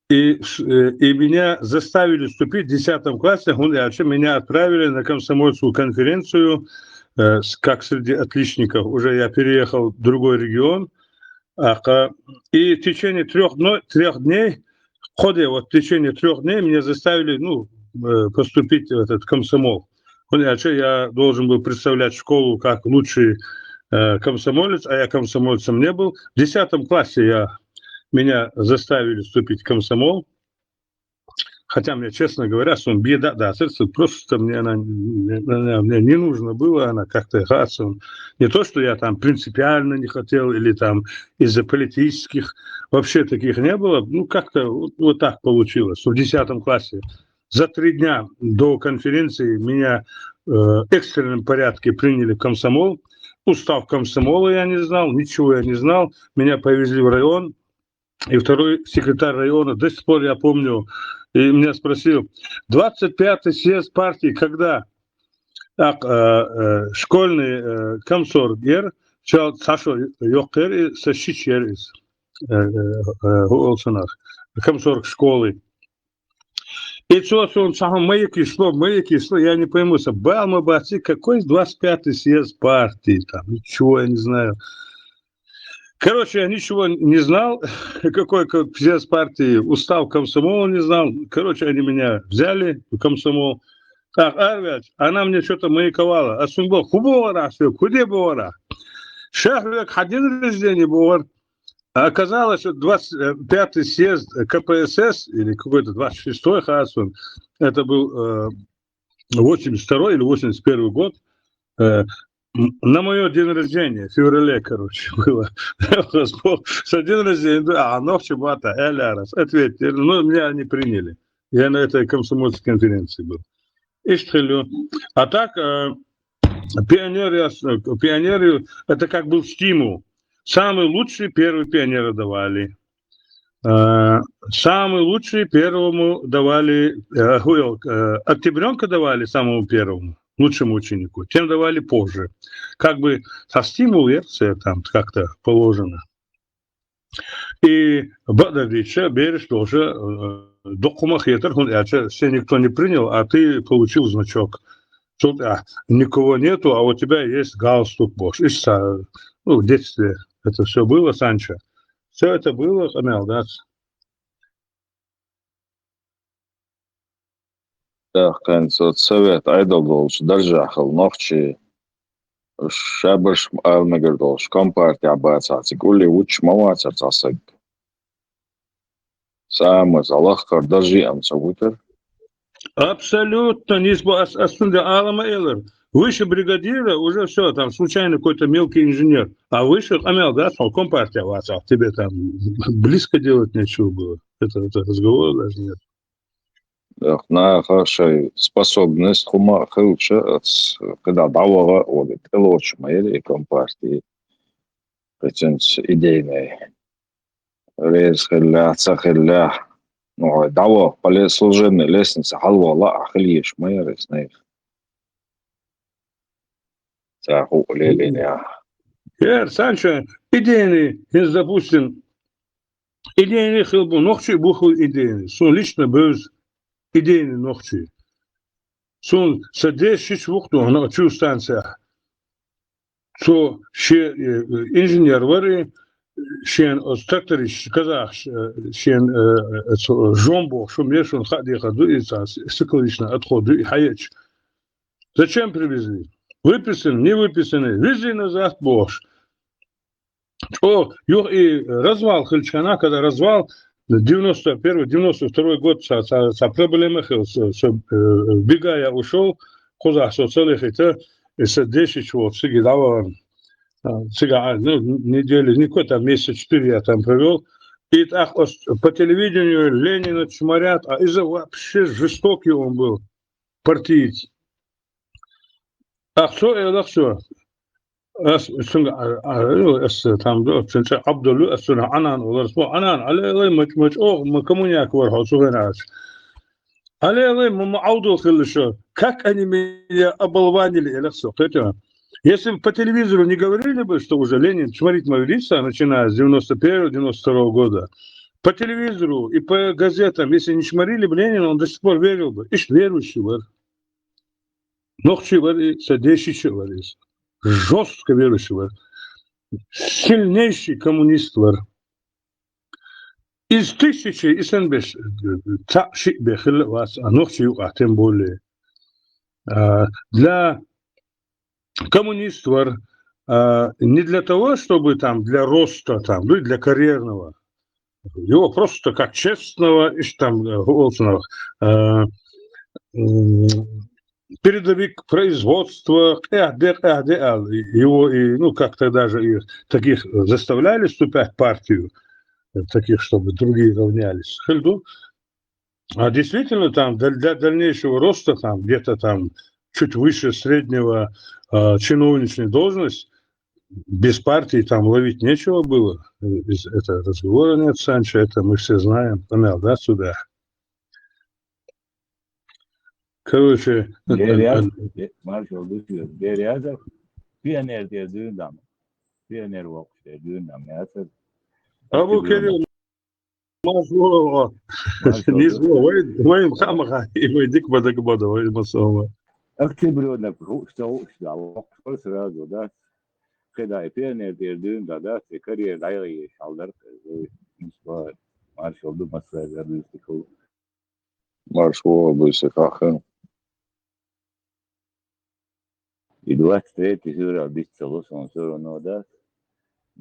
и, э, и меня заставили вступить в десятом классе, хӀунда аьлча меня отправили на комсомольскую конференцию, э, с-, как среди отличников. Уже я переехал в другой регион. А, и в течение трёх дно-, трёх дней, ходе, вот в течение трёх дней меня заставили, ну, э, поступить в этот комсомол. ХӀунда аьлча я должен был представлять школу как лучший, э, комсомолец, а я комсомольцем не был. В десятом классе я, меня заставили вступить в комсомол. Хотя мне, честно говоря, суна бен дацара, просто мне она, мне, она мне не нужна была, она как-то, оказывается, не то, что я там принципиально не хотел или там из-за политических, вообще таких не было. Ну, как-то вот, вот так получилось, что в десятом классе за три дня до конференции меня, э, в экстренном порядке приняли в комсомол. Устав комсомола я не знал, ничего я не знал. Меня повезли в район, и второй секретарь района, до сих пор я помню, и меня спросил: «Двадцать пятый съезд партии когда?» Так, э, э, школьный, э, комсорг яра, цхьа шо йоккха яра, и сан шича яра иза. Э, э, э, хӀу олу цунах, комсорг школы. И цо суна цхьа хӀума ма йиша, ма йиша, я не пойму, сан бала ма бац, какой двадцать пятый съезд партии, там, ничего я не знаю. Короче, я ничего не знал, какой ко-, съезд партии, устав комсомола не знал. Короче, они меня взяли в комсомол. Так, арваьлча, она мне что-то маяковала. А суна боху: «ХӀун бохура ахь соьга, хӀун де бохура?» «Ша хьоьга хьан день рождения бохура». А оказалось, что двадцать пятый съезд КПСС, или какой-то двадцать шестой, хасун, это был э, восемьдесят второй или восемьдесят первый год, э, на мое день рождения, в феврале, короче, было. Со день рождения, а ночью бата, эля раз, ответили. Ну, меня они приняли. Я на этой комсомольской конференции был. Иштхилю. А так, э, пионеры, пионеры, это как был стимул. Самый лучший первый пионера давали. Э, самый лучший первому давали, э, хуёк, э, октябрёнка давали самому первому, лучшему ученику. Тем давали позже. Как бы со стимул версия там как-то положено. И бададича береш тоже э, докума хетер, хун яча, все никто не принял, а ты получил значок. Тут а, никого нету, а у тебя есть галстук, Бош. И са, ну, в детстве это все было, Санчо. Все это было, Амел, да? Тахкан соцсовет айдал долчу даржахал нохчи шабаш алмагар долчу компартия бацацик ули уч мавацар цасаг. Самый залах кардажи ам сабутер. Абсолютно не спо- ас- асунда алама элер. Выше бригадира уже все, там случайно какой-то мелкий инженер. А выше Амел, да, что компартия вас, а тебе там близко делать нечего было. Это, это разговора даже нет. Наха шай способность хума хилча, кыда давага оли, пилоч майри компартии. Качанс идейный. Рез хилля, ца хилля. Ну, даво, поле служебной лестница, халвала, а хильеш майри снег. Ца ху лелиня. Эр, Санчо, идейный, из, допустим, идейный хилбу нохчи буху идейный. Сун лично бөз идейный нохчи. Сун са десять вухту, но чу станция. Цо ше инженер вари, шен оз тракторист казах, шен жомбо, шу мешун хадиха ду и цас, сыклично отходу и хаяч. Зачем привезли? Выписаны, не выписаны, вези назад, Бош. О, юх и развал хыльчана, когда развал, девяносто первый, девяносто второй год, са, са, са проблема хыл, со, со, э, бегая ушел, куза со целых это, и со десять вот, сиги даван. А, сига, а, ну, неделю, не какой-то месяц четыре я там провел. И так ос- по телевидению Ленина чморят, а из-за вообще жестокий он был, партиец. Ах, все, это все. Ас, сунга, а, а, ну, ас, там, да, сунча Абдулу, ас, сунга Анан, олар, су, Анан, але, але, мач, мач, о, мы коммуняк вар, хо, су, вен, ас. Але, але, мы, мы Абдул хилишо. Как они меня оболванили, эле, су, кстати, если бы по телевизору не говорили бы, что уже Ленин чморить Маврица, начиная с девяносто первого, девяносто второго года, по телевизору и по газетам, если не чморили бы Ленина, он до сих пор верил бы. Ишт верующий вар. Нохчи вар и садейшичи вар и. Жестко верующий вар. Сильнейший коммунист вар. Из тысячи и сен беш, та ши бехил вас, а нохчи юка, тем более. А, для коммунист вар, а, не для того, чтобы там для роста, там, ну, для карьерного. Его просто как честного, иш там, э, Олсонова, э, м, передовик производства, э, де, э, де, а, его и, ну, как тогда же и таких заставляли вступать в партию, э, таких, чтобы другие равнялись. Хельду. А действительно, там для, для дальнейшего роста, там где-то там чуть выше среднего э, чиновничная должность, без партии там ловить нечего было. Из, это разговора нет, Санчо, это мы все знаем. Понял, да, сюда? Короче, Бериязов, Маршал Дусев, Бериязов, пионер те дюндам. Пионер вокс те дюндам, я сэр. Абу Кирилл, Маршал, не зло, вай, вай, хамаха, и вай, дик бада, бада, вай, масома. Октябрёнок, что, что, вокс сразу, да? Когда и пионер те дюндам, да, и карьера, да, и шалдар, и Маршал Дусев, Маршал Дусев. Марш вола буйса хахын. И двадцать третьего февраля биццало, он все равно, да?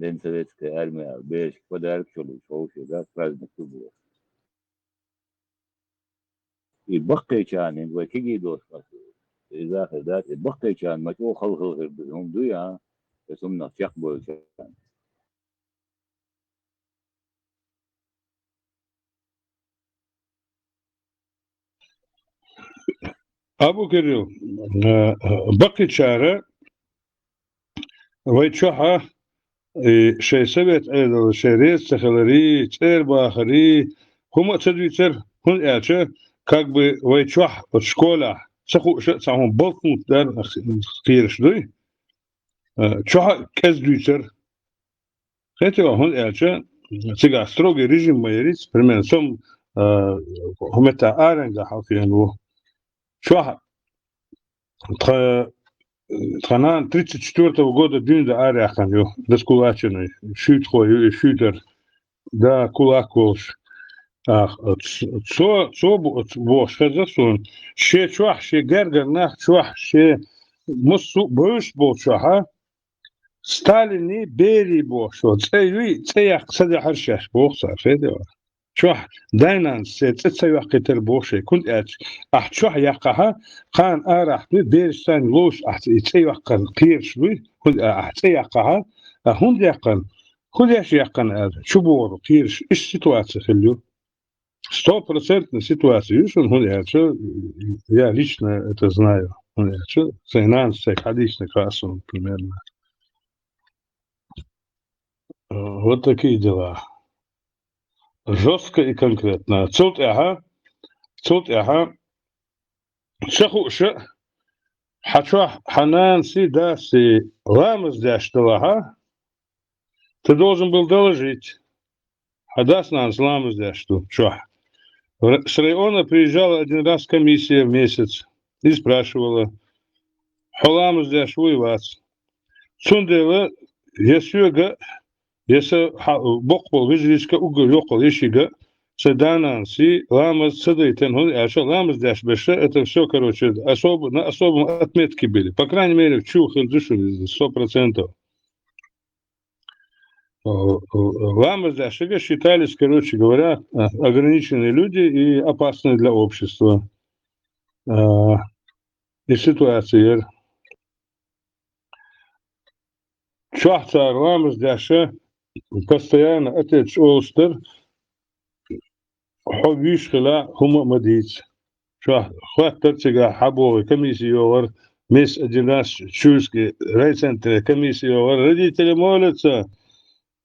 Ден советская армия, берашка подарок чолуш, ховший, да, праздник чу бу. И баккхийчарна вай кегий долуш къа иза хир дац, и баккхийчарна ма чӀогӀа халхалла хир ду, хӀума дуй, а, и сумнах чекхбойлчарна. Абу Кирилл, э, баккхийчара вай чохьа, и шайн совет Ӏедал, шайн реза ца хилари, цӀера бахари, хӀума а ца дуьйцура, хӀунда аьлча, как бы вай чохь оцу школехь ца хууша а цхьа хӀума балхунт дар кхераш дуй, э, чохь а кӀеза дуьйцура. Хетий, хӀунда аьлча цигахь строгий режим ма яриц, примерно, сом, а, хӀума тӀе аренга хьалхийна ву. Чохь тха, тхан нана тридцать четвёртого года дуьйна дан араяьккхина ю, раскулаченный, шуьйтахой ю и шуьйтар, да, кулак волуш. А, ц-, цо, цо бу-, ц-, бохуш хеза суна, шен чохь, шен гергара нах чохь, шен массо а бевзаш болчохь, а, Сталинний берий бохуш, цӀе юй, цӀе яккха ца дехьара шаьш, боху цара, хетий. Чохь дай-нанас цӀе ца йоккхуьйтура боху шайга, хӀунда аьлча ахь чохь яккхахь, кхана арахь дуй, бераш санна ловш ахь и цӀе йоккхарна кхераш дуй, хӀунда а-, ахь цӀе яккхахь, а хӀунда яккхарна, хӀун деш яккхарна аьлла, чу бохург кхераш, иштта ситуация хилла ю. Стопроцентная ситуация ю шуна, хӀунда аьлча я лично это знаю, хӀунда аьлча сайн нанас сайга хьадийцинарг хаьа суна примерно. Э, вот такие дела. Жёстко и конкретно. Цул тӀаьхьа, цул тӀаьхьа ца хууша, хьан чохь хьан нанас, дас ламаз деш далахь, ты должен был доложить. Хьан дас-нанас ламаз деш ду чохь. В ра-, с района приезжала один раз комиссия в месяц и спрашивала: «Хьо ламаз деш вуй, вац?» Цундела я соьга, я сан хьа-, боккха болу вежарийчка, уггар йоккхалла йишига, сан да-нанас ламаз ца дайтина, хӀунда аьлча ламаз деш берш, это всё, короче, особо, на особом отметке были. По крайней мере, чу хир ду шуна иза, сто процентов. Э, э, ламаз дешнарш считались, короче говоря, э, ограниченные люди и опасные для общества. Э, и ситуация яра. Чохь цара ламаз деш постоянно отец олуш дара: «Хьо вуьйш хилахь, хӀума а ма дийца». Чохь хоьттара цигахь, хьан боху, комиссия йогӀура, месяц один раз Чуйский райцентре комиссия йогӀура: «Родители молятся?»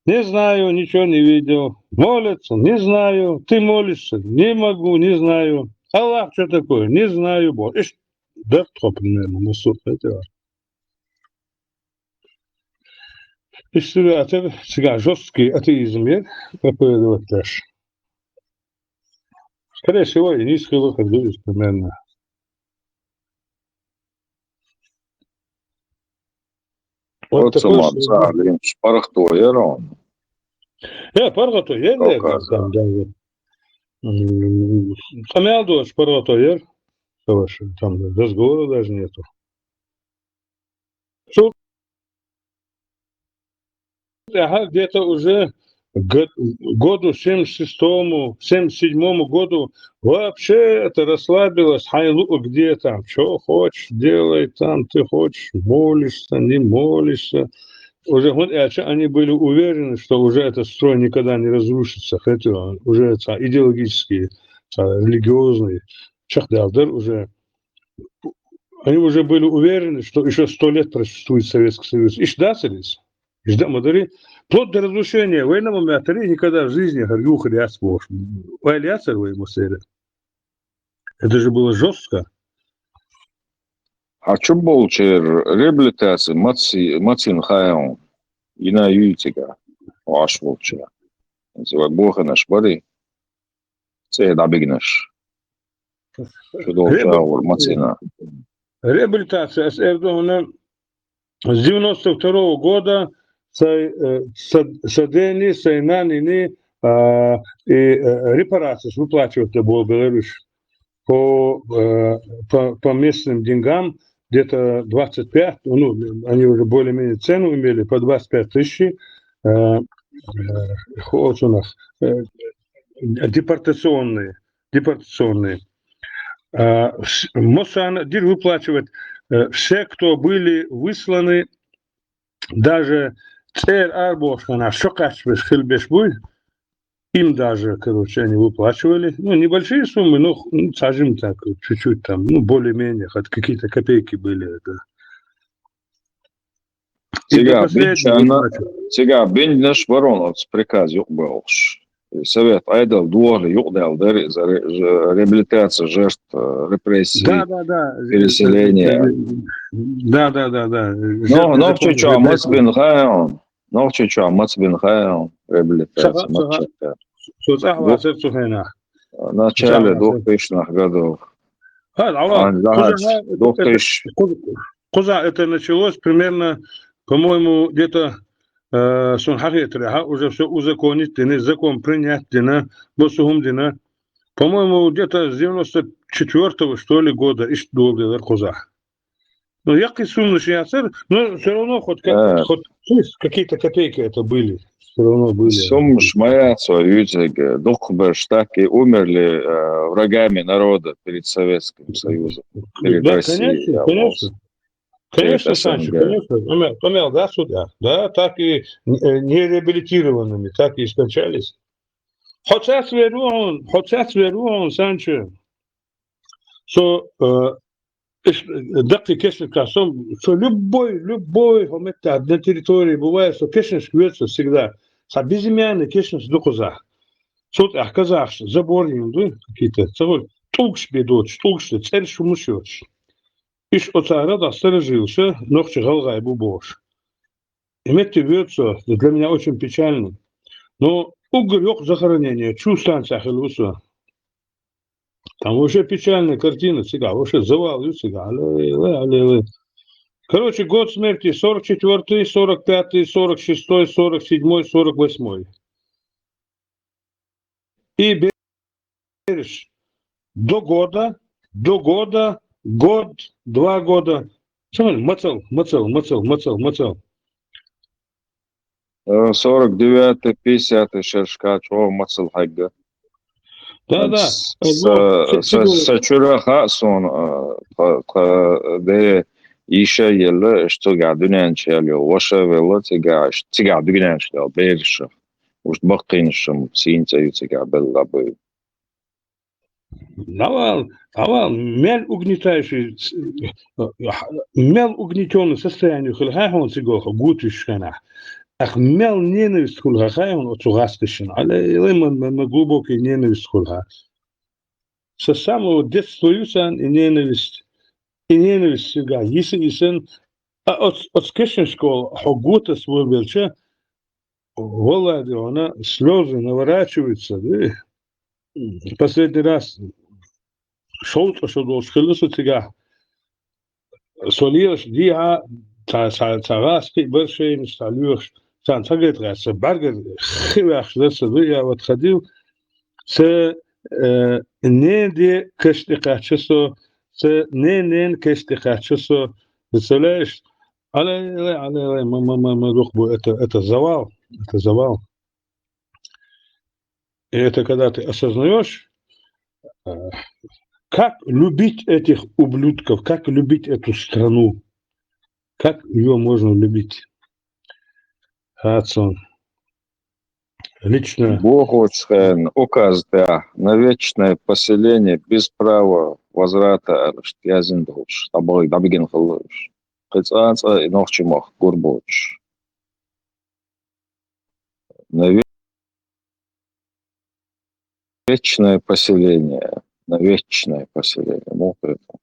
«Не знаю, ничего не видел». «Молятся?» «Не знаю». «Ты молишься?» «Не могу, не знаю». «Аллах что такое?» «Не знаю», боху. Иштта дара тхо примерно, массо а хетара. Иштта ваьтар, цигахь жёсткий атеизм яра проповедовать деш. Скорее всего, и нийса хилла хир ду иза примерно. Вот оцу такой ма случай. Цара лимаш паргӀато яра он. Э, паргӀато яра, Кавказа. Там, да, вот. М, къамел доцуш паргӀато яра. Хорошо, там разговора даже нету. Цул тӀаьхьа где-то уже г-, году семьдесят шестому, семьдесят седьмому году вообще это расслабилось, хьайн луъу где там, чё хочешь делай там, ты хочешь, молишься, не молишься. Уже, вот это, они были уверены, что уже этот строй никогда не разрушится, хотя уже это идеологический, а, религиозный, чахдар уже Они уже были уверены, что ещё сто лет просуществует Советский Союз. Иштта дацара иза? Иштта ма дарий. Вплоть до разрушения военного мятари никогда в жизни хӀара юха яц бохуш. Ойла яцара вай массеран? Это же было жёстко. Хьан чу болчеран реабилитаци мац-, мацийна хаьий хьуна? Йина юй цигахь, ваш волчеран? Иза вай боханаш барий? ЦӀе дӀабигнаш. Чу долчу агӀор мацийна. Реабилитация, ас эр ду хьуна, с девяносто второго года сай, э, са-, сан дений, сан нанний, а, и, э, репарацияш выплачивать дан болабелира уьш. По, э, по, по местным деньгам где-то двадцать пять, ну, они уже более-менее цену имели, по двадцать пять тысяч, э, э, хо-, оцунах, э, депортационные, депортационные. А, вс-, массана дир выплачивать, э, все, кто были высланы, даже цӀер арбошкана шо кхаьчбеш хилбеш буй, им даже, короче, они выплачивали. Ну, небольшие суммы, но х-, ну, скажем так, чуть-чуть там, ну, более-менее, хоть какие-то копейки были, да. И до Цигахь последнего бинчанна, выплачивали. Цигахь бинчанаш барон оцу приказ юкъабоьлхуш. Совет Ӏедал дохар юкъадаьлла дара иза ре-, ж-, реабилитация жертв, э, репрессий, Да, да, да. Переселение. Да, да, да, да. Но, Жертвы Нохчийчохь законов маца бина хаьий хьуна? Нохчийчохь маца бина хаьий хьуна реабилитация? Саха, маца саха. Со цӀахь Ду-, вацара цу хенахь. Начале Жаха. двухтысячных годов. Ха, алло. Ан захац, Кхузахь, двухтысячный. Кхуза-, кхузахь это началось примерно, по-моему, где-то, э, сон хьахетарехь, уже всё узаконить дина, закон принять дина, массо хӀума дина. По-моему, где-то с девяносто четвёртого, что ли, года иштта доладелира кхузахь. Ну, яккхий суммаш яцара, но всё равно хоть как-, А. хоть, то есть какие-то копейки это были. Всё равно были. Суммаш ма яц вай юьйцург, дукхахберш так и умерли, э, врагами народа перед Советским Союзом, перед Да, Россией, конечно, я конечно. Конечно, Перед Санчо, СНГ. Конечно. Къамел, къамел, да, суд, да. Да, так и, э, нереабилитированными, так и скончались. Хьо цецвер ву хьуна, хьо цецвер ву хьуна, Санчо. Со, э, иш-, э, даккхий кешнашкахь со, со любой, любой хьо меттехь на территории бываю, со кешнашка веза со всегда. Цхьа безымянный кешнаш ду кхузахь. Цул тӀаьхьа казахаш забор йина ду, какие-то, ца хуьлу, тӀулгаш бен доцуш, тӀулгаш ду, цӀераш хӀумаш йоцуш. Иш оцара дӀа старожилша, нохчий гӀалгӀай бу бохуш. И метте веза со, для меня очень печально. Но уггар йоккха захоронение, чу станция хилла ву со. Там вообще печальная картина цигахь, вообще завал ю цигахь. Аллилуйя, аллилуйя. Короче, год смерти сорок четвёртый, сорок пятый, сорок шестой, сорок седьмой, сорок восьмой. И бераш до года, до года, год, два года. Ца хуьлу, мацалла, мацалла, мацалла, мацалла, мацалла. Э, сорок девятый, пятьдесятый шерашка чӀогӀа мацалла хьегна. Да, да. С-, Э, вот, са, са, са чуьра хаьа суна, э, тха, тха бен йиша а елла, иш цигахь дуьнен чу яьлла йолу ваша а велла, цигахь, цигахь дуьнен чу яьлла бераш а. Уьш баккхийнаш а сийна цӀе ю цигахь белла бевлла. ДӀавала, дӀавала, мел угнетающий, мел угнетённый состояние хила хаьа хьуна цигахь гуттар а хенахь. Ах, мел ненависть хуьлу хаьа хьуна оцу гӀазкхашна. Аллилуйя, ма, ма, ма глубокая ненависть хуьлу хаьа. Со самого детства ю царна и ненависть. И ненависть цигахь йиса-йисина, а оц-, оцу кешнашкахула хьо гуттар а вон белча, валлахӀи, слёзы наворачиваются, да? Последний раз шовзткъа шо долуш хилла со цигахь. Со лелаш дехьа, цхьа, цхьа, цхьа гӀазкхий бара шайнаш, цхьа лоьхуш, царна цхьа гайта гӀаьрца, бӀаьргара хи ваьхча дара со, дуй, я вот ходил, ца, э, ненан каш тӀе кхаьчча со, ца ненан каш тӀе кхаьчча со, представляешь? Алай, алай, алай, алай, ма, ма, ма, ма, дух бу, это, это завал, это завал. И это когда ты осознаёшь, э, как любить этих ублюдков, как любить эту страну, как её можно любить? Хацун. Лично. Бохочу хенахь указ тӀехь на вечное поселение без права возврата аьлла, иштта яздина долуш, дӀабахийна, дӀабигина хилла уьш. Кхин цкъа а цкъа и нохчийн махка гур боцуш. На ве-, вечное поселение. На вечное поселение. Муха это?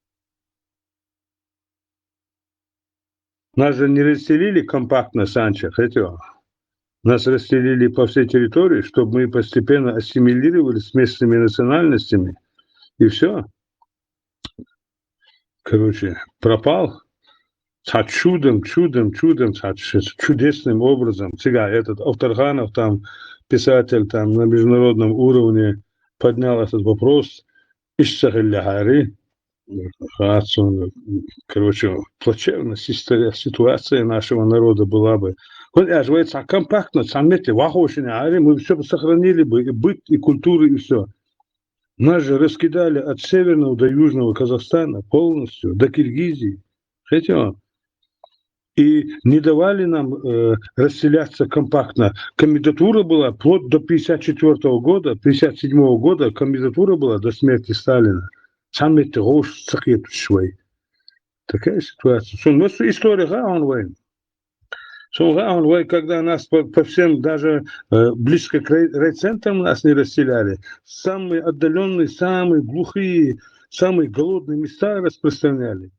Нас же не расселили компактно, Санчо, хетё. Нас расселили по всей территории, чтобы мы постепенно ассимилировались с местными национальностями. И всё. Короче, пропал. Цхьа чудом, чудом, чудом, цхьа ч-, чудесным образом. Цигахь этот Авторханов, там, писатель, там, на международном уровне поднял этот вопрос. Иштта ца хиллехьара, хацун, короче, плачевная история, ситуация нашего народа была бы. Вот я же говорю, а компактно, сам метте, вахошина, а мы все бы сохранили бы, и быт, и культуру, и все. Нас же раскидали от северного до южного Казахстана полностью, до Киргизии. Хотите? И не давали нам э, расселяться компактно. Комендатура была вплоть до пятьдесят четвёртого года, пятьдесят седьмого года комендатура была до смерти Сталина. Сам метте гош сакет швей. Такая ситуация. Сон нас история га он вайн. Сон га он вайн, когда нас по, по всем, даже э, близко к рай- райцентрам нас не расселяли. Самые отдаленные, самые глухие, самые голодные места распространяли.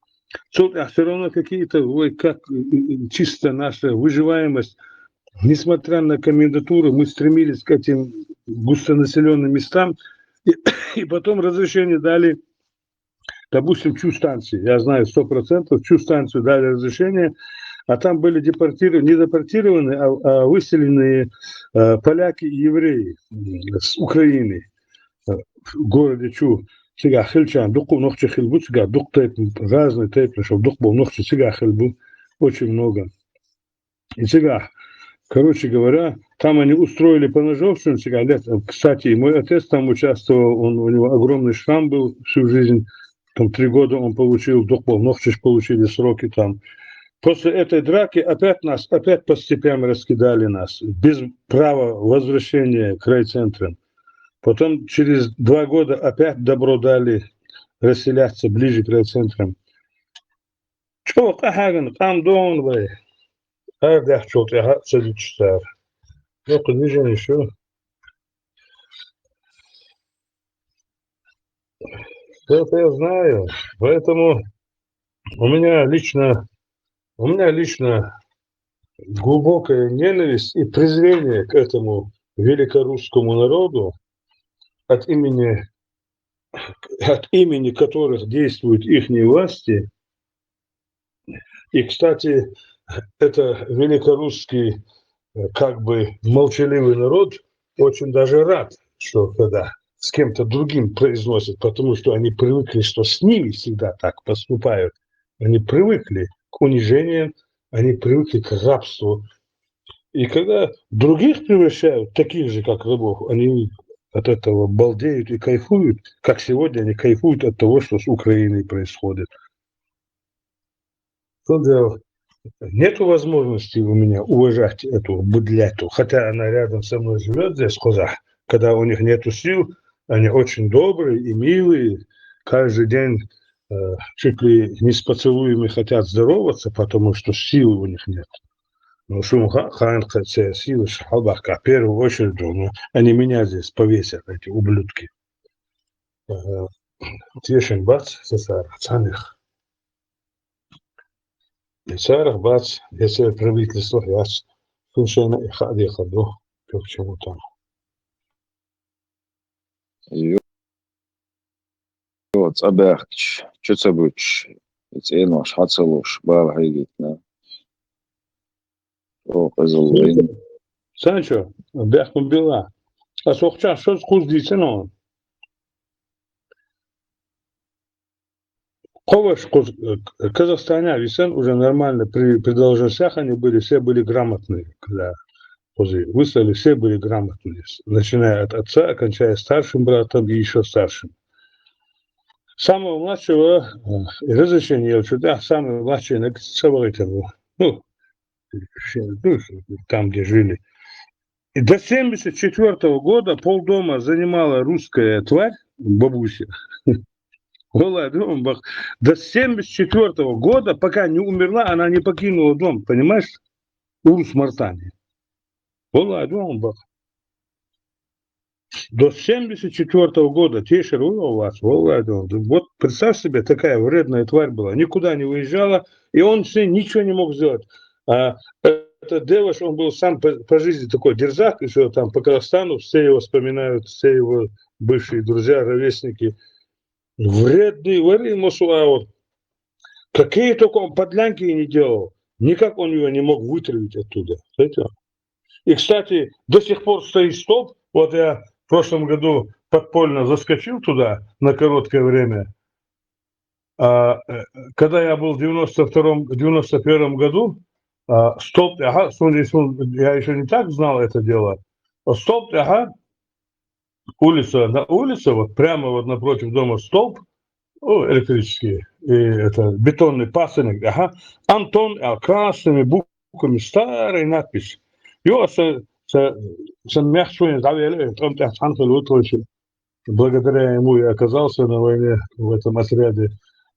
Тут а все равно какие-то, ой, как э, э, чисто наша выживаемость. Несмотря на комендатуру, мы стремились к этим густонаселенным местам. И, и потом разрешение дали, допустим, Чу станции. Я знаю сто процентов, Чу станцию дали разрешение, а там были депортированы, не депортированные, а, а выселенные э, поляки и евреи м, с Украины э, в городе Чу. Сега хилчан, дукъу нохчи хилбу, сега дукъ тайп, разный тайп, чтобы дукъ был нохчи, сега хилбу. Очень много. И сега, короче говоря, там они устроили поножовщину, сега лет. Кстати, и мой отец там участвовал, он, у него огромный шрам был всю жизнь. Там три года он получил, дукъ был нохчиш получили сроки там. После этой драки опять нас, опять по степям раскидали нас, без права возвращения к райцентрам. Потом через два года опять добро дали расселяться ближе к райцентрам. Чё, кахаган, кам дон вай. Ардах чё, я садичтар. Ну, движение ещё. Это я знаю. Поэтому у меня лично, у меня лично глубокая ненависть и презрение к этому великорусскому народу, от имени, от имени которых действуют их власти. И, кстати, это великорусский, э, как бы молчаливый народ, очень даже рад, что когда с кем-то другим произносят, потому что они привыкли, что с ними всегда так поступают. Они привыкли к унижениям, они привыкли к рабству. И когда других превращают в таких же, как рабов, они от этого балдеют и кайфуют, как сегодня они кайфуют от того, что с Украиной происходит. Что делать? Нету возможности у меня уважать эту быдляту, хотя она рядом со мной живет здесь, в Хозах. Когда у них нету сил, они очень добрые и милые, каждый день э, чуть ли не с поцелуями хотят здороваться, потому что силы у них нет. Ну, шум ха-, хаан ха-, се силы шхалбахка, в первую очередь, ну, они меня здесь повесят, эти ублюдки. Э, Тешен бац, сесар, цаних. Сесар бац, если правительство яц, слушай, на их адихаду, к чему там. Йо, цӀа баьхкача, чу ца буьтуш, и цӀенош хьа ца луш, бала хьегийтина. О, къизаллин. Санчо, бехкун била. А сохча шоз куз дийцина он. Коваш куз, э, Казахстане висан уже нормально при, при должностях они были, все были грамотные, когда кузы выслали, все были грамотные, начиная от отца, кончая старшим братом и еще старшим. Самого младшего, э, разрешение, да, самый младший на Кицабарите был. Ну, там, где жили. И до семьдесят четвёртого года полдома занимала русская тварь, бабуся. Валлахи, думаю, бах, до семьдесят четвёртого года, пока не умерла, она не покинула дом, понимаешь? Урус Мартани. Валлахи, думаю, бах. До семьдесят четвёртого года тешер у вас, валлахи, думаю. Вот представь себе, такая вредная тварь была, никуда не выезжала, и он с ней ничего не мог сделать. А этот Деваш, он был сам по, по жизни такой дерзак, еще там по Казахстану все его вспоминают, все его бывшие друзья, ровесники. Вредный, вредный мосуаур. Какие только он подлянки и не делал, никак он его не мог вытравить оттуда. Знаете? И, кстати, до сих пор стоит столб. Вот я в прошлом году подпольно заскочил туда на короткое время. А, э, когда я был в девяносто втором, девяносто первом году, А, столб тӀехьа, сун, сун, я еще не так знал это дело. А столб тӀехьа, улица, на улице, вот прямо вот напротив дома столб, о, электрический, и это бетонный пасынок, ага. Антон, а, красными буквами, старая надпись. Йо, са, са, са мягче не завели, там тяхтан хилут очень. Благодаря ему я оказался на войне в этом отряде.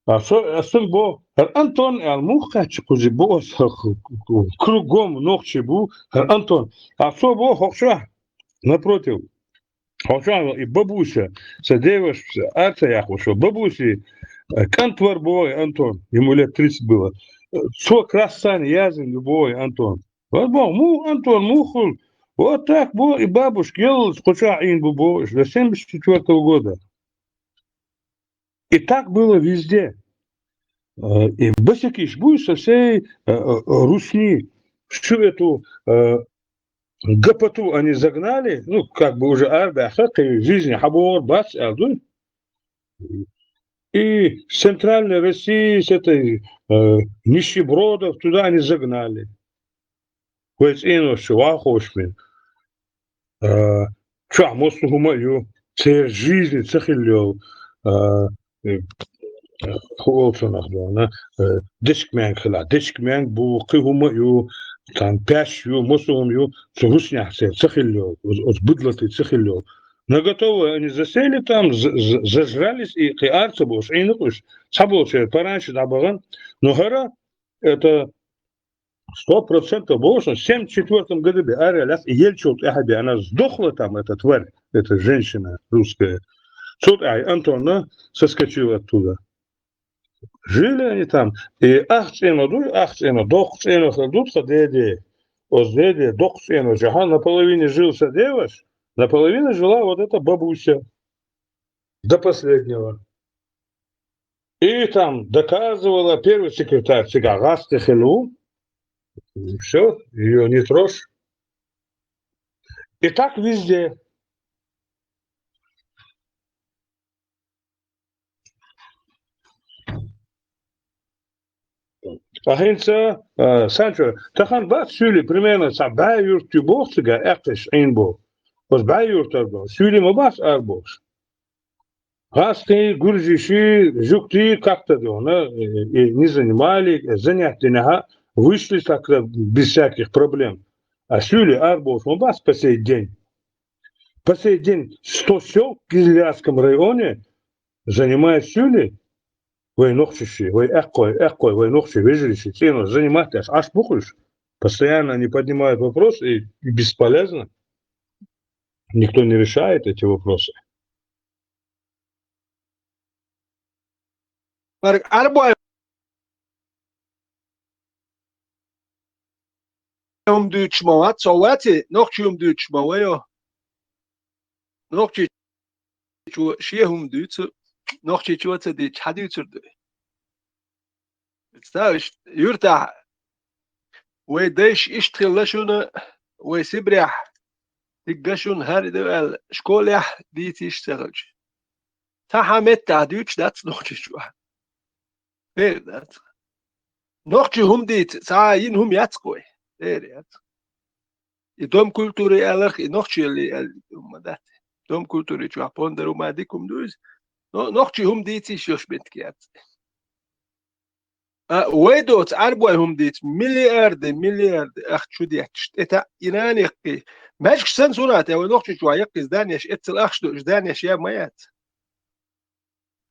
А со, а сын бо, Антон, а муха чи кузи бо, кругом ногчи бу, Антон. А со бо, хокша, напротив. Хокша, и бабуся, са девушка, арца я хошо, бабуси, э, кантвар бо, Антон, ему лет тридцать было. Э, Со крассан язын любой, Антон. Вот бо, му, Антон, мухул. Вот так бо, и бабушка, ел, скуча ин бу бо, до семьдесят четвёртого года. И так было везде. Э, И босикиш бу со всей э, э, Русни, всю эту э, гопоту они загнали, ну, как бы уже арбяха, к жизни хабор бац, алду. И с центральной России, с этой э, нищебродов, туда они загнали. Вай цӀенош чу вахошмин. Э, Чу мосу хӀума ю, цер жизни ца хилел, э, э, ху олцунах дона, э, дечк мянг хила, дечк мянг бу, кхы хӀума ю, там пящ ю, мосу хӀума ю, цу руснях цер ца хилел, оз, оз быдлаты ца хилел. На готовое они засели там, з- з- зажрались и кхы арца бош, и ныкъуш, ца болчер, пораньше да баган. Но хара, это сто процентов бо, что в семьдесят четвёртом году би аралас, и Ельчул тяхаби, она сдохла там, эта тварь, эта женщина русская. Тут ай Антона соскочил оттуда. Жили они там. И ах цена дуй, ах цена, дох цена хадут хадеде. Оз деде, дох цена жаха, наполовине жил са деваш, наполовине жила вот эта бабуся. До последнего. И там доказывала первый секретарь, цыгагасты хилу. Все, ее не трожь. И так везде. Ахинца, э, Санчо, тахан бац сюли примерно са бай юрт ю бохсига, эккеш ин бо. Оз бай юрт арбо. Сюли ма бац арбош. Гасты, гуржиши, жукты как-то да, э, э, не занимали, э, занятия не га-, вышли так, э, без всяких проблем. А сюли арбош ма бац по сей день. По сей день сто сёл в Кизлярском районе занимает сюли. Вай нохчиши, вай эккой, эккой, вай нохчи вежриши, цена занимать аш, аш бухуш. Постоянно они поднимают вопрос, и, и бесполезно. Никто не решает эти вопросы. Марк, арбой хӀума дуьйцуш ма вац, со вац и, нохчий хӀума дуьйцуш ма вайо. Нохчийчо шен хӀума дуьйцу, нохчийчо ца дийцча, хьан дуьйцур ду? Представь, юртахь вай дайша иштта хилла шуна, вай Сибрехь дигга шуна хӀара ду аьлла, школехь дийца йиш ца хилча. Цхьа хьан меттахь дуьйцуш дац нохчийчо. Бер дац. Нохчий хӀума дийца, цхьа йина хӀума яц-кх вай. Бер яц. И Дом культуры аьлларх, и нохчий яллий аьлла хӀума дац. Дом культуры чохь пондар хӀума дика хӀума ду иза. Но нохчий хӀума дийца йиш йолуш меттиг яц. А вай доцу Ӏаьрбой хӀума дийца миллиарды, миллиарды ахча чу детташ, тӀе таӀ и нана яккхий. Маьжгаш санна суна а те, вай нохчийчохь яккхий зданеш, эццал ахча долуш зданеш я ма яц.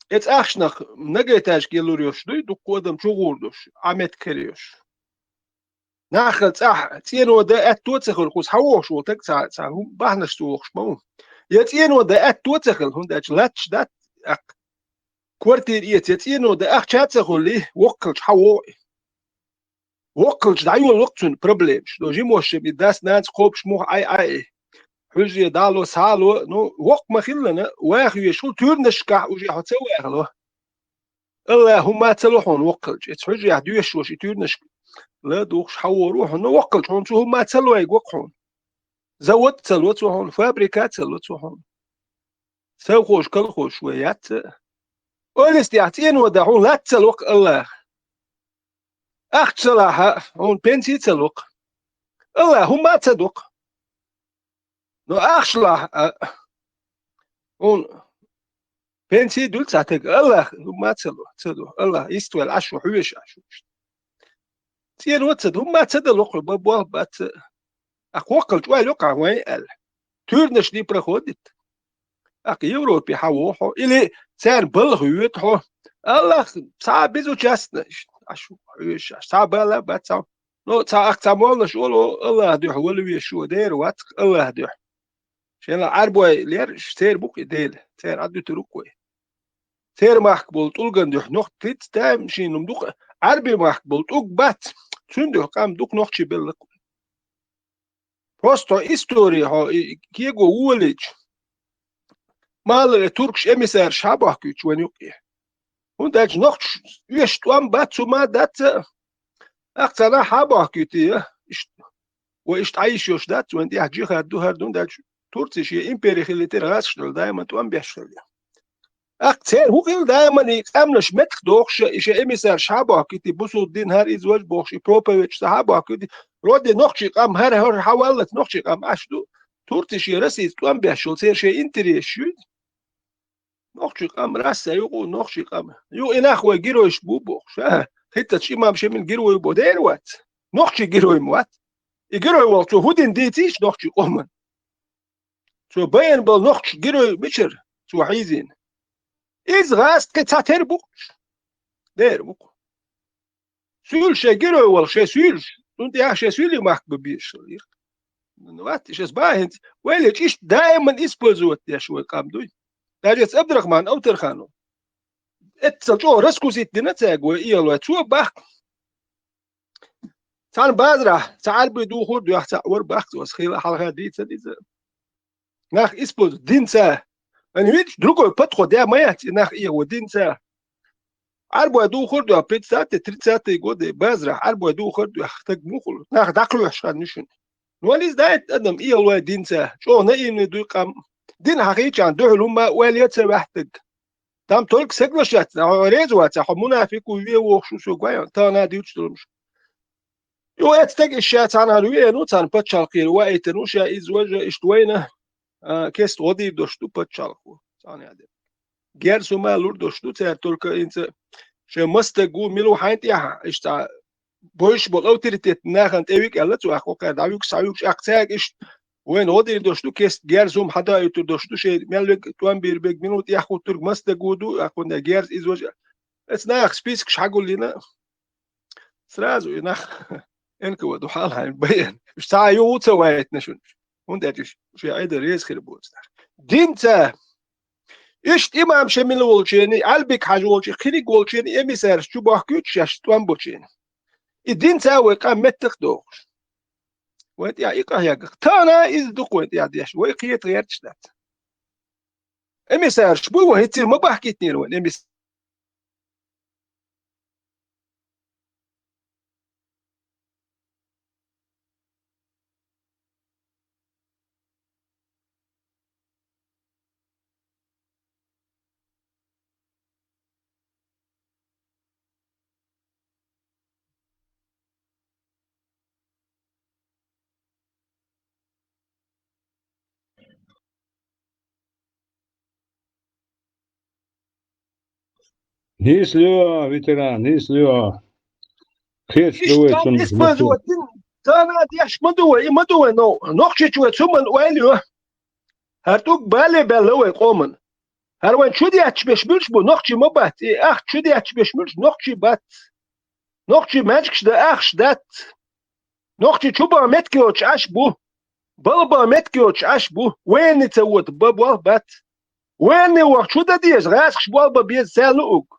Эцу ахчанах многоэтажка ялур йолуш дуй, дуккха адам чугӀур долуш, Ӏа меттиг хир йолуш. Нахал цӀахь цӀено дан аьтто а ца хуьлу, кхуза хьан вохуш волу таг цхьа, цхьа хӀума бахьанаш ца вохуш ма ву. Я цӀено дан аьтто а ца хуьлу, хӀунда аьлча латташ дац, аккха. Квартира эца, я цӀено дан ахча а ца хуьлий, воккхалчу хьан вогӀу и? Воккхалчу дӀайоллу-кх цуьнан проблемаш. Но жимошшам и дас-нанас кхобуш муха Ӏай-Ӏай и? Хьуьжаре дӀало, схьало, ну, воккха ма-хиллана, ваха везаш хуьлу, туьрнашкахь уже хьо ца вахало. Алла хӀумма а ца ло хьуна воккхалчу. Эца хьуьжарехь доьшуш волуш и туьрнашка ладугӀуш хьан вогӀур ву хьуна, но воккхалчу хьуна цу хӀумма а ца лойга воккха хьуна. Завод а ца ло цо хьуна, фабрика а ца ло цо хьуна. Совхозаш, колхозаш вай яц а. Ойланаш тӀехь цӀено дан хьуна латта ца ло-кх Аллаха. ахча ца лахь, хьуна пенси ца лу-кх. Аллахь хӀумма а ца ду-кх. Но ахча лахь, а, хьуна пенси дуьллу цхьа таг, Аллахь хӀумма а ца лу, ца ду. Аллахь иствел Ӏаш ву, хьоьжуш Ӏаш ву. ЦӀено ца ду, хӀумма а ца дало-кх, ба болх бац. Ахь кхоккхал чӀоагӀа йоккхагӀа вайн аьлла. Туьрнаш не проходит. Ахь Европе хьан вохьо, или царна балха йоьду хьо. Аллахь, цхьа безучастно, иштта, Ӏаш ву, хьоьжуш Ӏаш, цхьа бала бац цхьа. Но цхьа ахь цхьа моллаш олу, Аллахь дуьхьа вала везаш ву, дера вац-кх Аллахь дуьхьа. Шен ла Ӏарбой лер, церан бу-кх и Дела, церан Ӏадуьтур ву-кх вай. Церан махка болу тӀулган дуьхьа нохчий тӀаьхьа шена хӀума ду-кх, Ӏарбийн махка болу тӀулг бац, цуьнан дуьхьа къам ду-кх нохчий белла-кх. Просто истори хьо и кего волийча, малале туркаш эмиссарш хьабохкуьйтуш вайн юккъе. ХӀунда аьлча нохчаш оьшуш тӀом бац, хӀума дац а. Ахь царна хьабохкуьйтий, иштта. Вай иштта Ӏайша йолуш дац, вайн тӀехь джихад ду хӀара, хӀунда аьлча Турци шен импери хилийтира гӀазкхашна даиман тӀом беш хилла. Ахь церан хӀун хилла даиман и къаьмнаш меттах дохуш, и шайн эмиссарш хьабохкуьйтий, бусулба дин хӀара иза важа бохуш, и проповедаш ца хьабохкуьйтий, вроде нохчий къам хӀара, хӀара хьаваллалц нохчий къам Ӏаш ду. Турци шен Россица тӀом беш йолу, церан шайн интересаш ю. Нохчий къам Россия юкъа, нохчий къам. Юкъа и нах вай геройш бу бохуш, а? ХӀинццачу имам Шемил герой бу, дера вац. Нохчий герой ма вац. И герой волу цо хӀун дина дийцийша нохчий къоман? Цо байина болу нохчий герой мичара цо хьийзийна? Иза гӀазкхи цхьа тера бу-кх. Дера бу-кх. Суьйлуш шайн герой волу, шайн суьйлуш. Цунна тӀехь шайн суьйлийн махка бан безаш хилла. Ну, вац, и шас бахьанца. Вай лечу иштта даиман использовать деш вай къам дуй. Даже эцу Абдрахман Автерханов. Эццал чӀогӀа раскусить дина цаьрга вай иялой. Цо бахка. Цхьана базарахь, цхьа Ӏарбой духур дуьхьа цхьаъ вара бахка, аса хила хьалха дийца диза. Нах использовать динца. Ан видиш, другой подход я ма яц, и нах эхо динца. Ӏарбой духур дуьхьа, пятьдесятые, тридцатые годы базарахь Ӏарбой духур дуьхьа стаг мухула. Нах дӀакхоьхьуш хан мишина. Ну, ан иза даьтта адам иялой динца. ЧӀогӀа наивный дуй къам. Дин хьахийчарна дуьхьал хӀумма а ойла ян ца ваьхьтаг. Там только соглашаться, хьо реза вац, хьо мунафикъ ву, ве вохуш ву, со гой, тахана дивчу долуш. Ю эцтаг иш ша цхьана хӀара веана ву, цхьана пачхьалкхера ваийтина ву, ша иза важа иштта вайна, а, кеста гӀо дийр долуш ду пачхьалкхо. Цхьана яде. Герз хӀума лур долуш ду цара, только хӀинца шайн мастаг ву, мила ву хьайн тӀехь, иштта бойуш болу авторитет нахана тӀе вика аьлла, цо ахь кхокхара дӀавуьгуш, схьавуьгуш, ахь цаьрга иштта вайна гӀо дийр долуш ду, кеста герз хӀума хьадаийтур долуш ду, шайн мел вега тӀом бийр бега, мила ву тӀехь хӀуттург мастаг ву ду, ахь хӀунда герз иза важа. Эцу нахах спискаш хьагуллина, сразу и нах Н К В ду хьалхьайн байина. Уьш цхьа а юху ца вайтина шуна. ХӀунда аьлча уьш шен Ӏеда реза хир боцу нах. Динца, иштта имам Шемил волчерний, Ӏалбик хьажа волчерний, кхиниг волчерний эмиссарш чу бохкуьйту шаьш тӀом бочерний. И динца вай къам меттах дохуш. Вай тӀехь и къахьегах. Тахана иза дукха вай тӀехь деш. Вай кхета гӀерташ дац. Эмиссарш бу вай, хӀинццийла ма бахкийтинера вайн эмис- Нийса лоьа, ветеран, нийса лоьа. Кхечу ду вай цунна. Тана деш ма ду вай, и ма ду вай, но нохчичу вай цу ман ойла ю. ХӀара тӀуг бале баьлла вай къоман. ХӀара вайн чу детташ беш муьлш бу, нохчий ма бац, и ахча чу детташ беш муьлш нохчий бац. Нохчий маьжгаш дан ахча дац. Нохчий чу бан метка йоцуш Ӏаш бу. Бала бан метка йоцуш Ӏаш бу. Вайна ца вота бан болх бац. Вайна ваха чу дан деза, гӀазкхаш болх бан беза цаьрна уг.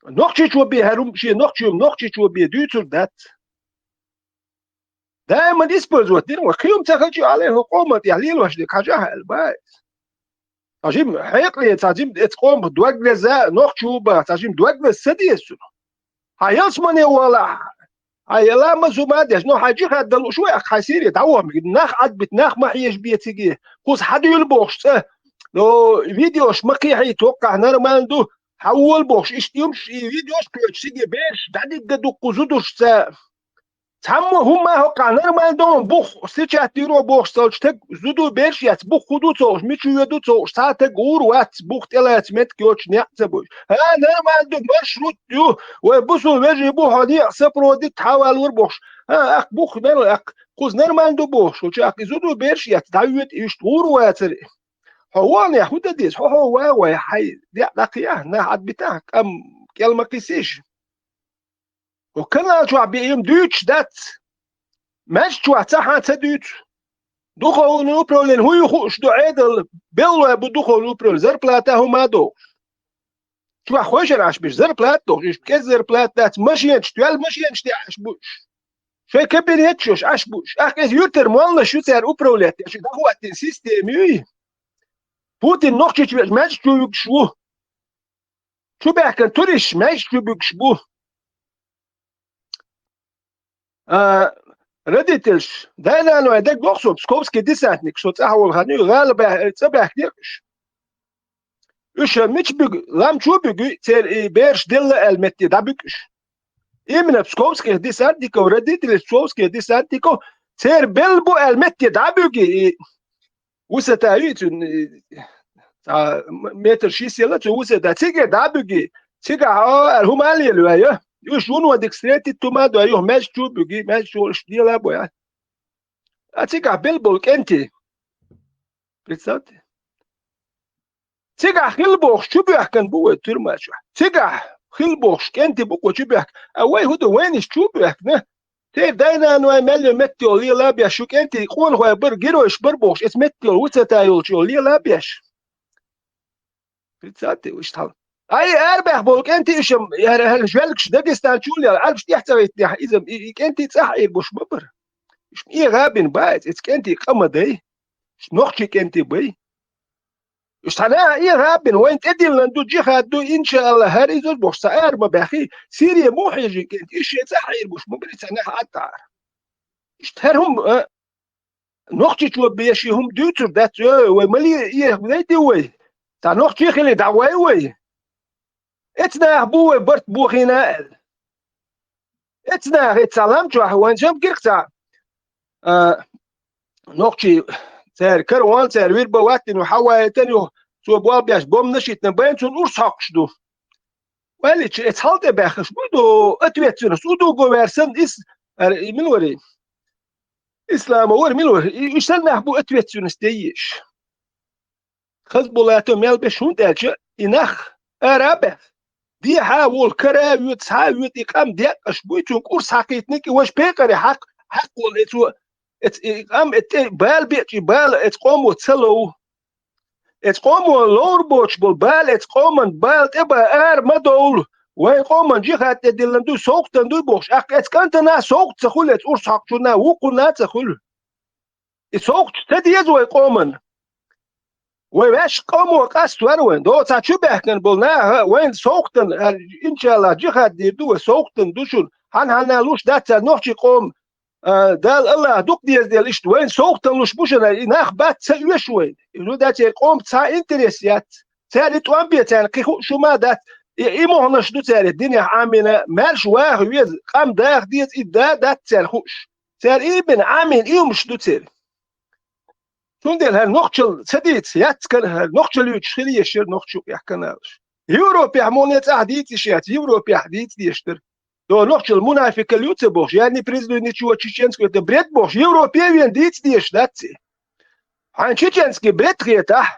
Нохчичо бен хӀара хӀума шен нохчо, нохчичо бен дуьйцур дац. Даиман использовать дина вай. Кхин хӀума ца хилча а, хьале хӀокху къоман тӀехь лелош дерг хьажахьа аьлла бац. Цхьа жима хьекъале, цхьа жима эцу къомах дог леза, нохчо бан, цхьа жима дог леза ца деза цунах. Хьан ялсамане валахь, хьан яла мазу ма деш, ну хьан жихад дан лууш ву аьлла, хьайн Сири дӀавахана, нах Ӏадбита, нах ма хьежабе циге, кхуза хьан дуьйла бохуш цӀа. Ну, видеош ма кхехьийта, хӀоккхахь нормально ду, хьавола бохуш, иштта юмаш, и видеош кхоьчу, цига бераш дӀадигга дуккху зудуш ца. Цхьаммо хӀумма хӀокхахь нормально ду, бух, сичат дийро бохуш цалчу таг зуду бераш яц, бух хӀун ду цохуш, мичу ве ду цохуш, цхьа таг гӀур вац, бух тӀелаца меттиг йоцуш некъ ца буш. ХӀа, нормально ду, маршрут ю, вай бусул вежий бу, хьо некъ сапродит хьавалур бохуш. ХӀа, акх бух нал, акх кхуза нормально ду бохуш, хӀу чаккхи зуду бераш яц, дӀавоьду иштта гӀур вацаре. Хьо ванехь хӀун дан деза? Хьо, хьо ван вай, хьай, декъ дӀакхиахь, нах Ӏадбитахь, къам кӀел ма кхиссийша. Хьо канал чохь бен дуьйцуш дац. Маьждиг чохь цхьа хьан ца дуьйцу. Духовный управление хӀун ю хууш ду Ӏедал, беллой бу духовный управление, зарплата хӀума а дохуш. Чохь хойшара Ӏаш беш, зарплата дохуш, иштта кӀеза зарплата дац, машенаш, тоьлла машенаш тӀе Ӏаш бу уьш. Шайн кабинеташ йош Ӏаш бу уьш. Ахь кӀеза юьртара моллаш ю цара управлять деш, дӀахӀоттийна система юй. Путин Нохчийчу веача маьждиг чу вуьгуш ву. Чу баьхкина туристаш маьждиг чу буьгуш бу. А, родительш, дай-наной дагадогӀу со, псковский десантник, со цӀахь волу хан ю, гӀала баьх-, цӀа баьхкинера уьш. Уьш мича буьгу, лам чу буьгу, церан и бераш делла аьлла метте дӀабуьгу уьш. Именно псковских десантников, родителей псковских десантников, церан белла бу аьлла метте дӀабуьгу и. Высота ю цуьнан, и, цхьа м-, метр шиссела цу высота. Цига дӀабуьгу. Цигахь, о, аьлла, хӀума а лелаваьлла. Уьш вуно дика встретить хӀума а дой, юха маьждиг чу буьгу, маьждиг чу уьш дела а бой, а. А цигахь белла болу кӀентий. Представьте. Цигахь хилла бохуш чу боьхкина бу вай туьрма чохь. Цигахь хилла бохуш кӀентий бу-кх вай чу боьхкина. А вай хӀун ду, вайна иштта чу боьхкина? Церан дай-наной мел йолу метта йолу лела а беш, шу кӀентий къонахой бара, геройш бара бохуш, эца метта йолу, высота йолчу йолу лела а беш. Представьте, иштта хьал. Ай, арабаьхна болу кӀентий уьш-м, яра, хӀара жоьлгаш Дагестан чу лела, Ӏарбаш тӀехь ца гӀиттинехь, иза-м, и, и кӀентий цӀахь Ӏийр буш ма бара. Уьш-м эгӀабина бац, эца кӀентий къа ма дай. Уьш нохчий кӀентий бай. Уьш цхьа наха эгӀабина, вайна тӀедиллина ду, джихад ду, иншаалла, хӀара иза бохуш, цхьа ара ма баьххий, Сирия муха хьежий кӀентий, уьш шен цӀахь Ӏийр буш ма бара, цхьа наха Ӏадда Ӏара. Иштта хӀара хӀума, а, Нохчийчу беш и хӀума дуьйцур дац, ой, вай мали ехна дай ди вай? Цхьа нохчий хили дӀагӀой вай? Эца наха бу вай барт бохийна аьлла. Эца наха, эца цхьа лам чохь вайн жам гирх цхьа, а, нохчий, цара караван, цара вирба ваттина, хьаваийтина юха, цо бол беш, бомбанаш йитина байна, цунна урс хьокхуш ду. Валича, эца хьал тӀе баьхкаш буй ду, ответственность, удуго ваьр санна, ис, ара, и мила варий? Ислама вара мила вара? И, и санна нах бу ответственность де еш. Хазбулато мел беш хӀунда аьлча, и нах ара а баьхна, дехьа а волу, кара а воьду, схьа а воьду, и къам декъаш буй, цунна курс хьакхийтиниг, и важа пекъаре хьакх-, хьакхволу эцо, эц-, и къам эцу тӀе бала беача, и бала эцу къомо ца лов. Эцу къомо ловр боцуш болу бала, эцу къоман бала тӀе бан ара ма довлу. Вайн къоман джихад тӀе диллина дуй, совгӀатан дуй бохуш, аккха эцу кӀантана совгӀат ца хуьлу, эцу урс хьокхучунна, вукхунна ца хуьлу. И совгӀаташ ца деза вай къоман. Вай ваьш къомо къаст вара вайн. Доцахь чу баьхкина болу наха, вайн совгӀатан, а, иншалла, джихад дийр ду вай, совгӀатан ду шуна. Хьан-хьанна луш дац цара нохчий къома, а, Дала Аллаха дукха деза дела иштта, вайн совгӀатан луш бу шуна, и нах бац ца оьшу вайн. И ну дац, церан къома цхьа интерес яц. Цара и тӀом бен царна кхин хууш хӀума а дац. И, и мохнаш ду цара, и динехь Ӏамийна, маьрша ваха веза, къам даха деза, и да дац цара хууш. Цара и бина Ӏамийна и хӀумаш ду церан. Цундела хӀара нохчалла ца дийца, яц кара хӀара нохчалла юьйцуш хила еш яра нохчу юкъехь каналаш. Европехь муха цӀахь дийца йиш яц, Европехь дийца деш дара. До нохчалла мунафикалла ю ца бохуш, я не признаю ничего чеченского, это бред бохуш, Европе а вен дийца деш дац и. Хьайн чеченский бред хетахь,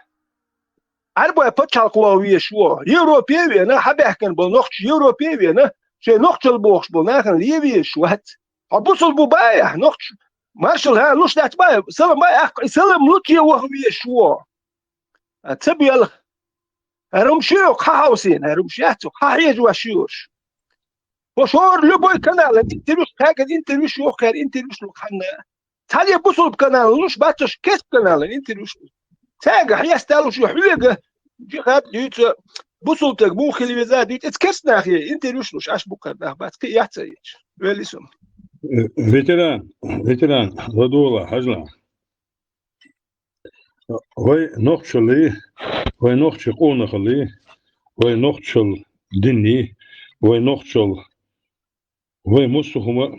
Ӏарбой пачхьалкх ваха везаш ву. Европе а вена, хьан баьхкина болу нохчаш Европе а вена, шайн нохчалла бохуш болу нахана ле везаш вац. Хьо бусул бу баьхьа, нохча маршал хӀа луш дац баьхьа, салам баьхьа, аккха и салам луче ваха везаш ву. А ца боьлха. ХӀара хӀума ши йоккха хьан хьовсийна, хӀара хӀума ши яц, хьан хьежа ваш ши йош. Хьо шора любой каналан интервьюш, кхаьган интервьюш, йохкхара интервьюш лу хьанна. Цхьаьна бусулба каналан луш бацаш, кесп каналан интервьюш лу. Цаьрга хьесталуш ю хьоьга, джихад дуьйцу, бусултаг муха хила веза дуьйцу, эца керс нахе интервьюш луш, аш букхар нах бац, кхин яц а йича. Вели сум. Э, ветеран, ветеран, ладола, хьажла. Вай нохчаллий, вай нохча къонахаллий, вай нохчал дини, вай нохчал, вай мусу хӀума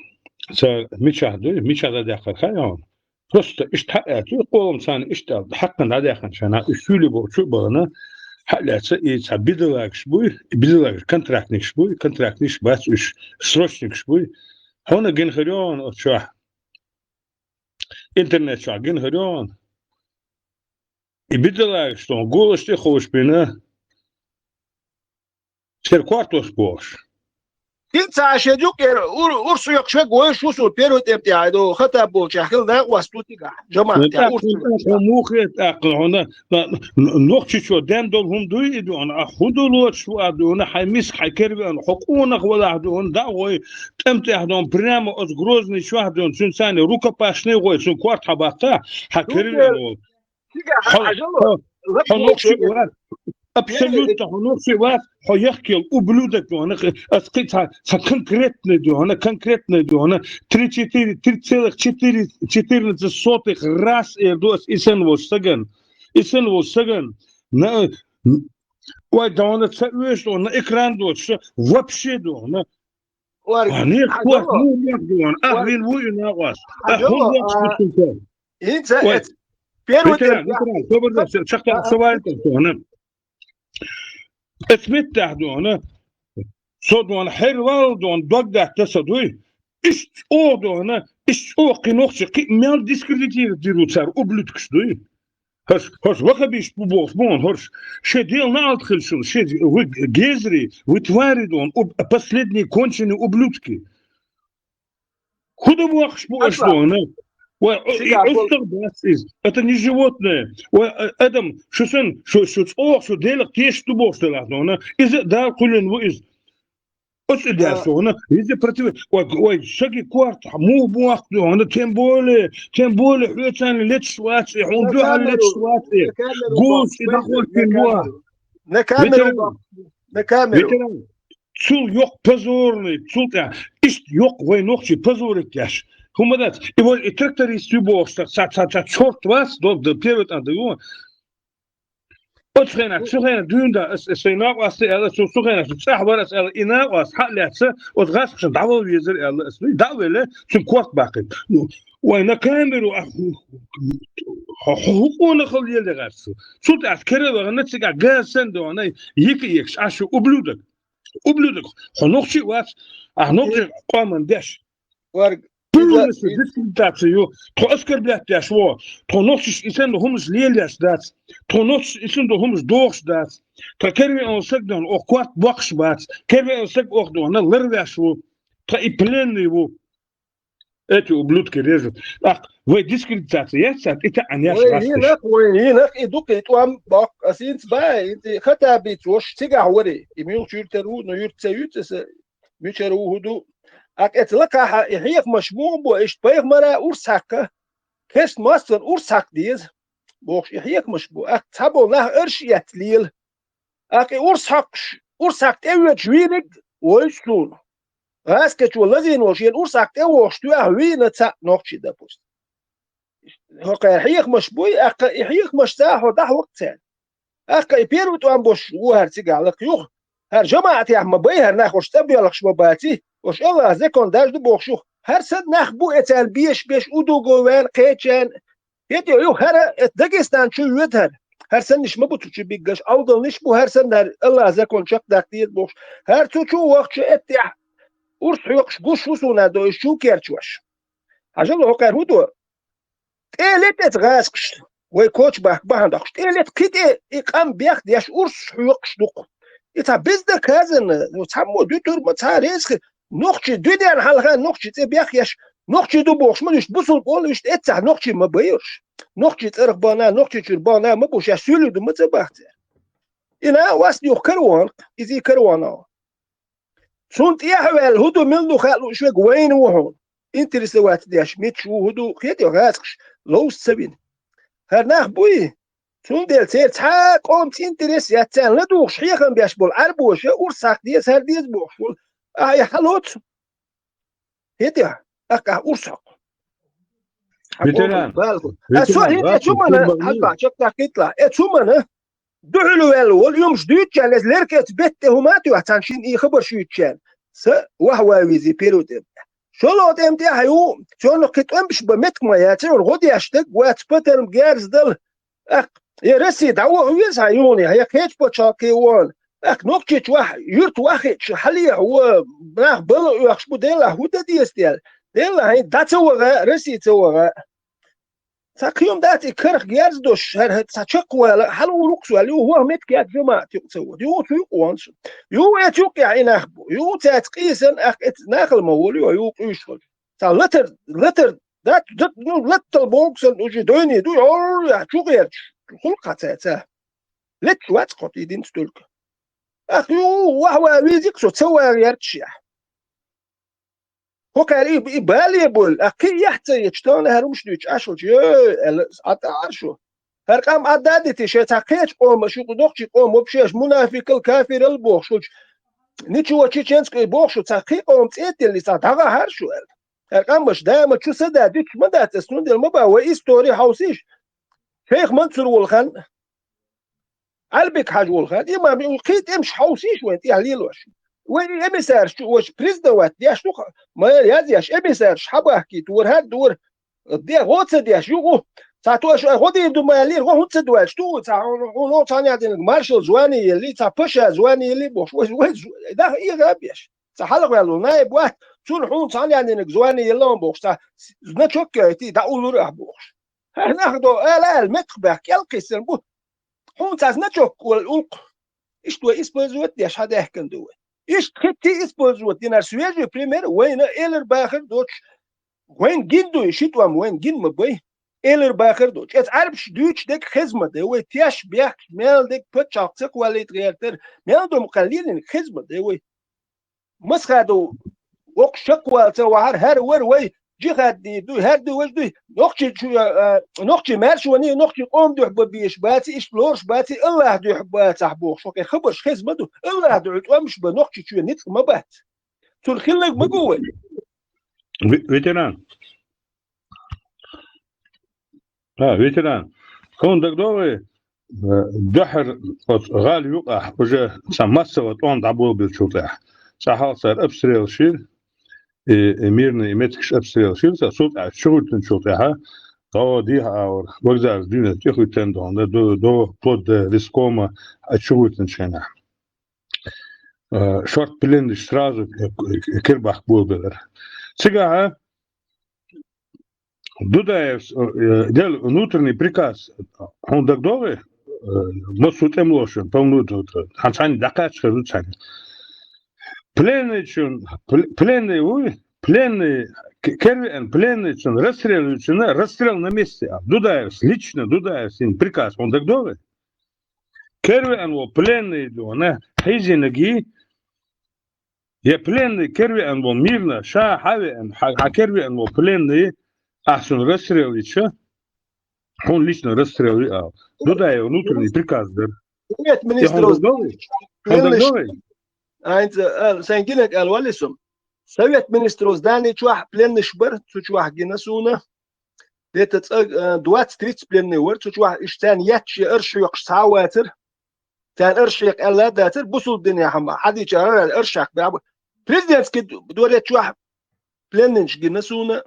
цар мичахь дуй, мичахь дӀадаьккхар хаьий хьуна? Просто иштта хьаэцу, къолам царна иштта аьлла, хьакхана дӀадаьккханчарна, уьш суьйле бохучу а бахана, хьалаьцна и цхьа бедолагаш буй, и бедолагаш контрактникаш буй, контрактникаш бац уьш, срочникаш буй. Хьуна гина хир ю хьуна оцу чохь, интернет чохь гина хир ю хьуна. И бедолагаш тхуна голаш тӀе а ховш бина, церан кортош бохуш. Кин ца шен юкъера ур-, урс хьоькхуш вега вайша ву со первый тӀем тӀехь ду, хатаб болчехь хила накъост ву цигахь, жамаӀат тӀехь урс хьоькхуш. Хьо мухе тӀаккха хьуна, нохчичо ден долу хӀума дуй и дуьхьуна, а хӀун ду лоцуш ву а дуьхьуна, хьайн миска, хьайн кервен, хьо къонах валахь дуьхьуна, дӀа а гӀой, тӀам тӀехь дуьхьуна, прямо оцу Грозный чохь дуьхьуна, цуьнан царна рукопашный гӀой, цуьнан корта хьан баккха, хьан кервен волу. Хьо, хьо, хьо нохчи вац. Абсолютно, хьо нохчи вац, хьо яхкел ублюдок ду хьуна, ас кхин цхьа, цхьа конкретный ду хьуна, конкретный ду хьуна, три четыре, три целых четыре, четырнадцать сотых раз эр ду ас, и санна волчу саган, и санна волчу саган, на, ой, да хьуна ца оьшу ду хьуна, на экран доцуш, вообще ду хьуна. Ой, а, нет, хьан кот, ну, мах ду хьуна, ах, вин ву и накъост. Ах, хьан хӀун доккхуш а, ду цунца? ХӀинца ой, эц-, первый ветеран, тем ветеран, собар да, а, чакхтан, а, со ваьлла тӀе, со хьуна. Эц меттехь ду хьуна, со ду хьуна, хьервал ду хьуна, дог даьтта со дуй. Иштта чӀогӀа ду хьуна, иштта чӀогӀа кхин нохчи, кхин мел дискредитировать дийр ву цара, ублюдкаш дуй. ХӀорш, хӀорш вахабиш бу бохуш бу хьуна, хӀорш. Шен дела наӀалт хила шуна, шен вы гезри, вы твари ду хьуна, уб-, последние конченые ублюдки. ХӀун дан бохуш бу аша дуьхьуна? Вай, о, и, цига бу- оццагӀа дац иза. Это не животное. Вай, а, адам, шу сан, шу, шу цӀогӀа, шу Делах тешаш ду бохуш делахь дуьхьуна. Иза а Дала кхоьллина ву иза. Оцу и даьш дуьхьуна. Иза против-, вай, вай, шаги корта, муха боху дуьхьуна. Тем более, тем более, хьоьцарна леташ вац, и хьуна дуьхьал леташ вац, и. На камеру боху. Гулч и дӀахӀоттина боху. На камеру боху. На камеру. Ветеран. Цул йоккха позорный, цул тӀе, иштта йоккха вай нохчий позорить деш. ХӀума дац, и вай и тракторист ю бохуш, ца, ца, ца, ца чорт вац, дог дан первый тӀан дан ю. Оцу хенахь, цу хенахь дуьйна дан, ас, ас сайн накъостий аьлла, цу, цу хенахь, цу цӀахь вара ас аьлла, и накъост хьа а лаьцна, оцу гӀазкхашна дӀавала везара аьлла, ас, дӀа а велла, цуьнан корта баккхийта. Ну, вай на камеру, а, хьо, хьо, хьо хӀун къонахалла леладе гӀаьрца цо? Цул тӀаьхьа кара а вахана, цигахь газ санна дуьхьуна, йика а екаш, Ӏаш ю, ублюдок. Ублюдок, хьо нохчи а вац, ахь нохчи къоман деш. Полностью дискредитация ю. Тхо оскорблять деш ву. Тхо нохчаш и санна хӀумаш лелаеш дац. Тхо нохчаш и санна хӀумаш дохуш дац. Тхан кервеана саг дан оха корта боккхуш бац. Кервеана саг оха дуьхьуна ларвеш ву. Тхан и пленный ву. Эти ублюдки режут. ТӀаккха вай дискредитация яц царна, и таӀан яц гӀазкхаша. Вай хӀинах, вай хӀинах и дукха и тӀом боккху. Ас хӀинца баьа, хӀинца и Хаттабица ваша цигахь варий. И муьлхачу юьртара ву, но юьрта ца юьйцу аса, мичара ву, хӀун ду. ТӀаккха эца лакхахьа и хьехамаш муха бу, иштта пайхамара урс хьаькхна, кхечу массарна урс хьакха деза бохуш и хьехамаш бу. ТӀаккха цхьаболу нах арш а эцна лела. ТӀаккха и урс хьокхуш, урс хьакха тӀевоьдуш вийнарг вевза суна. ГӀазкхичо лазийна волу шена урс хьакха тӀевогӀуш тоьхна вийна цхьаъ нохчий, допустим. ХӀокхара хьехамаш буй, тӀаккха и хьехамашца хьо дӀахьокху царна. ТӀаккха и первый тӀом беш ву хӀара цигахь лакха юха. ХӀара жамаӀатехь ма бай хӀара нах, уьш цӀа боьлхуш ма баций, уьш Аллахьан закон дажду бохуш юха. ХӀара санна нах бу эцарна беш-беш, удуго ваьлла, кхечарна, ХӀетте ю хӀара, эта Дагестан чу воьду хӀара. ХӀара саннаш ма бу цу чу биггаш, Ӏовдалнаш бу хӀара санна хӀара, Аллахьан закон чекхдаккха деза бохуш. ХӀара цу чу вахча эттехь, урс хьоькхуш гуш ву суна до, уьш чу керчош. Хьажал хӀокхара хӀун до? ТӀе ле тӀе ца гӀазкаш, вай коча бахка бахьана доккхуш. ТӀе ле кхин тӀе и къам бех деш урс хьоькхуш дукха. И цхьа безнаказанно, ну, цхьаммо дуьтур ма цхьа реза хир. Нохчий дуьненна хьалха нохчий цӀе бехъеш, нохчий ду бохуш ма дуьш, бусулба олу иштта эццахь нохчий ма байуш. Нохчий цӀарах бахана, нохчий чуьра бахана ма бу, шаьш суьйлур ду ма ца бахцара. И накъост юха караван, иза и караван а. Цунна тӀехьа ваьлла хӀун ду, мила ду хаьа лууш верг вайна ву хьуна. Интересовать деш, мичаш ву, хӀун ду, кхетий гӀазкхаш, ловза ца вина. ХӀара нах буй? Цундела церан цхьа а къомца интерес яц, царна ладугӀуш хьехам беш болу Ӏарбоша урс хьакха деза, хӀара деза бохуш волу. Ахьа и хьалоцу? ХӀетехь, ахкъахь урс хьакха. Ветеран. Ас со хӀинца э цу мана, хьалха, чекхдаккхийтла, э цу мана, духьалваьлла волу, юмаш дуьйцучарна, иза леркеца бетта тӀе хӀума а тоьхна, цхьана шина и хабар шуьйцучарна, са вахьа ван везий первый тӀеман тӀехь. ШолгӀа тӀеман тӀехь а ю, цунах кхин тӀемаш бан меттиг ма яцара, гӀо деш дерг вац, патарм герз дала. ТӀаккха я Россия дӀаваха веза хьан юханехьа, я кхечу пачхьалкхе вахана. ТӀаккха Нохчийчу вахь, юьрта вахийташ, хьалехьа ван, нах бала оьхуш бу, делахь хӀун дан деза тӀел? Делахь хӀинца дӀа ца ваха, Россия ца ваха. Цхьа кхин дац и карах герз дош, хӀара цхьа чекхвала, хьала улукъ свал, ю, ваха меттиг яц жамаӀат юкъа ца вода. Ю, цу юкъа ван шу. Ю, эца юкъехь и нах бу. Ю, цаьрца къийсан, ах, эца нахала ма волу, ю, ю, къуьйш хӀалла. Цхьа латар, латар дац, дат, ну, латтал богу сан уже дойний ду, йо, я, чу гӀерташ, хӀуллакха цаьрца. Леташ вац кхо тӀе динца только. Ах, ю, вахьа ван везий-кх со, ца ван гӀерташ яхь. ХӀокхара и, и бале болу, а кхин яхь ца ечу, тахана хӀара хӀумаш дуьйцуш Ӏаш волчу, йой, аьлла, Ӏа тӀаьхьара шу. ХӀара къам Ӏа дадите, шайн цхьа кхечу къоман, шу кху нохчий къоман, вообще мунафикал, кафирал бохуш волчу, ничего чеченское бохуш волчу, цхьа кхин къоман цӀе а тиллий, цхьа дӀагӀахьара шу, аьлла. ХӀара къам баша, дама чу са да, дуьтуш ма дац ас, цундела ма бан, вай истори хьовсийша. Шайх Мансур волу хан, Ӏалбик-Хьаьжа волу хан, имам, и кхин тӀемаш хьовсийша вайн тӀехь лелош. Вай и эмиссарш чу, ваш признавать деш ду, ма язъеш, эмиссарш хьабахкийта вара, хӀара дора, де гӀо ца деш, юкъу, цхьа тоша гӀо дийр ду ма аьллера, гӀо хӀунда ца дуьйлуш ду, цхьа хьуна, хьуна цхьана яздинарг маршал звание елли, цхьа паша звание елли бохуш, вай, вай, нах эгӀа а беш. Цхьа хьалхаваьлла ву, наиб вац, цунна хьуна цхьана яздинарг звание елла бохуш, цхьа значок яйти, дӀа уллура ахь бохуш. ХӀара нах до, ала, ала, меттах баьхка, кӀел кхиссина бу. Хьуна цхьа значок олу улкх. Иштта вай использовать деш хьадаьхкина ду вай. Иштта хетти использовать динарш свежий пример вайна элар бахар доцуш. Вайн гин ду и ши тӀом, вайн гин ма бай. Элар бахар доцуш. Эца Ӏарбаш дуьйцуш дерг хеза ма дай. Вай теш бехкаш, мел дерг пачхьалкх ца кхоллийта гӀертар, мел дом кхаьллийна хеза ма дай вай. Масхадов воккха шаквала ца вахьара, хӀара вара вай, джихад дийр дуй, хӀара дуй, важа дуй. Нохчий чу, а, а, нохчий маьршоний, нохчий къоман дуьхьа бан безаш баций, иштта лоруш баций, Аллахь дуьхьа бацахь бохуш, хӀокхеран хабарш хеза ма ду. Аллахь дуьхьа тӀом еш бан нохчий чоь ницкъ ма бац. Цунна хилларг ма гу вай. Ве-, ветеран. А, ветеран. Хьуна дагадогӀий, э, дуьххьара оцу гӀала юкъахь уже цхьа массовый тӀом дӀаболабеллачул тӀаьхьа. Цкъа хьалха цара обстрелаш йира, и, и мирный, и меттигаш обстрелаш йира, цара цул тӀаьхьа чугӀуьйтинчул тӀаьхьа, дӀо дехьа агӀор, вокзалца дуьйна тӀехуьйтина дохуна, до, до, вплоть до райискома, а чугӀуьйтинчу хенахь. Э, шорта пленныйш сразу, э, кер бахка болабелира. Цигахь Дудаевс, э, делла внутренний приказ, хьуна дагадогӀий, э, массо а тӀемалошна, по внутреннему, хьан цхьаьна дӀакхаччахьара ду цхьаьна. Пленныйчун, пл-, пленный вуй, пленный, к-, кервеана пленныйцун, расстрелуьйцунна, расстрел на месте, а Дудаевс, лично Дудаевс йина приказ, хьуна дагадогӀий? Кервеана волу пленный дуьйна, хьийзинарг, я пленный кервеана волу мирно, ша хьавеана, хьа, хьан кервеана волу пленный, ахь цунна расстрел йича, хьуна лично расстрел йи ала. Дудаев внутренний приказ дара. Совет министров, хьуна дагадогӀий? Хьуна дагадогӀий? Айнца, а, сайн гинарг ала валли сум. Совет министров здани чохь пленныш бар, цу чохь гина суна. Где-то цӀа, э, двадцать-тридцать пленный вара, цу чохь иштта царна етташ я арш хьоькхуш цхьа а вацара. Царна арш хьекха аьлла а дацара, бусулба динехь ма хьадийча арш хьекха баьбу. Президентский дворец чохь пленныш гина суна.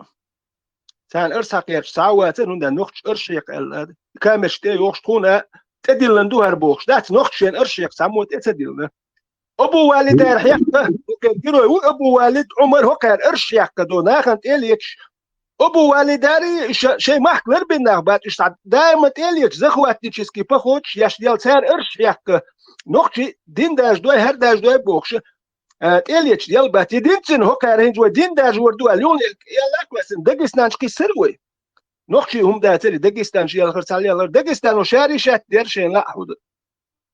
Царна арш хьекхерча цхьа а вацара, хӀунда нохча арш хьекха аьлла а. Камераш тӀе йохуш тхуна тӀедиллина ду хӀара бохуш. Дац, нохча шен арш хьекха цхьаммо тӀе ца диллина. Абу Валидар хьекха, герой ву Абу Валид Ӏумар, хӀокхара арш хьекха до, нахана тӀе а леташ. Абу Валидари ша-, шайн махка ларбина нах бац, иштта даима тӀе а леташ, захватнический походаш еш дел цара арш хьекха. Нохчий дин даждой, хӀара даждой бохуш, а, тӀе а леташ дел бац. И динцина хӀокхара хӀинца вай дин дажор ду аьлла, юханехь яллакх ваьсна, Дагестанчу кхиссара вай. Нохчий хӀума дацари, Дагестанчу ялхар, цхьа ялхар. Дагестано шари шатта дера шайна лаахь хӀу ду.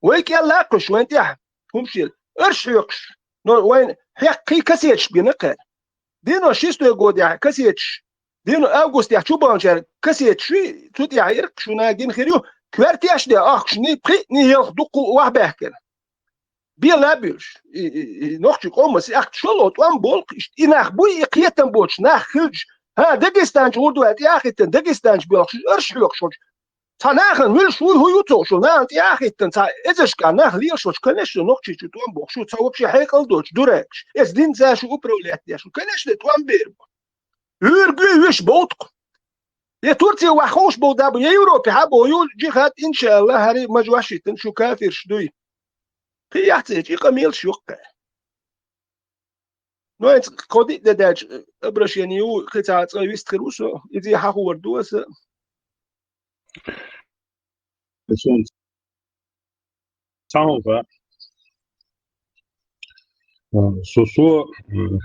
Вай кӀел лакхуш, вайн тӀехь хӀумаш ела. Арш хьоькхуш. Но вайн хьекхий кассеташ бина кхаьр. Дийно шестой годехь кассеташ. Дийно августехь чубаханчара кассеташ шуьй, цу тӀехь иркх шуна гина хир ю. Коьртеш де ахкуш, ни пхи, ни елх дуккху вахьбаьхкина. Бела а буьлуш. И, и, и, нохчий къомас и ахча шоло, тӀом болх, и нах буй, и кхетам боцуш, нах хилча. ХӀа, Дагестанчу гӀур ду аьлла, тӀе а хиттина, Дагестанчу боьлхуш, арш хьоькхуш волчу. Цхьа нахана вуьлуш вуй, хӀу ю ца хууш, нахана тӀе а хӀиттина, цхьа эзарш кӀа нах лелаш волчу, конечно, нохчичу тӀом бохуш ю, цхьа вообще хьекъал доцуш, дуракаш. Эца динца шу управлять деш ву, конечно, тӀом бер бу. Уьйр гуьй виш болту-кх. Я Турция вахь ховш болу да бу, я Европе хьа боху ю, джихад, иншаалла, хӀара мажа ваш йиттина шу кафирш дуй. Кхин яц эца, и къамелаш ю-кх. Ну, эца кхо-диъ де даьлча, обращение ю, кхин цхьа цкъа вист хир ву со, иза хьахор ду аса. Цхьа хӀума, а, со, со, м,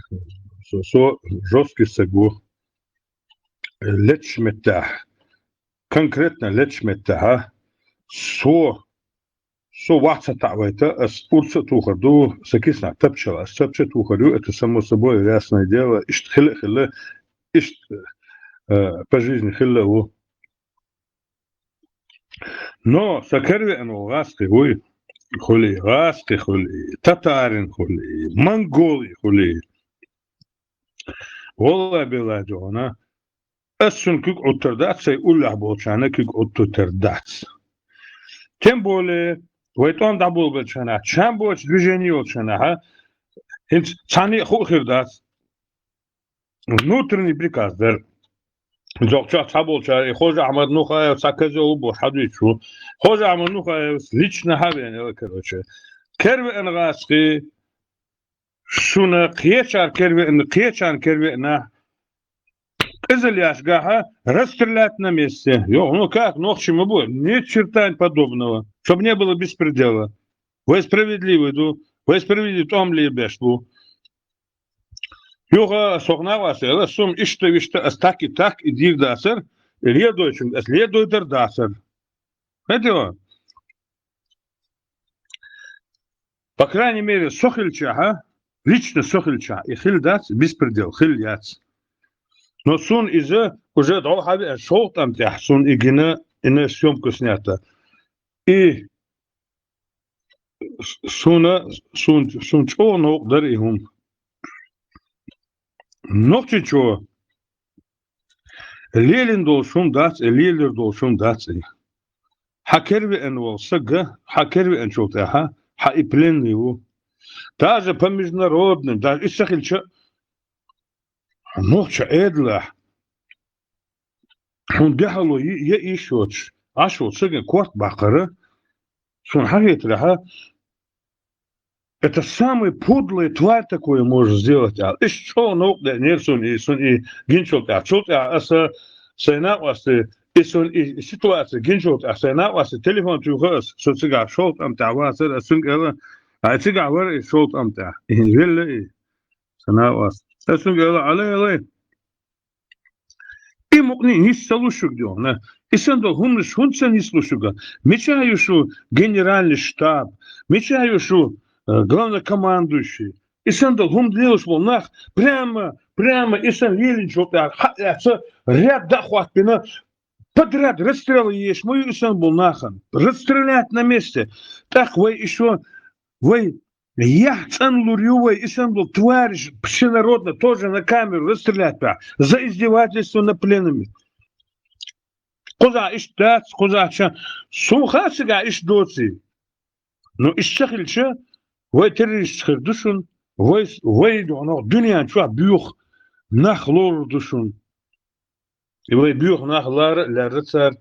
со, со жёсткий стаг ву. Лечу меттехь, конкретно лечу меттехь, а, со, со вац ца таӀавайта, ас урс а тухур ду, сан киснахь тапчала, ас тапча а тухур ю, это само собой, ясное дело, иштта хила а хилла, иштта, э, по жизни хилла а ву. Но сан каравеана волу гӀазкхи вуй, хуьлий, гӀазкхи хуьлий, татарин хуьлий, монголий хуьлий. Валлай, билай дуьхьал, ас цуьнан куьг Ӏуттур дац, сайн уллехь болчарна куьг Ӏуттуьйтур дац. Тем более, вай тӀом дӀаболабеллачу хенахь, чам боцу движение йолчу хенахь, хӀинца цхьанне а хуу хир дац. Внутренний приказ дара. Зоккхачохь цхьаболчара, и Хожа-Ахьмад Нухаев цхьа козел ву бохуш хьадуьйцуш ву. Хожа-Ахьмад Нухаевс лично хьавеана, короче. Каравеана гӀазкхи, шуна кхечара каравеана, кхечарна каравеана, къизаллеш гахь, расстрелять на месте. Йо, ну как, нохчи ма бу? Ни черта подобного. Чтоб не было беспредела. Вай справедливый ду, вай справедливый тӀом лелабеш бу. Юха ас хӀокху накъостий аьлла, ас цунна иштта-виштта, ас так и так и дийр дацара, и ледойчуьнга ас ледой дар дацара. ХӀета, по крайней мере, со хилчахьа, лично со хилчахьа, и хила дац, беспредел хила яц. Но суна иза уже дӀо хьавеана шовкъ тӀам тӀехь, суна и гина, и на съёмку снята. И суна, суна, суна чӀогӀа новкъа дара и хӀума. Нохчичо лелийна долуш хӀума дац и, лелийр долуш хӀума дац и. Хьан каравеана волу сага, хьан каравеанчул тӀаьхьа, хьан и пленный ву. Даже по международным, даже и ца хилча, нохча Ӏедалехь, хьуна дуьхьало йи-, яа йиш йоцуш, Ӏаш волу сагана корта баккхара, суна хьан хетарехьа, это самая подлая тварь такое может сделать, аьлла. Иштта чӀогӀа новкъа деанера суна и, суна и гинчул тӀаьхьа. Цул тӀаьхьа аса сайн накъостий, и суна и ситуация гинчул тӀаьхьа, сайн накъостий телефон туьйхира аса, со цигахь шовкъ тӀам тӀехь вацара, аса цуьнга аьлла, ай, цигахь вара и шовкъ тӀам тӀехь. И велла и. Сан накъост. Аса цуьнга аьлла, алай, алай. И мукъане нис ца луш шуьга дуьхьал. И санна долу хӀуманаш хӀунда ца нис луш шуьга? Мичахь ю шу генеральный штаб? Мичахь ю шу, э, главнокомандующий? И санна долу хӀума лелаш болу нах прямо, прямо и санна лелийначул тӀаьхьа хьа а лаьцна, ряд дӀа а хӀоттийна, подряд расстрел еш ма ю и санна болу нахана. Расстрелять на месте. ТӀаккха вай и шо, вай Яхь цӀанлур ю вай, и санна болу твариш всенародно тоже на камеру расстрелять баьхьа за издевательство над пленными. Кхузахь иштта дац, кхузахь ша, суна хаьа цигахь иштта доций. Но иштта ца хилча, вай террористаш хир ду шуна, вай, вай дуьнен чохь боьха нах лорур ду шуна. И вай боьха нах лара а лаьрра цара.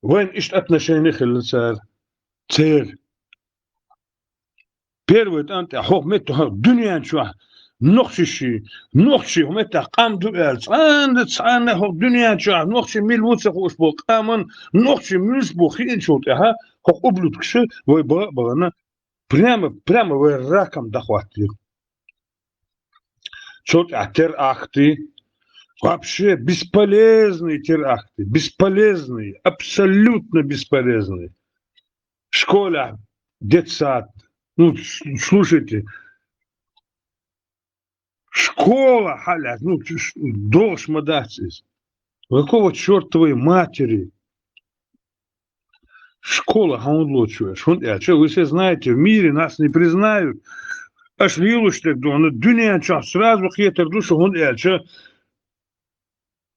Вайна иштта отношение хилла цара, церан. Первый тӀам тӀехь хӀокху метта хӀокху дуьнен чохь нохчий, нохчий хӀокху меттехь къам ду аьлла, цхьанна, цхьанна хӀокху дуьнен чохь нохчий мила ву ца хууш болу къаман нохчий муьлш бу хиъначул тӀаьхьа хӀокху ублюдкаша вай баха а бахана, прямо, прямо вай раком дӀахӀоттийра. Цул тӀаьхьа теракты, вообще бесполезные теракты, бесполезные, абсолютно бесполезные. Школехь детсад, ну, с-, слушайте, школа хьалаьцна, ну, ч-, ш-, догӀуш ма дац иза. Какого чёрта твоей матери? Школа хьуна лоцуш веш, хӀунда аьлча, вы все знаете, в мире нас не признают. Аша лелош дерг ду, ну, дуьнен чохь сразу кхетар ду шу, хӀунда аьлча,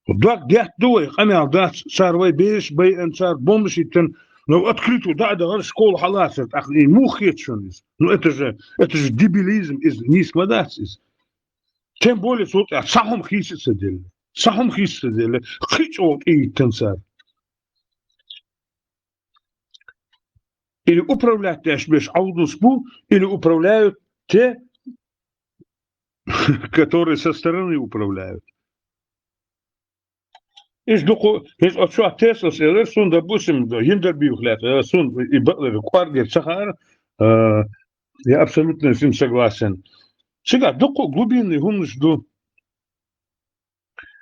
Дог детта ду вай, къамаьл дац, цар вай бераш байъина, цар бомбаш йиттина, но открыто дӀа а дахар школа хьалацар, тӀаккха и муха хета шуна иза? Ну, это же, это же дебилизм, иза нийса ма дац иза. Тем более, цул тӀехьа цхьа хӀума хийца ца делла. Цхьа хӀума хийца ца делла. Кхы чӀогӀа тӀе йиттина цар. Или управлять деш беш Ӏовдалц бу, или управляют те, которые со стороны управляют. Иш дукха, иш оцу Теслас элира, сун, допустим, Гиндербиев лаьцна, сун и бакъдерг кӀоргера ца хаара, э, я абсолютно с ним согласен. Цигахь дукха глубинный хӀуманаш ду.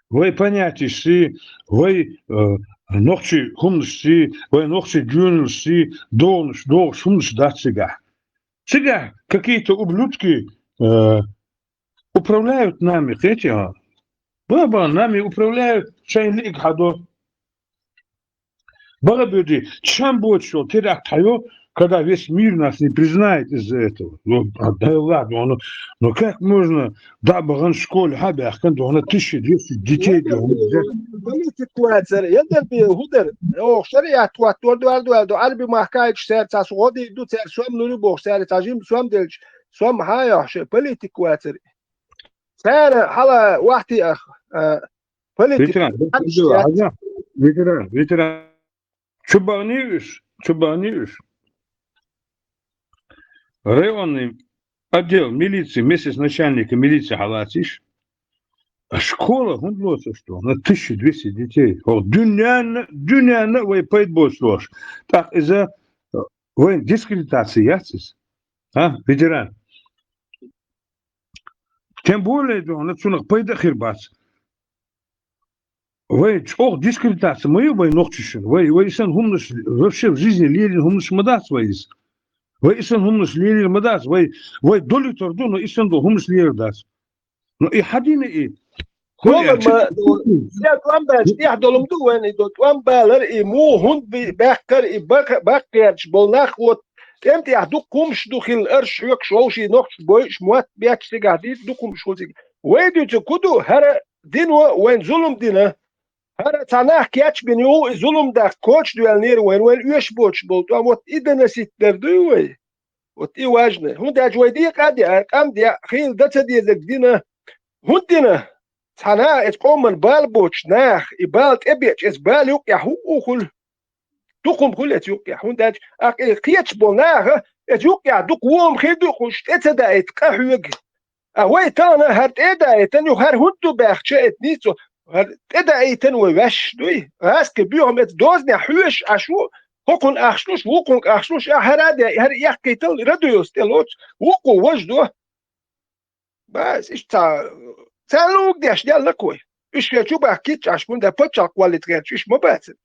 Вай понятешций, вай, э, нохчий хӀуманашций, вай нохчий доьналашций, догӀанаш, догӀуш хӀуманаш дац цигахь. Цигахь какие-то ублюдки, э, управляют нами, кхетий хьо? Ба, ба, нами управляют, шайн лиъиг хьадо. Бага буьди, чам боцуш йолу теракт хьайо, когда весь мир нас не признает из-за этого. Ну, а, да и ладно, ну, ну как можно, да, бахана школе хьа баьхкина, дохана тысяча двести детей, дохана. Политик вацара, яндар бе, хӀу дара? Ох, шариат хӀоттор дуьр дуьр ду, Ӏарби махкайчу цара цхьа су гӀодийр ду, цара сом лур ю бохуш, цара цхьа жима сом делча, сом хьан а йохьуш, политик вацара. Цара хьала вахти ах, а, политик. Ветеран, ветеран, ветеран. Чу бахний уьш, чу бахний уьш. Районный отдел милиции вместе с начальником милиции хьалацийша. А школа хӀунда лоцуш ду? На тысяча двести детей. ХӀо дуьненна, дуьненна вай пайда боцуш лош. ТӀаккха иза, э, вайн дискредитация яц иза? А, ветеран? Тем более, дохана цунах пайда а хир бац. Вай чӀогӀа дискредитация ма ю вай нохчашна. Вай, вай исан хӀуманаш вообще в жизни лелийна хӀуманаш ма дац вай иза. Вай исан хӀуманаш лелийна ма дац. Вай, вай долуьйтур ду, но исан долу хӀуманаш лелар дац. Но и хьадина и. Хьуна ма, я тӀом баьлча, тӀехь долу ма ду вайн и до, тӀом балар и, муха хӀунда би-, баьккхар и, бакъ-, баккхерчаш болу нах вот, тӀем тӀехь дукха хӀумаш ду хилла, арш хьоькуш, вовшийн нохчаш бойуш, мотт бетташ цигахь дийца, дукха хӀумаш хуьлу цига. Вай дуьйцу ку ду, хӀара дино вайн зулам дина. ХӀара цхьа нах кечбина ю, и зулам даккха коча доьллинера вайн, вайн оьшуш боцуш болу тӀом, вот и доносить дар дуй вай? Вот и важно. ХӀунда аьлча вай декъа а деа, къам деа, хийла дан ца дезарг дина. ХӀунда дина? Цхьа наха эцу къоман бала боцуш наха, и бала тӀебеача, эцу бала юккъехь хӀуъу хуьлу. Дукха хӀума хуьлу эцу юккъехь. ХӀунда аьлча, ахь и кхеташ болу наха, эцу юккъехь дукха вон хир ду, кхуш тӀе ца даийта къа хьоьга. А вай тахана хӀара тӀе а даийтина ю, хӀара хӀунда ду баьхча, эта нийсо, хӀара тӀе даийтина вай ваьш дуй? ГӀаскхи буьйхам эца дозанехь хьоьжуш Ӏаш ву, хӀокхунна ахча луш, вукхунна ахча луш, а хӀара а даьа, хӀара эккхийтал, радуйос тӀе лоцу, вукхо важа до. Бац, иштта ца-, царна луъург деш деллакх вай. Уьш шен чу бахкийта Ӏаш, хӀунда паччахь кхоллийтахь гӀерташ, уьш ма бацара.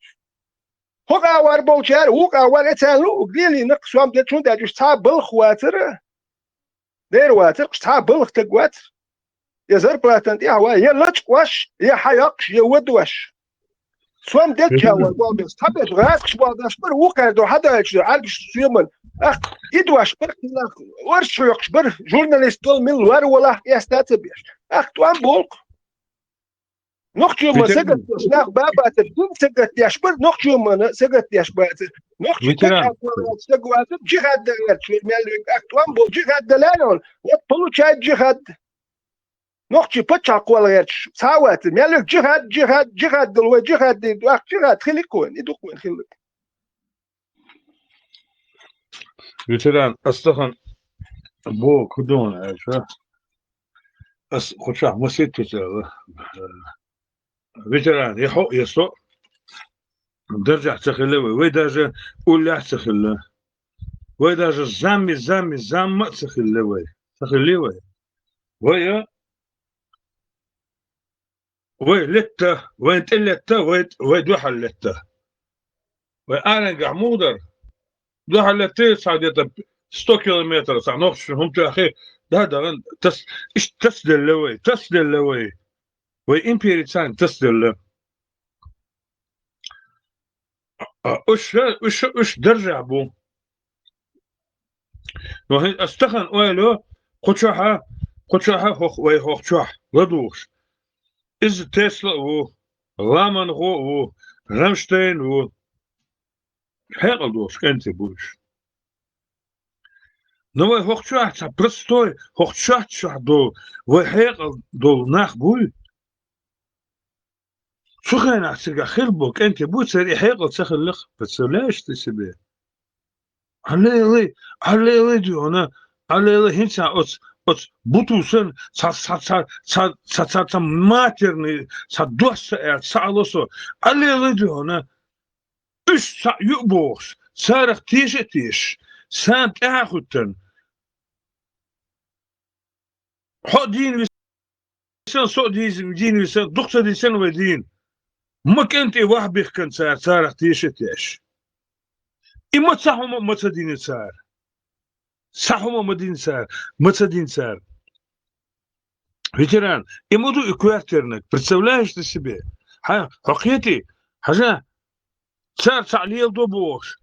ХӀокху агӀор болчара, вукху агӀор а царна луъург лелийнакх, сом дечун даьлча, уьш цхьа а балха вацара. Дера вацара, цхьа а балха стаг вацара. Я зарплатан тӀехь ван, я лачкъош, я хьайоккхуш, я вадош. Сом дечча ван болбеш, цхьаберш гӀазкхаш болдош бара, вукхара до хьадаьлча, Ӏаьргаш соьман. Ах, и дош бара, оршах хьоькхуш бара, журналист долу милла лор валахь, эста а ца беш. Ах, тӀом болу-кх. Нохчо ма сагатдеш нах ба бацара, дин сагатдеш бара, нохчо ма сагатдеш бацара. Нохчо паччахь кхолла гӀерташ стаг вацара, джихад дан гӀерташ вара мел вега, ах, тӀом болу, джихад дан лаьа хьуна. Вот получает джихад. Нохчо паччахь кхолла гӀерташ цхьа а вацара. Мел вега джихад, джихад, джихад дала вай, джихад дийр ду, ах, джихад хилик вайн, и ду-кх вайн хилла. Ветеран, ас тахана боху кху дуьйна аьлча, ас кху чохь масийтта ца ала. Ветеран, я хьо, я со, даржехь ца хилла вай, вай даже уллехь ца хилла. Вай даже замми, замми, замма а ца хилла вай. Ца хилла вай. Вай, а, вай летта, вайн тӀе летта, вай, вай дуьхьал летта. Вай аренгахь муха дара? Дуьхьал летта цхьа где-то сто километр, цхьа нохчашна хӀума тоьххе, да, да, тас, иштта тасаделла вай, тасаделла вай. Вай импери царна тасаделла. А, уьш, уьш, уьш даржехь бу. Но хӀинца ас тахана ойла, кху чохьа, кху чохьа хӀокху вай хӀокху чохь ладугӀуш. Иза Тесла а ву, Ламанхо а ву, Рамштайн а ву. Хьекъал долуш кӀентий бу уьш. Но вай хӀокху чохь цхьа простой, хӀокху чохь чохь долу, вай хьекъал долу нах буй? Цу хенахь цигахь хилла болу кӀентий бу, церан и хьекъал ца хилла-кх, представляешь ты себе? Аллилуйя, аллилуйя, дуьхьана, аллилуйя, хӀинца оцу, оцу буту санна, ца, ца, ца, ца, ца, ца, ца матерный, ца дос ца аьлла, ца Ӏало со. Аллилуйя, дуьхьана, уьш цхьаъ ю а бохуш, царах теша а тешаш, царна тӀаьхьа а хӀуьттина. Хьо дийна висина, со а дийна висина, дукха ца дисина вай дийна. Ма кӀентий ваха бихкина цара, царах теша а тешаш. И ма цхьа хӀума а ма ца дина цара. Цхьа хӀума а ма дина цара, ма ца дина цара. Ветеран, и ма ду и коьртернаг, представляешь ты себе? Хьан, хьо кхетий? Хьажа, цара цхьаъ леладо бохуш.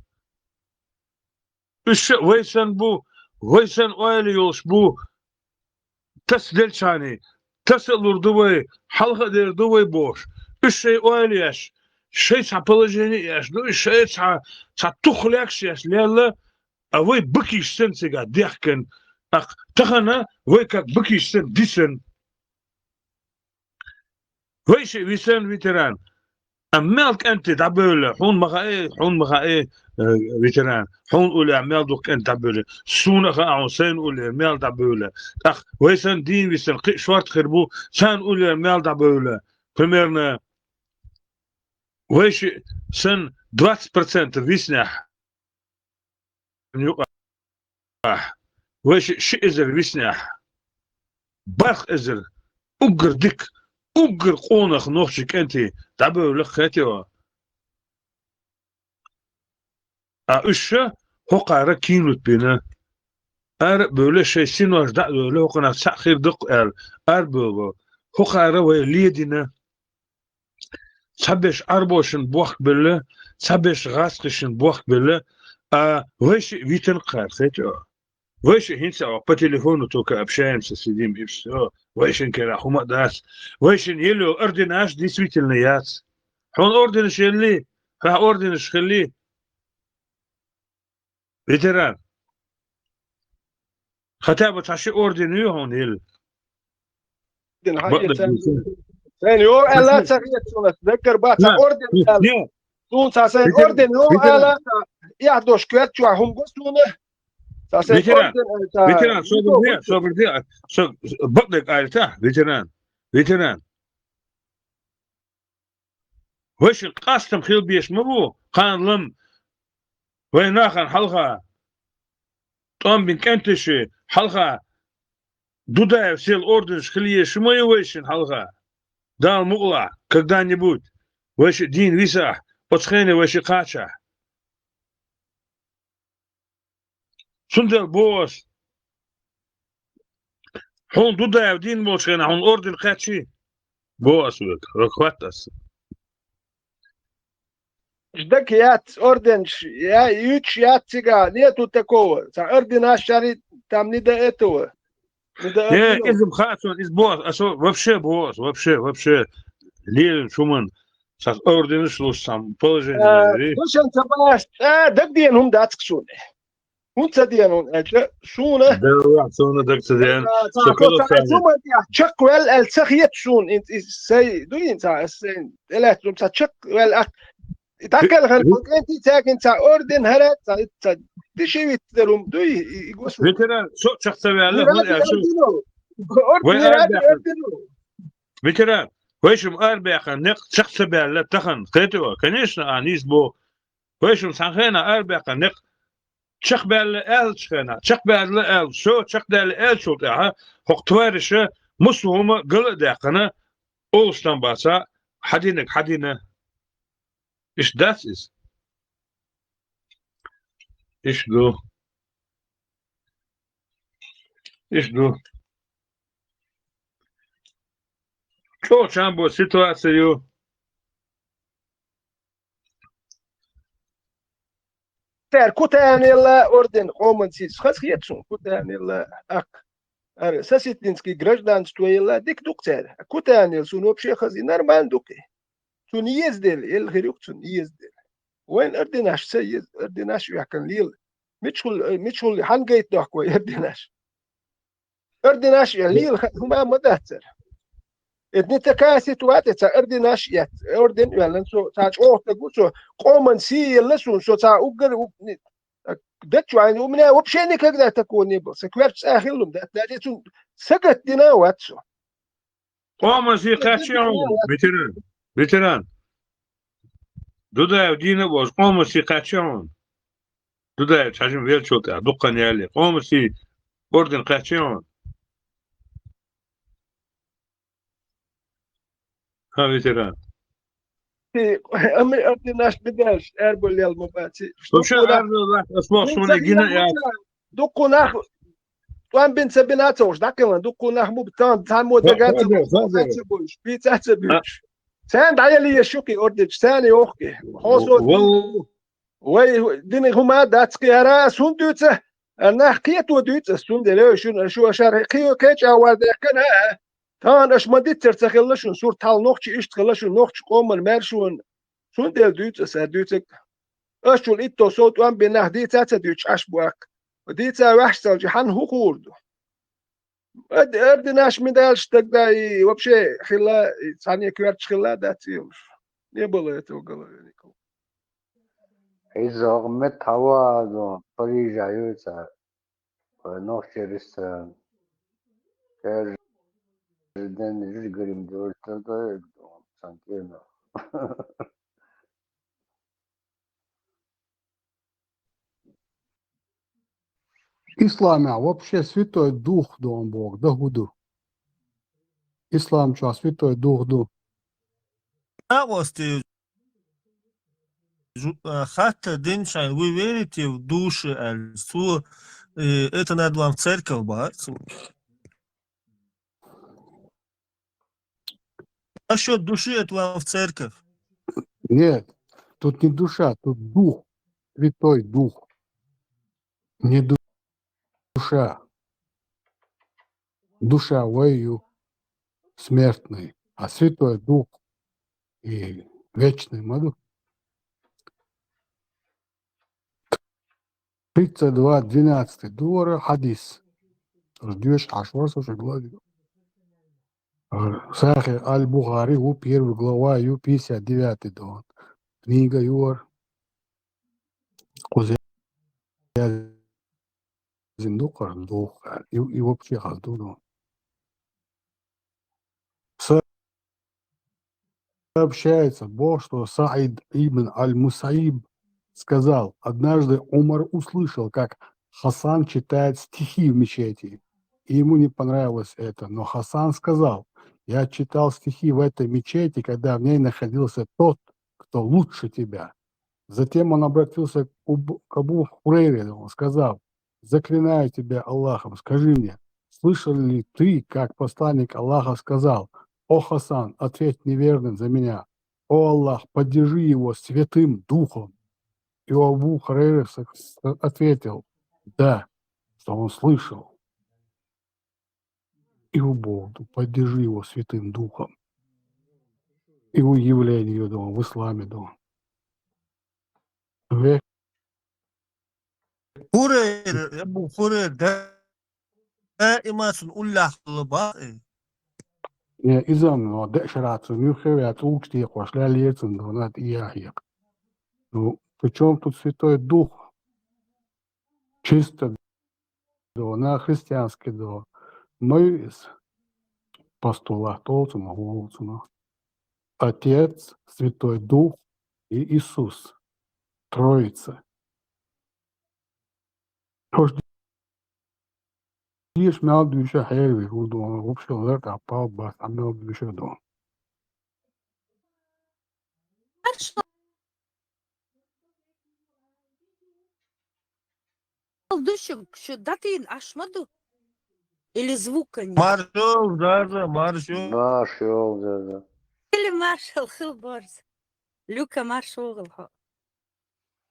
Уьш а вай санна бу, вай санна ойла йолуш бу, тасаделчхьаний, таса а лур ду вай, хьалха а дер ду вай бохуш. Уьш шайн ойла еш, шайн цхьа положение еш ду, уьш шайн цхьа, цхьа тух легаш еш лелла, а вай бакиш санна цигахь дехкина, тӀаккха тахана вай как бакиш санна дисина. Вайшиъ висина, ветеран. Амма мел кӀентий дӀабевлла, хьуна ма хаьа, хьуна ма хаьа, э, ветеран. Хьуна уллехь мел дукха кӀентий дӀабевлла. Суна а хаьа хьуна, сайна уллехь мел дӀабевлла. ТӀаккха вай санна дийна висина кхин а шорта хир бу, царна уллехь мел дӀабевлла. Примерно вайшиъ санна двадцать процентов виснехь, юкъахь, вайшиъ ши эзар виснехь, барх эзар уггар дика, уггар къонах нохчийн кӀентий дӀабевлла-кх, кхетий хьо. А уьш ша хӀокхара киймат бина. Ара а бевлла, шайн синош дӀа а довлла, хӀокхунах цхьаъ хир ду-кх аьлла, ара а бевлла. ХӀокхара вай ледина. Цхьаберш Ӏарбошна бохкабелла, цхьаберш гӀазкхашна бохкабелла, а вайшиъ витина-кх кхара, кхетий хьо. Вайшиъ хӀинца а по телефону только общаемся, сидим и всё. Вайшинна кара хӀума а дац. Вайшинна елла йолу орденаш действительно яц. Хьуна орденаш елли, хьан орденаш хилли? Ветеран. Хотя бы цхьа ши орден ю хьуна елла? Орден хьан Бакъ ю, дан царна? Сайн йо аьлла, ца хета суна, даггара бац, цхьа орден аьлла. Суна цхьа сайн орден йо аьлла, эхь дош коьрта чохь хӀума го суна. Цхьа сайн орден аьлла, цхьа ветеран, собар де, собар де, со бакъдерг аьлла, ветеран, ветеран. Вайшин къастам хила безаш ма бу, кхана лам вайн нахана хьалха, тӀом бина кӀенташна хьалха, Дудаев сел орденаш хила езаш ма ю вайшин хьалха. Дала мукъалахь, когда-нибудь вайшиъ дийна висахь, оцу хене вайшиъ кхачахь. Цундела боху ас, хьуна Дудаев дийна болчу хенахь хьуна орден кхаьчний? Боху ас век, век хатта ас. Дага яц, орденаш я, юьйцуш яц цигахь, нету такого. Цхьа орденаш чари там не до этого. Не до Э, этого. Иза хаьа суна, иза боху ас, аса вообще боху ас, вообще, вообще. Лелачу хӀуманна. Цхьа орденаш луш, цхьа положение. Э, вери. Душан ца баш, э, дагдена хӀума дац-кх суна. ХӀунда ца дена хьуна аьлча, суна. Делла, суна даг ца дена. Э, со цхьа, цхьа, цхьа, цхьа, зуман тӀехь чекхваьлла аьлла ца хета суна, ин, ин, сай, ду ин цхьа, ас сайн, тӀелаьцна хӀума цхьа чекхваьлла ак. И дӀаккхал хан, ви-, кӀентий цаьргина цхьа орден хӀара, цхьа, цхьа дешевица дар хӀума дуй, и, и гос. Ветеран, со чекх ца ваьлла, хӀунда аьлча? Орден, вай хӀара, арабаьхна орден. Ветеран, вайшимма арабаьхна некъ чекх ца баьлла тахана, кхетий хьо? Конечно, а нийса боху. Вайшимма цхьана хенахь арабаьккхина некъ чекхбаьлла аьллачу хенахь, чекхбаьлла аьлла, всё, чекхдаьлла аьллачул тӀаьхьа, хӀокху твариша массо а хӀума гала а даьккхина, олуш там бацахь, хьадинарг хьадина. Иштта дац иза? Иштта ду. Иштта ду. ЧӀогӀа чам бо ситуация ю. Цара Кутаевна елла орден къоман сиз хаза хета суна, Кутаевна елла аккха. Ара, Соситинский гражданство елла дика ду-кх цара. Кутаевна елла суна вообще хаза, и нормально ду-кх и. Цунна еза дела, элла хир ю-кх цунна еза дела. Вайна орденаш ца еза, орденаш а вехкан лела. Мичхул, э, мичхул хьан гайта дохку вай орденаш? Орденаш а лела ха-, хӀума ма дацара. Это не такая ситуация, цхьа орденаш а эц, орден а ваьлла, со цхьа чӀоагӀа стаг ву, со къоман сий елла суна, со цхьа уггар, уг-, не-, дачу вайна, у меня вообще никогда такого не было. Са коьрта цӀа хилла ма дац, даже цун сагатдина а вац со. Къоман сий кхаьчча хьуна, ветеран. Ветеран. Дудаев дийна а волуш, къоман сий кхаьчча хьуна. Дудаев хьажим велчул тӀаьхьа, дуккха яле. Къоман сий орден кхаьчча хьуна. Ха, ветеран. Ти, ами, орденаш медалаш, аьрболла ма баци. Вообще, дуккха нах, арболла, ас боху, суна гина а яц. Дуккха нах, тӀом бина ца бина а ца хууш, дӀакхелхина, дуккха нах ма бу, тан, цхьаммо дага ца буьйцуш, пица ца буьйцуш. Царна дӀаяла езаш ю-кх и орденаш, царна йоху-кх и. Хьо со вай дина хӀума дац-кх яра, ас хӀунда дуьйцу? Нах кхето дуьйцу ас, цундела, ой, шуна, шу ашар кхе-, кхечӀа вар даьккхина, а? Тахана аша ма-диццара ца хилла шуна, сурт хьалха нохчий иштта хилла шуна, нохчийн къоман маьрша ву. Цундела дуьйцу ас, ара дуьйцург. Аш чул итто сов тӀом бина нах дийца а ца дуьйцуш, Ӏаш бу аккха. Дийца ваьхьаш ца хилча, хьан хӀун хуур ду? Ад-, орденаш, медалаш тогда и вообще хилла, и цхьанне коьрташ хилла а дац и уж. Не было этого в голове никого. Иза хӀокху метта хьаваха а ду, Парижехь ю иза, вайн нохчийн ресторан. Каждый день жижиг грим делать надо, я думаю, цхьана кӀиранах. Исламехь вообще Святой Дух ду боху, да, хӀун ду? Ислам чохь Святой Дух ду. А вот ты жу-, а, хаттар дина шайн, вы верите в души, аьлла. Цо, э, это надо вам в церковь бахьар цо. Насчёт души это вам в церковь. Нет, тут не душа, тут дух, Святой Дух. Не ду-, душа. Душа вай ю, смертный, а Святой Дух и вечный ма ду. Тридцать два двенадцатый дора хьадис. Доьшуш Ӏаш вара со шуьга лазийна. Сахьихь аль-Бухари ву, первый глава ю, пятьдесят девятый дон. Книга ю вара. Кхуза яздина ду кхара дух аьлла. И, и вообще хаза ду, ду. Сообщается, бо, что Саид ибн аль-Мусаиб сказал: «Однажды Умар услышал, как Хасан читает стихи в мечети, и ему не понравилось это. Но Хасан сказал: „Я читал стихи в этой мечети, когда в ней находился тот, кто лучше тебя“». Затем он обратился к Уб-, к Абу Хурейре, он сказал: «Заклинаю тебя Аллахом, скажи мне, слышал ли ты, как посланник Аллаха сказал: „О Хасан, ответь неверным за меня. О Аллах, поддержи его Святым Духом“?» И Абу Хурейра с-, с-, ответил: «Да, что он слышал». И у Бога, поддержи его Святым Духом. И у явления, да, в исламе, да. Ве- Хурейр, Абу Хурейр, да, даима цунна уллехь хилла бах, э. Не, иза-м, но, деа шарахь цунна юххе а ваьлла, цӀулгаш текхош, лаьллера цунна, да, над и яхьекх. Ну, при чём тут Святой Дух? Чисто, да, на христианский, да. Моисей постулат олу цунах, олу цунах. Отец, Святой Дух и Иисус. Троица. Хьош деша мел дуьйша хьервир ву, да, вообще лар тӀе пал бац, а мел дуьйша, да. Маршал ду шу, шу датийна Ӏаш ма ду? Или звука нет? Маршал, Заза, маршал. Маршал, Заза. Или маршал хила борз. Люка, маршал хьо.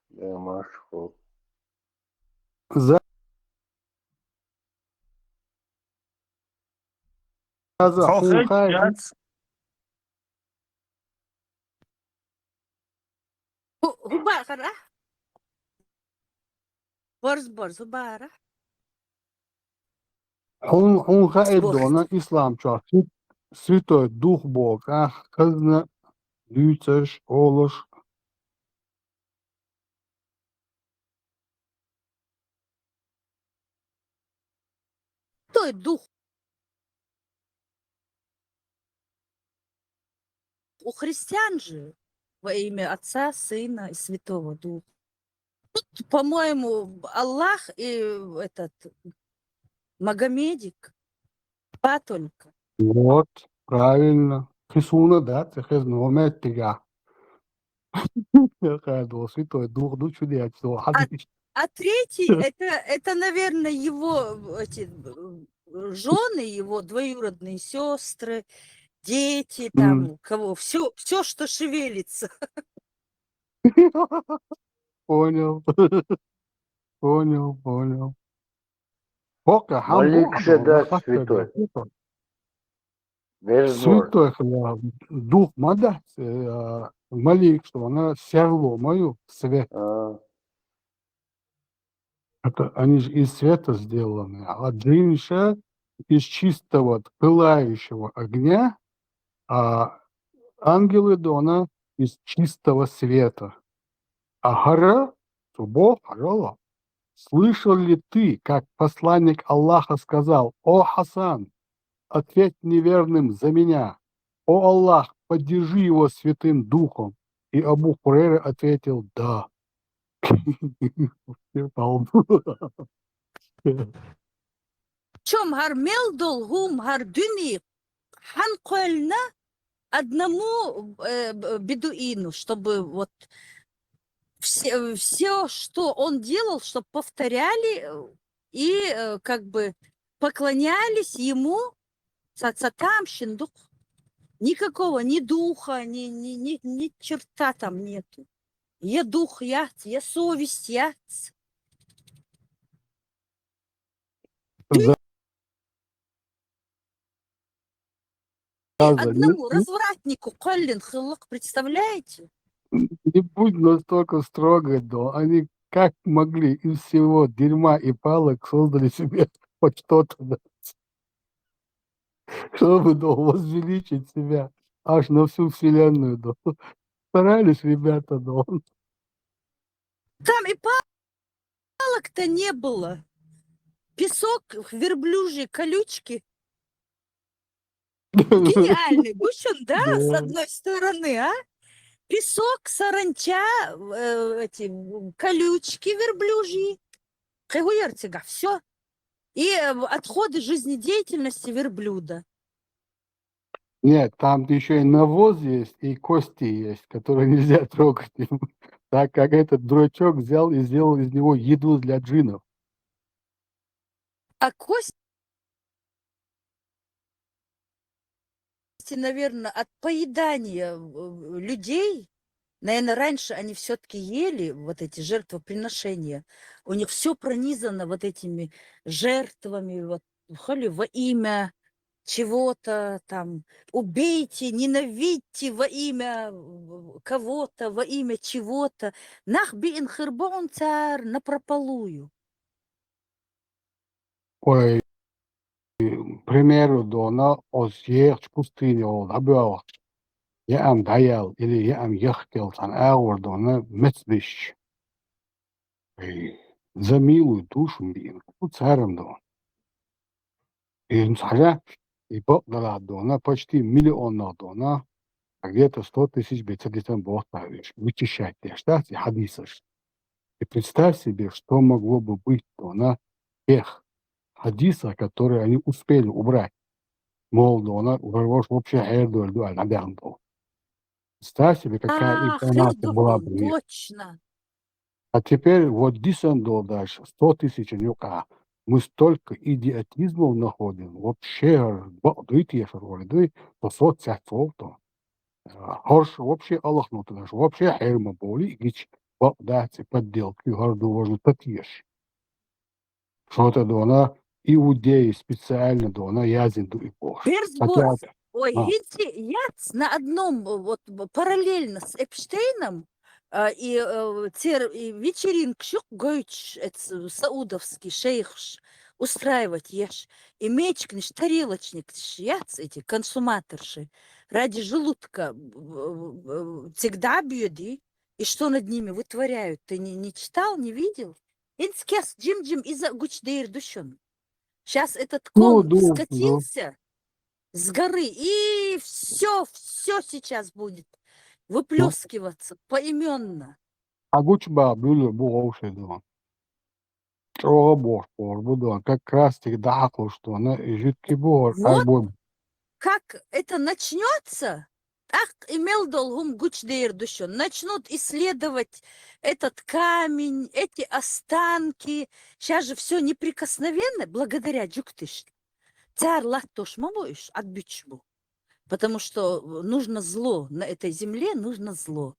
Я маршал. За-, Заза, хьо хьуна хай яц. Ху-, хӀу бахара? Барз, барз, хӀу бахара? Хьун, хьун хаийт дона исламчохь, сви-, Святой Дух боху, а, хазна дуьйцуш, олуш. Святой Дух. У христиан же во имя Отца, Сына и Святого Духа. Тут, по-моему, Аллах и этот Магомедик. Два только. Вот, правильно. Кхин суна дац, хезна, хӀун меттиг а. Хадо, Святой Дух, ну чудеса, а, а третий, это, это, наверное, его эти жены, его двоюродные сестры, дети, там, кого, все, все, что шевелится. Понял. Понял, понял. Пока, хьан бу, Малик хьан же бу, дац хьан святой. бу, хьан бу. Вежбор. Святой хила, дух ма дац, э, малик, что она серло мою, свет. А, Это они же из света сделаны, а джинша из чистого пылающего огня, а ангелы дона из чистого света. А хӀара, цу боху хьажал, слышал ли ты, как посланник Аллаха сказал: «О Хасан, ответь неверным за меня. О Аллах, поддержи его Святым Духом». И Абу Хурейра ответил: «Да». Причём хӀара мел долу хӀума, хӀара дуьне хьан кхоьллина одному, э, б-, бедуину, чтобы вот все, всё, что он делал, чтоб повторяли, э, и, э, как бы поклонялись ему, ца, ца тамшин дукх. Никакого ни духа, ни, ни, ни, ни черта там нету. Я дух яц, я совесть яц. За- Одному развратнику кхоьллина хиллакх, представляете? Не будь настолько строгой, да. Они как могли из всего дерьма и палок создали себе хоть что-то, да. Чтобы, да, возвеличить себя аж на всю вселенную, да. Старались ребята, да. Там и палок-то не было. Песок, верблюжьи колючки. Гениальный гущин, да, с Да. Одной стороны, а? Песок, саранча, э, эти, м, колючки верблюжьи. Кхин хӀун яра цигахь? Всё. И, э, отходы жизнедеятельности верблюда. Нет, там еще и навоз есть, и кости есть, которые нельзя трогать, так как этот дурачок взял и сделал из него еду для джинов. А кости, наверное, от поедания, э, людей, наверное, раньше они всё-таки ели вот эти жертвоприношения. У них всё пронизано вот этими жертвами, вот, хали во имя чего-то там, убейте, ненавидьте во имя, э, кого-то, во имя чего-то. Нах биъна хир бу хьуна цара напропалую. Ой, примеру дона, оцу ехачу пустыне волу дӀабоьлхуш, яам дӀаяьлла или яам яхкаелла цхьана агӀор дона меца бисча. Ай, за милую душу ма биъна, ку царам дона. И хьажа, и бакъдала дона, почти миллионах дона, а где-то сто тысяч бецадитан бохтавиш, вычищать деш, да, и хьадисаш. И представь себе, что могло бы быть дона тех хьадисах, которые они успели убрать. Мол, дона, варош вообще хьердоль ду, а надо был. Представь себе, какая А, информация была бы хьердоль, есть. Точно. А теперь вот дисандо даже сто тысяч юкъа. Мы столько идиотизмов находим. Вообще, бакъ дуй те, шар вали дуй, то со цец волто. А, хорш вообще алахнута даже. Вообще хьерма боли, гич бакъ дац и подделки, хар ду важно татьеш. Что-то дона, иудеи специально дона, язин ду и бохуш. Хотя, Берзборс. Ой, а. Видите, яц на одном, э, вот, б-, параллельно с Эпштейном, А, и, э, цер-, и вечеринкаш юкъе гойташ, эц-, саудовский шейхаш устраивать еш. И мечкнаш, тарелочникаш яц, эти консуматорши. Ради желудка, э, э, цига дӀабоьдий. И что над ними вытворяют? Ты не, не читал, не видел? Инскес джим-джим иза гучдейр душон. Сейчас этот Ну, ком да, да. скатился с горы, и все, все сейчас будет выплескиваться поименно. А гучба бюлю бу гъовши дон. ЧӀоагӀа бохуш бу дон. Как раз таки дахьа кхуш дон. И жуьгти бу, Вот. Арбу. Как это начнётся, тӀаккха и мел долу хӀума гучдер ду шуна. Начнут исследовать этот камень, эти останки. Щас же всё неприкосновенно благодаря жуьгташна. Цара латтош ма бу уьш, Ӏадбуьтуш бу. Потому что нужно зло, на этой земле нужно зло.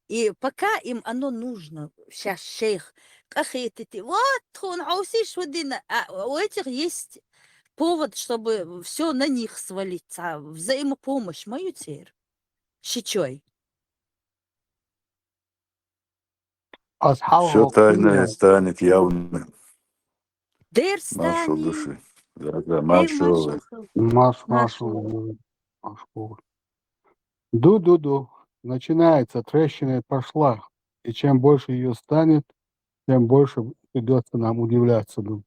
И пока им оно нужно, щас шейх къахетити, вот, тхуна хьовсийша хӀун дина, а у этих есть повод, чтобы всё на них свалить, цхьа взаимопомощь ма ю церан. Шичой. Ас хьалха Всё тайное станет явным. Дер Маршал станет. Души. Да, да, Эй, маршал. Маршал. Маш-, Маршал. Маршал. Маршал. Ду-ду-ду. Начинается, трещина пошла. И чем больше её станет, тем больше придётся нам удивляться, ду.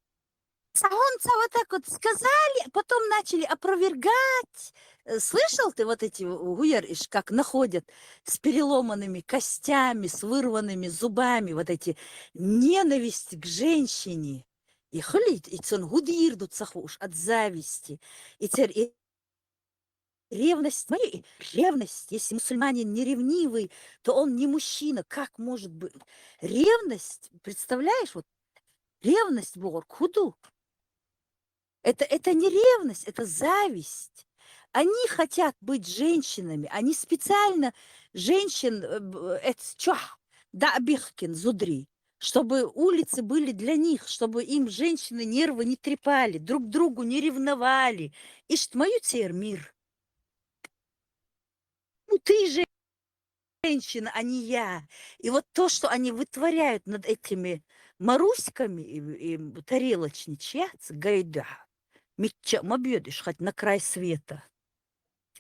Цхьа хӀума цхьа вот так вот сказали, а потом начали опровергать. Э, слышал ты вот эти у-, гуер иш, как находят с переломанными костями, с вырванными зубами, вот эти ненависть к женщине. И хули, и цун хӀун дийр ду ца хууш от зависти. И цер-, и ревность, смотри, и ревность, если мусульманин не ревнивый, то он не мужчина. Как может быть? Ревность, представляешь, вот ревность бохург хӀун ду? Это, это не ревность, это зависть. Они хотят быть женщинами, они специально женщин, э, б-, эц чохь дӀа а бихкина зударий, чтобы улицы были для них, чтобы им женщины нервы не трепали, друг другу не ревновали. Иштта ма ю церан мир. Ну, ты же женщина, а не я. И вот то, что они вытворяют над этими Маруськами и, и тарелочничьяц, гайда, мичча а ма боьдуш, хоть на край света.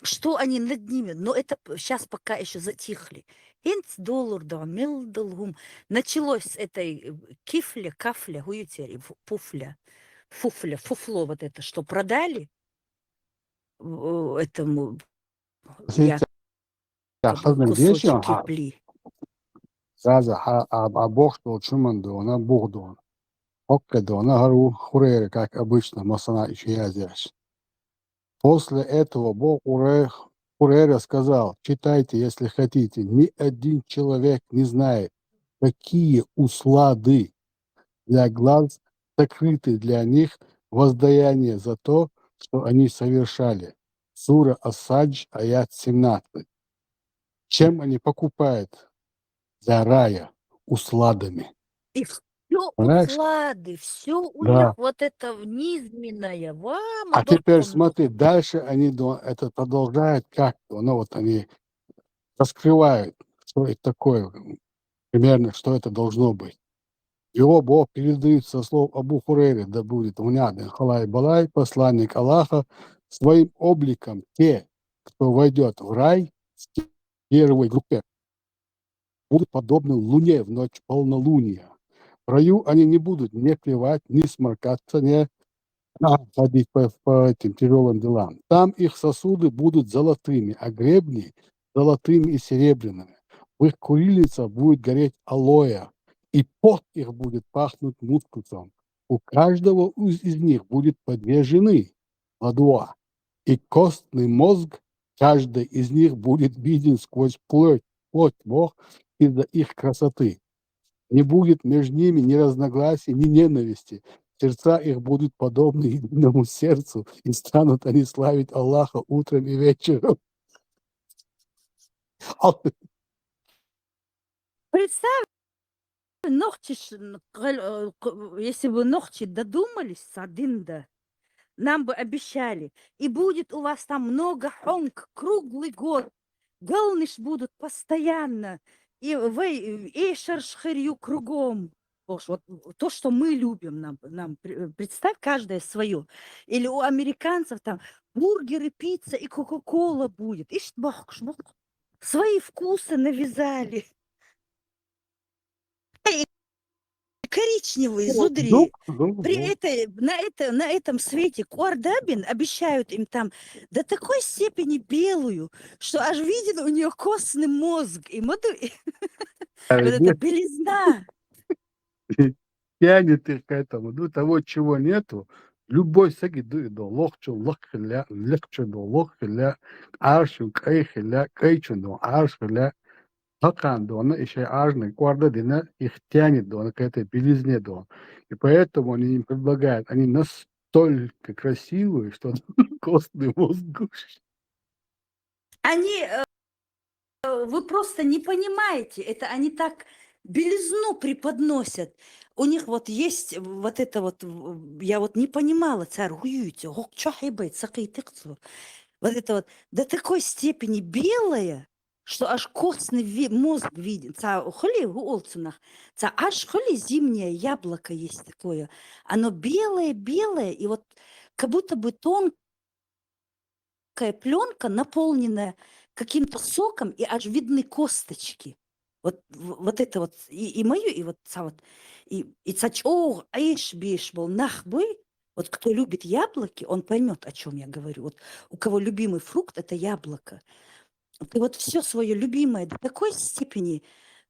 Что они над ними? Но это п-, щас пока ещё затихли. ХӀинца долур ду, мел долу хӀума. Началось с этой, э, кифля, кафля, хӀун ю церан, и фу-, пуфля, фуфля, фуфло вот это, что продали, э, этому, Сеца я, как бы, хазна кусочек дешан, а, кифли. Газа, а, а, а бохуш долчу хӀуманна дона, бух дона. Оккхе дона, хӀара ву Хурайра, как обычно, масана иши язъеш. После этого Абу Хуре-, Хурейра сказал: «Читайте, если хотите. Ни один человек не знает, какие услады для глаз сокрыты для них воздаяние за то, что они совершали». Сура Ас-Садж, аят семнадцать. Чем они покупают для рая усладами? И всё Понимаешь? Услады, всё у Да. них вот это низменное. Ва, А теперь смотри, дальше они до-, это продолжают как-то, ну вот они раскрывают, что это такое, примерно, что это должно быть. Его Бог передают со слов Абу Хурейры, да будет унят Халай Балай, посланник Аллаха, своим обликом те, кто войдёт в рай, в первой группе, будут подобны луне в ночь полнолуния. В раю они не будут ни клевать, ни сморкаться, ни, а, ходить по, по этим тяжёлым делам. Там их сосуды будут золотыми, а гребни золотыми и серебряными. В их курильницах будет гореть алоэ, и пот их будет пахнуть мускусом. У каждого из, из них будет по две жены, по два, и костный мозг каждой из них будет виден сквозь плоть, плоть, Бог, из-за их красоты. Не будет между ними ни разногласий, ни ненависти. Сердца их будут подобны единому сердцу, и станут они славить Аллаха утром и вечером. Представь, нохчи ш-, н-, кал-, э, к-, если бы нохчи додумались, Садинда, нам бы обещали, и будет у вас там много хонг круглый год, галнаш будут постоянно, и вай, э, эшарш хир ю кругом. Боже, вот, э, то, что мы любим, нам, нам пре-, э, представь, каждое свое. Или у американцев там бургеры, пицца и Кока-Кола будет. Ишт бахкш, бах. Свои вкусы навязали. И коричневый, зудри. При этой, на это, на этом свете куардабин обещают им там до такой степени белую, что аж виден у нее костный мозг. И моду, и вот эта белизна. Тянет их к этому. Ну, того, чего нету, любой саги ду-, до лохчу, лохчу, лохчу, до лохчу, аршу, кайхиля, кайчу, до аршиля, хакан дона, и шей аржны, куарда дина, их тянет дона, к этой белизне дона. И поэтому они им предлагают, они настолько красивые, что костный мозг. Они, э, вы просто не понимаете, это они так белизну преподносят. У них вот есть вот это вот, в-, я вот не понимала, цар гуюйте, гок чахибай, цакитыкцу. Вот это вот до такой степени белое, что аж костный ви-, мозг виден. Ца хули гу олцунах. Ца аж хули зимнее яблоко есть такое. Оно белое-белое, и вот как будто бы тонкая пленка, наполненная каким-то соком, и аж видны косточки. Вот, в-, вот это вот и, и моё, и вот ца вот, и, и ца чёг, аиш биш был нахбой. Вот кто любит яблоки, он поймёт, о чём я говорю. Вот у кого любимый фрукт — это яблоко. Ты вот всё своё любимое до такой степени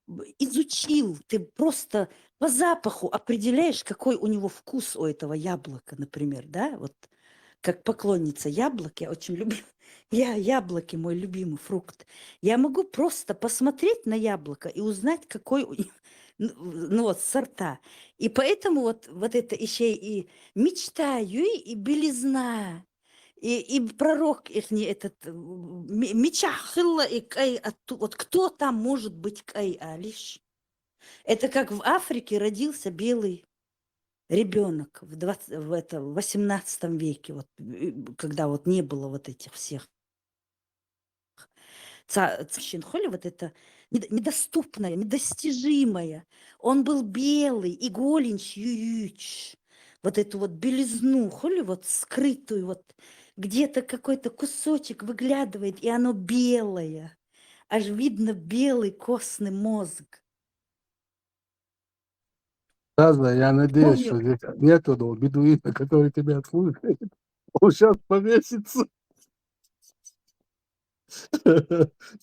б-, изучил, ты просто по запаху определяешь, какой у него вкус у этого яблока, например, да, вот как поклонница яблок, я очень люблю, я, яблоки — мой любимый фрукт. Я могу просто посмотреть на яблоко и узнать, какой у них, ну, ну вот, сорта. И поэтому вот, вот это ещё и мечта, и, и белизна, и, и пророк ихний этот, м, ме-, меча хилла и кай отту-, вот кто там может быть кай алиш? Это как в Африке родился белый ребёнок в двадцать, в это, в восемнадцатом веке, вот, э, когда вот не было вот этих всех ца-, царщин, хули вот это нед-, недоступное, недостижимое. Он был белый, и голенч ююч. Вот эту вот белизну, хули вот скрытую, вот где-то какой-то кусочек выглядывает, и оно белое. Аж видно белый костный мозг. Таза, я надеюсь, что здесь нету, да, бедуина, который тебя слушает. Он сейчас повесится.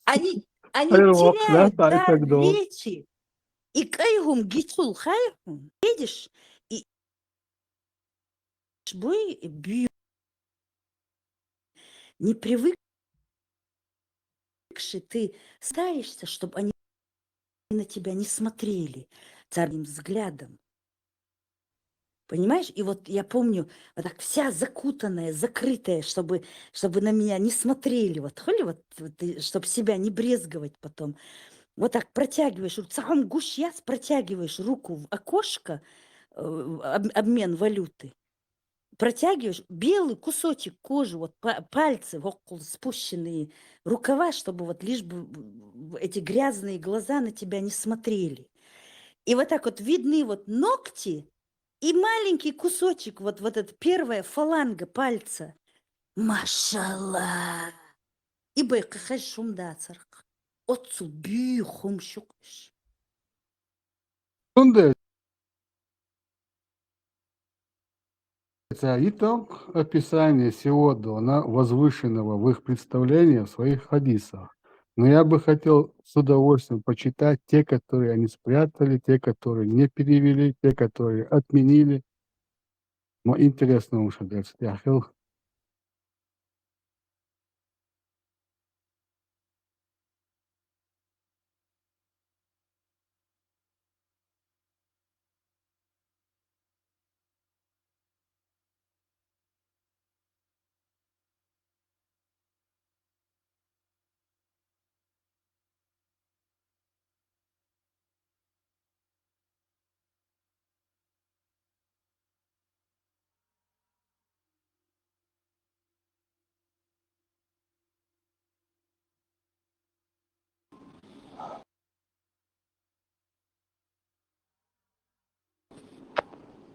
Они, они теряют дар речи. И кайгум гичул хайгум. Видишь? И бой, и бью. Не привыкший, ты стараешься, чтобы они на тебя не смотрели царным взглядом. Понимаешь? И вот я помню, вот так вся закутанная, закрытая, чтобы, чтобы на меня не смотрели, вот, хули, вот, вот, и чтоб себя не брезговать потом. Вот так протягиваешь ру-, цахом гуш яц, протягиваешь руку в окошко, э, об-, обмен валюты. Протягиваешь белый кусочек кожи, вот па-, пальцы, вот спущенные рукава, чтобы вот лишь бы, м, эти грязные глаза на тебя не смотрели. И вот так вот видны вот ногти и маленький кусочек, вот, вот эта первая фаланга пальца. Машалла! И байкы хай шум да царк. Отцу бюй хум шукыш. Шундай. Это итог описания сего дона возвышенного в их представлении в своих хадисах. Но я бы хотел с удовольствием почитать те, которые они спрятали, те, которые не перевели, те, которые отменили. Мо интересно уж дальше. Я хотел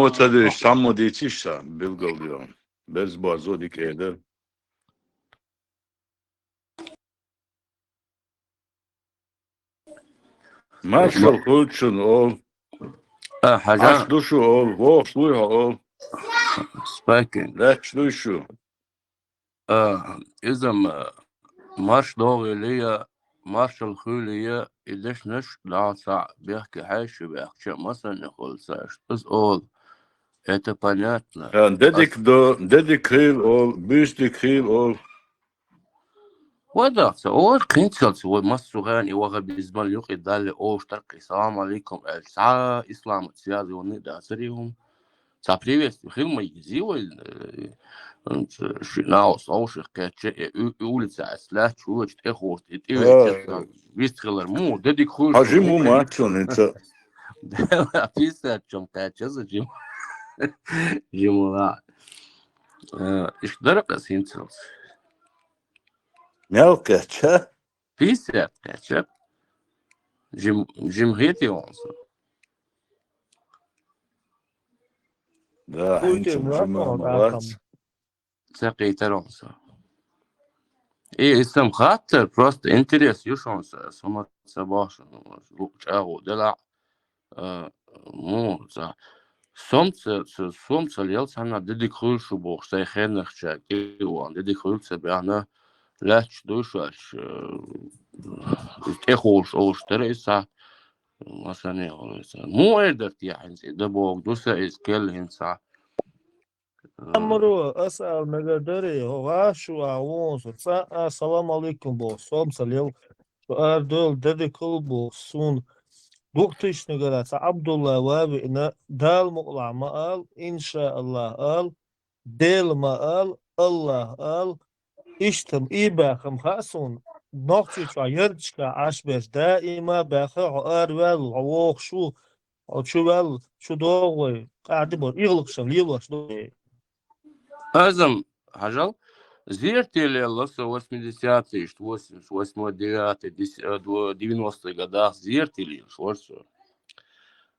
мо ца деш, цхьаммо дийцийша, билгал де. Берзбоарзо дика эда. Маршал хуьлда шуна, оал. А, хьажа. Ӏаш ду шу, оал. Вохуш вуй хьо, оал. Спокойно. Лаьтташ дуй шу? А, иза-м, а, марш догӀийла я, маршал хуьйла я, и дешнаш дӀа цхьаъ бехке хьаьжча баьхкача а масанна хуьлу ца аьшта. Иза ола. Это понятно. А, де дика до, де дика хийла ола, буьйса дика хийла ола. Вай дахца, ола кхинцалц, вай массо а гӀана и ваххабизмал юкъе далле олуш дара-кх и салам алейкум аьлча, цхьа а исламаца связанный дацара и хӀума. Цхьа приветствие хила ма езий вай, э, м, ц-, ши наус овших кхетча, э, у-, улица ас лаьтташ вуьйча тӀехуста, и тӀевеача, э, вист хилар муха, де дика хуьлуш. Хьо жима ву маччун хӀинца. Писать чом кхаьча, аса жима. Жима ла. Э, иштта дара-кх аса хӀинцалц. Мел кхетча? Писать кхаьча. Жим-, жима хетий хьуна со? Да, хӀинца жима ма вац. Ца кхийтар хьуна со. И, и сам хаттар, просто интерес ю шуна со, со ма ца боху шуна, луъу чӀагӀо делахь. А, муха ца. Сом ца, ца, сом ца лел цхьанна, де дика хуьлу шу бохуш, сайн хеннахча кӀиъ ван, де дика хуьлу ца баьхна, лаьтташ дуй шу аьлча, э, тӀехуьлуш олуш дара иза цхьа, масане олу иза. Муха эр дара те хӀинца и, де боху ду сан иза кхел хӀинца. Амаро, аса ала мегар дарий, хӀо гӀаш шу а вон со, цкъа а салам алейкум боху, сом ца лел, шу арадойла де дика хуьлу боху, суна дукха тишнагара цхьа Абдулла ван веана, Дала мукъалахь ма ала, иншааллахӀ ала, Дела ма ала, АллахӀ ала, иштта-м и баьхна хаьа суна, Нохчийчохь ярташкахь Ӏаш берш даима баьхна, хьо араваьлла, хьо вогӀуш ву, хьо чу ваьлла, чу догӀу вай, къаьхьа ди бара, игӀалгӀашна лелош ду. Азам, хьажал, зерте лелла со восьмидесятый, иштта восемьдесят восьмой, девятый, дес-, э, дво-, девяностый годах зерте лелаш вара со.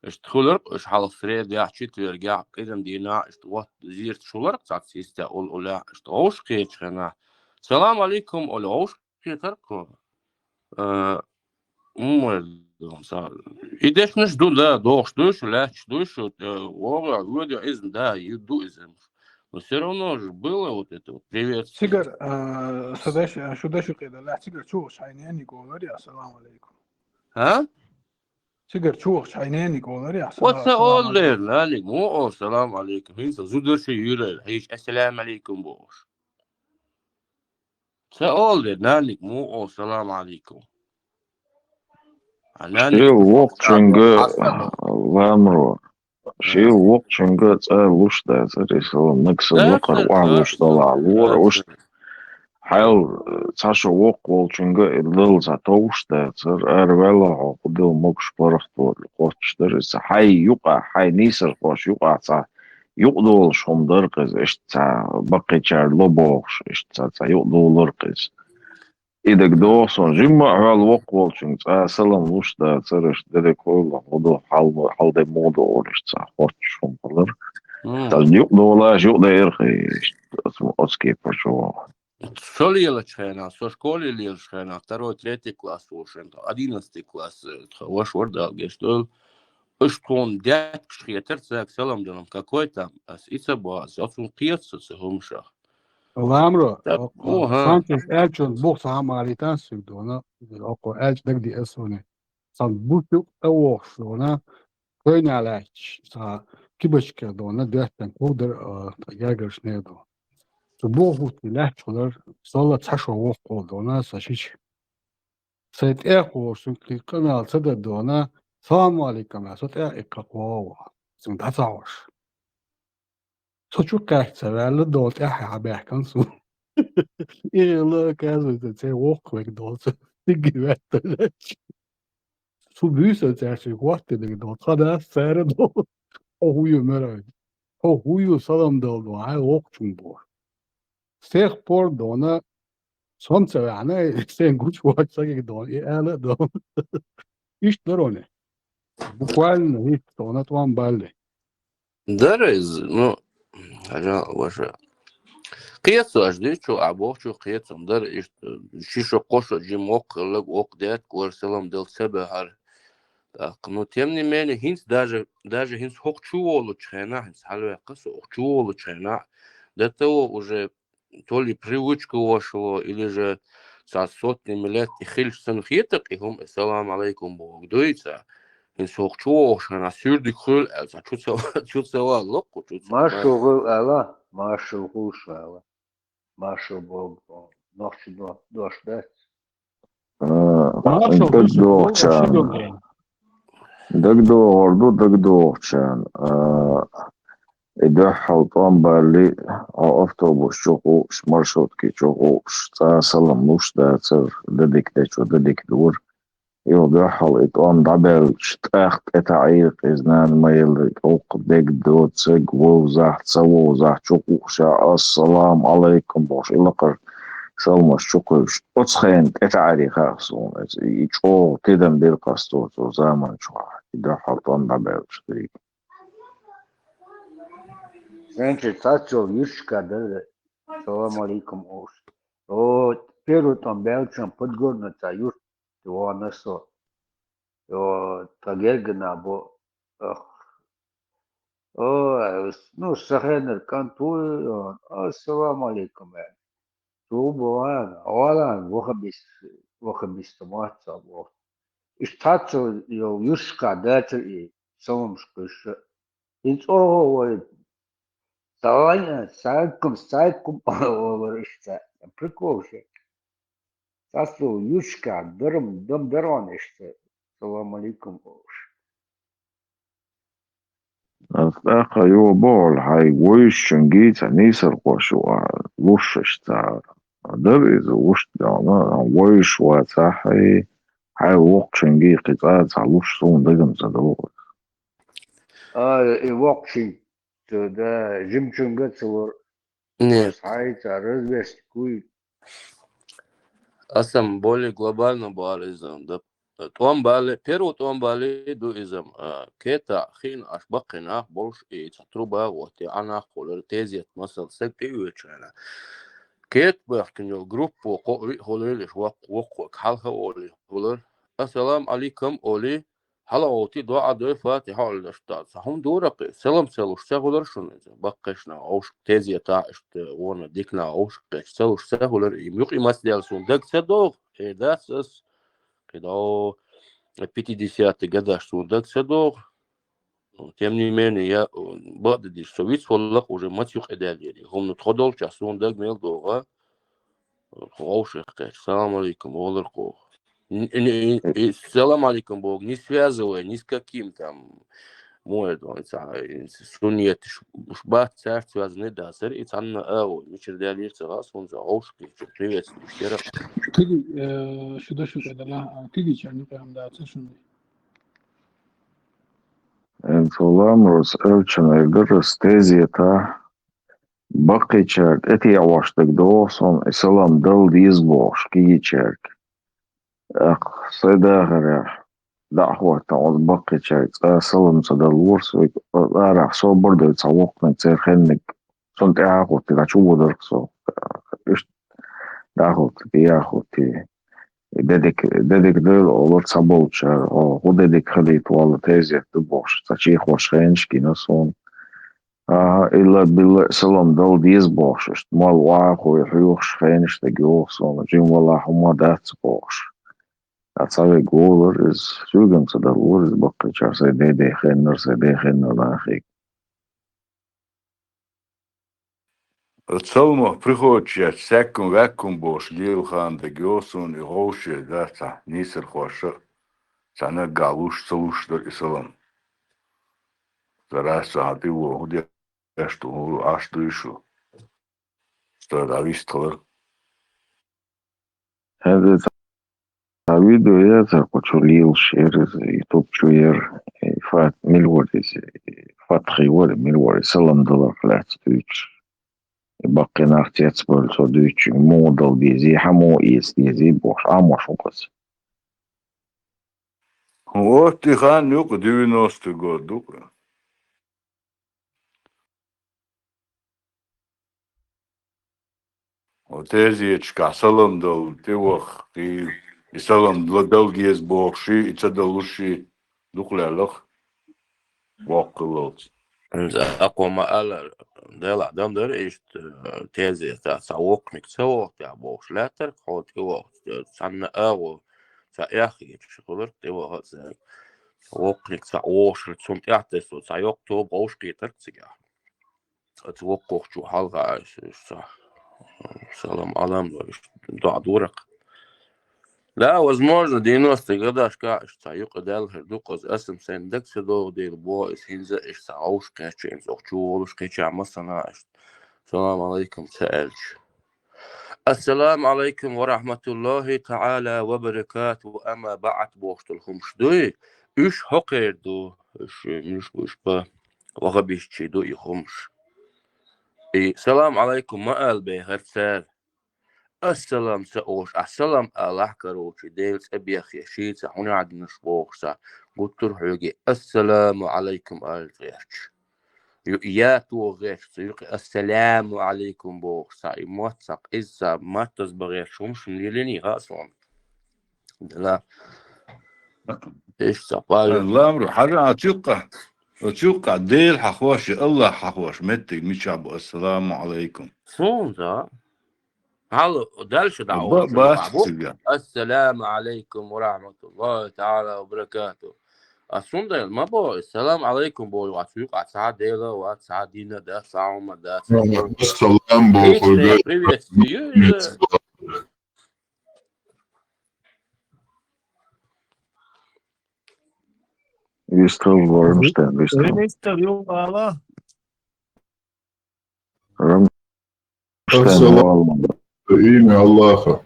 Иштта хуьлура-кх уьш хьалха средехь, четвергехь, къиран дийнахь, иштта вотта зерте шулара-кх цхьацца йистехь, ула-улехь, иштта вовшах кхетачу хенахь. Салам алейкум, олу вовшах кхетара-кх. Э, хӀумма ду, ца-, и дешнаш ду, да, дохуш дуй шу, лаьтташ дуй шу, э, вогӀу, воьду иза, да, ю-, ду иза. Но всё равно же было вот это вот приветствие. Цигара, а, шу деш, шу деш укхедалла, цигара чу вахаш хьай ненага олар, ассаламу алейкум. А? Цигара чу вахаш хьай ненага олар, Вот ца олдер, наниг, му о салам алейкум. ХӀинца зударша юрал, хӀиш ассаламу алейкум бохуш. Ца олдер, наниг, му о салам алейкум. А наниг Шел вокхунга ламро. Шел вокхунга цӀа луш дацар, и салам, нагса лакхара охьалуш дала лора, уш хьал цхьа шо вокх волчунга и лал цхьа товш дацар, ара ваьлла хьо, худал могуш барахт варли, хоттуш дар, иза хьай юкъа, хьай нийсар хош юкъа цхьа юкъдолуш хӀума дар кхеза, иштта цхьа баккхийчара ло бохуш, иштта цхьа цхьа юкъдолар кхеза. И даг доху сон, жимма а хьол вокх волчунга цӀа салам луш дацар, аша дерриг хӀума хьал, хьал де муха догӀур иштта цхьа хоттуш хӀума хилар. Цхьа юкъ долаш, юкъ дайра хи, иштта оцу кепара чу вогӀу. Со лелачу хенахь, со школе лелачу хенахь, второй, третий класс волуш, одиннадцатый класс, э, тха ваша вара Дала гечдойла. Уьш тхуна даьтташ хетара, цаьрга салам далам, какой там, ас и ца боху, ас оцунна кхета со цу хӀумашах. Ламро, Так, ну, ага. Санчес аьллачун бух ца хьамалийтан суьг дона, окхо аьллачу дагадеа суна. Сан бу сюкъ тӀе вохуш дона, койна лаьтташ, сан кибачка дона, доьттан кху дара, а, тӀе гергарш не дона. Цу бух хӀуттий лаьтташ хилар, салла цхьа шо воккхо дона, сан шича. Сайн тӀехволуш цуьнга кхин къамел ца дан дона, саламу алейкум, со тӀе а иккха кхо вогӀу, цуьнга дӀа ца хьош. Со чу кхаьчча ца ваьлла, дола тӀаьхьа хьабаьхкина суна. И хилла, оказывается, церан воккхавега долу ца стигги ваьтталаьцча. Цу буьйса цаьршига хӀоттинарг долу, тхан дас цара долу. Хьо хӀун ю, мера? Хьо хӀун ю, салам дала дона, хьайн воккхачунга боху. С тех пор дона, со-м ца ваьхьна, сайн гучувоьду сагиг дона, и ала а дона. Иштта дароне. Буквально, иштта дона тӀом балли. Дара иза, ну, хьажа, ваша. Кхецо аш дуьйцу, а бохучу кхецо дара, иштта, ши шо кхо шо жима воккха хилларг, воккха даьтта кхуьра салам дала ца баьхьара. ТӀаккха, ну, тем не менее, хӀинца даже, даже хӀинца хӀокху чу волучу хенахь, хӀинца хьалаваьккха со, хӀокху чу волучу хенахь, до того уже то ли привычка вошло, или же цхьа сотнями лет и хилча санна хетарг и хӀума, ассаламу алейкум бохург дуй цхьа. ХӀинца хӀокху чу вогӀуш хенахь суьрдиг хуьлу аьлла, цхьа чу ца, чу ца вала локху, чу ца вала. Маршалла хуьлу ала, маршалла хуьлуш ала. Маршалла боху, нохчи до-, дош дац. А, дагадогӀучарна. ДагадогӀур ду, дагадогӀучарна. А, и дуьххьал тӀом балли, хьо автобус чу хууш, маршрутки чу хууш, цӀа салам луш дацар, дадик дечо дадик дора. Юха дуьххьал и тӀом дӀабаьлча, тӀаккха тӀетаӀийра иза, нана ма елла, оцу дега доцург вовзахь, ца вовзахь, чу хууш, ассаламу алайкум бохуш, и лакхара саламаш чу кхуьйсуш. Оцу хенахь тӀетаӀийра хаьа суна иза. И чӀогӀа тидам бира кхасто цу заман чохь, и дуьххьал тӀом дӀабаьлча дерриг. Венча цацо юьрташка дара, салам алейкум олуш. О, первый тӀом баьлча Подгорница юрт вахана со. О, тхан гергана бо, ах. О, ну, сан хенара кӀант ву, о, ассаламу алейкум, аьлла. Цо боху, валан, вахабис-, вахабист ма вац со боху. Иштта цо йолу юьрташка дацара и саламаш кхуьйсуш. И чӀогӀа вай, салам, сайкум, сайкум олура иштта. Прикол шу. Цацо юьрташка дарам, дам дарон иштта. Салам алейкум олуш. ТӀаккха юха бохула, хьайга вуьйшучуьнга цхьа нийсархо шу а луш ца дара иза, вуьшта даьлла, вуьйш вацахь, хьайн воккхачуьнга кхин цкъа а цхьа луш суна дагам ца догӀу. А, и воккхачуьнга, цу, да, жимачуьнга ца лора. Не. Хьайца развести куй. Аса-м более глобально бара иза, да. ТӀом бале, первый тӀом бале ду иза-м, а, кета хиъна аш баккхий нах болуш, и цхьа труба гӀоттий, а нах кхолара тезет, масал, саг тӀеоьцучу хенахь. Кета баьхкина йолу группа кхо а виъ хуьлийла, иш воккха, воккха хьалха олий хуьлар. Ассаламу алейкум олий, хьалаовти, доӀа дой, фатихьа Ӏолдаш дац. Хьуна дуракъ, салам ца луш ца хулар шуна иза. Баккхешна овш тезета иштта, вона дикна овш кхеш ца луш ца хулар, им юкъи масдел сун даг ца догъ, э, дац ас, кхидо, пятидесятый гадаш сун даг ца догъ. Тем не менее, я, э, баддиш, со виц валлах уже мац юкъи дел ери. Хумну тходол час сун даг мел догъа. Ховшихъе. Салам алейкум, олар кох. Н-, н-, н-, салам алейкум, Бог. Не связывай ни с каким там. Мой, он, ца-, суннет, ш-, ш-, бат, царь связаны, да, сэр, и цанна, а, о, мичир дялир, ца, га, сун, ца, ховшихъе, чё, приветствую, ещё раз. Киги, э, шуда, шуда, да, ла, а, киги, чё, не прям, да, ца, шуны. Эн салам, рос, элчан, айгар, рос, тезета. Баккхийчаьрга тӀетеӀош дерг догӀу суна, и салам дала деза бохуш, кегийчаьрга. ТӀаккха сай дахарехь, дӀа а хӀоттахь, оцу баккхийчаьрга цкъа а салам ца далора со, арахь собар а дой, цхьа воккханиг церан хенниг, цунна тӀаьхьа а хӀоттий, дӀа чу водарх со. Иштта дӀа а хӀоттий, тӀе а хӀоттий. Дедик, дедик дойла олура цхьаболчара, хӀо, хӀун дедик хилийта волу тезет ду бохуш, цхьа чехош хенаш гина суна. Аха, илла-билла салам дала деза бохуш, иштта мол охьахой хьоьхуш хенаш дерг йогӀу суна, жима валахь хӀума дац бохуш. Ткъа цхьа верг волура иза, соьган ца далора иза баккхийчара, сайн деден хеннара, сайн ден хеннара нахе. Салмах приходчехь, саьккхум-ваьккхум бохуш, лела хан дерг йогӀу суна и ховше, да, цхьа нийсархоша, цхьаьннаггахь луш ца луш дара и салам. Цара аса хьан тӀе вон, хӀун де Аш ду, хӀун Ӏаш дуй шу? Стага дӀавистхилар. ХӀинца цхьа видео яцара кху чу лелаш яра иза, ютуб чу яра. И Фат-, мила вара иза, и Фатхи вара, мила вара, и салам даларх лаьцна дуьйцуш. И баккхий нах цецбевлла цо дуьйцуш, муха дала дезий, хьан муха эца дезий бохуш, Ӏамош ву-кх иза. Вот и хан ю-кх, девяностый год ду-кх. Вот эзеташкахь салам дала тӀеваххий, и салам дала деза бохуший, и ца далуший, дукха леллах воккхаллалц. Иза акхо ма-аллара, Делахь дам дара иштта, э, тезета, цхьа воккханиг ца воху тӀехь бохуш лаьттарг, хьо тӀевахча, э, цхьанна агӀо, цхьа эхь хеташ хиларг тӀеваха а ца. Воккханиг цхьа вохуш, цунна тӀехь тесо, цхьа йоккха тоба гӀовш кхетарг цигахь. Оцу воккхахчо хьалха аса, аса, салам-Ӏалам, доӀа дора-кх. Да, возможно, девяностые годашкахь аса цхьа юкъа даьлла хир ду-кх иза, аса-м сайна дага ца догӀу дела боху иза, хӀинца а аса цхьа гӀовш кхечча, хӀинца охьа чу волуш кхечча массанхьа аса. Салам алейкум ца аьлча. Ассаламу алейкум ва рахматуллахи та'ала ва баракату, амма ба'д бохуш долу хӀумаш дуй, уьш хӀокхеран ду, уьш, уьш, уьш ба, вахабистчий ду и хӀумаш. И салам алейкум ма ала бехара цара. Ассалам ца олуш, ахь салам алахь, короче, Делан цӀе бехъе, шийца хьуна хьадинарш бохуш ца, гуттар а хьоьге, ассаламу алейкум ала гӀерташ. Ю-, я тоха гӀерташ ца, юкъе ассаламу алейкум бохуш ца, и мотт ца, къиза ца, маттаза бан гӀерташ хӀумаш лелийний хаьа суна. Дела. Иштта ца, пхьа ю- Ламру, хьажа, а цуьккъа, а цуьккъа, Дела хьахош, я Аллах хьахош, меттиг мичахь бу, ассаламу алейкум. Суна, да. Хьал, дальше дӀа Ба-, олуш, бац бу. Цига. Ассаламу алейкум ва рахматуллахи та'ала ва баракату. А суна дайла ма бо, салам алейкум бо, вац юкъа цхьа Дела, вац цхьа дина, да, цхьа хӀума, да, цхьа хӀума. Салам бо, Личное хуьга. Приветствие, иза. Вистхила, Рамштайн, вистхила. Вистхила, ю, ала. Рамштайн, ассалам. Имя Аллаха.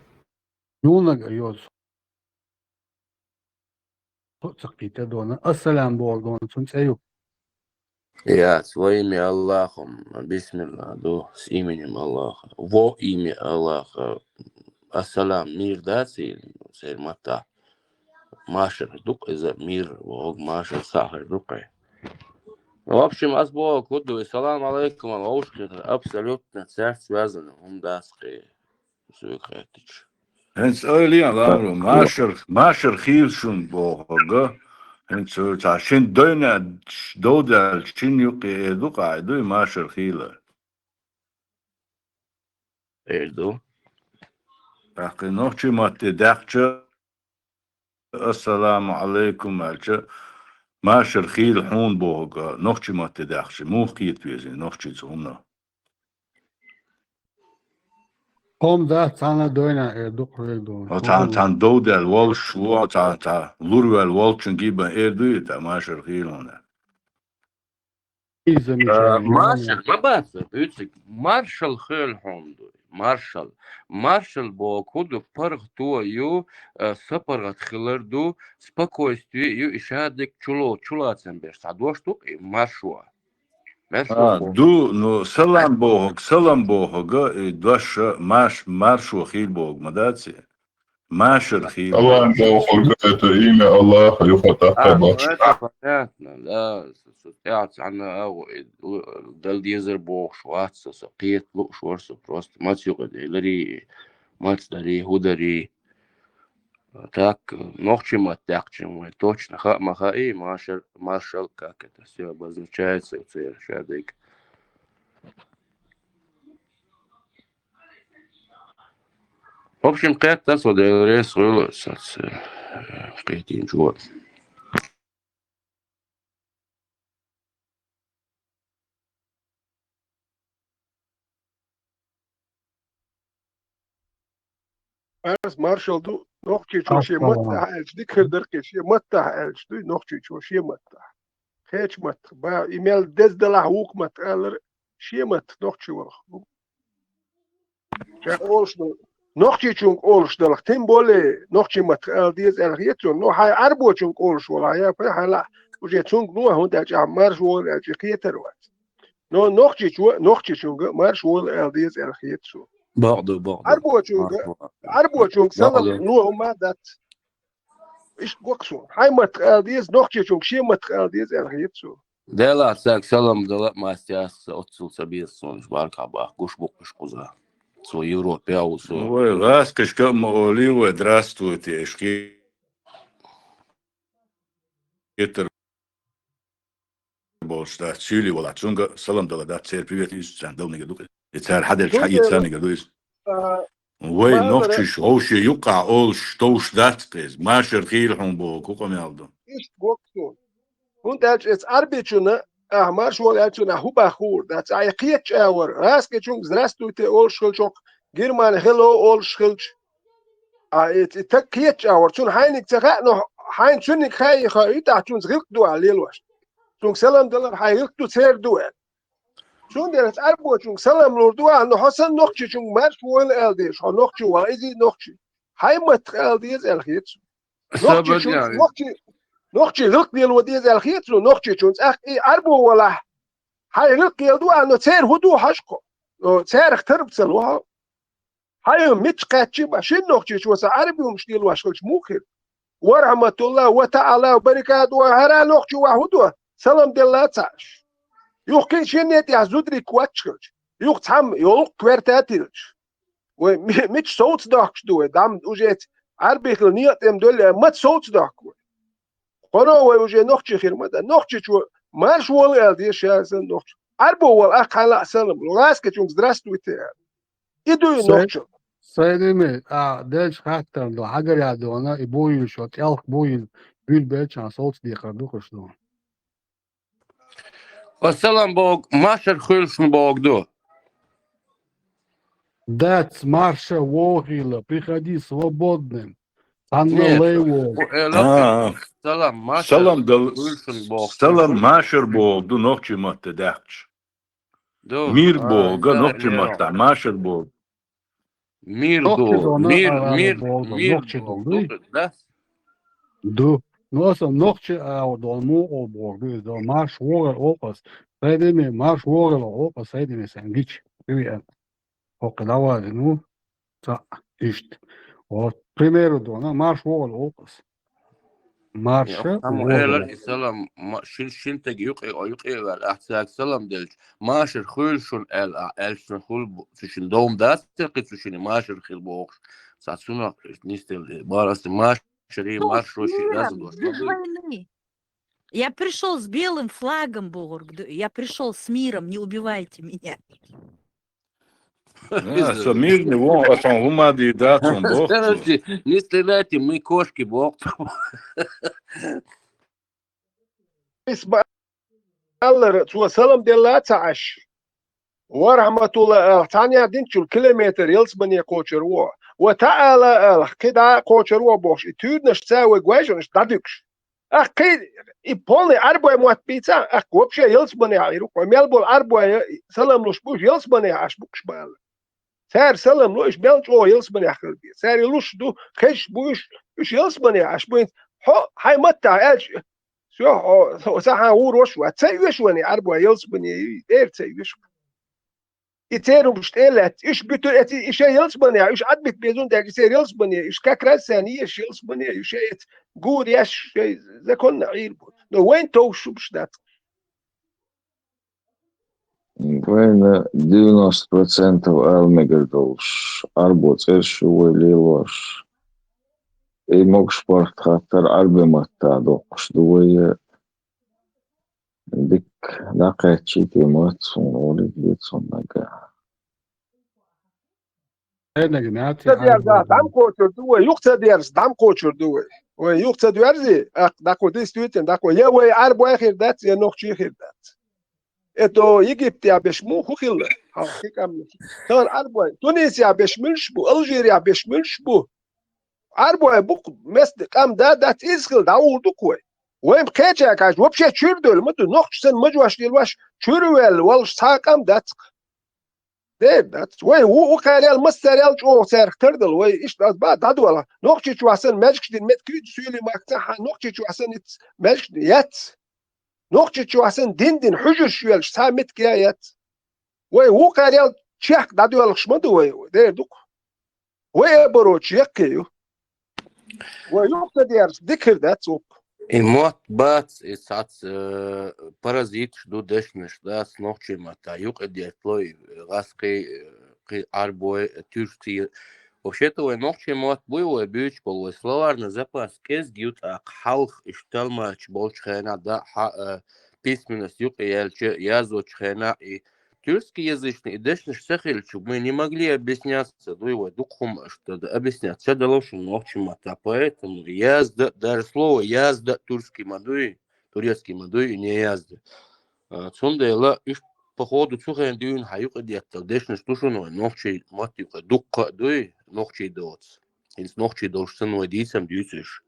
Юнага йоз. Ца кхийта дона. Ассалам боху дона, цун цӀе ю. Яц, во имя Аллаха, бисмилла ду, с именем Аллаха. Во имя Аллаха. Ассалам, мир дац, церан маттахь. Машар ду-кх иза, мир, вог машар сахар ду-кх. В общем, ас боху, куд ду, салам алейкум, ан вовшахетар, абсолютно цаьрца связано, хӀума дац кхе, соьга хаьттича. ХӀинца ойла ян, Ламру, машар, машар хийла шуна бохург, ХӀинца цхьа шин дойна, дов даьлча, шин юккъе эр ду-кх, ай дуй, машар хийла. Эр ду. ТӀаккха нохчий матте даьккхача, «Ассаламу Ӏалайкум» аьлча, «Машар хийла хьуна» бохург, нохчий матте даьккхача, муха кхета веза нохчийца хӀуна? Къом дац, цхьана дойна эр ду-кх хьоьга ду. О, цхьана, цхьана дов даьлла волуш ву, цхьана, цхьана лур ваьлла волчун гибан эр дуй, тӀаккха «Машар хийла хьуна». Иза, а, Миша, Маршал, ма бац, буьйциг, маршал хьоьлу хьуна дуй, маршал. Маршал боху хӀун ду, паргӀато ю, а, сапаргӀат хилар ду, спокойствие ю, и шадерг чуло-, чулацам берш. Цхьа дош ду-кх и маршо? Маршо. А, боху. Ду, ну, салам бохург, салам бохург, и дош, марш-, маршо хийла бохург ма дац и? Машар хийла. Салам бохург, это имя Аллаха, юха тӀаккха баш. А, ну, это понятно, да. Со, со тӀаьхьа цхьанна а, э, дала дезар бохуш вац со, со кхета лууш вара со просто. Маца юкъа деларий, маца дарий, хӀун дарий. Так, нохчий матте даьккхача вайн точно хаа ма хаьий, машар, маршал, как это всё обозначается, церан шадерг. В общем, кхетта со, Дела реза хуьлда, сац, э, кхетийначо. Ас маршал ду, нохчийчо шен маттахь аьлча, дика хир дара-кх, шен маттахь аьлча дуй, нохчийчо шен маттахь. Кхечу маттах, ба, и мел деза далахь вукху маттах алара, шен маттах нохчий валахь. Ша олуш ду, нохчийчуьнга олуш далахь, тем более нохчий маттах ала деза аьлла хета суна. Ну, хьайн Ӏарбочуьнга олуш валахь, я пай хьайн лаахь, уже цуьнга ну, хӀунда аьлча ахь марша вогӀийла аьлча кхетар вац. Но нохчийчо, нохчийчуьнга марша вогӀийла ала деза аьлла хета суна. Бакъ ду, бакъ ду. Ӏарбочуьнга, Ӏарбочуьнга салам ло хӀума дац. Иштта го-кх суна. Хьайн маттах ала деза, нохчийчуьнга шен маттах ала деза аьлла хета суна. Делахь цаьрга салам дала а маьстяс, оццул ца беза суна, баркалла боху, гуш бу-кх уьш кхуза. Цо Европе а ву со. Вай, гӀазкхашка а ма олий вай, здравствуйте, ишхи. Кхетар болуш дац, чуьйли валахь, цуьнга салам дала дац, церан привет иза царна далнигар ду-кх. И цара хьаделча хьаэца царнигар ду иза. А, вай, нохчаш, вовше юккъахь олуш, товш дац-кх иза. Машар хийла хьуна боху, кху къамел ду. Иштта го-кх суна. ХӀунда аьлча эца Ӏарбичунна, ахь марша вогӀийла аьлча, цунна ахь хӀун боху хуур дац. Ахь кхетачу агӀор, гӀазкхичуьнга здравствуйте олуш хилча, Германи хеллоу олуш хилча, а, и, и таг кхетачу агӀор, цунна хьайниг ца хаьа, но хьайна цуьниг хаьий, хаьий, тӀаккха цуьнца гӀиллакх ду ахь лелош. Цуьнга салам далар хьайн гӀиллакх ду, церан ду аьлла. Цундела Ӏарбочуьнга салам лур ду ахь, но хьо санна нохчийчуьнга марша вогӀийла ала дезаш, хьо нохчо валахь, изий нохчий. Хьайн маттах ала деза аьлла хета суна. Нохчийчуьнга, нохчий, нохчий гӀиллакх лело деза аьлла хета суна, нохчийчуьнга цӀаккха и Ӏарбо валахь. Хьайн гӀиллакх лело ду ахь, но церан хӀун ду хьажа-кх хьо? О, царах тарб ца ло хьо. Хьайн мичча кхаьччи бан, шина нохчийчо сан Ӏарбий хӀумаш лелош хилча муха хир? Ва рахьматуллахӀ, ва таӀала, ва баракатухӀу, хӀара нохчо вахь хӀун до? Салам делла ца Ӏаш. Юха кхин шинне тӀехь зударий кхоччуш хилча, юха цхьамма йолу-кх коьрта тилча. Вай ми-, мича совца дохкуш ду вай, дам уже Ӏарбий хила некъа тӀе ма доллу, маца совца дохку вай? Кхуьно вай уже нохчий хир ма дац. Нохчийчо марша вогӀийла ала деза ша санна нохчо. Ӏарбо валахь, ахь хьайн лаахь салам ло, гӀазкхичуьнга здравствуйте ала. И дуй нохчо. Сайдаме, а, делча хаттар ду, хьагарехь дона, и буйла шо, тӀелх буйла, буьйлабелчахьана совца декхар ду-кх уьш ду. Ва салам бохург, машар хуьлда шуна бохург ду. Дац, марша вогӀийла, приходи свободным. Цхьанна лай вогӀу. Хьо элира, а, салам, машар хуьлда шуна бохург. Салам, машар бохург ду нохчий матте даьккхича. Ду. Мир бохург, а, нохчий маттахь, машар бохург. Мир ду, мир, мир, мир бохург ду, да? Ду. Ну, аса нохчий агӀор долу муха олу бохург ду иза, марша вогӀийла олу аса. Сайдаме, марша вогӀийла олу аса, Сайдаме, сан гича. Хьо кхин дӀавади, ну, цхьаъ, иштта. Вот, примеру дона, марша вогӀийла олу аса. Марша вогӀийла. Элира и салам, ма-, шин, шин таг юкъе, юкъе ваьлла, ахь цаьрга салам делча, машар хуьлда шуна аьлла, ахь аьлча шуна хуьлу бу-, цу шина дов дац, церан кхин цу шина машар хир бохуш. Сан цунах нисделла бара аса машарий, маршо ши раза дош ма ду. Я пришёл с белым флагом, бохург ду. Я пришёл с миром, не убивайте меня. А, со мирный, вон, а сон хӀума дийр дац, сон боху. Короче, не стреляйте, мы кошки, боху. Исмаиллара цо салам делла ца Ӏаш. Ва рахьматуллахӀ ала, цхьаннех динчул километр ялсмане кхочур ву. Ва таӀала ала, кхидӀа а кхочур ву бохуш, и туьйранаш ца вай гойжанаш дӀадуьгуш. Ах, кхин, и полный Ӏарбой мотт бийца, ах, вообще ялсмане Ӏийр ву. Вай мел болу Ӏарбой салам луш бу, ялсмане Ӏаш бу-кх уьш бала. Цара салам ло, уьш мел чӀогӀа ялсманехь хила беза. Цара и луш ду, хезаш бу уьш, уьш ялсманехь Ӏаш бу. Хьо, хьайн маттахь аьлча, всё, хьо, хьо, сан хьан вур ваша вац. Ца оьшу вани Ӏарбой ялсмане, дера ца оьшу. И церан хӀумаш тӀе а лаьцна, уьш буьтур эций, и шайн ялсманехь, уьш Ӏадбита беза хӀунда аьлча, и церан ялсмане, уьш как раз царна езаш ялсмане, уьш шайн эца гур еш, шайн законна Ӏийр бу. Но вайн товш хӀумаш дац. Вайна девяносто процентов ала мегар долуш, Ӏарбо цӀераш ю вай лелош. И могуш барт хаттар Ӏарбой матта доккхуш ду вай. Дикка дӀакхаьччий те мотт, суна гӀоле децуннага. Ца дерза дӀа ма кхочур ду вай, юха ца дерза дӀа ма кхочур ду вай. Вай юха ца доьрзи, аккха дӀакхо дистуьйтина, дӀакхо я вай Ӏарбой хир дац, я нохчий хир дац. Это Египтехь берш муха хилла? Хьан хи къамнаш. Тахана Ӏарбой, Тунисехь берш муьлш бу, Алжирехь берш муьлш бу? Ӏарбой бу-кх, места къам да дац, иза хила дӀагӀур ду-кх вай. Вайн кхечаьргахь вообще чуьра девлла ма ду, нохчий санна ма жош лелош, чуьра ваьлла волуш цхьа а къам дац. Дера дац. Вай ву, ву кхарел, массарел чӀогӀа цаьрах тардала. Вай иштта аз ба дӀадола. Нохчийчохь санна маьжгаш дина меттиг ю-кх суьйлийн махка цхьа, нохчийчохь санна ицца маьжгаш дина яц. Нохчийчохь санна дин дина хьуьжарш йоьллуш цхьа меттиг я яц. Вай ву кхарел чехка дӀадоьлхуш ма ду вай. Дера ду-кх. Вай а барочу яккхий ю. Вай юкъа ца дерза, дика хир дац вукху. И мотт бац, и цхьацца, э, паразиташ ду дешнаш дац нохчий матта, юкъа детталой, гӀаскхий, э, кхин Ӏарбой, э, туьркский. Вообще-то вай нохчий мотт буй вай буьйцуш болу, вай словарный запас кӀезиг ю тӀаккха хьалха, иштта талмачаш болчу хенахь, да, хьа-, э, письменность юкъа яьлча, яздечу хенахь, и тюркскоязычный и дешнаш ца хилча, мы не могли объясняться, дуй вай, дукха хӀума аша дан объяснять ца дало шуна нохчий матта, поэтому язда, даже слово язда тюркский ма дуй, турецкий ма дуй, и не язда. А, цундела уьш, походу, цу хенахь дуьйна хьан юкъа деттал дешнаш ду шуна вай, нохчий матта юкъа дуккха а дуй, нохчий доцу. ХӀинца нохчий долуш санна вай дийцам дуьйцу уьш.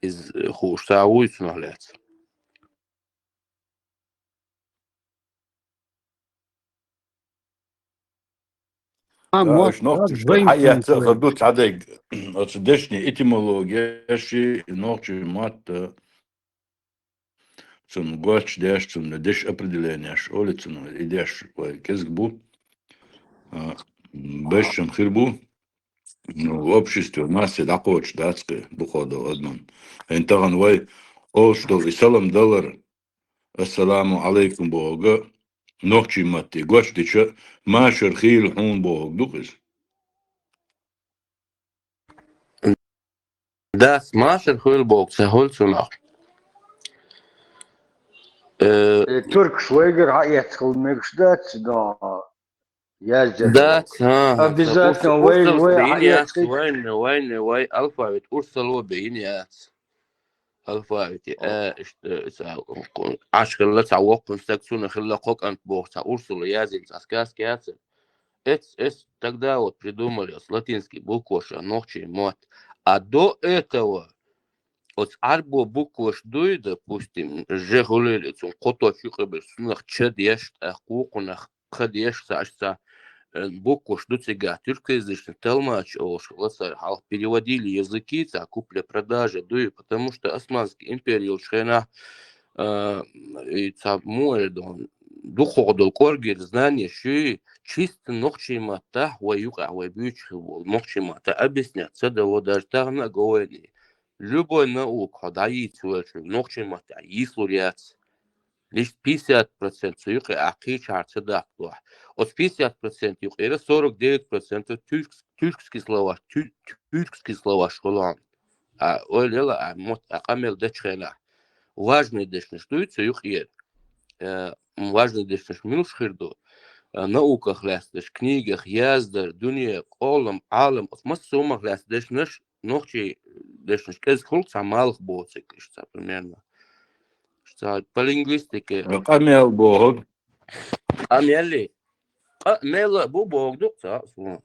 Иза, э, хууш ца вуй цунах лаьцна. А, да, мотт, уьш нохчаш мотт, вайн хьаэцна а хӀара ду цхьадерг, оцу дешнийн этимологияш, нохчийн матта, цунна гочдеш, цунна деш определенияш, олу цунна и деш вай кӀезиг бу, а, бешшам хир бу. Ну, в обществе массе дӀакхочуш дац кхин дукхах долу адаман. ХӀинца тахана вай олуш долу и салам далар, ассаламу Ӏалайкум бохург, нохчийн матте гочдича, машар хийла хьуна бохург ду-кх иза. Дац, машар хуьлу боху, ца хуьлу цунах. Э, э, туркаш вайгара хьаэцна хила мегаш дац, да, язде дац, ха, ха, обязательно вай, вай хьаэцна хила. Вайн, вайн, вай алфавит урсало бейна яц. Алфавит, э, ишт-, э, ца, Ӏаш хилла цхьа воккхун стаг, цунна хилла кхо кӀант боху, цхьа урсало язйина цхьа сказка яцара. Эц, эц, тогда вот придумали с латинскими буквами нохчийн мотт. А до этого оцу Ӏарбо букваш дуй, допустим, же хуьлийла цунна кхо точ юкъа беш, цунах ча деш, тӀаккха вукхунах кха деш, цхьа, цхьа, э, букваш ду цигахь, тюркоязычный талмач олуш хилла цара, хьалха переводили языки, цхьа купля-продажа дуй, потому что Османский импери йолчу хенахь, э, и цхьа муха эр ду, дукхах долу кӀоргера знание шуьй, чисто нохчийн маттахь вай юкъахь вай буьйцуш хила волу нохчийн матта объяснять ца дало, даже тахана а го вайна. Любой наука хьо дӀайийца воьлча, нохчийн маттахь йийцалур яц. Лишь пятьдесят процент цу юкъе ахь кхечахьара ца даккхадо ахь. Оцу пятьдесят процент юкъера сорок девять процентов тюркс-, тюркский словарь, тю-, тюркский словарь хуьлу хьуна. А, ойла ела, а, мотт, а, къамел дечу хенахь. важный дешнаш дуй цу юкъера. Э, важный дешнаш муьлш хир ду? Э, науках лаьцна дешнаш, книгах, яздар, дуьне, къолам, Ӏалам, оцу массо хӀумах лаьцна дешнаш, нохчийн дешнаш кӀезиг хуьлу цхьа малх боцург, иштта цхьа примерно. Иштта цхьа по лингвистике. Къамел бохург. Къамел ли? Къа-, мел а бу бохург ду-кх цхьа а суна.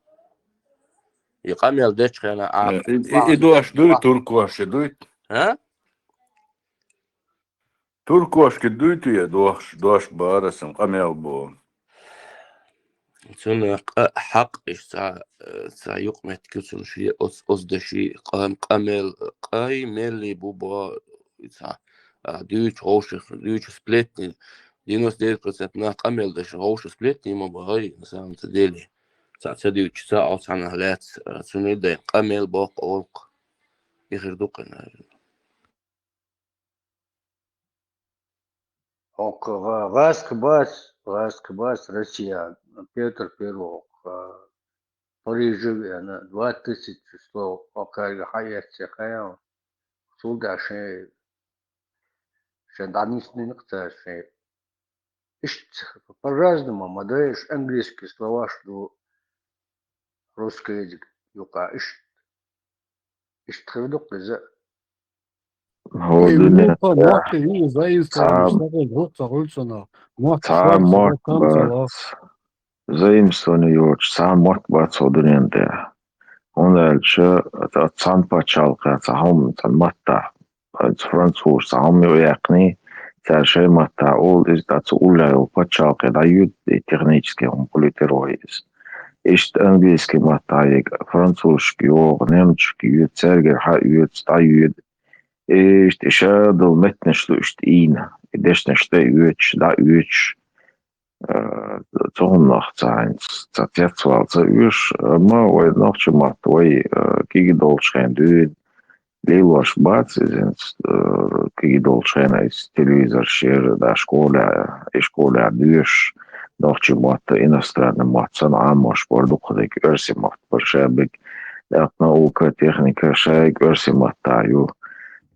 И къамел дечу хенахь а. Э, и, и, и дош дуй, туркоша дуй? А? Туркошка дуй те дош, дош бара сан къамел боху. Цунах къа-, хьакъ иштта цхьа, э, цхьа юкъаметтиг ю цунна шен оц-, оцу деши къам-, къамел, къай мелли бу боху цхьа, а, дуьйцу хӀовшах, дуьйцу сплетни, девяносто девять процент нах къамел деш хӀовшах сплетни ма бахьай, на самом-то деле. Цхьа ца дуьйцуш, цхьа оцу хьанах лаьцна, а, цунна и дайн къамел боккха олу-кх. И хир ду-кх, наверное. ХӀокху гӀа-, гӀазкхи бац, гӀазкхи бац Россия, Петр Первый хӀокху, а, Париже веана, двадцать тысяч число, хӀокхаьрга хьаэцци хьаьвна, цул тӀаьхьа шайн, шайн дӀанисдина-кх цара шайн. Иштта по-разному ма ду, иштта английский словаш ду русский язык юкъа, иштта. Иштта хир ду-кх иза. ХӀо, ай, дуьне, муха мотт ю, заимствование, цхьа, цхьа мотт бац, заимствование йоцуш цхьа мотт бац хӀо дуьнен тӀехь. ХӀунда аьлча, цхьана пачхьалкхехь цхьа хӀума, цхьана маттахь, оцу французаша цхьа хӀума ю яьккхиний, цара шайн маттахь олу, иза тӀаккха цу уллехь йолу пачхьалкхе дӀайоьду и технически хӀума, хӀун литература иза. Иштта английский маттахь йоьду, французашка йогӀу, немцашка йоьду, цаьргара хьаоьцу, дӀайоьду. Иштта и ша долу меттанаш ду иштта ийна, и дешнаш тӀеоьцуш, дӀаоьцуш, а, цу хӀуманах цхьа хӀинца, цхьа цецвала ца оьшу, амма вай нохчийн мотт, вай, а, кегий долчу хенахь дуьйна лелош бац иза хӀинца, а, кегий долчу хенахь иза телевизорш яра, да, школехь, и школехь доьшуш, нохчийн мотт а, иностранный мотт санна Ӏамош бара дукхаза, оьрсийн мотт бара шаберг, тӀаккха наука, техника шайга оьрсийн маттахь ю.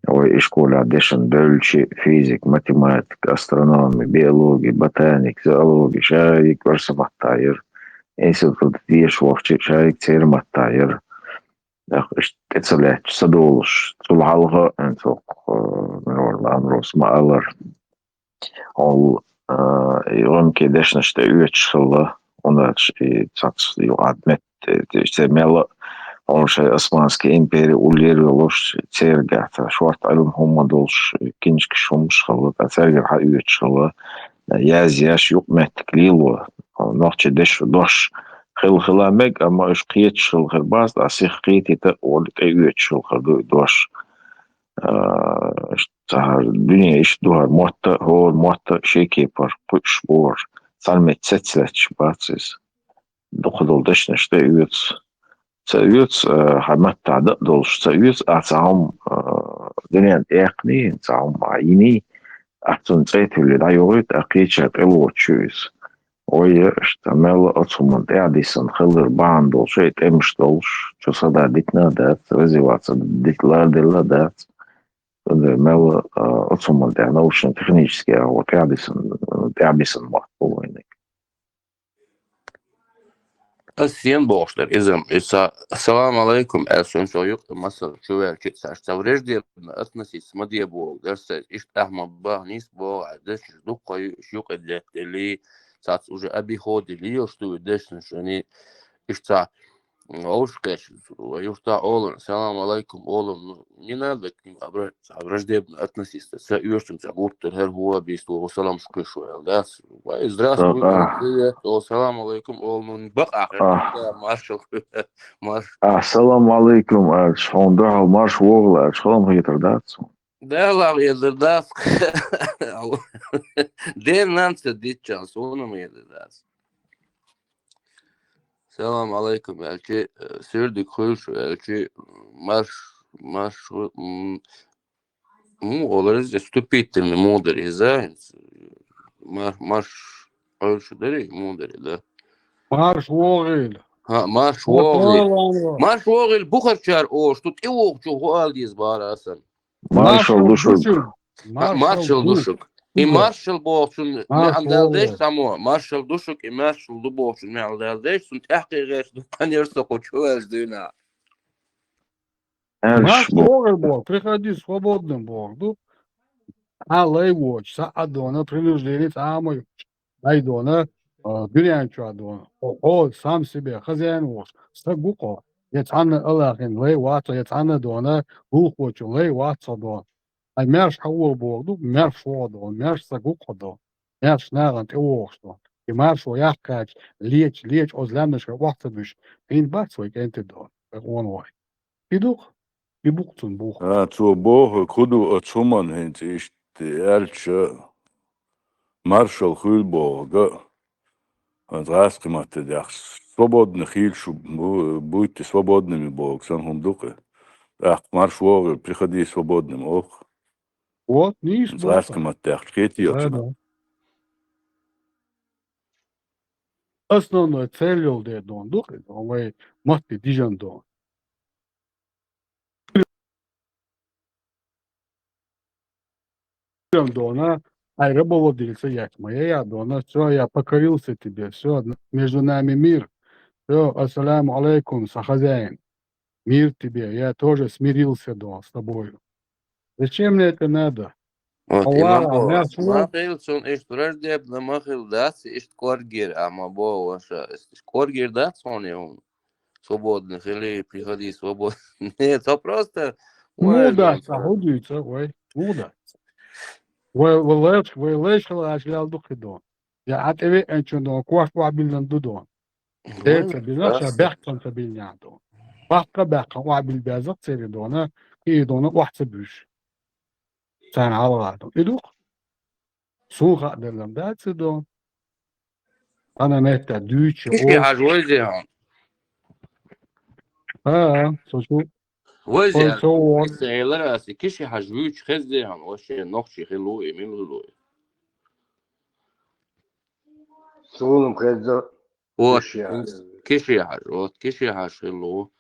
Вай и школехь дешна бевлчи, физика, математика, астрономия, биология, ботаника, зоология шайга оьрсийн маттахь яра. Институт деша вахчи шайга церан маттахь яра. ТӀаккха иштта тӀе ца лаьтташ, ца долуш, цул хьалха, хӀинца хӀокху, э, муьлхарчу ламрос ма-аллара. Олу, а, и гӀумкий дешнаш тӀеоьцуш хилла, хӀунда аьлча и цац юкъа метта, церан мел а, олу шайн Османский импери уллера йолуш, церан гахь цхьа шорта Ӏилма хӀумма долуш, киншкаш хӀумаш хилла, ткъа цаьргара хьаоьцуш хилла, язъеш юкъаметтиг лело, нохчийн дешо дош хила хила мега, амма уьш кхеташ хила хир бац, ткъа сиха кхетийта а волу тӀеоьцуш хила хир ду и дош. А, цхьа дуьне иштта ду хӀара мотт а, хӀора мотт а шен кепара кхуьуш бу хӀара, цхьана метта цецваьлча бац иза. Дукха долу дешнаш тӀеоьцу. Ца оьцу, а, хьан маттахь дан а долуш, ца оьцу, а, цхьа хӀума, а, дуьненна тӀе яьккхиний, цхьа хӀума а йиний, ахь цунна цӀе а туьллий дӀайохуьйту, а, кхечара тӀелоцуш ю иза. Вай, иштта мел а оцу хӀуманна тӀаьхьадисина хилар бахьана долуш, и тӀемаш долуш, чу садаьдитина а дац, развиваться дит-, ларделла а дац. Цундела мел а, а, оцу хӀуманна тӀехь научно-технически агӀо тӀаьхьадисина, тӀаьхьабисина мотт бу вайниг. Ас сен бохуш дара иза, иза, «Ассаламу алайкум», аьлла, шен цо юкъа масал чу ваьлча, цхьа, цхьа враждебно относиться ма де боху, дара сан, иштта ахь ма баха нийса боху, а дешнаш дуккха ю, уьш юкъа детталий, цац уже обиходили йолуш ду и дешнаш, они, иштта цхьа, вовшахкхетча, вай юртахь олу: «Салам алайкум», олу, ну, не надо к ним обра-, цхьа враждебно относиться, ца оьшучунна цхьа гуттар хӀара хӀу а бийста, ву саламаш кхуьйсуш ваьлла дац. Вай, здравствуйте, привет, о, салам алайкум, олу, ну, бакъахь хир, маршал, марш. Ассаламу алайкум аьлча, хьуна дуьхьал марш вогӀал аьлча, хала ма хетар дац. Далла хетар дац. Ден нанца дитчал, суна ма хетар дац. Салам алайкум аьлчи, э, суьрдиг хуьлуш аьлчи, марш, марш, м, му олар иза, вступительный муха дара иза, хӀинца, мар-, марш, Ӏуьллуш дарий, муха дарий, да? Марш вогӀийла. ХӀа, марш вогӀийла. Марш вогӀийла, бухарчара олуш ду, тӀевогӀучу хӀу ала деза бара асан. Маршал ду шуьга. Маршал ду шуга. И маршал бохучун маьӀна дала деш само, маршал ду шуга, и маршал ду бохучун маьӀна дала деш, цун тӀехкхийгӀерш ду, къанерш со кху чу ваьлча дуьйна. Марш вогӀар боху, приходи свободным боху ду. Хьан лай воцуш, саӀа дона, принуждение цхьа а ма йоцуш. Ай дона, а, дуьнен чохь дона. Хьо, хьо сам себе хозяин волуш, стаг ву хьо. Я цхьанна Аллахьан лай вац хьо, я цхьанна дона, гӀуллакхочун лай вац хьо дона. Ай маьрша хьан вогӀу боху ду, маьрша вогӀу дона, маьрша стаг ву хьо дона. Маьрша нахана тӀе вогӀуш дона. И маршо яккхача, леча, леча, оцу лаьмнашка охьа ца буьсуш, хьийна бац вай кӀентий дона, вай къона вай. И ду-кх, и бу-кх цунна боху. А, цо боху, хӀун ду оцу хӀуманна хӀинца иштта аьлча, маршал хуьлу боху, га. ГӀазкхи матте дехча, свободный хийла шу, бу-, будьте свободными боху, сан хӀума ду-кх. ТӀаккха марш вогӀийла, приходи свободным олу-кх. Вот, нийса боху. ГӀазкхи матте дехча, кхетий оцу? Да, да. Основной цель йолу дера дона ду-кх, вай матте дижан дона. Дона, ай рабовладельца яц, моя я дона, всё, я покорился тебе, всё, между нами мир. Всё, ассаламу алейкум, са хозяин. Мир тебе, я тоже смирился дона с тобою. Зачем мне это надо? Вот, и ма бо, ма хила цунна иштта враждебно, ма хила дац, иштта коргера, а ма бо, ваша, иштта коргера дац хьуна и хӀума. Свободный хили, приходи свободный. Нет, то просто... Ну да, а хӀун дуьйцу вай? Ну да. Вай, вай лайш, вай лайш хила аш лел ду кхидо. Я а тӀе веанчун дона, кош охьабиллан ду дона. Церца бина, ша бехкан ца биллан дона. Баккха бехкан охьабилла безах церий дона, кхий дона охьа ца буьш. Царна хьалха дона. И ду-кх? Суна хаа деллам дац и дона. Ана метта дуьйчу. Киши хьажа вайзе хьуна. А, со шу. Вайзе хьуна. Ой, со вон. Аса элара аса, киши хьажа вуьйчу хеззе хьуна, вообще нохчи хилу и, мила хилу и. Суна хезза. Вот, киши хьажа. Киши хьажа, вот, киши хьажа хилла ву.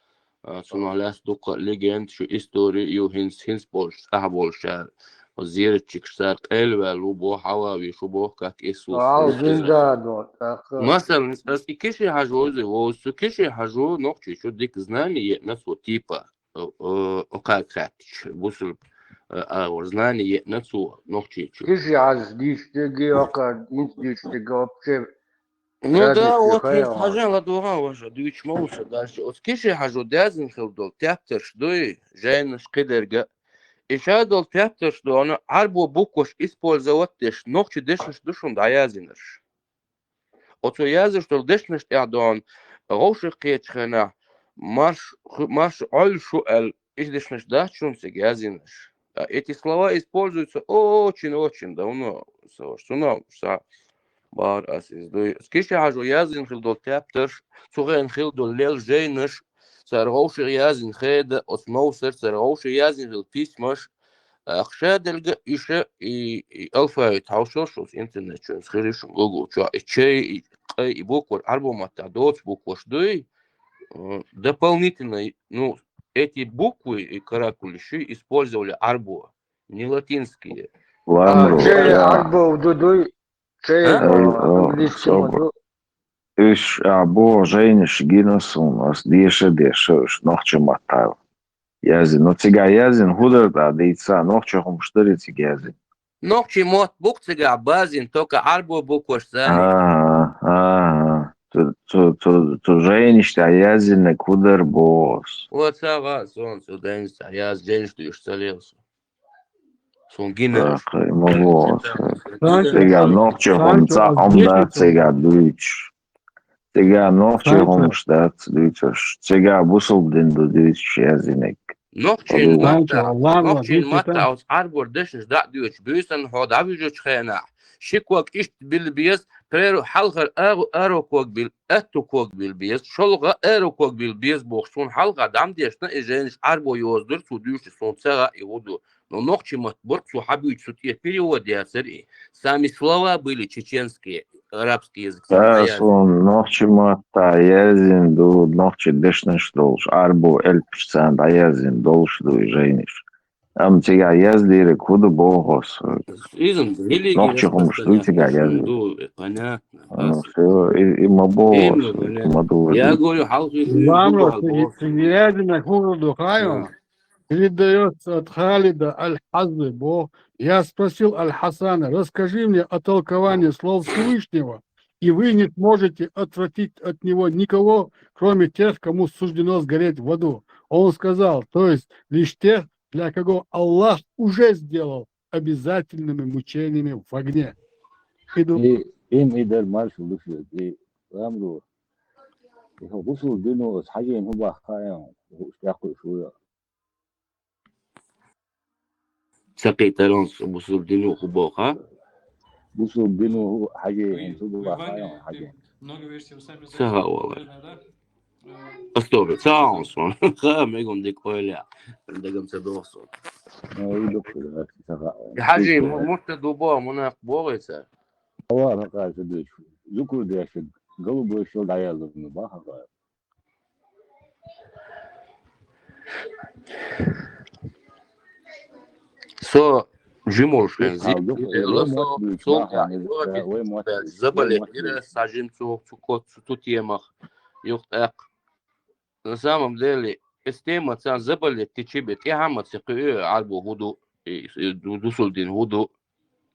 А, цунах лаьцна дуккха а легенда шу истори ю, хӀинца, хӀинца болуш, цӀахь болуш ара. Оцу зератчикаш цара къелваьлла ву боху, хьавави шу боху, как Иисус. Вау, Христос. Зинда до, тӀаккха. Масала, аса и киши хьажа вовзий, вовза цу киши хьажа нохчи чу дика знание еъна цо типа. Э, э, окхарга хаьттича, бусулба, э, а, вара знание еъна цо нохчи чу. Киши хьажа дийшча дерг, окхар, хӀинца дийшча дерг вообще. Ну да, вот хӀинца хьажа ладогӀа ваша, дуьйцуш ма ву со дальше. Оцу киши хьажо даьзна хила долу тептарш дуй, жайнаш кхидерга. И ша долу тептарш дона, Ӏарбо букваш использовать деш, нохчи дешнаш ду шуна дӀаяздинарш. Оцо яздеш долу дешнаш тӀехь дона, вовшах кхечу хенахь, марш, ху-, марш Ӏойла шу аьлла, и дешнаш дац шуна цига яздинарш. А эти слова используются очень-очень давно, со, цунах, са, бахара ас иза дуй. Киши хьажо яздина хила долу тептарш, цу хенахь хила долу лел жайнаш, цара вовшах яздина хеда, оцу новсар цара вовшах яздина хила письмаш, Ахша делга иша и, и алфавит хьовсуш, оцу интернет чуьнца хир ю шуна Google чохь. И чай, и къай, и буквар, Ӏарбо маттахь доцу букваш дуй, м, дополнительно, ну, эти буквы и каракули ши использовали Ӏарбо, не латинские. Ламро, а, чай да. Ӏарбо ду дуй, чай, а? Ой, а, о, английский собар. Ма ду. Уьш, а, боху жайнаш гина суна, ас деша, деша, уьш нохча маттахь. Яздина. Ну, цигахь яздина, хӀун дара тӀаккха дийца, нохча хӀумаш дарий цига яздина? Нохчий мотт бу-кх цигахь баздина, только Ӏарбо букваш ца. АгӀа, агӀа. Цу, цу, цу, цу жайнаш тӀехь яздинарг хӀун дара боху ас? О, ца гӀа, сон цу жайнаш тӀехь яз-, жайнаш дуьйш ца лела со. Сон гина. ТӀаккха ма боху ас. Цигахь нохча хӀума цхьа хӀума дац цигахь дуьйцуш. Цигахь нохчий хӀумаш дац дуьйцуш. Цигахь бусулба дин ду дуьйцуш яздинарг. Нохчийн маттахь, нохчийн маттахь оцу Ӏарбор дешнаш дӀа а доьцуш, буьйсанна хьо дӀавуьжучу хенахь, ши ког иштта билла беза, преру хьалхара агӀу-, аро ког билла, аьтту ког билла беза, шолгӀа аро ког билла беза бохуш, суна хьалха дӀа ма дешна, и жайнаш Ӏарбо йоза дара, цо дуьйцуш, суна ца хаьа и хӀун ду. Ну, нохчий мотт бу-кх цо хьабуьйцу, цу тӀе перевод яцара и. Сами слова были чеченские, арабский язык. Да, суна нохчий маттахь яздина ду, нохчий дешнаш долуш, Ӏарбо элпаш царна дӀаяздина долуш ду и жайнаш. Амма цигахь яздийриг хӀун ду боху ас? Иза религия Нохчи хӀумаш дуй цигахь яздийриг? Ду, понятно. Ну, всё, и, и ма боху ас, и ма ду. Я говорю, хьалхи Ламро, цигиязина хӀун ду хайо? Передается от Халида Аль-Хазы, бо. Я спросил Аль-Хасана: «Расскажи мне о толковании слов Всевышнего, и вы не сможете отвратить от него никого, кроме тех, кому суждено сгореть в аду». Он сказал: «То есть лишь тех, для кого Аллах уже сделал обязательными мучениями в огне». Иду. И им и дар маршал души, и ламру. И хо гусул дину ас хьажин хӀу баххаем, хӀу стяхкуй шуя. Ца кхийтарал бусул дину хӀу боху, а? Бусул дину хӀу хьажин хӀу баххаем, хьажин. Ца хавала. Астове, ца хьаун сон. Ха, мегум дик ойла. Дагам ца доху сон. Ну, и духу, да, ца хавала. Хьажи, мурта дубо, мунах богӀеца. Ава, хакъа, ца деш. Зукур деш, голубой шел даял, ну, бахака. Со жимолш хензи. Со заболеть ира сажим цу цу кот цу ту темах. Юхтак. На самом деле, эс тема цан заболеть ти чибе тяхама ца кхы арбу хӀу ду, дусул дин хӀу ду.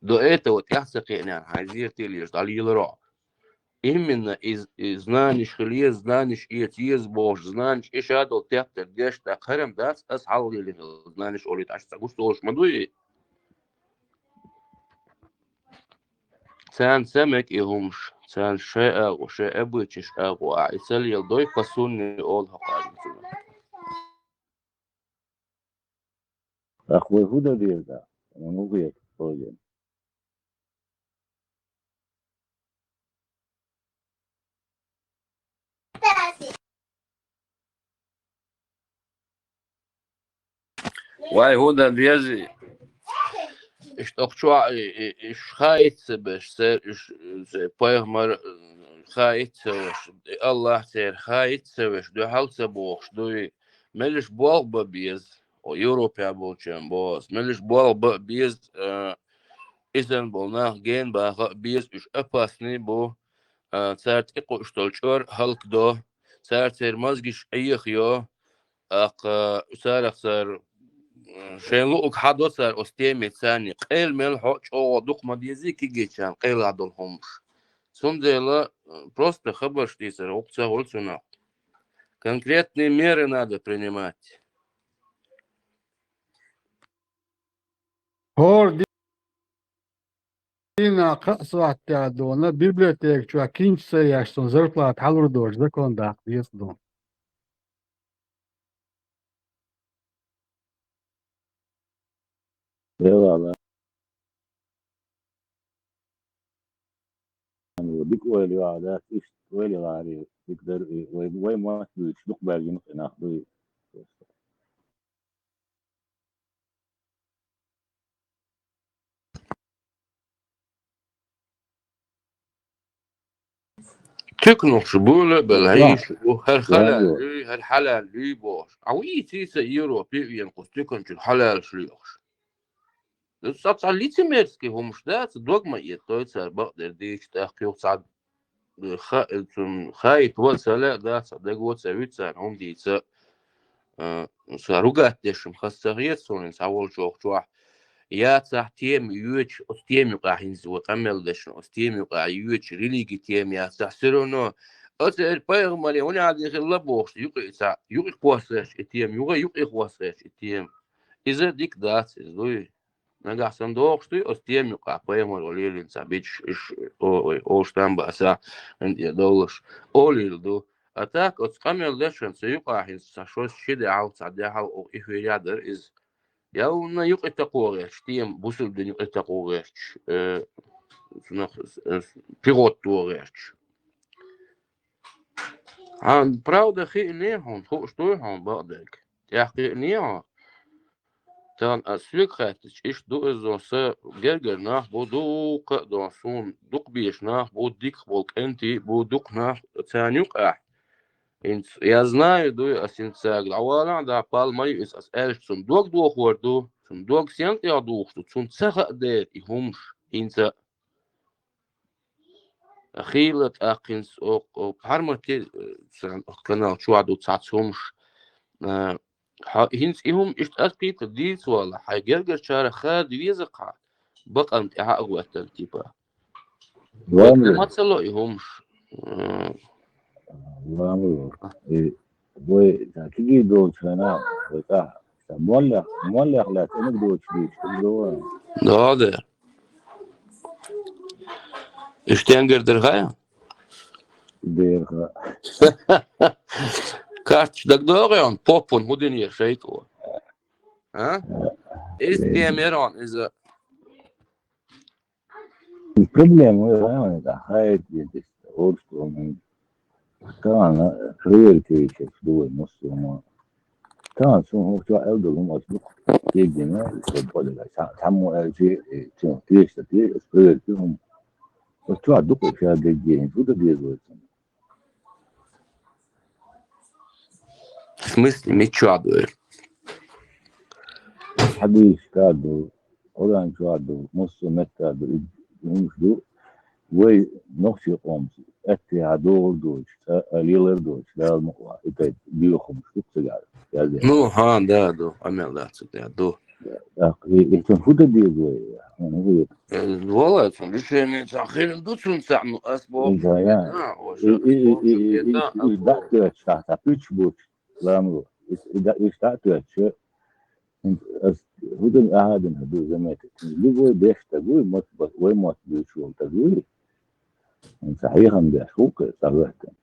До этого тяхца кхиънан хьайзир тилеш далилро. Именно из знаниш хилез, знаниш эц ез бохуш, знаниш иша дол тяхтар деш, тӀаккха харам дац, ас хьалгӀелин хила знаниш олит аш ца гуш долуш ма дуй. Царна ца мег и хӀумаш, царна шайн агӀо, шайн обычайш агӀо а, и ца леладой по сунне олу хьо къажна цунах. Ах, вай хӀу дан деза? Ван хӀу хета, хӀу дан? Вай хӀу дан деза? Иштта охчохь и, и, и хаийтта ца беш, цер, уьш, цер пайхамар хаийтта ца веш, и Аллах цер хаийтта ца веш, дуьхьал ца бохуш дуй. Мелаш болх бан беза, о, Европехь болчарна боху ас, мелаш болх бан беза, а, изан болу нах гена баха а беза, уьш опасный бу, а, цара тӀекхуьуш долу чӀор хӀаллакдо, цара церан мозгаш Ӏехайо, тӀаккха царах цара, м, шайн луъург хьадо цара оцу теме царна. Къел мел хьо чӀогӀа дукха ма дезий кегийчарна къелахь долу хӀумаш. Цундела, м, просто хабарш дийцар, хӀокху ца хуьлу цунах. Конкретные меры надо принимать. ХӀора дийнахь кхаа сохьтехь дуьйна библиотека чохь кинча ца еш, цунна зарплата хьалур доцуш закон даккха деза дуьйна. Делала. Дика ойла йогӀу дац, иштта ойла йогӀаре, дика дара и, вай, вай мотт буьйцуш дукха баьргина къинах дуй. Туькнуш буьйлабелла хьийша бу, хӀара хьалал луьй, хӀара хьалал луьй бохуш. Ӏа вийций сан Европе вен кху туьканчуьра хьалалаш лоьхуш. Цкъа цхьа лицемерский хӀумаш дац, дог ма эццой цара бакъдерг дийцича, тӀаккха юха цхьа ха-, цунна хаийта вац, хӀара а дац, даго ца вуьту царна хӀума дийца. А, сан ругать деш-м хаза ца хета суна, цхьа волчохь чохь. Яцахь тема йоьдуш, оцу тема юкъахь хӀинца вай къамел дешна, оцу тема юкъахь йоьдуш, религи тема яцахь, всё равно оцу эр пайхамаре хӀун аьлла хилла бохуш, юкъе ца, юкъе кхоссехь и тема, юкъе, юкъе кхоссехь и тема. Иза дика дац, иза дуй. Нагахь сан дохуш дуй, оцу тема юкъахь пайхамаро лелийна ца бичаш, иш, о, ой, олуш там баса, хӀинца тӀе довлуш, олийла ду. А так, оцу къамел дешан ца юкъахь хӀинца ца шо ши де хьал, цхьа де хьал, о, и хӀуьйря дара иза. Я вунна юкъе такхо гӀерташ, тема бусулба дин юкъе такхо гӀерташ, э, цунах, э, пигӀотто гӀерташ. Хьан правда хиъне хьуна, хууш дуй хьуна бакъдерг? ТӀехь кхиъне хьо? Тахана ас соьга хаьттича, иштта ду иза дон, сан гергара нах бу, дуккха а дон, суна дукха беша нах бу, дика болу кӀентий бу, дукха нах царна юкъахь. ХӀинца, я знаю, дуй, ас хӀинца цаьрга дӀавалахь, да, пал ма ю иза, ас аьлча цунна дог дохор ду, Цун дог сен тӀехь духуш ду, цунна ца хаьа дера и хӀумаш, хӀинца а хийла тӀаккха хӀинца оха, оха хьарматте, э, царна оха канал чохь ду цхьацца хӀумаш. Э, хьо хӀинца и хӀума иштта аткхийта дийца вала, хьайн гергарчара хада веза кхаъ, бакъам тӀехьа а гӀоьттина, типа. Ван Вай ву. Ма ца ло и хӀумаш. М. Ван ву. И вай, ца кигий долчу хенахь, вай тӀехь, ца моллех, моллех лаьцна инаг доцуш дуьйцуш, хӀун до ван? Да, да. Уьш тенгар дара хьан? Дера хьан. Карташ дагадогӀий хьуна, поппун хӀун динера шайтӀо? А? Иза тема яра хьуна, иза. Проблема вай районе тӀехь хаийта деза, орца ду вайн. Тахана проверка йийцуш ду вай массо а ма. Тахана суна хӀокху чохь аьлла долу хӀума аса дукха кегийна, цхьа, цхьаммо аьлча, э, цуьнан тешна те, аса проверка ю хӀума. Аса чохь дукха ша деггийна, хӀун дан деза вай цунна? В смысле, мичахь ду эр? Хьадийсашка ду, Къуръан чохь ду, массо а меттехь ду, и хӀумаш ду. Вай нохчийн къомца аьттехьа догӀур доцуш, цкъа а лелар доцуш, Дала мукъ лахь, и тайпа доьху хӀумаш ду цигахь, яздеш. Ну, хьан, да, ду, къамел дац цигахь, ду. ТӀаккха и, и цунна хӀун дан деза вай? ХӀун вай? Э, валлай, цунна решение цхьа хир ду цунна цхьаъ, ну, ас боху, Иза, я. Да, И, и, и, и, и, и, и, и, дӀа а тоьттуш, цхьа, цхьа пуьчаш буьтуш, ламро. И, и дӀа, и дӀа а тоьттуш, хӀинца ас хӀун дан, ахьа а дина ду заметить. Любой беш стаг вуй, мотт ба-, вай мотт буьйцуш волу стаг вуй. ХӀинца хьехам беш ву-кх, цхьа вехкан.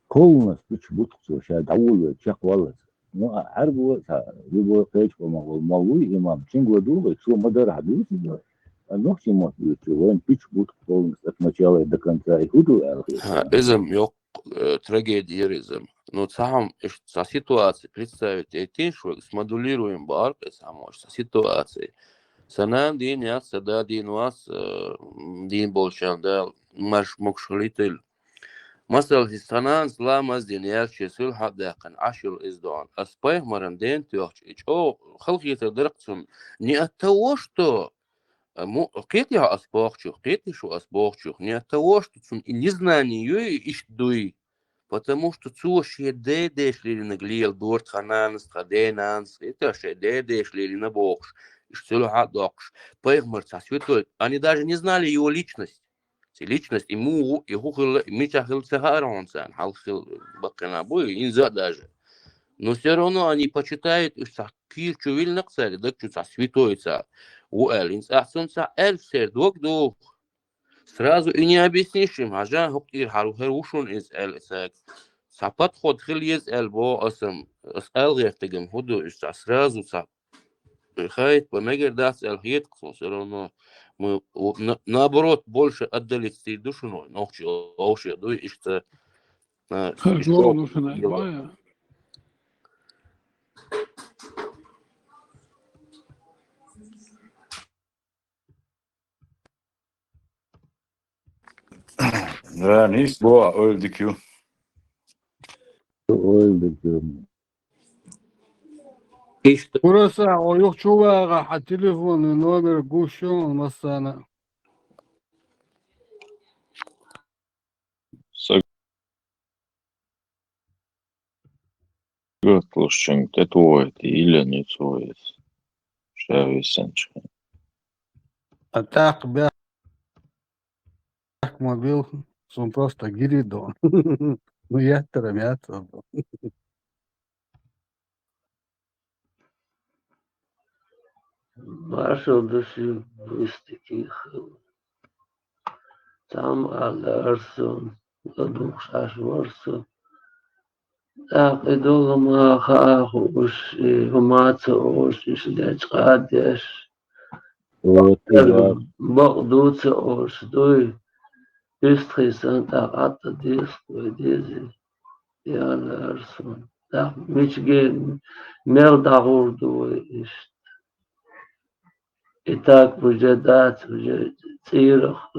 Кхолланаш пуьчаш буьту-кх цо, ша дӀаволавелла чекхваллалц. Ну, а, хьаьрго а ца, любой кхечу къомах волу молла вуй, имам, цуьнга ладугӀу вай, цо ма-дарра хьан дуьйцу иза. А нохчийн мотт буьйцучо вайна пуьчаш буьту-кх кхолланаш, это начало и до конца, и хӀун ду аьлла хета. Хьан, иза-м йоккха, э, трагеди яра иза-м. Ну, цхьа хӀума, иштта цхьа ситуация представить яйтийша вайга, смоделируем бахьара-кх иза хӀума, иштта цхьа ситуация. Сан нана дийна яц, сан да дийна вац, э, дийна болчарна Дала марша могуш хуьлуьйтийла. Масала, хӀинца сан нанас ламаз дина яьлча, шен суьлхьа а даьккхина, Ӏаш йолу иза догӀна. Ас пайхамаран ден тоьхча, и чӀогӀа халахетар дара-кх цунна. Не от того, что, а, му-, кхетий хьо ас бохучух, кхетий шу ас бохучух, не от того, что цунна и незнание юй, и иштта дуй, потому что цо шен дедеш лелийнарг леладора тхан нанас, тхан денанас, кхетий хьо, шен дедеш лелийна бохуш, иштта суьлхьа а доккхуш, пайхамар цхьа святой, они даже не знали его личность. Ци личность, и муха ву, и хӀун хилла, и мичахь хилла ца хаьара хьуна царна, хьалха хилла баккхина бу, и хӀинца а даже. Но всё равно они почитают, уьш цхьа кийра чу виллина-кх цара, даг чу цхьа святой цхьа ву аьлла. ХӀинца ахь цунна цхьа аьлча, церан дог духу. Сразу и не объяснишь им, хьажа, хӀокху тӀера хьара хӀара ву шуна иза аьлла цаьрга. Цхьа подход хила еза аьлла боху аса-м, аса аьлла гӀертарг-м хӀун ду, уьш цхьа сразу цхьа Хайт, по мегар дац аьлла хета-кх суна, всё равно мы, у-, на-, наоборот, больше отдалиться дийр ду шуна вай, нохчий вовшех дуй иштта, а, Хар иштта лору ду шуна, йо. Бая. Да, нийса боху, ойла дика ю. Ойла дика ю. Иштта. Хьураса, о, юха чу вагӀа, хьан телефонный номер гуш ю массарна. Са гӀаталушчуьнга тӀетухуьйту, йиллина ю цо иза, ша висинчу хенахь. А тӀаккха бехк ма бил, суна просто гири до. Ну, яттара ма яц. Маршалла ду шуьга, вистикий хила. Там а лара суна, ладугӀуш Ӏаш вара со. ТӀаккха и долу ма хаа хууш, и хӀума а ца олуш, иша дечкъа а деш. Вот, да. Бакъ ду ца олуш дуй. УьстагӀий санна тӀаккха Ӏад а деза вай дезий. Яла ара суна. ТӀаккха мича гена, мел дӀагӀур ду вай иштта? И так уже дац, уже цӀийрах,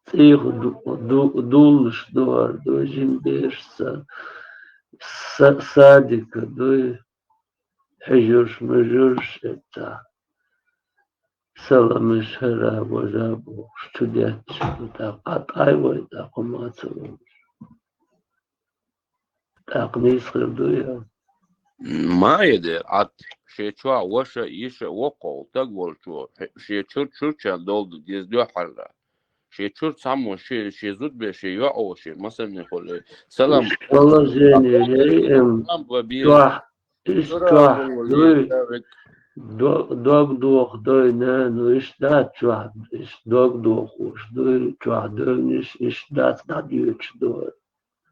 цӀийх ду-, ду-, дуллуш ду хӀара, дуй жима бераш санна. Са-, садика дуй. хьуьжурш-муьжурш эццахь. Саламаш хӀара, важа бохуш, чу детташ, тӀаккха къатӀай вай, тӀаккха ма ца волуш. ТӀаккха нийса хир ду я? Ма я дера, Ӏад, шен чохь ваша, йиша, воккхах стаг волчо, шен чуьра-чуьрчарна долу ду деза дуьххьара. Шен чуьра цхьаммо шен, шен зудабер, шен йоӀ, шен масанне хуьлу. Салам. Положение, ей, эм, салам ва бе. Чохь, иш чохь дуй, дог, дог доху дуй, не, ну, иш дац чохь, иш дог дохуш дуй, чохь девнаш, иш дац дӀадоьдуш дуй.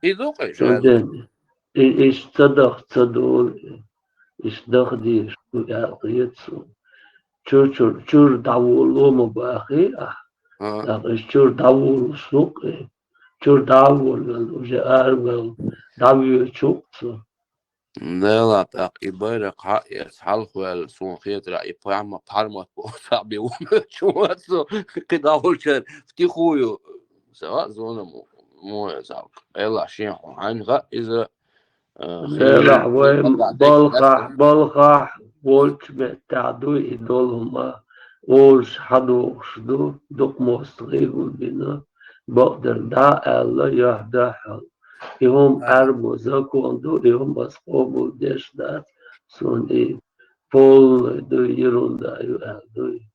И ду-кх, и, и, иш ца даха ца долу, иш даха дезаш ду аьлла хета суна. Чуьра-чуьра, чуьра дӀаволало ма бахий ахь. ТӀаккха иш чуьра дӀаволуш ву-кх и. Чуьра дӀа а волавелла, уже аравелла, дӀавоьдуш ву-кх цо. Делахь тӀаккха и байракх хьаэца, хьалхаваьлла, суна хетарехь, и пхьарма-, пхьармат боху цхьаъ бен ву моьттуш вац со, кхидӀа волчара втихую, ца хаьа, зонам мо, мо, ца хаьа. Делахь шен хьо хьайна хаьа иза, а, делахь вайн балхахь, балхахь волчу меттехь дуй и долу хӀума, олуш хьадохуш ду, дукха мостагӀий гулбина, бакъдерг дӀа а аьлла, юьхь дуьхьал. И хӀума Ӏаьрбо закон ду, и хӀума ас къобалдеш дац, суна и полный дуй, ерунда ю аьлла дуй.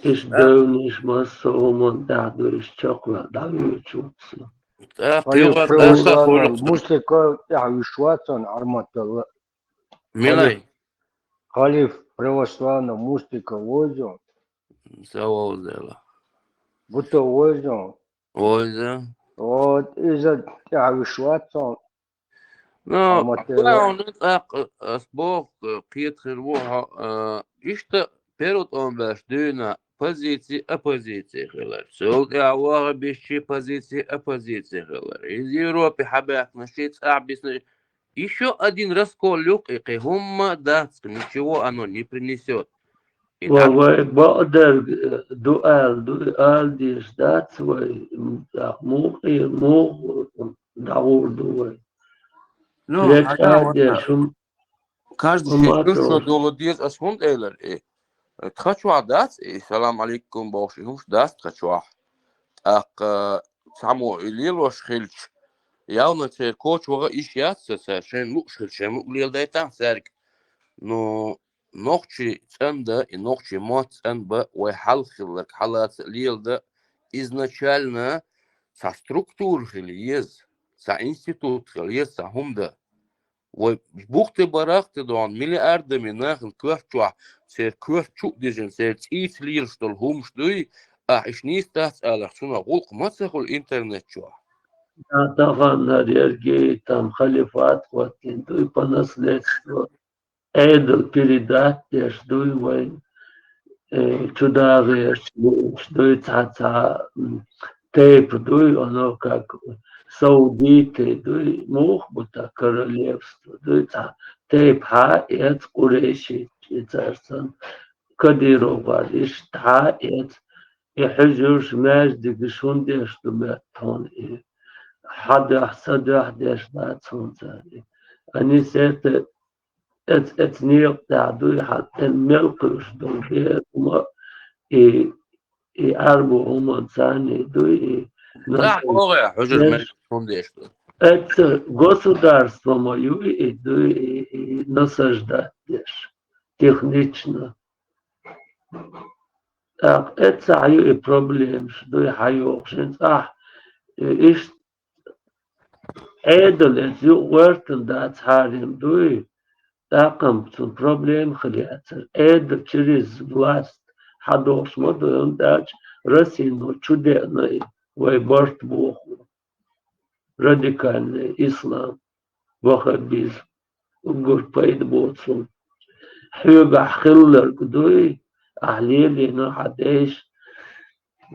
Иштта девнаш массо а хӀуманна тӀехь дуй, иштта чекхваьлла дӀавоьдуш ву со. Халиф православный муслика тӀехь вуьш вац хьуна Ӏарматалла. Милай? Халиф православный муслика вовза? Ца вовза дела. Буто вовза? Вовза. Вот, иза тӀехь вуьш вац хьуна. Ну, Ӏарматалла. Хьуна тӀаккха ас боху, кхета хир ву хьо, а, иштта первый тӀом баьлча дуьйна позиция, оппозиция хилар. Цул тӀаьхьа ваххабистийн позиция, оппозиция хилар. Иза Европе хьабаьхкинарш, цӀахь биснарш. Ещё один раскол ю-кх и, кхин хӀумма дац-кх, ничего оно не принесёт. И ва-, дӀа- вай бакъдерг, э, ду аьлла ду, ала дезаш дац вай, м, тӀаккха муха, муха дӀагӀур ду вай? Ну, лечкъа а деш, хӀума каждый шен чуьра шо долу деза, ас хӀунда элира и? Тхан чохь дац и, салам алейкум бохуш, и хӀумаш дац тхан чохь. ТӀаккха цхьаммо и лелош хилча, явно церан коча ваха иш яц ца цара, шайна лууш хилча, шайна луъ леладайтахьа цаьрга. Ну, нохчий цӀандан, и нохчий мотт цӀанбан вай хьалха хилларг хьалаца леладан, изначально цхьа структура хила еза, цхьа институт хила еза, цхьа хӀума дан. Вай бухте барахте догӀна миллиардами нахана коьрта чохь, церан коьрта чу а дижина, церан цӀийца лелаш долу хӀумаш дуй, ахь иштта нийса дац алахь, цунах гӀуллакх ма ца хуьлу интернет чохь. Да, таханна ерриге там халифат хӀоттийна дуй по наследству. Ӏедал передать деш дуй вайн, э, чудагӀерчу лууш дуй цхьа-цхьа, м, тайпа дуй, оно как саудиты дуй, муха бу тхан королевство дуй, цхьа тайпа хьа а эца, къурайши и царсан, кадыровцы иштта хьа а эца, и хьуьжарш, маьждигаш хӀунда деш ду моьтту хьуна и? Хьан дуьхьа, сан дуьхьа деш дац хьуна цара и? Они с этой Эц-, эцу некъа тӀехь дуй хьан тӀе мел кхуьуш долу бер хӀума, и, и Ӏаьрбо хӀуманца дуй, и насаж-, боху, хьуьжар мел хӀума деш ду. Эцу государство ма юй и дуй, и, и насаждать деш, технично. ТӀаккха эццахь ю и проблемаш дуй хьан йохуш, хӀинца ахь, и, иштта Ӏедал эца юкъа гӀоьртина дац хьарим дуй, тӀаккха-м цунна проблема хила яцара. Ӏедал через власть хьадохуш ма ду, хӀунда аьлча Россино чу деана и вай барт боху. Радикальный ислам, ваххабизм, уггар пайда боцу. Хьоьгахь хилларг дуй, ахь лелийна хьан дайша,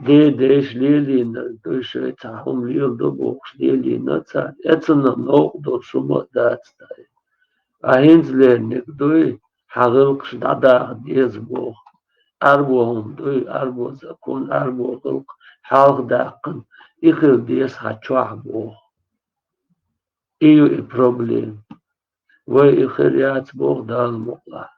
ден дайша лелийнарг дуй, шайн цхьа хӀума леладо бохуш лелийна цара, эцунна новкъа долуш хӀума а дац тай. Ахь хӀинца леринарг дуй, хьан гӀиллакхаш дӀадаха деза боху. Ӏаьрбо хӀума дуй, Ӏаьрбо закон, Ӏаьрбо гӀиллакх хьалха даьккхина, и хила деза хьан чохь боху. И ю и проблема. Вай и хир яц боху Дала мукъалахь.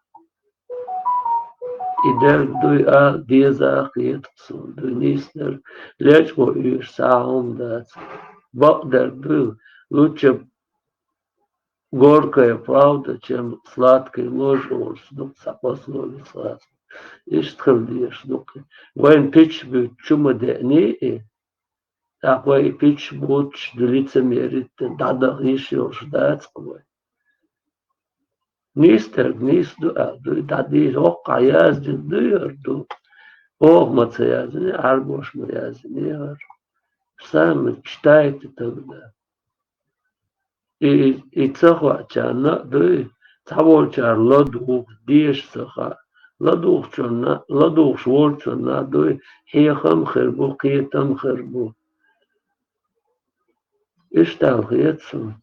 И дерг дуй а, деза а хеташ суна, дуй нийсдара, лечкъо уьйш цхьа а хӀума дац. Бакъдерг дуй, лучше горькая правда, чем сладкая ложь олуш ду цхьа пословица. Иштта хила дезаш ду-кх. Вайна пичча буьйцу чу ма деъний и, тӀаккха вай и пичча буьйцуш ду лицемерить, дӀадаха йиш йолуш дац-кх вай. Нийсдерг нийса ду аьлла дуй, дӀадийр хӀокхахь яздина дуй хӀара ду. Оха ма ца яздиний, Ӏарбоша ма яздиний хӀара. Сами читайте тогда. И, и ца хоьъучарна а дуй, цхьаволчара ладугӀу, деша ца хаьа. ЛадугӀучунна, ладугӀуш волчунна а дуй, хьехам а хир бу, кхетам а хир бу. Иштта аьлла хета суна.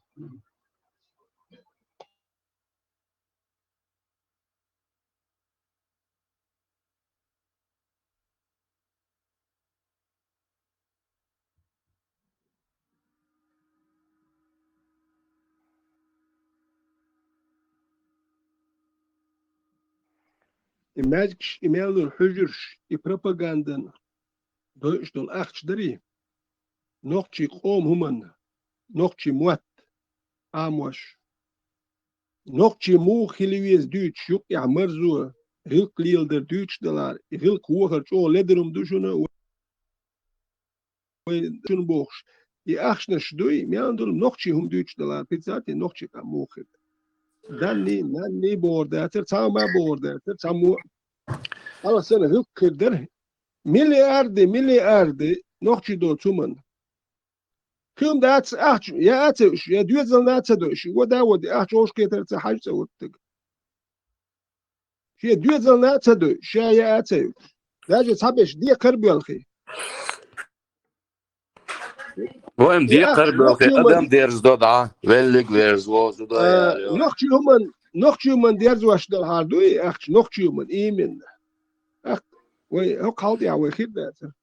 И маьждигаш, и мел долу хьуьжарш, и пропагандана дойуш долу ахча дарий, нохчийн къоман хӀуманна, нохчийн мотт, Ӏамош. Нохчийн муха хила веза дуьйцуш, юккъехь марзо, гӀиллакх леладар дуьйцуш далахь, и гӀиллакх вохар чӀогӀа ледара хӀума ду шуна, вай шуна бохуш. И ахчанаш дуй, мел долу нохчийн хӀума дуьйцуш далахь, представьте, нохчийн къам муха хир. Данний, нанний бохур дацара, цхьамма а бохур дацара, цхьаммо а. Хьалха санна гӀиллакх хир дара. Миллиарды, миллиарды нохчийн долчу хӀуманна. Кхин дац ахча, я а ца уьш, я доьзална а ца до уьш, вада а вади, ахча вовшахкхетар ца хьажа цӀа вуттаг. Шен доьзална а ца до уьш, ша я а ца уьш. Даже цхьаберш декхар а боьлхий. Вайн И декхар а ахча боьлхий, нохчийн хӀуман, адам дерзадо дӀа, веллиг верзало, зуда а, яло. Нохчийн хӀуман, нохчийн хӀуман дерзош далахьара дуй, ахча нохчийн хӀуман, именно. Ах, вай, хӀокху хьал тӀехь вай хир дацара.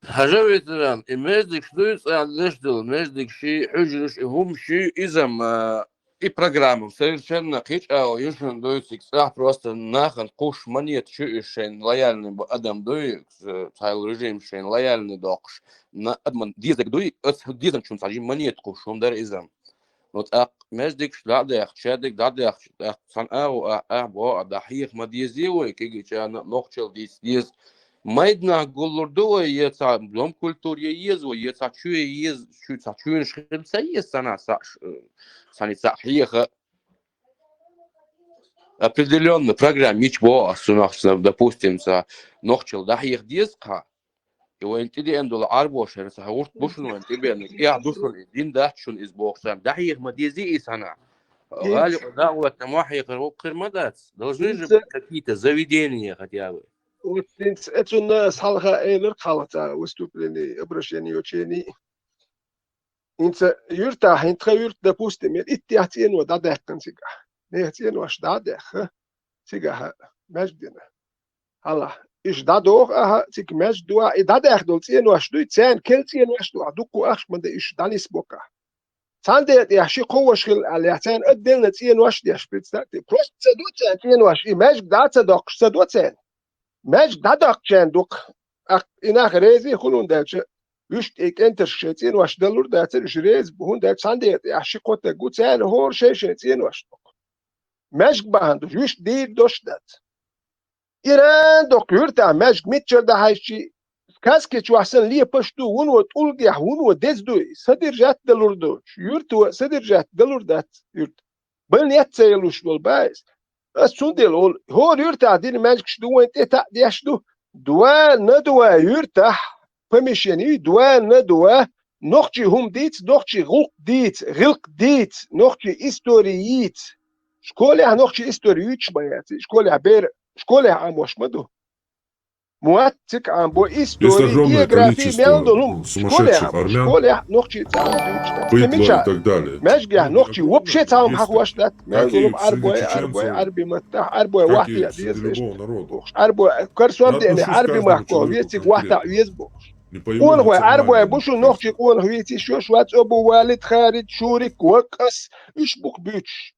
Хьажа, ветеран, и маьждигаш дуй цӀа леш долу, маьждигаш, хьуьжарш, и хӀумаш, иза-м, а, и программа совершенно кхечӀагӀо ю шуна дуй, цига цӀахь просто нахана кхуш монеташ ю, уьш шайна лояльный бу-, адам дуй, цхьайолу режим шайна лояльный доккхуш, на-, адаман дезаг дуй, оцу дезанчунна цхьа жима монета кхуш хӀума дара иза-м. Ну, тӀаккха маьждигаш дӀа а даьхча, шадерг дӀа а даьхча, тӀаккха цхьана агӀо а, а, бо а, дӀахьеха ма дезий вай, кегийчарна а, нохчалла дийца деза. Майданахь гуллур ду вай, я цхьа дом культуре еза вай, я цхьа чоь еза, чу-, цхьа чоьнаш хила ца еза санна, цхьа ш-, цхьаьна цхьаъ хьеха. Определённо программа йича боху ас цунах, допустим, цхьа нохчалла дӀахьеха деза кхаъ. И вайна тӀедеана долу Ӏарбоша, хӀара цхьа гӀурт бу шуна вайна тӀебеана, кӀехь ду шуна иза, дин дац шуна иза боху царна. ДӀахьеха ма дезий и санна. ГӀали къа дагӀватна ма хьехар, воккхур ма дац. Должны же быть какие-то заведения хотя бы. Вот хӀинца, э, цунна ас хьалха элира хьалха цара выступление, обращение йочений. ХӀинца юьртахь, хӀинца тхан юьрт, допустим, яра иттех цӀено дӀадаьккхина цигахь. Нехан цӀенош дӀа а даьхна, цигахь маьждиг дина. Хьала, иша дӀадоху ахьа, цига маьждиг ду ахьа, и дӀадаьхна долу цӀенош дуй, царна керла цӀенош ду ахьа, дуккха ахча ма дан, иша дӀанисбо-кх ахьа. Цхьана декъа тӀехь ши-кхо ваша хилла аьлла, царна а делла цӀенош деш, представьте, просто ца до царна цӀенош, и маьждиг дӀа а ца доккхуш, ца до царна. Маьждиг дӀадоккхучарна ду-кх. ТӀаккха и нах реза хуьлу, хӀунда аьлча уьш тӀе кӀентарш шайн цӀенош далур дацара, уьш реза бу, хӀунда аьлча цхьана декъа тӀехь ши-кхо таг ву, царна хӀора шайн-шайн цӀенош ду-кх. Маьждиг бахьана долуш, уьш дийр долуш дац. Иран доккху юьртахь маьждиг миччара дӀахьаьжчи, сказки чохь санна лепаш ду, вуно тӀулгехь, вуно деза ду, содержать далур ду, юьрто содержать далур дац юьрта. Больница ца ялуш долу баьс. Ас цундела олу, хӀора юьртахь дина маьждигаш ду вайн тӀе таӀ деш ду. Два на два юьртахь помещение, два на два, нохчийн хӀума дийца, нохчийн гӀуллакх дийца, гӀиллакх дийца, нохчийн истори йийца. Школехь нохчийн истори юьйцуш ма яц, школехь бер-, школехь Ӏамош ма ду. Мотт цига Ӏамбо, истори, географи, мел долу хӀума. Школехь Ӏамбо, школехь нохчийн цӀа Ӏамбо дуьйцуш дац. Кхин мичахь? Маьждигехь нохчийн вообще цхьа хӀума хьахош дац. Мел долу Ӏарбой, Ӏарбой, Ӏарби маттахь, Ӏарбой вахтия деза иштта. Ӏарбой, карсон дене Ӏарби махко веза, цига вахтахь веза бохуш. Къонахой Ӏарбой бу шун, нохчийн къонах вийца йиш йолуш вац, Абу Валид, Харид, Шурик, Ваккъас, уьш бу-кх буьйцуш.